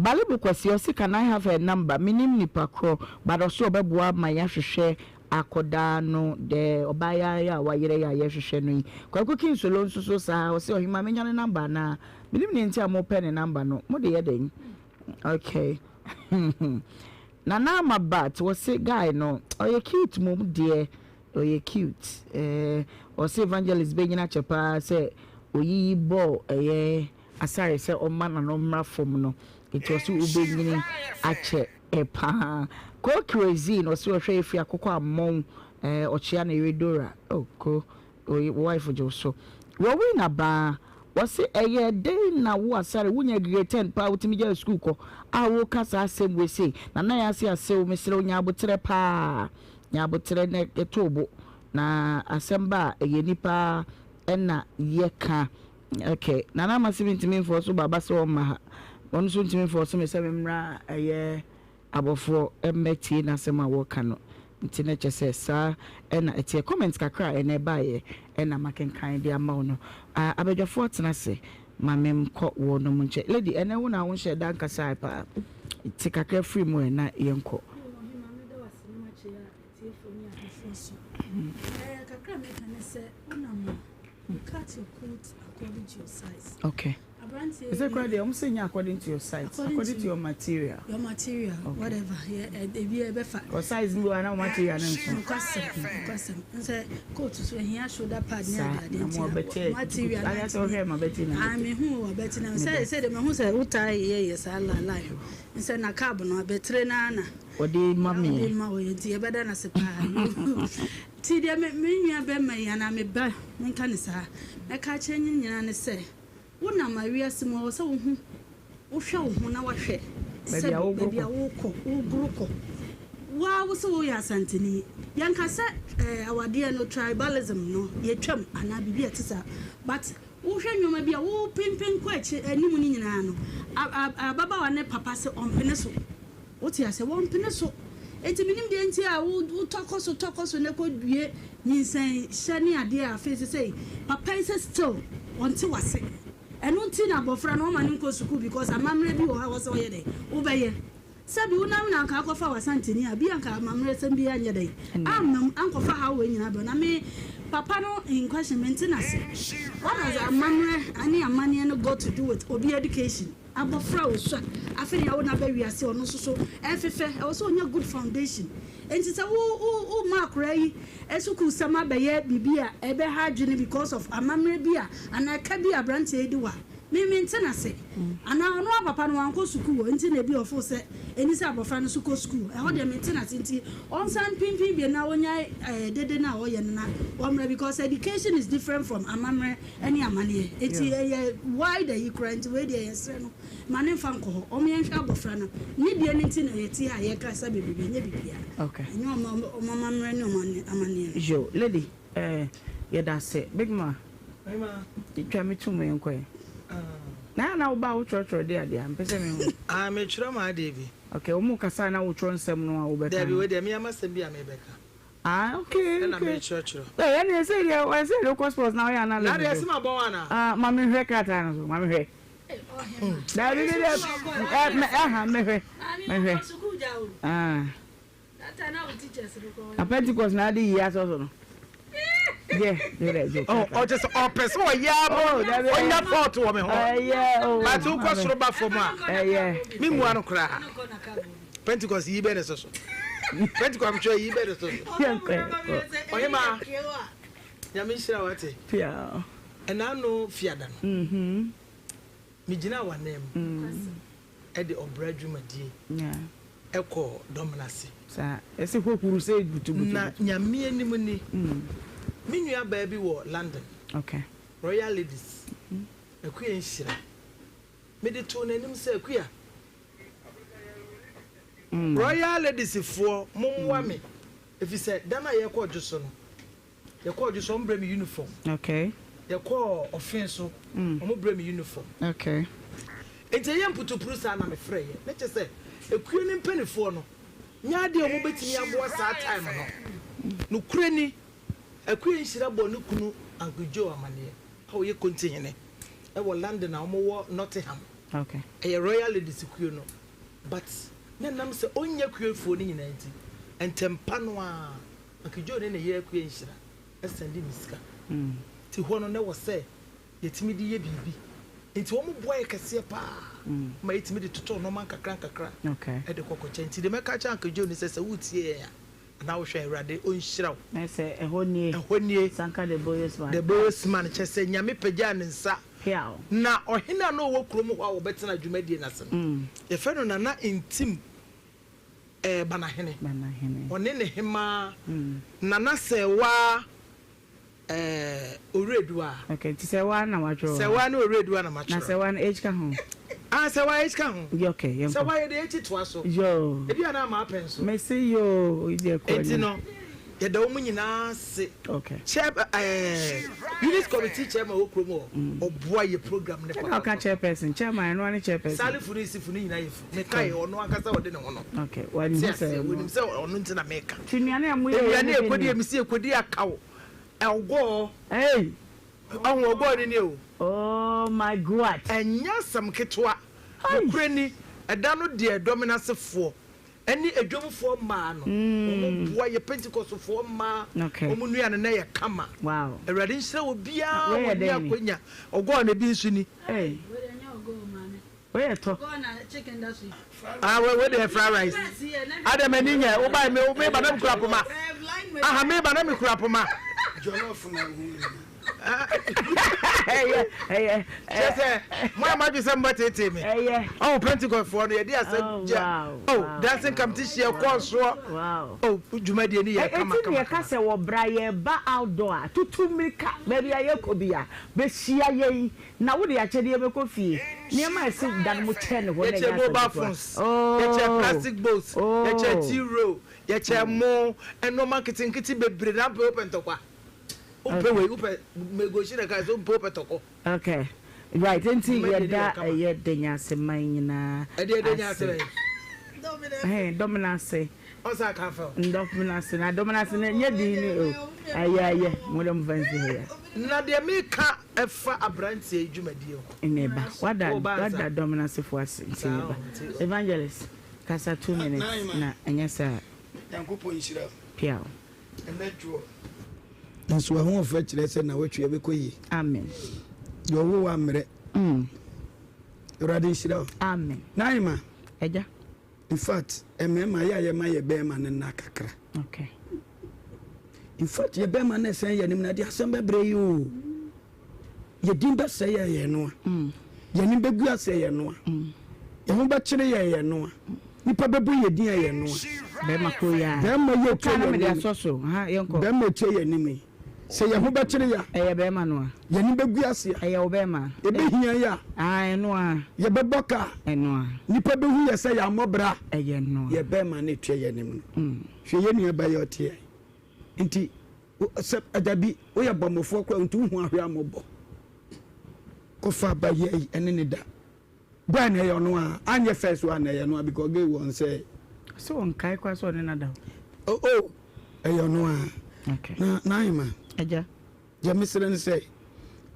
Balibu Kwasi ɔse can I have her number menim nipa korɔ but ɔse ɔbɛboa ma yɛahwehwɛ. akɔdaa no dɛ ɔbaayaa yi a wayera yi a yɛhwehwɛ no yi. Kwaku Kinsolo nso so saa, ɔse ɔhemaa menya ne number anaa? Menim nea nti a mopɛ ne number no, mode yɛ dɛn? Okay. Nana Ama Bat, wɔse guy no ɔyɛ cute mmom deɛ, ɔyɛ cute. Eh, ɔse Evangelist bɛnyini akyɛ paa sɛ oyiyi bɔɔ ɛyɛ Asare sɛ ɔmma n'ano mmra fam no, nti ɔse wobɛnyini akyɛ paa. Ko Kerozine, ɔse ɔhwɛ efi akokɔ ammɔn, eh, ɔkyea ne yere Dora. Oh, Ko, wo wife gye wo so. Rowena Baa, ɔse ɛyɛɛ dɛn na wo Asare wonya grade ten paa wotumi gyae sukuu kɔ a woka saa asɛm wei sei? Nana Yaa se asew, mesrɛ wo nya aboterɛ paa, nya aboterɛ na to wo bo, na asɛm ba a ɛyɛ nipa na yɛka. Ok Nana Ama se mentumi nfɔɔso Baba sɛ ɔmma ha, ɔno nso ntumi nfɔɔso me sɛ memmra ɛyɛ abɔfoɔ mmɛtie n'asɛm a wɔka no nti na kyerɛ sɛ saa na ɛteɛ. Comment kakra a ɛnɛ ɛbaeɛ na makenkan de ama wo no. Abadwafoɔ atena ase ma menkɔ wɔnom nkyɛn. Lady ɛnɛ wo na wonhyɛɛ da nkasae paa, te kakra firi mu ɛ na yɛnkɔ. Ɔhemaa meda wo ase na makyea atiefoɔ ne ahwɛfoɔ so. Kakra a meka ne sɛ wonam a You cut your coat according to your size. Okay. Aberanteɛ Ɛsɛ kura deɛ wɔn sɛ nyɛ according to your size, according to your material. Your material, okay. Whatever. Yeah, ebi ɛbɛfa. Or size bi wa na material ne nso. Nokwasɛm, nokwasɛm. Nsɛ coat so ehia shoulder pad ne ade ade nti. Saa na mo abɛkyɛ. Material na. Ayɛ sɛ ɔhwɛ ma bɛti na. Ah, me hu wɔ bɛti na. Sɛ sɛ de me hu sɛ wotaa yɛ yɛ saa la la. Nsɛ na cab no abɛtire na na. Ɔde ma me. Ɔde ma wɔ yɛ nti yɛbɛda no ase paa. Nti deɛ me me nua bɛrima yi anaa me ba, menka no saa, mɛka akyerɛ no nyinaa ne sɛ, wonam awiase mu a, ɛwɔ sɛ wohu, wohwɛ wo ho na woahwɛ sɛ baabi a worekɔ, wogoro kɔ. Wo ara wo se woyɛ Asanteni. Yɛnka sɛ eh, awadeɛ no, tribalism no, yɛtwam anaa biribi a ɛte saa. But wohwɛ nneɛma bi a wopempen kɔ akyi, anim no nyinaa no, a, a, ababaawa ne papa se ɔmpene so. Wote aseɛ? Wɔmpene so. Enti mennim deɛ nti a wo, wotɔ kɔ so, tɔ kɔ so na ɛkɔdue nyinsɛn hyɛ ne adeɛ a afei sesei papa yi sɛ still ɔnte w'ase. Ɛno nti na abɔfra no wɔma no nkɔ sukuu because amammerɛ bi wɔ hɔ a ɛwɔ sɛ ɔyɛ dɛn? Wobɛyɛ. Sɛbi wonam na anka akɔfa w'Asanteni a, bi anka amammerɛsɛm biara nyɛ dɛn? Amma mu, ankɔfa haw wei nyinaa brɛ wo. Na me papa no in question mente no ase. What does amammerɛ ne amanneɛ no got to do with obi education? Abɔfra a ɔsua afei na yɛawo no aba wiase ɔno nso so ɛfefɛ ɛwɔ sɛ ɔnya good foundation nti sɛ wo wo wo ma akwadaa yi sukuusɛm abɛyɛ biribi a ɛbɛha adwene because of amammerɛ bi a anaa ɛka bi a aberanteɛ yi de wɔ a me mente no ase anaa ɔno ara papa no wankɔ sukuu hɔ nti na ebi ɔfo sɛ ɛni sɛ abɔfra no nso kɔ sukuu ɛhɔ deɛ mente no ase nti ɔnsan mpimpin bio na ɔnyae ɛɛ dede no a ɔyɛ no na ɔmmra because education is different from amammerɛ Ɛne amaneɛ eti ɛyɛ wide ayi koraa nti wei deɛ yɛsrɛ no ma ne nfa nkɔ hɔ ɔmo yɛnhwɛ abɔfra no ne deɛ no nti na yɛte ha yɛka sa bebrebe ɛnyɛ biribiara ɛnyɛ ɔmo ɔmo amammerɛ ne ɔmo amaneɛ no. Yo lady eh yɛda ase big ma twa me tum yɛnkɔ ɛ na na wo ba wo twerɛtwerɛ de adeɛ a mpɛ sɛ me hu. Ah me twerɛ m'adeɛ bi. Okay ɔmo kasa na wo twerɛ nsɛm no a wo bɛka no. Dabi wei deɛ me ara m'asɛm bi a me bɛka. Ah okay Ɛna okay. mekyerɛkyerɛ. Ee ɛna ɛsɛ deɛ ɛsɛ deɛ wokɔ sports na woyɛ analysis. Na deɛ ɛsɛ ma bɔn ana. Ah ma me hwɛ krataa no so ma me hwɛ. Dabi bi deɛ ɛ mɛ ɛha mɛ hwɛ mɛ hwɛ. Ah. Na Pentecost na adi yi asɔ so no. Yɛ yɛ dɛ jo. Oh ɔkyɛ sɛ ɔpɛ sɛ ɔyɛ abo ɔnya fault wɔ me ho. Ɛyɛ o. But wokɔ soro ba fam a. Ɛyɛ. Me mua no koraa. Pentecost yi bɛ ne so so. Pentecost mehwɛ yi bɛ ne so so. Ɔhema nyame nhyira wate. Ɛna ano fiada no. Mm-hmm. Megyina w'anan mu. Mm. Ɛde ɔbra dwumadie. Ɛkɔ dɔm no ase. Saa ɛsɛ hwehuru sɛ butubutu. Na nyame anim ni. Mm. Me nua baa bi wɔ London. Okay. Royal Ladies. Mm. Akua nhyira. Mede too n'anim sɛ Akua. Royal Ladies foɔ mommoa me efisɛ da no a yɛkɔɔ dwoso no yɛkɔɔ dwoso wɔn brɛ me uniform yɛkɔɔ ɔfen so wɔn brɛ me uniform nti ɛyɛ mputupuru saa na me frɛ yɛ ne kyɛ sɛ ekuo ne mpanifoɔ no nyɛ adeɛ a wɔn bɛtumi aboa saa time no nokorɛ ni Akua Nhyira bɔɔ ne kunu Uncle Joe amaneɛ a ɔyɛ Kontihene wɔ London a wɔn wɔ Nottingham. Ɛyɛ Royal Ladies kuo no but na ɛnam sɛ ɔnnya kuofoɔ no nyinaa nti, ntɛmpa no ara Uncle Joe ne ne yere Akua Nhyira sɛnde me sika. Nti hɔ no na ɛwɔ sɛ yɛtumi de yɛ biribi. Nti wɔn boa yɛ kɛseɛ paa ma yɛtumi de totɔ nnoɔma nkakra nkakra de kɔ kɔkyɛ. Nti deɛ mɛka akyerɛ Uncle Joe ne sɛ, sɛ woretie yɛn a, anaa wohwɛ yɛn, Awurade ɔnhyira wo. Na sɛ ɛhɔ nie. Ɛhɔ nie. Sanka the Boyos man. The Boyos man, kyerɛ sɛ Nyame pagyaa ne nsa. Piaw. Na ɔhene a na ɔwɔ kurom hɔ a wɔbɛtena dwumadie no ase no, yɛfrɛ no Nana Ntim eh, Banahene. Banahene. Ɔne ne hemaa Nana Sɛɛwaa eh, Owureduaa. Okay, nti Sɛɛwaa na watwerɛ wɔ ha? Sɛɛwaa ne Owureduaa na matwerɛ. Na Sɛɛwaa no age ka ho? Ah, Sɛɛwaa age ka ho. Yeah, okay, yɛnkɔ. Sɛɛwaa yɛde age toa so. Yoo. Ebi a na ama apɛn so. Mese yoo, deɛ kɔ Enti no, yɛda wɔn nyinaa ase. Okay. Chair, eh, unit committee chairman wɔ kurom hɔ, ɔboa yɛ program ne papa. Ɛna ɔka chairperson, chairman ɛno ne chairperson. Salifu ne Isifu ne nyinaa yɛ fu. Meka yɛ ɔno ankasa ɔde ne ho no. Okay, wɔn nim sɛ wɔnim sɛ ɔno nti na meka. Ti nnuane a mo yɛ yɛ ne bi ni. Nnuane ekodi emisi ekodi akaw, ɛgɔɔ. Hey. Ɔho ɔgɔɔ ne ni o. Oh my God. Ɛnyɛ asɛm ketewa. Nokorɛ ni, ɛda no deɛ dɔmenasefoɔ Ɛne adwamfoɔ mmaa no, wɔn boa yɛ Pentecostefoɔ mmaa, wɔn nnuane no yɛ kama. Awurade nhyira obiara a wɔne akwanya. Ɔgɔɔ na ebi nso ni. Wei yɛ tɔ. Ah, wei deɛ fried rice. Adɛ m'ani nyɛ, wobae me me ba na mekura poma. Aha, me ba na mekura poma. Jollof na ehu. Ɛyɛ ɛyɛ. Kyerɛ sɛ mo a moadwe sɛ mobɛteetee me. Ɛyɛ. Ɔho Pentecostefoɔ no yɛde asɛm Oh, gya. wow, Oh, wow, dancing competition yɛkɔɔ soɔ. Oh, dwumadie no yɛ kama Eti kama na yɛka kama. sɛ wɔ bra yɛba outdoor a, tutu mmirika baabi a yɛkɔ bia, bɛhyia yɛn na wode akyɛdeɛ bɛkɔ fie. Nneɛma a ɛsi da no mo kyɛ ne hɔ na Yɛkyɛ ɛnyɛ asɛm mobile ketewa. phones, Oh, yɛkyɛ plastic bowls, yɛkyɛ oh. tea roll, yɛkyɛ mo, nneɛma nketenkete bebree na wopɛ wopɛ ntɔkwa. Wopɛ wei, wopɛ megoshi na ɛka sɛ wopɛ wopɛ tɔkɔ. Okay. Right, nti yɛda ɛyɛ Denya man nyinaa Ɛdeɛ Denya ase bɛn? Ɛhɛn, Dɔmena ase. Ɔsa aka fɛw. Dɔmena ase, na Dɔmena ase no nyɛ din ne o. Ɛyɛ ɛyɛ, mo dɛ mo fa nsi ha ya. Na deɛ meka ɛfa aberanteɛ yi dwumadie ho. Ɛna ɛba, wada wada Dɔmena asefoɔ ase nti ɛba. Evangelist, kasa 2 minutes na ɛnyɛ saa. Nyankopɔn nhyira wo. Piaw. Ɛnɛ dwoɔ. Nso w'ahoɔfɛ kyerɛ sɛ nawɔtwe ɛbɛkɔ yie. Amen. Deɛ ɔwo wo ammerɛ. Mm. Awurade nhyira wo. Amen. Naima. Agya. In fact, mmarima yɛ a yɛma yɛ bɛrima no nna kakra. Okay. In fact, yɛ bɛrima no ɛsɛn yɛ anim na de asɛm bɛbrɛ yi o. Yɛ din bɛsɛe yɛ yɛ noa. Mm. Yɛn anim bɛgu ase yɛ noa. Mm. Yɛn ho bɛkyere yɛ yɛ noa. Nipa bɛbɔ yɛ din yɛ noa. Bɛrima koro yɛ a. Bɛrima yɛ twa yɛ anim. Asɔ so. Ha yɛn kɔ. Bɛrima twa yɛ anim yi. Sɛ yɛn ho bɛkyere yɛ a. Ɛyɛ bɛrima noa. Yɛn anim bɛgu ase a. Ɛyɛ wo bɛrima. Ɛbɛhia yɛ a. Ah ɛnoa. Yɛbɛbɔ ka. Ɛnoa. Nipa bɛhu yɛ sɛ yɛammɔ bra. Ɛyɛ noa. Yɛ bɛrima no twa yɛ anim no. Mm. Hwɛ yɛn nua ba yɛ ɔteɛ. Nti sɛ dabi woyɛ bɔmmɔfoɔ koraa nti wohu ahwɛ a mmɔbɔ kɔfa aba yi ayi ɛne ne da boy na ɛyɛ ɔno a anyɛ first one na ɛyɛ ɔno a because gay wɔn sɛ. Sɛ ɔnkae koraa sɛ ɔne no ada o. Oh oh ɛyɛ ɔno a. Okay. Na n'ahema. Agya. Deɛ mesrɛ ne sɛ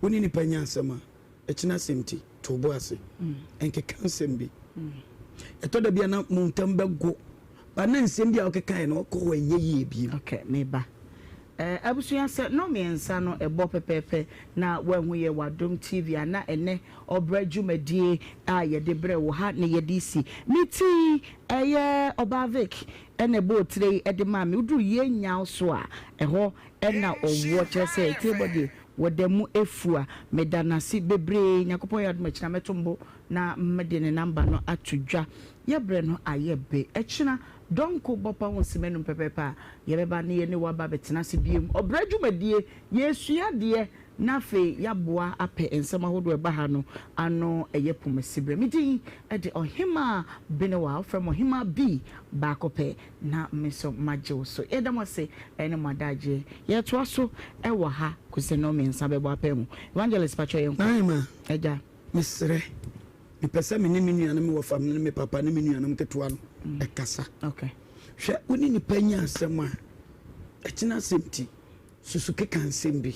wo ne nipa nya asɛm a ɛkyena asɛm ti to wo bo ase nkeka nsɛm bi. Ɛtɔ da bi a na mo ntam bɛgo But na nsɛm bi a wokekaeɛ no ɔkɔ hɔ ɛnyɛ yie bio. Ok meba. Eh abusua sɛ nnɔnmiɛnsa no ɛbɔ pɛpɛɛpɛ na woahu yɛ wɔ Adom TV a na ɛnɛ ɔbrɛ dwumadie a yɛde brɛ wo ha na yɛde si. Me ti ɛyɛ Ɔbaa Vic ɛna ɛbɔɔ tire yi de maa me. Woduru Yie Nyaw so a ɛhɔ ɛna ɔwɔ kyerɛ sɛ tire bɔ deɛ wɔda mu fua. Meda no ase bebree. Nyankopɔn yɛ adom a akyina mɛto mbo na mede ne number no ato dwa. Yɛ berɛ no ayɛ be. Ɛkyena dɔnko bɔpa ho simma num pɛpɛɛpɛ a, yɛbɛba na yɛne wo aba abɛtena ase biom. Ɔbrɛ dwumadie, yɛresua adeɛ na afei yɛaboa apɛ nsɛm ahodoɔ a ɛba ha no ano ɛyɛ pomasiberɛ. Me din de Ɔhemaa Benewa, wofrɛ me Ɔhemaa B baako pɛ na me nso magye wo so. Yɛda mo ase ne mo adagyeɛ. Yɛretoa so wɔ ha kɔsi sɛ nnɔnmiɛnsa bɛbɔ apaa mu. Evangelist pakyɛ yɛnkɔ. Naima. Agya. Mesrɛ, mepɛ sɛ me ne me nuanom wɔfa ne me papa ne me nuanom nketewa no kasa. Hwɛ, wo ne nipa nya asɛm a, ɛkyena asɛm ti, susu keka nsɛm bi.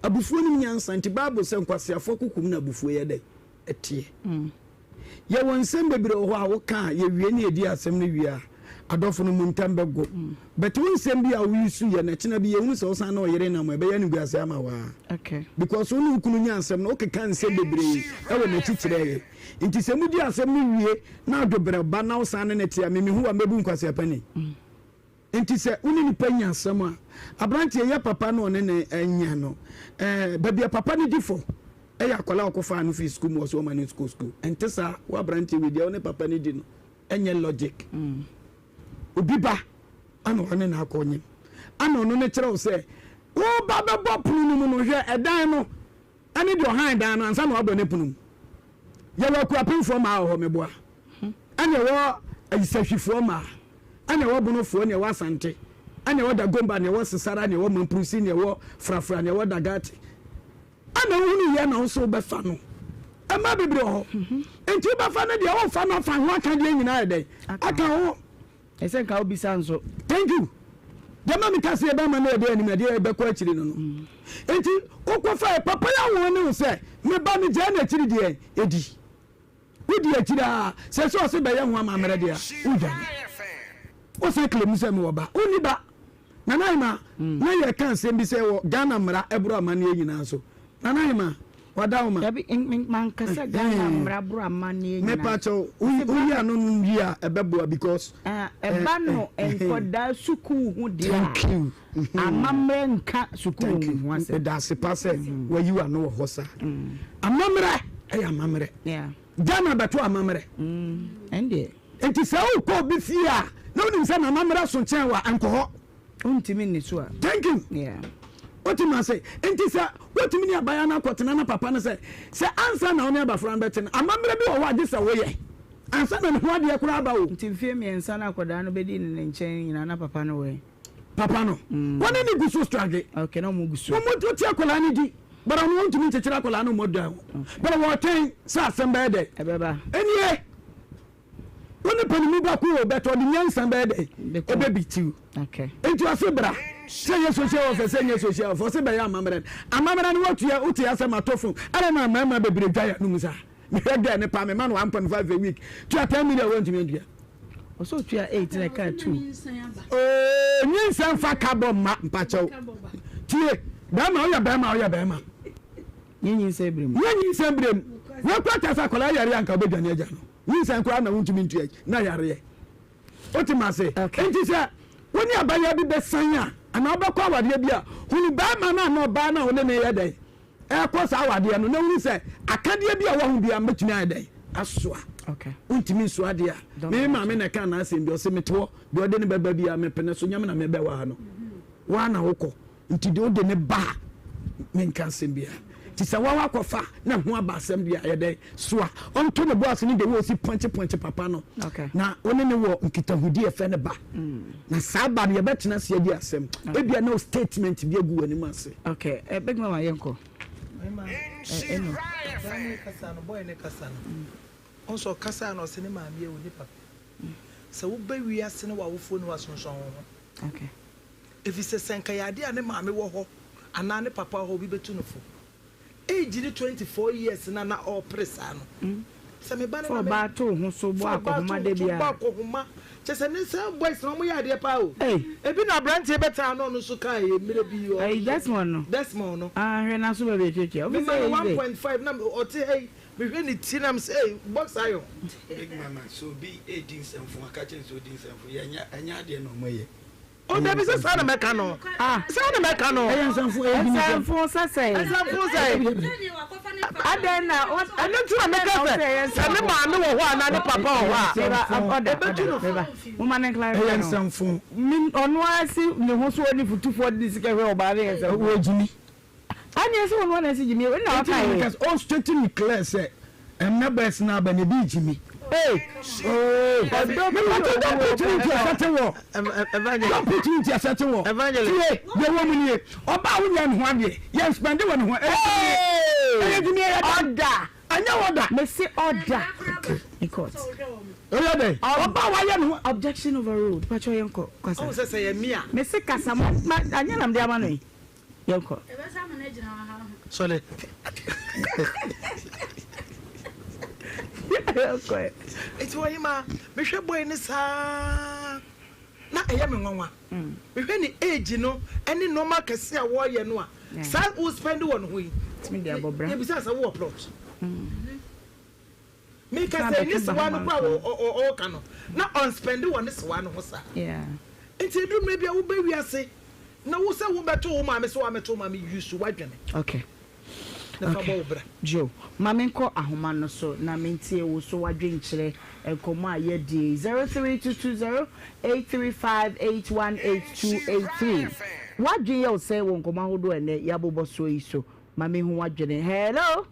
Abufuo nim nyansa nti Bible sɛ nkwaseafoɔ kokom na abufuo yɛ dɛn? Ɛteɛ. Yɛwɔ nsɛm bebree wɔ hɔ a woka a yɛwie ne yɛdi asɛm no wie a, Adɔfo no mo ntam bɛgo. But wo nsɛm bi a wo use yɛ no ɛkyena bi yɛhunu sɛ wosan ne ɔyere nam a ɛbɛyɛ animguaseɛ ama wo aa. Because wo ne wo kunu nya asɛm no wokeka nsɛm bebree ɛwɔ n'akyi kyerɛ yɛ. Nti sɛ modi asɛm no wie na adwobrɛ ba na wosan ne no te a me mehu wo a mɛbu nkwasea panin. Nti sɛ wo ne nipa nya asɛm a abranteɛ yɛ papa na ɔne no anya no eh, baabi a papa no di fɔ ɛyɛ akwadaa a ɔkɔfaa no firi sukuu mu ɔsɛ ɔma no nkɔ sukuu. Ɛnte saa wo abranteɛ wei deɛ wo ne papa no di no ɛnyɛ logic. Obi ba ana ɔne no akɔ nyem ana ɔno no kyerɛ wo sɛ wo ba bɛbɔ pono no mu no hwɛ ɛdan no ɛne deɛ ɔhan dan no ansa na wabɔ ne pono mu. Yɛwɔ akuapemfoɔ mmaa wɔ hɔ meboa ɛne ɛwɔ ayisahwifoɔ mmaa ɛne ɛwɔ bonofoɔ ne ɛwɔ asante ɛne ɛwɔ dagomba ne ɛwɔ sesara ne ɛwɔ mampurusi ne ɛwɔ frafra ne ɛwɔ dagate Ɛna wohunu yɛ na wo nso wobɛfa no. Mmaa bebree wɔ hɔ. Mhm. Nti wobɛfa no deɛ wofa no afa ho aka deɛ nyinaa yɛ dɛn? Aka ho. Ɛsɛ nka wobisa nso. Thank you. Deɛ ma meka sɛ yɛbɛma no yɛde anim ɛdeɛ ɛbɛkɔ akyiri no no. Mm. Nti wokɔfa yɛ papa yɛ wɔn ne wo sɛ meba no gyaa n'akyiri deɛ ɛdi. Wodi akyiri a sɛ sɛ ɔse bɛyɛ ho amammerɛ deɛ a wodwane. Wosan claim sɛ mewɔ ba. Wonni ba. Nana Ahima, mm. na yɛka asɛm bi sɛ wɔ Ghana mmara ɛboro amanneɛ nyinaa so. Nana Ahima, wada wo ma. Dabi, mankasa Ghana mmara boro amanneɛ nyinaa. Mepa kyɛw, woyi ano no wie a ɛbɛboa because. Ah, ɛba no nkɔdaa sukuu ho deɛ a. Thank you. Mm-hmm. Amammerɛ nka sukuu ho asɛm. Meda ase pa sɛ mm. wayi w'ano wɔ hɔ saa. Mm. Amammerɛ ɛyɛ amammerɛ. Ghana bɛto amammerɛ. Mm. Ɛndeɛ. Nti sɛ wokɔ obi fie a na wonim sɛ n'amammerɛ so kyɛn wa nkɔ hɔ. Wontumi nni so a. Thank you. Yeah. Wotumi ase. Nti sɛ wotumi ne abaya no akɔtena na papa no sɛ sɛ ansa na wo ne abafra no bɛtena amammerɛ bi wɔ hɔ a gye sɛ woyɛ ansa na ne ho adeɛ koraa aba o. Nti mfeɛ mmiɛnsa na akwadaa no bɛdi ne ne nkyɛn nyinaa na papa no wɔ he? Papa no wɔne ne gu so struggle. Okay, na wɔn gu so. Wɔn ti akwadaa no di bara wɔn ntumi nkyekyere akwadaa no wɔn dan ho bara wɔtwɛn sɛ asɛm bɛyɛ dɛ. Ɛbɛba. Ɛnie wɔn ne panimu baako wɔ bɛtɛ ɔde nyansa bɛyɛ dɛ ɛbɛ bi tiw. Okay. Nti ɔse bra sɛ nyɛ social welfare sɛ nyɛ social welfare ɔse bɛyɛ amammerɛ no amammerɛ no wɔtua wote asɛm ato fo ɛna na mmarima bebree dwa yɛ anum saa mehwɛ gɛ ne pa mema no 1.5 a week tua 10 million wɔntumi antua. Ɔsɛ otua 8 na ɛkaa 2. Ooh nyinsɛn fa ka bɔ mma mpakyɛw tie bɛrima woyɛ bɛrima woyɛ bɛrima. Nyɛ nyinsɛn bere mu. Nyɛ nyinsɛn bere mu. Wekura kyɛ sɛ akwadaa yare anka wobɛdwane agya no. Nyinsɛn koraa na wontumi ntua na yareɛ. Wote ma ase. Nti sɛ wo ne abayewa bi bɛsan a anaa wobɛkɔ awadeɛ bi a hunu bɛrima no anaa ɔbaa no a wo ne no yɛ dɛn ɛrekɔ saa awadeɛ no na wohu sɛ akadeɛ bi a ɛwɔ ho biara mɛtumi ayɛ dɛn asoa. Wontumi nsoa adeɛ a me maame na ɛka n'asɛm bi ɔse mete hɔ deɛ ɔde ne bɛba biara mepene so nyame na mebɛwaa no woa na wokɔ nti deɛ wode ne ba a menka asɛm biara nti sɛ wawa akɔfa na ho aba asɛm deɛ ayɛ dɛn soa ɔnto ne bo ase ne deɛ wɔsi pɔnkye pɔnkye papa no na wo ne ne wɔ nkitahodi ɛfɛ ne ba mm. Na saa ba no yɛbɛtena ase adi asɛm. Ebia na wo statement bi agu w'anim ase. Okay, eh, Big Mama yɛnkɔ. Eh, ɛno. Ɔbaa ne kasa no, boy ne kasa no. Ɔnso ɔkasa na ɔsɛ ne maame awu ne papa. Sɛ woba wiase ne w'awofoɔ ni wasonsɔn wo ho. Okay. Efisɛ sɛ nka yɛ adeɛ a ne maame wɔ hɔ anaa ne papa wɔ hɔ obi bɛtu no fo. Age ne 24 years na na ɔrepere saa no. Sɛ me ba no Fa na me. ɔbaa to wo ho so bɔ Fa ɔbaa akɔhoma to da wo so biara. bɔ akɔhoma. Kyerɛ sɛ ne saa boys no wɔyɛ adeɛ paa o. Ei. Ebi na aberanteɛ bɛtena ano ɔno nso kaa yɛ mmerɛ bi ɔ. Ɛyi Desmond no. Desmond no. Ah hwɛ n'aso baabi atwatwa. Me Obi ma sɛ no ɛyi dɛ. 1.5 na ɔte ha yi mehwɛ ne ti na me sɛ ei box iron. Big mama sɛ obi redi nsɛmfo a ka kyerɛ no sɛ ɔdi nsɛmfo yɛ ɛnyɛ adeɛ na ɔmo yɛ. O dabi sɛ saa na mɛka no. Saa na mɛka no. Ɛyɛ nsɛmfo ɛyɛ bi nisɛm. Nsɛmfo sɛ sɛn. Nsɛmfo sɛn. Adɛn na o. Ɛno nti na mɛka sɛ sɛ ne maame wɔ hɔ anaa ne papa wɔ hɔ a. Ɛbɛtu no fo. Moma ne clarify Ɛyɛ no. nsɛmfo. Ɔno ara si ne ho so ɔne futufoɔ de ne sika hwɛ ɔbaa no yɛ nsɛmfo. Wɔ gyimi. Aneɛ sɛ ɔno na ɛsɛ gyimi ɛna Eti waka na yɛ. meka sɛ ɔn straight me clear sɛ ɛnɛ boys no aba no ebi gyimi. Hey! Oh! Ɔdɔ bi Mepatɔ wɔ don't put me into a certain wall. Don't put me into a certain wall. Evangelist. Tie deɛ wɔ mu nie. Ɔbaa wo nyɛ ne ho adeɛ. Yɛn spend wɔ ne ho. Ɛyɛ gyimi. Ɛyɛ gyimi ɛyɛ dɛ. Ɔda. Ɛnyɛ ɔda. Mese ɔda. In court. Ɛyɛ dɛ. Ɔbaa wayɛ ne ho. Objection overruled. Pacho yɛn kɔ kasa. Ɔn sɛ sɛ yɛ me a. Mese kasa mo ma anyɛ nam de ama no yi. Yɛnkɔ. Sɔle. Yɛnkɔ. Eti ɔhemaa, mehwɛ boy no saa. ɛyɛ me nwanwa. Mehwɛ ne age no ne nnoɔma akɛseɛ a wɔreyɛ no a, saa wo spend wɔ ne ho yi, yɛbisa sɛ wowɔ plot? Meka sɛ ne sewa no koraa a ɔreka no, na ɔnspɛnde wɔ ne sewa no ho saa. Nti ɛduru mmerɛ bi a woba wiase na wo sɛ wobɛto wo maame sɛ woamɛto wo maame, use w'adwene. Okay. Na fa bɔ wo bra. Joe, ma menkɔ ahoma no so na mentie wo so w'adwenkyerɛ nkɔmmɔ a yɛadie yi. 03220 835 818283. W'adwene yɛ wo sɛn wɔ nkɔmmɔ ahodoɔ a ɛnnɛ yɛabobɔ soɔ yi so? Ma menhu w'adwene. Hello!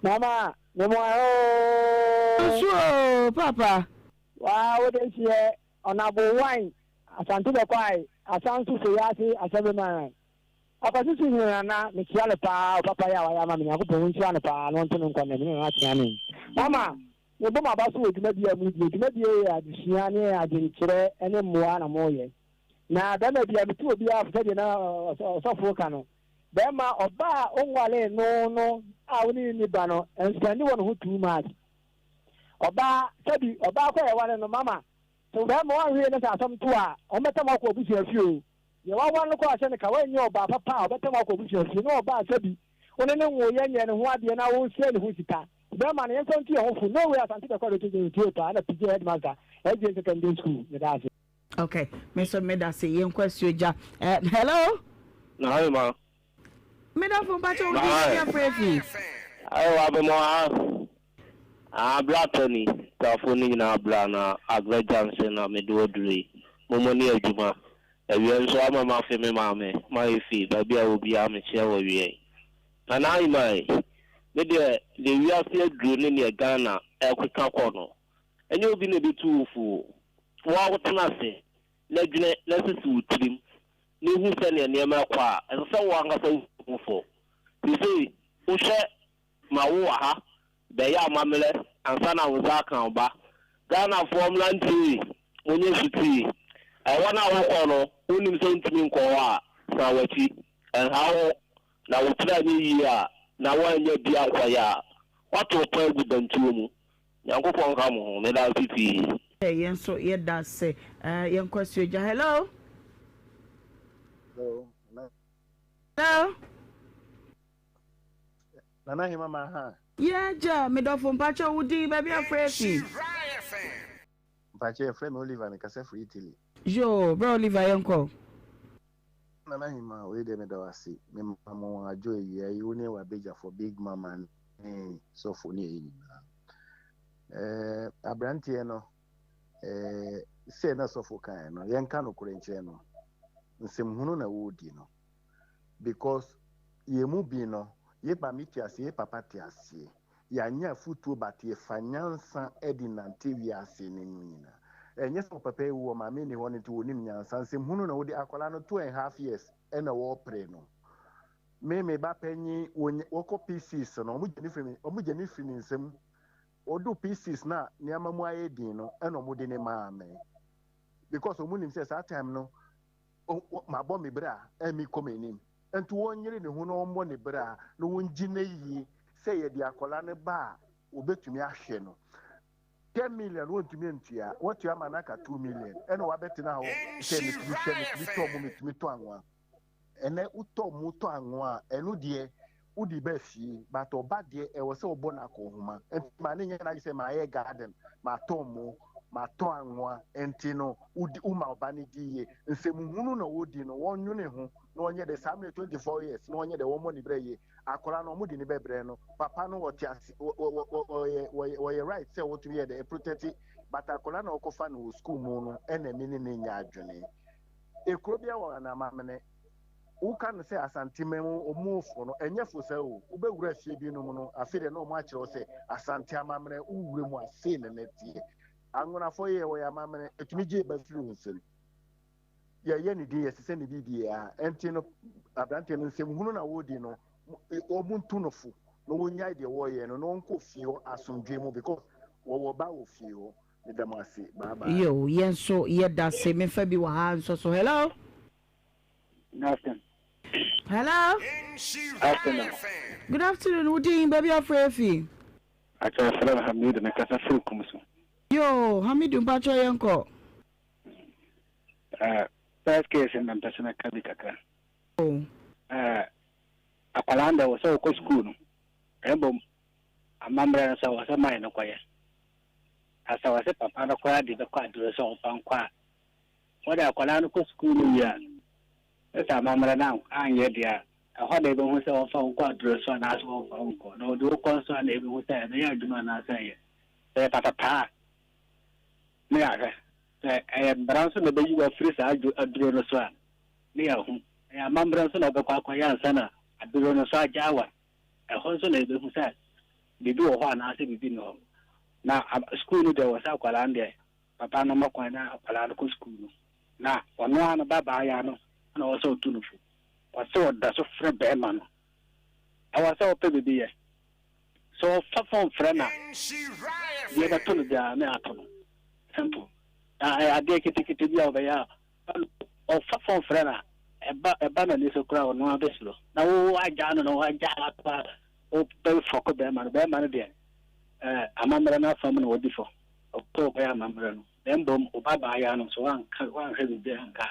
Mama, me mo ahoo. Nso oo, papa. Waa wo de hyeɛ ɔnabo wan Asante bɛkwae asan so foyase asɛmbeman Ɔkwasi so hene nana mekyea no paa ɔpapa yi a wayɛ ama me Nyankopɔn ɔnhyira no paa na ɔnto no nkwa nna mu ne nana tena ne Mama mebɔ maba so wɔ dwumadie a modie dwumadie yɛ adesua ne adwenkyerɛ ne mmoa na moyɛ na bɛma bia metu obiara fo sɛdeɛ na ɔsɔfo ka no Bɛrima, ɔbaa a wonwaree no no a wo ne no nni ba no, nspɛnde wɔ ne ho too much. Ɔbaa, sɛbi, ɔbaa kɔ a yɛware no, mama, sɛ bɛrima wanhwɛ yie na sɛ asɛm to a, wɔbɛtam akɔ abusua fie o. Deɛ waware no kɔ ahyɛ no ka, woanyɛ ɔbaa papa a, ɔbɛtam akɔ abusua fie. Na ɔbaa, sɛbi, wo ne no nwoeɛ nyɛɛ ne ho adeɛ na wosɛe ne ho sika. Bɛrima no, yɛmfa ntu yɛn ho fo. No way, Asante bɛkɔ de to gyina tie paa, ɛna PJ Headmaster, SJ Secondary School, meda ase. Okay, me nso meda se yɛnkɔ asuo gya. Eh, hello? Na hi ma. Meda fo mpakyɛ wo din ne afrɛ fi. Ayo abɛmɔ ha. Ah, bra tani. Tafo ne nyinaa bra na Agra Junction na mede waduru yi. Momo ne adwuma. Awia nso ama mafe me maame ma efi baabi a obiara mekyerɛ wɔ awia yi. Nana Ahiman, me deɛ deɛ wiase aduru ne neɛ Ghana ɛkeka kɔ no, Ɛnyɛ obi na ebetu wo fo o. Wo ara wotena ase na dwene na sisi wo tirim na hu sɛnea nneɛma rekɔ a, ɛsɛ sɛ wo ankasa wutu wo ho fo. Seesei wohwɛ ma wo wɔ ha bɛyɛ amammerɛ ansa na wo nsa aka wo ba. Ghanafoɔ mmeranteɛ ei, monyɛ sotie. Ɛhɔ no a wokɔ no, wonim sɛ wontumi nkɔ hɔ a, san w'akyi. Ɛnha wo ho na wo tiri anyɛ yie a, na woannya bi ankɔyɛ a, woato wo pɔn agu dantuo mu. Nyankopɔn nka mo ho, meda ase pii. Yɛn nso yɛda ase. Yɛn kɔ asuogya. Hello. Hello. Hello. Nana Hema ma ha. Yeah, ja, me dɔfo mpakyɛ wo din baabi afrɛ fi. Mpakyɛ yɛfrɛ me Oliver me kasa firi Italy. Yoo, bra Oliver yɛnkɔ. Nana Hema wei deɛ meda wo ase me ma mo adwo awia yi wo ne w'abegyafo big mama ne sɔfo ne ɛyi nyinaa ɛɛ abranteɛ no ɛɛ sɛ na sɔfo kan no yɛnka nokorɛ nkyerɛ no nsɛmhunu na wɔredi no because yɛn mu bi no yɛ maame te aseɛ yɛ papa te aseɛ Yɛanyɛ afotuo but yɛfa nyansa de nante wiase no mu nyinaa. Ɛnyɛ sɛ ɔpapa awu ɔmaame nni hɔ no nti wɔnim nyansa. Nsɛmhunu na wode akwadaa no 2½ years ɛna wɔrepere no. Me me ba panyin wɔkɔ P6 no wɔn gye ne firi wɔn gye ne firi ne nsam. Wɔdu P6 na nneɛma mu ayɛ din no ɛna wɔn de ne maa me because wɔn nim sɛ saa time no mabɔ me bra ɛmi kɔ m'anim. Nti wɔnyere ne ho na ɔmmɔ ne bra na wɔngyina yie sɛ yɛde akwadaa no ba a wɔbɛtumi ahwɛ no. Ten million wɔntumi ntua, wɔatua ma no aka 2 million ɛna wabɛtena hɔ sɛ metumi hwɛ, metumi tɔ mo, metumi tɔ anwa. Ɛnɛ wotɔ mo tɔ anwa a ɛno deɛ wode ba fie but ɔba deɛ ɛwɔ sɛ wɔbɔ no akɔnhoma. Nti ma ne nyɛ n'adwene sɛ mayɛ garden, matɔ mo, matɔ anwa nti no wodi woma ɔba no di yie. Nsɛmhunu na wɔdi no wɔnwene ho na ɔnyɛ dɛ saa mmerɛ 24 years na ɔnyɛ dɛ wɔmmɔ ne brɛ yie akwadaa no wɔn de ne bɛbrɛ no papa no ɔte ase ɔyɛ ɔyɛ ɔyɛ right sɛ wɔtumi yɛ dɛ protect but akwadaa na ɔkɔfa no wɔ school mu no ɛna ɛmi ne ne nya adwene ekuro bi wɔ anamamene woka no sɛ asante mu ɔmo fo no ɛnyɛ fo sɛ o wobɛwura fie bi nom no afei deɛ na ɔmo akyerɛ wo sɛ Asante amammerɛ wowura mu ase ne ne teɛ anwonafo yɛ wɔyɛ amammerɛ ɛtumi gye ba firi wo nsam yɛyɛ ne din yɛsesɛ ne biribiara ɛnti no aberanteɛ no nsɛm hunu na wɔredi no wɔn ntu no fo na wɔnyae deɛ wɔreyɛ no na wɔnkɔ fie hɔ asomdwe mu because wɔwɔ ba wɔ fie hɔ. Meda mo ase. Bye bye. Yo, yɛn nso yɛda ase. Memfa bi wɔ ha nso so. Hello. Good afternoon. Hello. Afternoon. Good afternoon. Wo din baabi afrɛ afi? Akyɛ frɛ me Hamidu mekasa firi kum so. Yo, Hamidu mpakyɛ yɛnkɔ. Eh, first case no na mpɛ sɛ mɛka bi kakra. Oh. Eh, akwadaa no deɛ wɔ sɛ ɔkɔ sukuu no, na mmom amammerɛ no sɛ wɔ sɛ man no kɔyɛ. Na sɛ wɔ sɛ papa no koraa de bɛkɔ aduro sɛ ɔmfa nkɔ a, wɔde akwadaa no kɔ sukuu no wie a, na sɛ amammerɛ no anyɛ deɛ a, ɛhɔ na ɛbɛhu sɛ wɔmfa wo nkɔ aduro so anaasɛ wɔmfa wo nkɔ. Na wɔde wo kɔ nso a na ɛbɛhu sɛ ɛbɛyɛ adwuma anaasɛ ɛnyɛ. Sɛ ɛyɛ patapaa a, na yɛahwɛ. Sɛ ɛyɛ mmara nso na ɛbɛyi wo afiri saa aduro no so a, na yɛahu. Ɛyɛ amammerɛ nso na wobɛkɔ akɔyɛ ansa na aduro no so agyaa wo a, ɛhɔ nso na yɛbɛhu sɛ biribi wɔ hɔ anaasɛ biribi nni hɔ. Na sukuu no deɛ wɔ sɛ akwadaa no deɛ, papa no ma kwan na akwadaa no kɔ sukuu no. Na ɔno ara no ba baayaa no na ɔwɔ sɛ ɔtu no fo. Ɔsɛ ɔda so frɛ bɛrima no. Ɛwɔ sɛ ɔpɛ biribi yɛ. Sɛ ɔfa fon frɛ no a, deɛ ɛbɛto no biara na ato no. Simple. Na ɛyɛ adeɛ ketekete bi a ɔbɛyɛ a, ɔfa fon frɛ no a, ɛba ɛba n'ani so koraa ɔno ara bɛsuro. Na wo agyaa no na wagyaa no ato a, wobɛfɔko bɛrima no. Bɛrima no deɛ, ɛɛ amammerɛ no afa mu na wadi fɔ. Ɔpɛ ɔbɛyɛ amammerɛ no. Na mmom wo ba baayaa no, sɛ woanka woanhwɛ biribi anka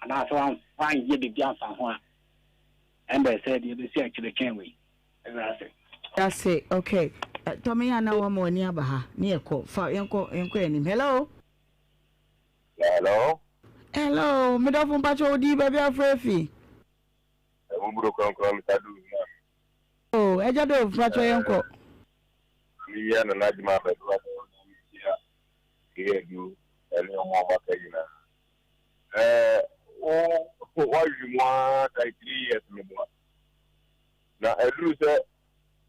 anaasɛ woanyɛ biribi amfa ho a, ɛnna ɛsɛ deɛ ɛbɛsi akyire kyɛn wei. Ase. Ase ok tɔ me a na wama w'ani aba ha ne yɛkɔ fa yɛnkɔ yɛnkɔ yɛn anim hello. Hello. Hello me dɔfo mpakyɛ wo din baabi afrɛ fi. Ɛbuburo kronkron Mr. Dove ma. Oh ɛgya Dove mpakyɛ yɛnkɔ. Meyɛ Nana Adwuma abɛdoa na mehyia Keyɛ Du ɛne ɔmo a ɔmo aka nyinaa. Ɛɛ wo wawi mu ara 33 years meboa. Na ɛduru sɛ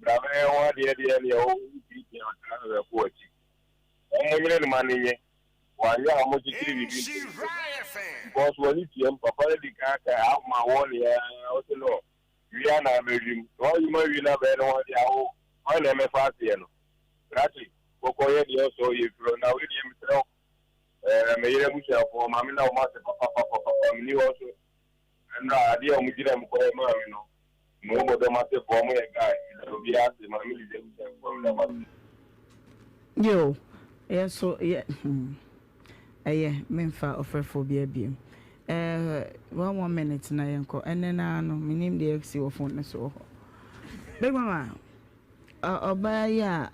bra bɛyɛ ho adeɛ deɛ neɛ wo piapia ɔtaa na bɛkɔ w'akyi. Wɔn nyere no ma no nye. Wanyɛ a wɔn kyekyere biribi nto so. Because w'ani tuam papa no di kan aka ama wɔ nea ɔse no wia na abɛwim. Na wawim awie na abɛyɛ ne ho adeɛ a wo hwan na ɛmɛfa aseɛ no. Krakye kɔkɔ yɛ deɛ ɔsɔ yɛ firi na wei deɛ mesrɛ wo ɛɛ me yere abusuafoɔ maame na wɔn ase papapapapa meni hɔ so. Ɛnora adeɛ a ɔmo gyina mu kɔyɛ maa me no me wɔ bɔdɔm ase foɔ ɔmo yɛ guy meda obiara ase maame Lizzy abusuafoɔ meda mo ase. Yoo yɛn nso yɛ hmm ɛyɛ menfa ɔfrɛfoɔ biara biom eh one one minute na yɛnkɔ ɛnɛ no ara no menim deɛ asi wɔ phone no so wɔ hɔ Big Mama ɔbaa yi a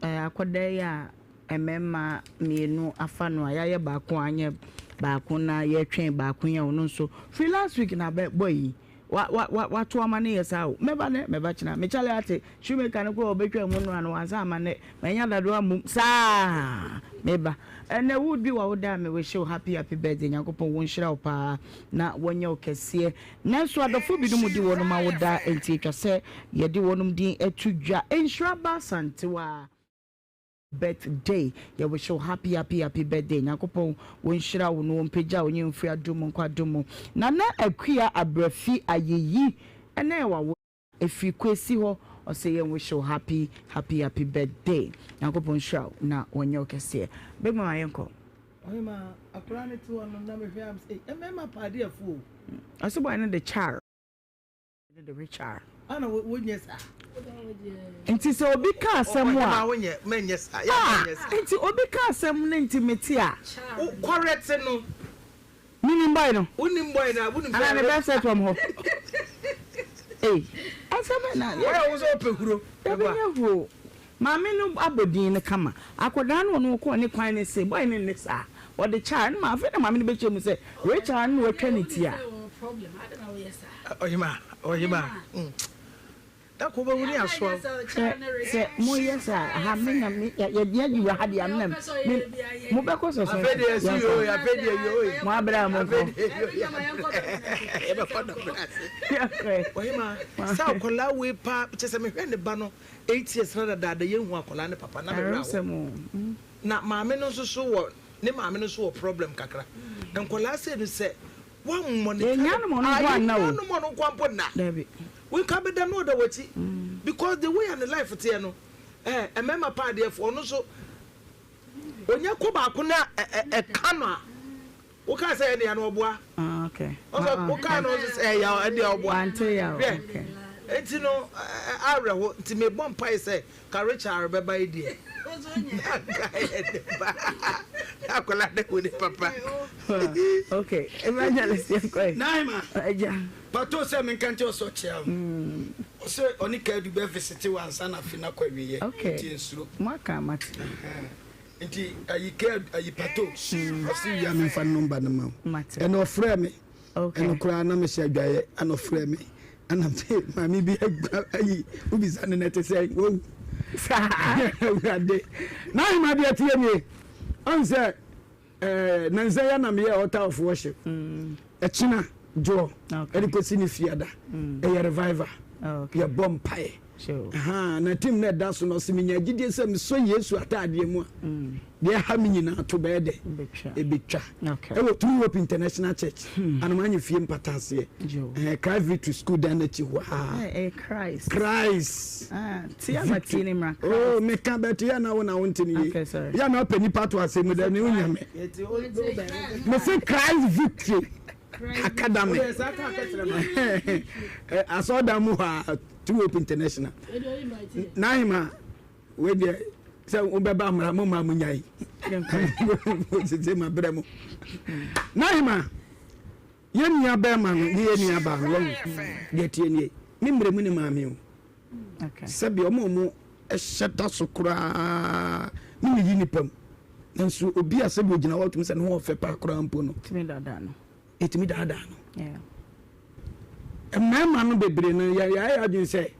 Akwadaa yi a mmarima mmienu afa no a yɛayɛ baako a anyɛ baako na yɛretwɛn baako yi a ɔno nso firi last week na bɛ bɔ yi wa wa wa wato ama ne yɛ saa o mɛba nɛ mɛba kyena mekyale ate shoemaker no koraa ɔbɛtwa mu no ano wansa ama nɛ manya dado amum saa meba ɛnɛ wodi wa woda a me wish you happy happy birthday nyankopɔn wo nhyira wo paa na wɔnyɛ wo kɛseɛ Nanso adɔfo binom di wɔnom awoda enti etwa sɛ yɛde wɔnom din to dwa. Nhyira ba Asantewaa birth day yɛ wish wo happy happy happy birthday Nyankopɔn wo nhyira wo na wɔmpagya wo nye mfiri adom mu nkɔ adom mu Nana Akua Abrafi Ayeyi ɛnɛ yɛ wawoda. Ɛfiri Kwesi hɔ ɔsɛ yɛn wish wo happy happy happy birthday Nyankopɔn nhyira wo na wɔnyɛ wo kɛseɛ Big mama yɛnkɔ. Ɔhemaa, akwadaa no te hɔ no na mehwɛ a mesɛ ei mmarima pɛ adeɛ afu o. Ɔse boy no de char no de rechar. Ana wonyɛ saa. Nti sɛ obi ka asɛm a. Ɔhemaa wonyɛ mɛnyɛ saa yɛ mɛnyɛ saa. Nti obi ka asɛm no nti mete a. Wo correct no. Minim boy no. Wonim boy no a wonim sɛ. Anaa ne birth cert wɔ me hɔ. Ei asɛm bɛn na. Wɔyɛ wo sɛ ɔpɛ huro. Dabi nyɛ huro. Maame no abɔ din no kama. Akwadaa no ɔno ɔkɔɔ ne kwan no se boy no nne saa. Ɔde kyaa no ma afei na maame no bɛkyerɛ mu sɛ Rachel no na watwa ne ti a. Ɔhemaa ɔhemaa. Da koro wobɛwu ne asoa wo. Hwɛ, sɛ moyɛ saa a, ha me na me, yɛ, yɛ, yɛ wura ha deɛ, me na me, mobɛkɔ sɛ sɛ. Afei deɛ ɛsi yoo, afei deɛ yoo. Mo abrɛ a monkɔ. Afei deɛ yoo, yɛabrɛ. Yɛbɛkɔ dɔbrɛ ase. Ɔhema, sɛ akwadaa wei paa, kyɛ sɛ mehwɛ ne ba no 8 years na dadaada yɛnhu akwadaa ne papa na me werɛ aho. Na maame no nso so wɔ, ne maame no nso wɔ problem kakra. Nkwadaa sei no sɛ Woammɔ ne Yɛnnya nom ɔno nko anna o. Yɛnnya nom ɔno nko mpo nna. Dabi. Wo nka bɛda na ɔda w'akyi. Because the way a ne life teɛ no, eh, mmarima paa adeɛ fo, ɔno nso, ɔnya kɔ baako na ɛka no a, wokaa sɛ ɛnea no ɔboa. Ah, okay. Ɔsɛ wokaa no nso sɛ ɛya ɛnea ɔboa. Wante ya o, okay. Nti no, awerɛho, nti mebɔ mpae sɛ ka Richard bɛba yi deɛ. Nanka yɛ ne ba. Akwadaa no hu ne papa. Okay, evangelist yɛn kɔ yi. Naima. Ɛgya. Pato sɛ menka nkyɛ ɔsɛ ɔkyea wo. Ɔsɛ ɔne Kadu bɛ visite wo ansa na afe no akɔ awieɛ. Okay. Nti nsuro. Mo aka mate. Nti ayi Kadu ayi Pato. Ɔsɛ wia memfa ne number no ma wo. Mate. Ɛna ɔfrɛ me. Okay. Ɛno koraa na mehyɛ adwaeɛ ɛna ɔfrɛ me ɛna me maame bi ayi wobisa no na ɛte sɛ wawu. Saa. Awurade. Naima deɛ tie nie. Ɔn sɛ Eh, nansa yi na meyɛ altar of worship. Ɛkyena dwoɔ ɛde kɔsi ne fiada. Ɛyɛ revival. Yɛbɔ mpaeɛ. Aha, na team na ɛda so no ɔse menya gyidie sɛ mesɔ Yesu ataadeɛ mu a deɛ ɛha me nyinaa to bɛyɛ dɛ ɛbɛtwa. Ɛwɔ True Hope International Church. Anomanye fie mpata aseɛ. Eh, Christ Victory School dan n'akyi hɔ a. Christ. Christ. Ah, ti ama ti ne mmra. Oh, meka bɛto yɛ na wo na wo nte ne yie. Okay, sorry. Yɛ na ɔpɛ nipa to asɛm mu dɛ ne wonya me. Mese Christ Victory Academy. Asɔɔdan mu hɔ a True Hope International. N'ahema wei deɛ sɛ wobɛba mmara mo ma mo nyae. Sese ma brɛ mo. N'ahema Yɛn nua bɛɛma no ne yɛn nua baa no wahu deɛ tie nie me mmerɛ mu ne maame o sɛbi ɔmo ɔmo hyɛ da so koraa ne me yi nipa mu nanso obi a sɛbi ogyina hɔ ɔtumi sɛ ne ho ɔfɛ paa koraa mpo no ɛtumi daadaa no ɛtumi daadaa no mmarima no bebree no yɛayɛ adwene sɛ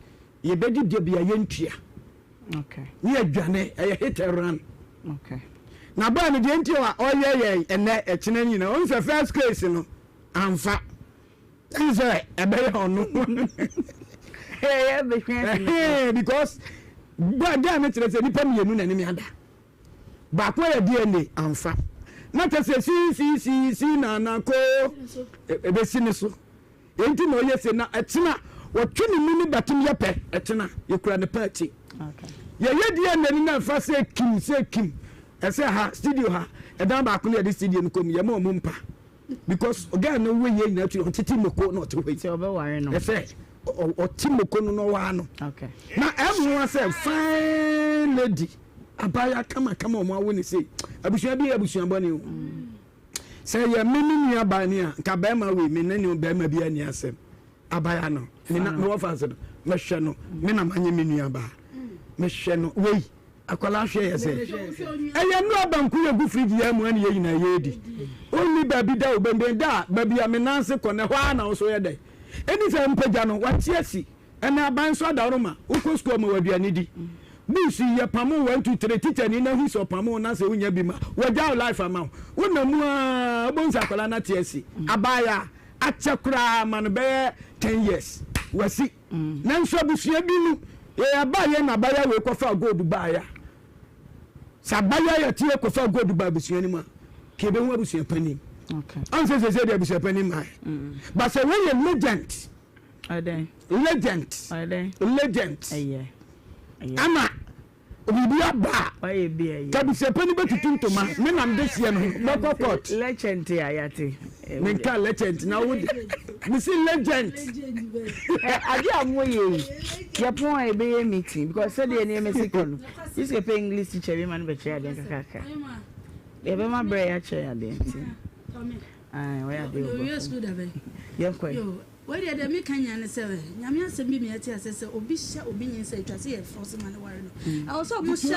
yɛbɛdi deɛ bia yɛntua ne yɛdwane ɛyɛ hit and run na bɔɔ no deɛ nti a ɔyɛ yɛn ɛnɛ ɛkyena nyina ɔhu sɛ first case no amfa ɛne sɛ ɛbɛyɛ ɔno because bɔɔ deɛ no kyerɛ sɛ nipa mmienu na anim ada baako yɛ DNA amfa na kyɛ sɛ sii na anako ɛbɛsi ne so Enti na ɔyɛ se na ɛkyena wɔtwe ne mu ne batem yɛ pɛ ɛkyena yɛkura ne pa akyi yɛyɛ DNA no na ɛfa sɛ kim sɛ kim ɛsɛ ha studio ha ɛdan baako no yɛde studio no kɔ mu yɛma ɔmo mpa because girl no wɔ yɛ nyinaa tiri ɔtete moko na ɔte hɔ yi ɛsɛ ɔte moko no na ɔwaa no na ɛmoa sɛ fine lady abaya kama kama ɔmo awo ne sei abusua bi yɛ abusua bɔne o. Mm. Sɛ ɛyɛ me me nua baa ni a, nka bɛrima wei me ne ne bɛrima bi ani asɛm. Abaya no, me na me wɔfa ase no, mɛhwɛ no, me na manye me nua baa. Mɛhwɛ no, wei, akwadaa hwɛ yɛ sɛ. Ɛyɛ nnura banku yɛ gu fridge yɛ mu ɛne yɛ nyinaa yɛ di. Onni baabi da o, bɛnbɛn da a, baabi a me nan se kɔ no, ɛhɔ ara na wo so yɛ dɛ. Ɛni sɛ mpagya no, wate asi. Ɛna aban nso adaworoma, wokɔ sukuu ɔma wo aduane di. Books yi yɛpamo wo one two three, teacher ni no ahu sɛ ɔpamo wo na sɛ wonya bi ma, wagya wo life ama wo. Wonam mu aa wobɛhu sɛ akwadaa no ate asi. Abaayaa, akyɛ koraa ma no bɛyɛ ten years, wasi. Nanso abusua bi mu, yɛbaeɛ na abaayaa wei kɔfaa gold baeɛ a, Sɛ abayewa yɛ teɛ kɔfa gold ba abusua no mu a, ka yɛbɛhu abusua panin. Ɔn sɛ sɛsɛ deɛ abusua panin maa. Ba sɛ wei yɛ legend. Legend. Legend. Ama biribi aba a, ka abusua panin bɛtutu ntoma. Me nam de seɛ no mɛkɔ court. Legend a yɛate. Menka legend na wo de. Mesi legend. Ade a moyɛ yi, yɛpɔn a yɛbɛyɛ meeting because sɛdeɛ nneɛma si kɔ no. Gye sɛ yɛpɛ English teacher bi ma no bɛkyerɛ adeɛ nkakraka. Yɛbɛma berɛ yɛakyerɛ adeɛ nti. Wɔyɛ adeɛ wɔ borɔfo. Yɛnkɔ ɛ. Wei deɛ deɛ meka nyinaa ne sɛ Nyame asɛm bi ma yɛte aseɛ sɛ obi hyɛ obi nyinsɛn ɛtwa sɛ yɛ force ma no ware no. Ɛwɔ sɛ ɔmo hyɛ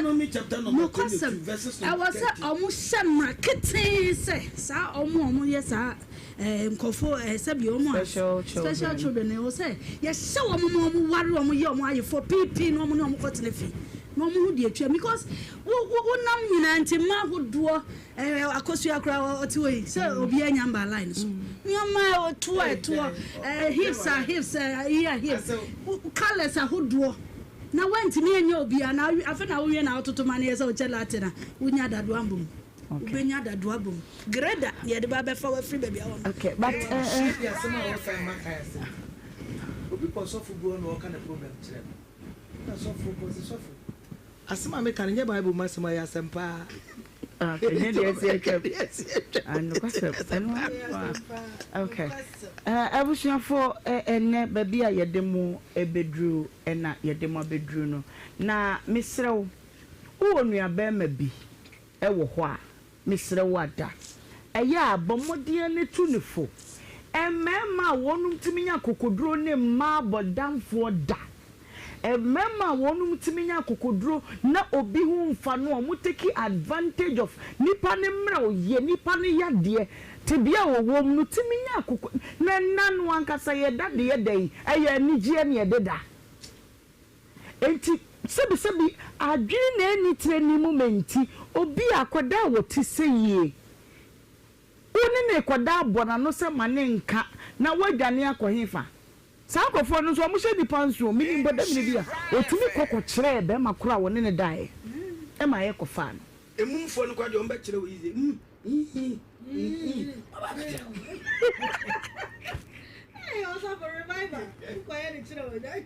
nokwasɛm ɛwɔ sɛ ɔmo hyɛ mmara ketee sɛ saa ɔmo a ɔmo yɛ saa ɛɛ nkorɔfo ɛɛ sɛbi ɔmo a special children ɛwɔ sɛ yɛhyɛ wɔn ma wɔn ware wɔn yɛ wɔn ayefoɔ piipii na wɔn ne wɔn kɔ tena fie na wɔn ho deɛ atwa because wo wo wonam nyinaa nti mma ahodoɔ ɛɛ akosua koraa ɔte hɔ yi sɛ obiara nya mba line so nneɛma ɛtoɔ ɛtoɔ ɛɛ hips a hips ɛɛ yi a hips colours ahodoɔ na wantumi anya obiara na afei na wowie na wototo ma no yɛ sɛ wokyɛ latte na wonya dadoa mbom. Wobɛnya dadoa bom. Greda na yɛde ba bɛfa wo afiri baabi a wɔ no. Okay, but eh eh. Hyɛ asɛm a wɔka mma kae ase. Obi kɔ sɔfo bi hɔ na ɔka ne problem kyerɛ no. Na sɔfo kɔ se sɔfo, asɛm a meka no nyɛ Bible mu asɛm, ɛyɛ asɛm paa. Okay, nyɛ deɛ ɛsi atwam. Ah, nokwasɛm. Ɛno ara. Okay. Eh, abusuafo, ɛnɛ baabi a yɛde mo ɛbɛduru ɛna yɛde mo abɛduru no. Na mesrɛ wo. Wowɔ nuabarima bi wɔ hɔ a, mesrɛ wo ada. Ɛyɛ a, bɔ mmɔden ara tu no fo. Mmarima a wɔnom tumi nya akokoduro ne mmaa bɔdamfoɔ da. Mmarima a wɔnom tumi nya akokoduro na obi ho mfa no a, wɔn take advantage of nipa no mmerɛwyɛ, nipa no yadeɛ, tebea a wɔwɔ mu no tumi nya akoko, na nna no ankasa yɛda de yɛ dɛn? Ɛyɛ anigyeɛ na yɛde da. Enti sɛbisɛbi adwene na ɛnni tire no mu ma nti obi a akwadaa a wɔte sɛ yie, wo ne no rekɔda abɔ n'ano sɛ ma ne nka na woadwane akɔ hefa? Saa nkurɔfoɔ no nso wɔhyɛ nnipa nso o, menim bɔdamini bi a ɔtumi kɔ kɔkyerɛɛ barima korɔ a wɔne no daeɛ ma yɛkɔfaa no. Emumfoɔ no koraa deɛ wɔbɛkyerɛ wo yiye. Mm, mm, mm, mm.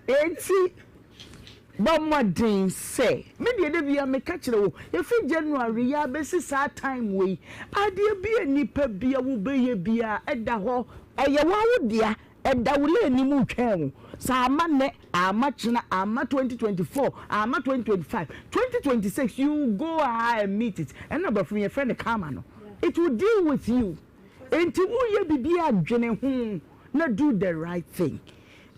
Enti bɔ mmɔden sɛ, me deɛ da biara meka kyerɛ wo, ɛfiri January yi ara bɛsi saa time wei, adeɛ bi a nnipa bi a wobɛyɛ biara ɛda hɔ, ɛyɛ wo ara wo dea, ɛda wo lane mu retwɛn wo. Sɛ amma nnɛ, amma kyena, amma 2024, amma 2025, 2026 you will go ah and meet it. Ɛno na borɔfo mu yɛfrɛ no karma no. It will deal with you. Enti woyɛ biribi a dwene ho na do the right thing.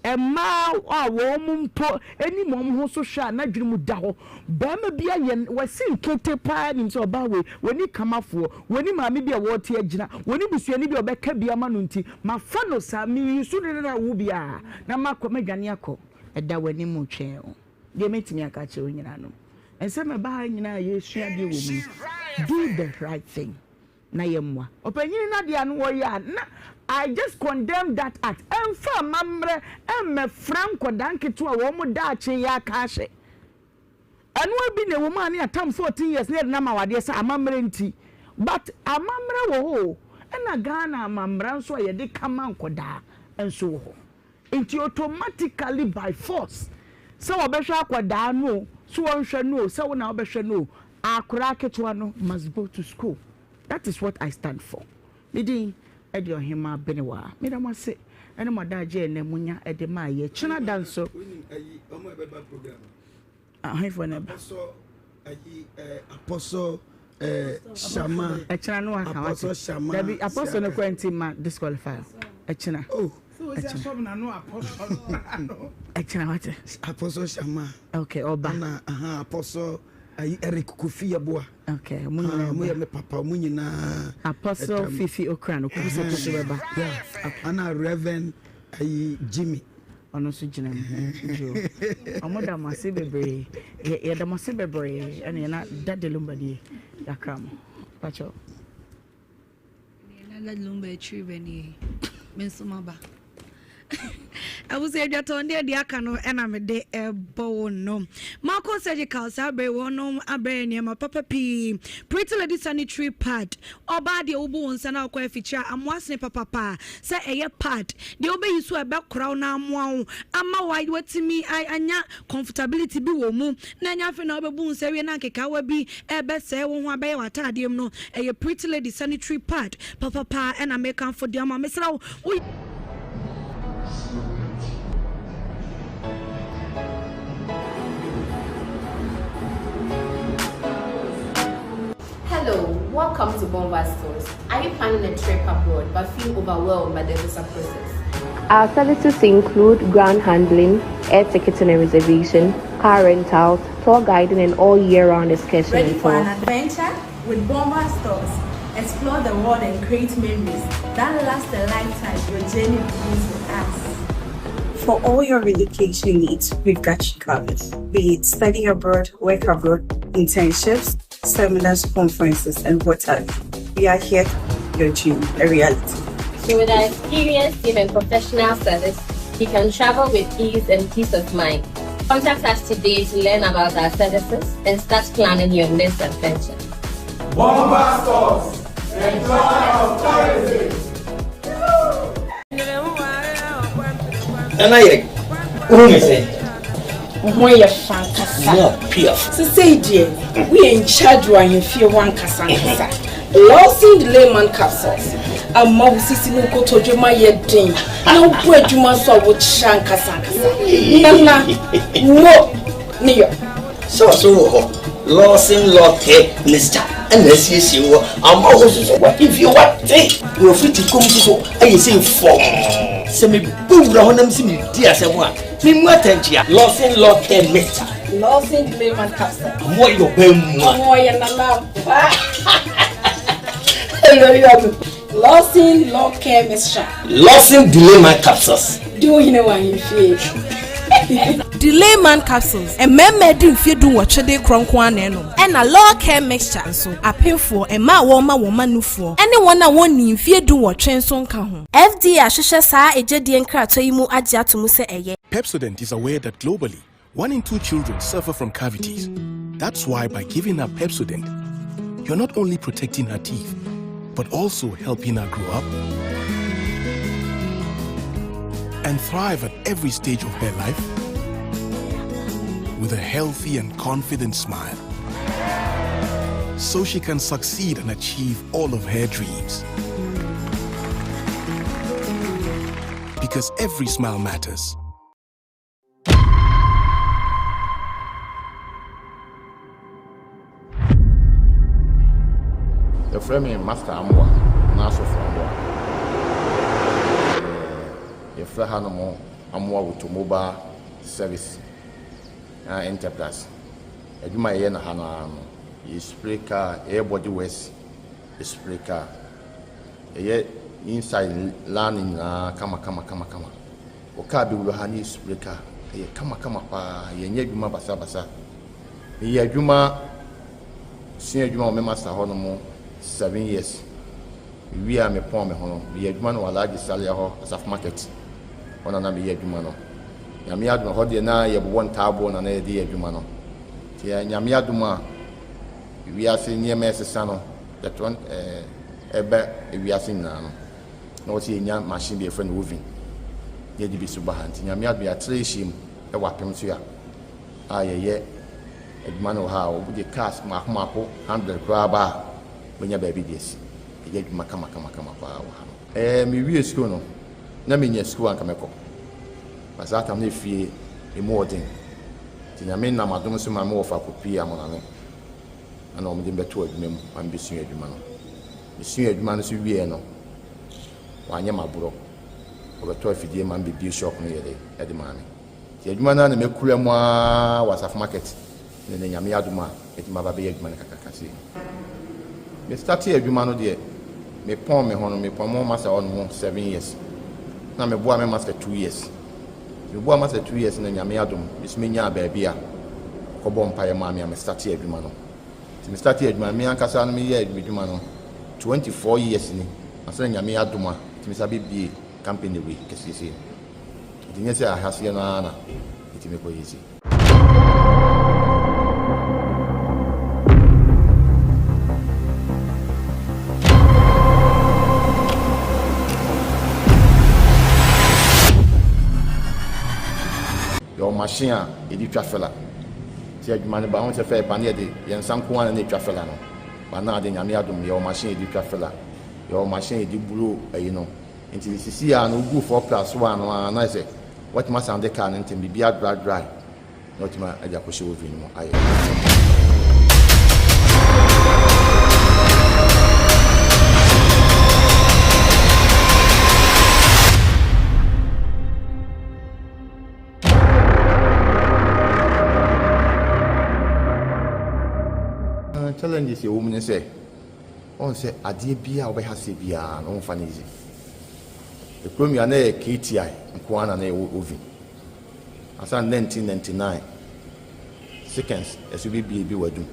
Mmaa a wɔn mpo nim wɔn ho so hwɛ a n'adwene mu da hɔ. Barima bi ayɛ wasi nkete paa nim sɛ ɔbaa wei, wɔnni kamafoɔ, wɔnni maame bi a wɔrete agyina, wɔnni busuani bi a ɔbɛka bi ama no nti, mafa no saa, meyi so no na wo biara na makɔ, madwane akɔ. Ɛda w'anim retwɛn wo. Deɛ mɛtumi aka akyerɛ wo nyinaa no, nsɛm a ɛba ha nyinaa a yɛresua adeɛ wɔ mu no, do the right thing. na yɛ mmoa ɔpanyin no adeɛ a na ɔyɛ a na I just condemn that act ɛmfa amammerɛ ɛmmɛfra nkwadaa nketewa a wɔn daakye yɛ aka ahyɛ ɛno ara bi na ɛwɔ mu a ne atam 14 years na yɛde no ama wo adeɛ sɛ amammerɛ nti but amammerɛ wɔ hɔ o ɛna Ghana amammerɛ nso a yɛde kama nkwadaa nso wɔ hɔ. Nti automatically by force sɛ wɔbɛhwɛ akwadaa no o, sɛ wɔnhwɛ no o, sɛ wo na wobɛhwɛ no o, akwadaa ketewa no must go to school. That is what I stand for. Me din de Ɔhemaa Benewaa. Meda mo ase ne mo adagyeɛ nnɛ monya de maa yɛ. Kyena da nso. Wonim ayi wɔn a ɛbɛba program no. Ahemfo na ɛba. Apostle ayi eh, Apostle eh, Shama. Ɛkyena no waka wate. Apostle Shama. Dabi Apostle no kora nti ma disqualify. Ɛkyena. Oh. Ɛkyena. Ɛkyena wate. Apostle Shama. Okay, ɔba. Ana aha Apostle ayi Eric Kofi Yeboah. Okay, mo nyinaa. Mo yɛ me papa, mo nyinaa. Apostle Fifi Okra no kuku sɛ kuku bɛba. Yeah. Okay. Ana Reverend ayi Jimmy. Ɔno nso gyina mu. Yoo. Ɔmo da mo ase bebree. Yɛ yɛda mo ase bebree. Ɛne na Daddy Lumba nie. Yakra mo. Pakyɛw. Ɛne na Daddy Lumba akyiri bɛ nie. Me nso maba. Abusua adwatɔn deɛ deɛ aka no ɛna mede ɛbɔ wo no. Marco Surgical saa bere wɔnom abrɛ nneɛma papa pii. Pretty Lady Sanitary Pad. Ɔbaa deɛ wobu wo nsa na wokɔ afikyire a, amoa sene papapa. Sɛ ɛyɛ pad deɛ wobɛyi so a ɛbɛkora wo na amoa wo ama woatumi anya comfortability bi wɔ mu na ɛnyɛ afei na wobɛbu wo nsa awie na nkekaawa bi ɛrebɛsɛe wo ho abɛyɛ w'ataadeɛ mu no. Ɛyɛ Pretty Lady sanitary pad papapa ɛna mekamfo de ama wo. Mesrɛ wo, wo. Hello, welcome to Bomba Stores. Are you planning a trip abroad but feel overwhelmed by the visa process? Our services include ground handling, air ticketing and reservation, car rentals, tour guiding, and all year-round excursion Ready and for an tours. adventure? With Bomba Stores, explore the world and create memories that last a lifetime. Your journey begins with us. For all your relocation needs, we've got you covered. Be it study abroad, work abroad, internships, seminars, conferences, and what have you. We are here to make your dream a reality. So with our experienced team and professional service, you can travel with ease and peace of mind. Contact us today to learn about our services and start planning your next adventure. Bomba Stores, the joy of tourism. Nana yɛ wohu me sɛ Wo ho yɛ fɛ ankasa. More piaf. Sesei deɛ, woyɛ in charge wɔ ahemfie hɔ ankasa ankasa. Lawson Delayman Capsules ama wo sisi ne wo kotodwe ma yɛ den na wobɔ adwuma nso a wokyerɛ ankasa ankasa. Nana, mo ne yɔ. Sɛ ɔso wɔ hɔ. Lawson Law Care Mixture ɛna asiesie wɔ ama wo soso wahemfie wate na wafiri kɔm soso ayɛ sɛ fɔm sɛ mebɔ wura hɔ nam sɛ medi asɛm a memu atɛnkyea Lawson Law Care Mixture Lawson Clayman Capsule. Ɔmo ayɛ ɔbɛn mu a. Ɔmo ayɛ nana pa. Lawson Law Care Mixture. Lawson Delayman Capsules. Di ohene wɔ ahemfie. Delayman Capsules, mmarima adi mfeɛ 18 de korɔ nko ara na ɛnom. Ɛna Law Care Mixture nso, apemfoɔ, mmaa a wɔrema wɔn mma nufoɔ, ne wɔn a wɔnnii mfeɛ 18 nso nka ho. FDA ahwehwɛ saa egyedie nkratoɔ yi mu agye ato mu sɛ ɛyɛ. Pepsodent is aware that globally, one in two children suffer from cavities. That's why by giving her Pepsodent, you're not only protecting her teeth, but also helping her grow up and thrive at every stage of her life with a healthy and confident smile. So she can succeed and achieve all of her dreams. Because every smile matters. Yɛfrɛ me Master Amoah anaa Sɔfo Amoah. Yɛfrɛ hanom Amoah Automobile Service Enterprise. Adwuma a yɛyɛ no ha no ara no, yɛ spray car, yɛyɛ body works, yɛ spray car. Yɛyɛ inside line nyinaa kama kama kama kama. Wo car bɛwura ha na yɛ spray car. Ɛyɛ kama kama paa. Yɛnyɛ adwuma basabasa. Meyɛ adwuma sua adwuma wɔ me master hɔ nom 7 years. Mewie a mepɔn me ho no, meyɛ adwuma no wɔ Alhaji Salia hɔ, Asafo Market hɔ na na meyɛ adwuma no. Nyame adom, hɔ deɛ na yɛbobɔ ntaaboɔ na na yɛde yɛ adwuma no. Nti Nyame adom a wiase nneɛma ɛsesa no, yɛtɔ ɛbɛ ewiase nyinaa no, na wɔsɛ yɛnya machine bi yɛfrɛ no oven na yɛde bi so ba ha. Nti Nyame adom, yɛatrɛ ahyia mu ɛwɔ Apem so a yɛyɛ adwuma no wɔ ha a wɔde cars mako mako 100 koraa ba a, bɛnya baabi de asi. Ɛyɛ adwuma kama kama kama paa wɔ ha no. Mewie sukuu no, na menya sukuu anka mɛkɔ, na saa tam no efie emu ɔden, nti Nyame nam adom so ma me wɔfa kɔpie Amonane, ɛna wɔn de me bɛto adwuma mu ma me bɛsua adwuma no. Mesua adwuma no so wie no, wanyɛ m'aborɔ, wɔbɛtɔ afidie ma me bɛbie shop no yɛde ɛde maa me. Nti adwuma no a na mɛkura mu ara wɔ Asafo Market ne ne Nyame adom a ɛtumi aba bɛyɛ adwuma no kakraka sei. Me starte adwuma no deɛ, mepɔn me ho no, mepɔn mo master hɔ no 7 years, na meboa me master 2 years. Meboa master 2 years na Nyame adom meso menyaa baabi a kɔbɔ mpaeɛ maa me a me starte adwuma no. Nti me starte adwuma no, me ankasa no meyɛ adwuma no 24 years ni ansa na Nyame adom a ɛtumi sa bɛbie company wei kɛseɛ sei. Nti nyɛ sɛ ahaseɛ no ara na ɛtumi kɔ yɛ sei. Yɛwɔ machine a yɛde twa filler. Nti adwuma no ba ho sɛ fɛ pa ne yɛde yɛn nsa nko ara na ɛtwa filler no ba na ade. Nyame adom, yɛwɔ machine yɛde twa filler, yɛwɔ machine yɛde blow ayi no. Nti sisi a no wogu 4+1 no a, na sɛ watumi asan de car no ntɛm, biribi adry dry na watumi agye akɔhyɛ oven no mu ayɛ. Challenges yɛ wɔ mu ne sɛ ɔn sɛ adeɛ biara a wobɛha seɛ biara no, womfa no easy. Ekurom yi a na yɛ KTI nko ara na na yɛwɔ oven asan 1999 seconds ɛso bebie bi wɔ adum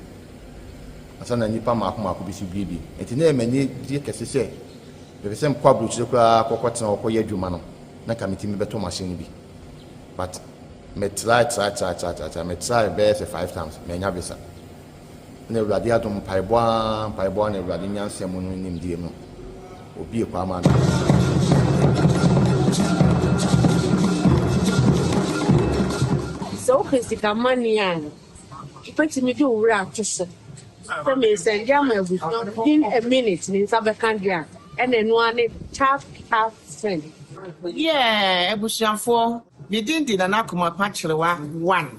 ansa na nipa mako mako bi so bie bi. Nti na yɛ m'ani gye kɛse sɛ mepɛ sɛ mkɔ aburokyire koraa kɔkɔ tena hɔ kɔyɛ adwuma no, na nka metumi bɛtɔ machine no bi. But me try try try try try try, me try bɛyɛ sɛ five times, manya visa. Na Awurade adom, mpaebɔ a mpaebɔ a na Awurade nyansa mu no nimdeɛ mu obie kɔ ama me. Sɛ wopɛ sika money a, wobɛtumi de wo werɛ ato so sɛ mesɛnde ama abusua within a minute ne nsa bɛka deɛ a, ɛna ɛno ara ne Tap Tap Send. Yeah, abusuafoɔ, me din de Nana Kumapa Kyerewa one.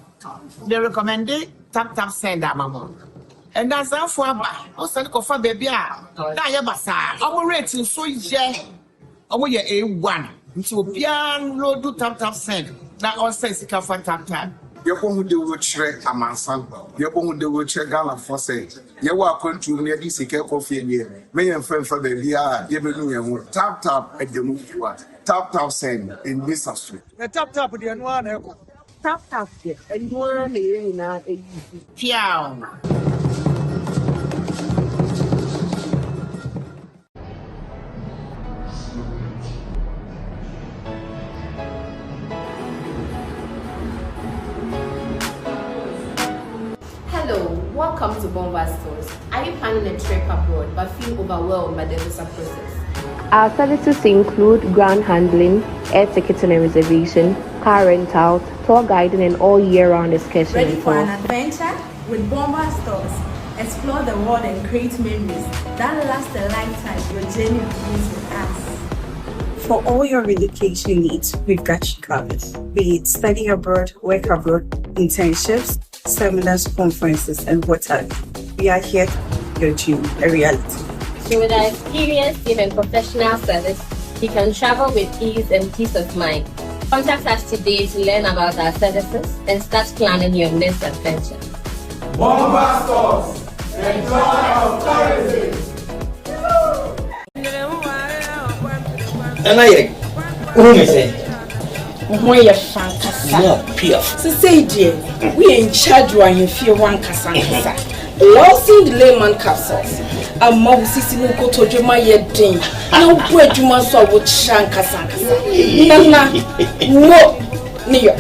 Me recommende. Tap tap send ama mo. Ɛnansanfo aba, wo send kɔfa baabi a na ayɛ basaa. Ɔmo rate nso yɛ, ɔmo yɛ A1. Nti obiara nload tap tap send na ɔnsend sika fa tap tap. Yɛbɔ ho dawuro kyerɛ amansan, yɛbɔ ho dawuro kyerɛ Ghanafoɔ sɛ yɛwɔ akwantuo mu na yɛde sika kɔ fie deɛ, mɛ yɛmfa mfa baabiara a yɛbɛnu yɛn ho. Tap tap ɛda mu wa. Tap tap send ɛnni sa so. Na tap tap deɛ, ɛno ara na ɛkɔ. Tap tap deɛ, ɛno ara na yɛn nyinaa ɛyi. Piaw. Hello, welcome to Bomba Stores. Are you planning a trip abroad but feel overwhelmed by the visa process? Our services include ground handling, air ticketing and reservation, car rentals, tour guiding, and all year-round excursion Ready and for an tours. adventure? With Bomba Stores, explore the world and create memories that last a lifetime. Your journey begins with us. For all your relocation needs, we've got you covered. Be it study abroad, work abroad, internships, seminars, conferences, and what have you. We are here to make your dream a reality. So with our experienced team and professional service, you can travel with ease and peace of mind. Contact us today to learn about our services and start planning your next adventure. Bomba Stores, the joy of tourism. Nana yɛ wohu me sɛ Wo ho yɛ fa ankasa. Mo piaf. Sesei deɛ, woyɛ in charge wɔ ahemfie hɔ ankasa ankasa. Lawson Delayman capsules ama wo sisi ne wo kotodwe ma yɛ den na wobɔ adwuma nso a wokyerɛ ankasa ankasa. Nana, mo ne yɔ.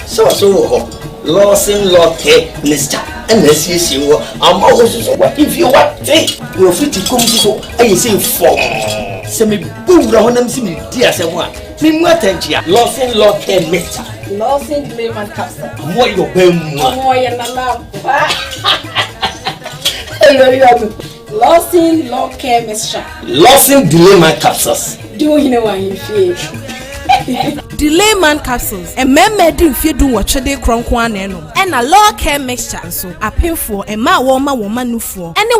Sɛ ɔso wɔ hɔ Lawson Lɔkɛ mixture ɛna asiesie wɔ ama wo soso wahemfie wate na wɔfiri kom soso ayɛ sɛ fɔm sɛ mebɔ wura hɔ nam sɛ medi asɛm a memu atɛnkyea. Lawson Lɔkɛ mixture. Lawson Delayman capsule. Amoa yɛ ɔbaa mu a Ɔmo yɛ nana pa. Lawson Lɔkɛ mixture. Lawson Delayman capsules. Di wo hene wɔ ahemfie. Delayman capsules, mmarima di mfeɛ 18 de korɔ nko ara na ɛnom, ɛna Law Care mixture nso, apemfoɔ, mmaa a wɔma wɔn ma nufoɔ, ɛne wɔn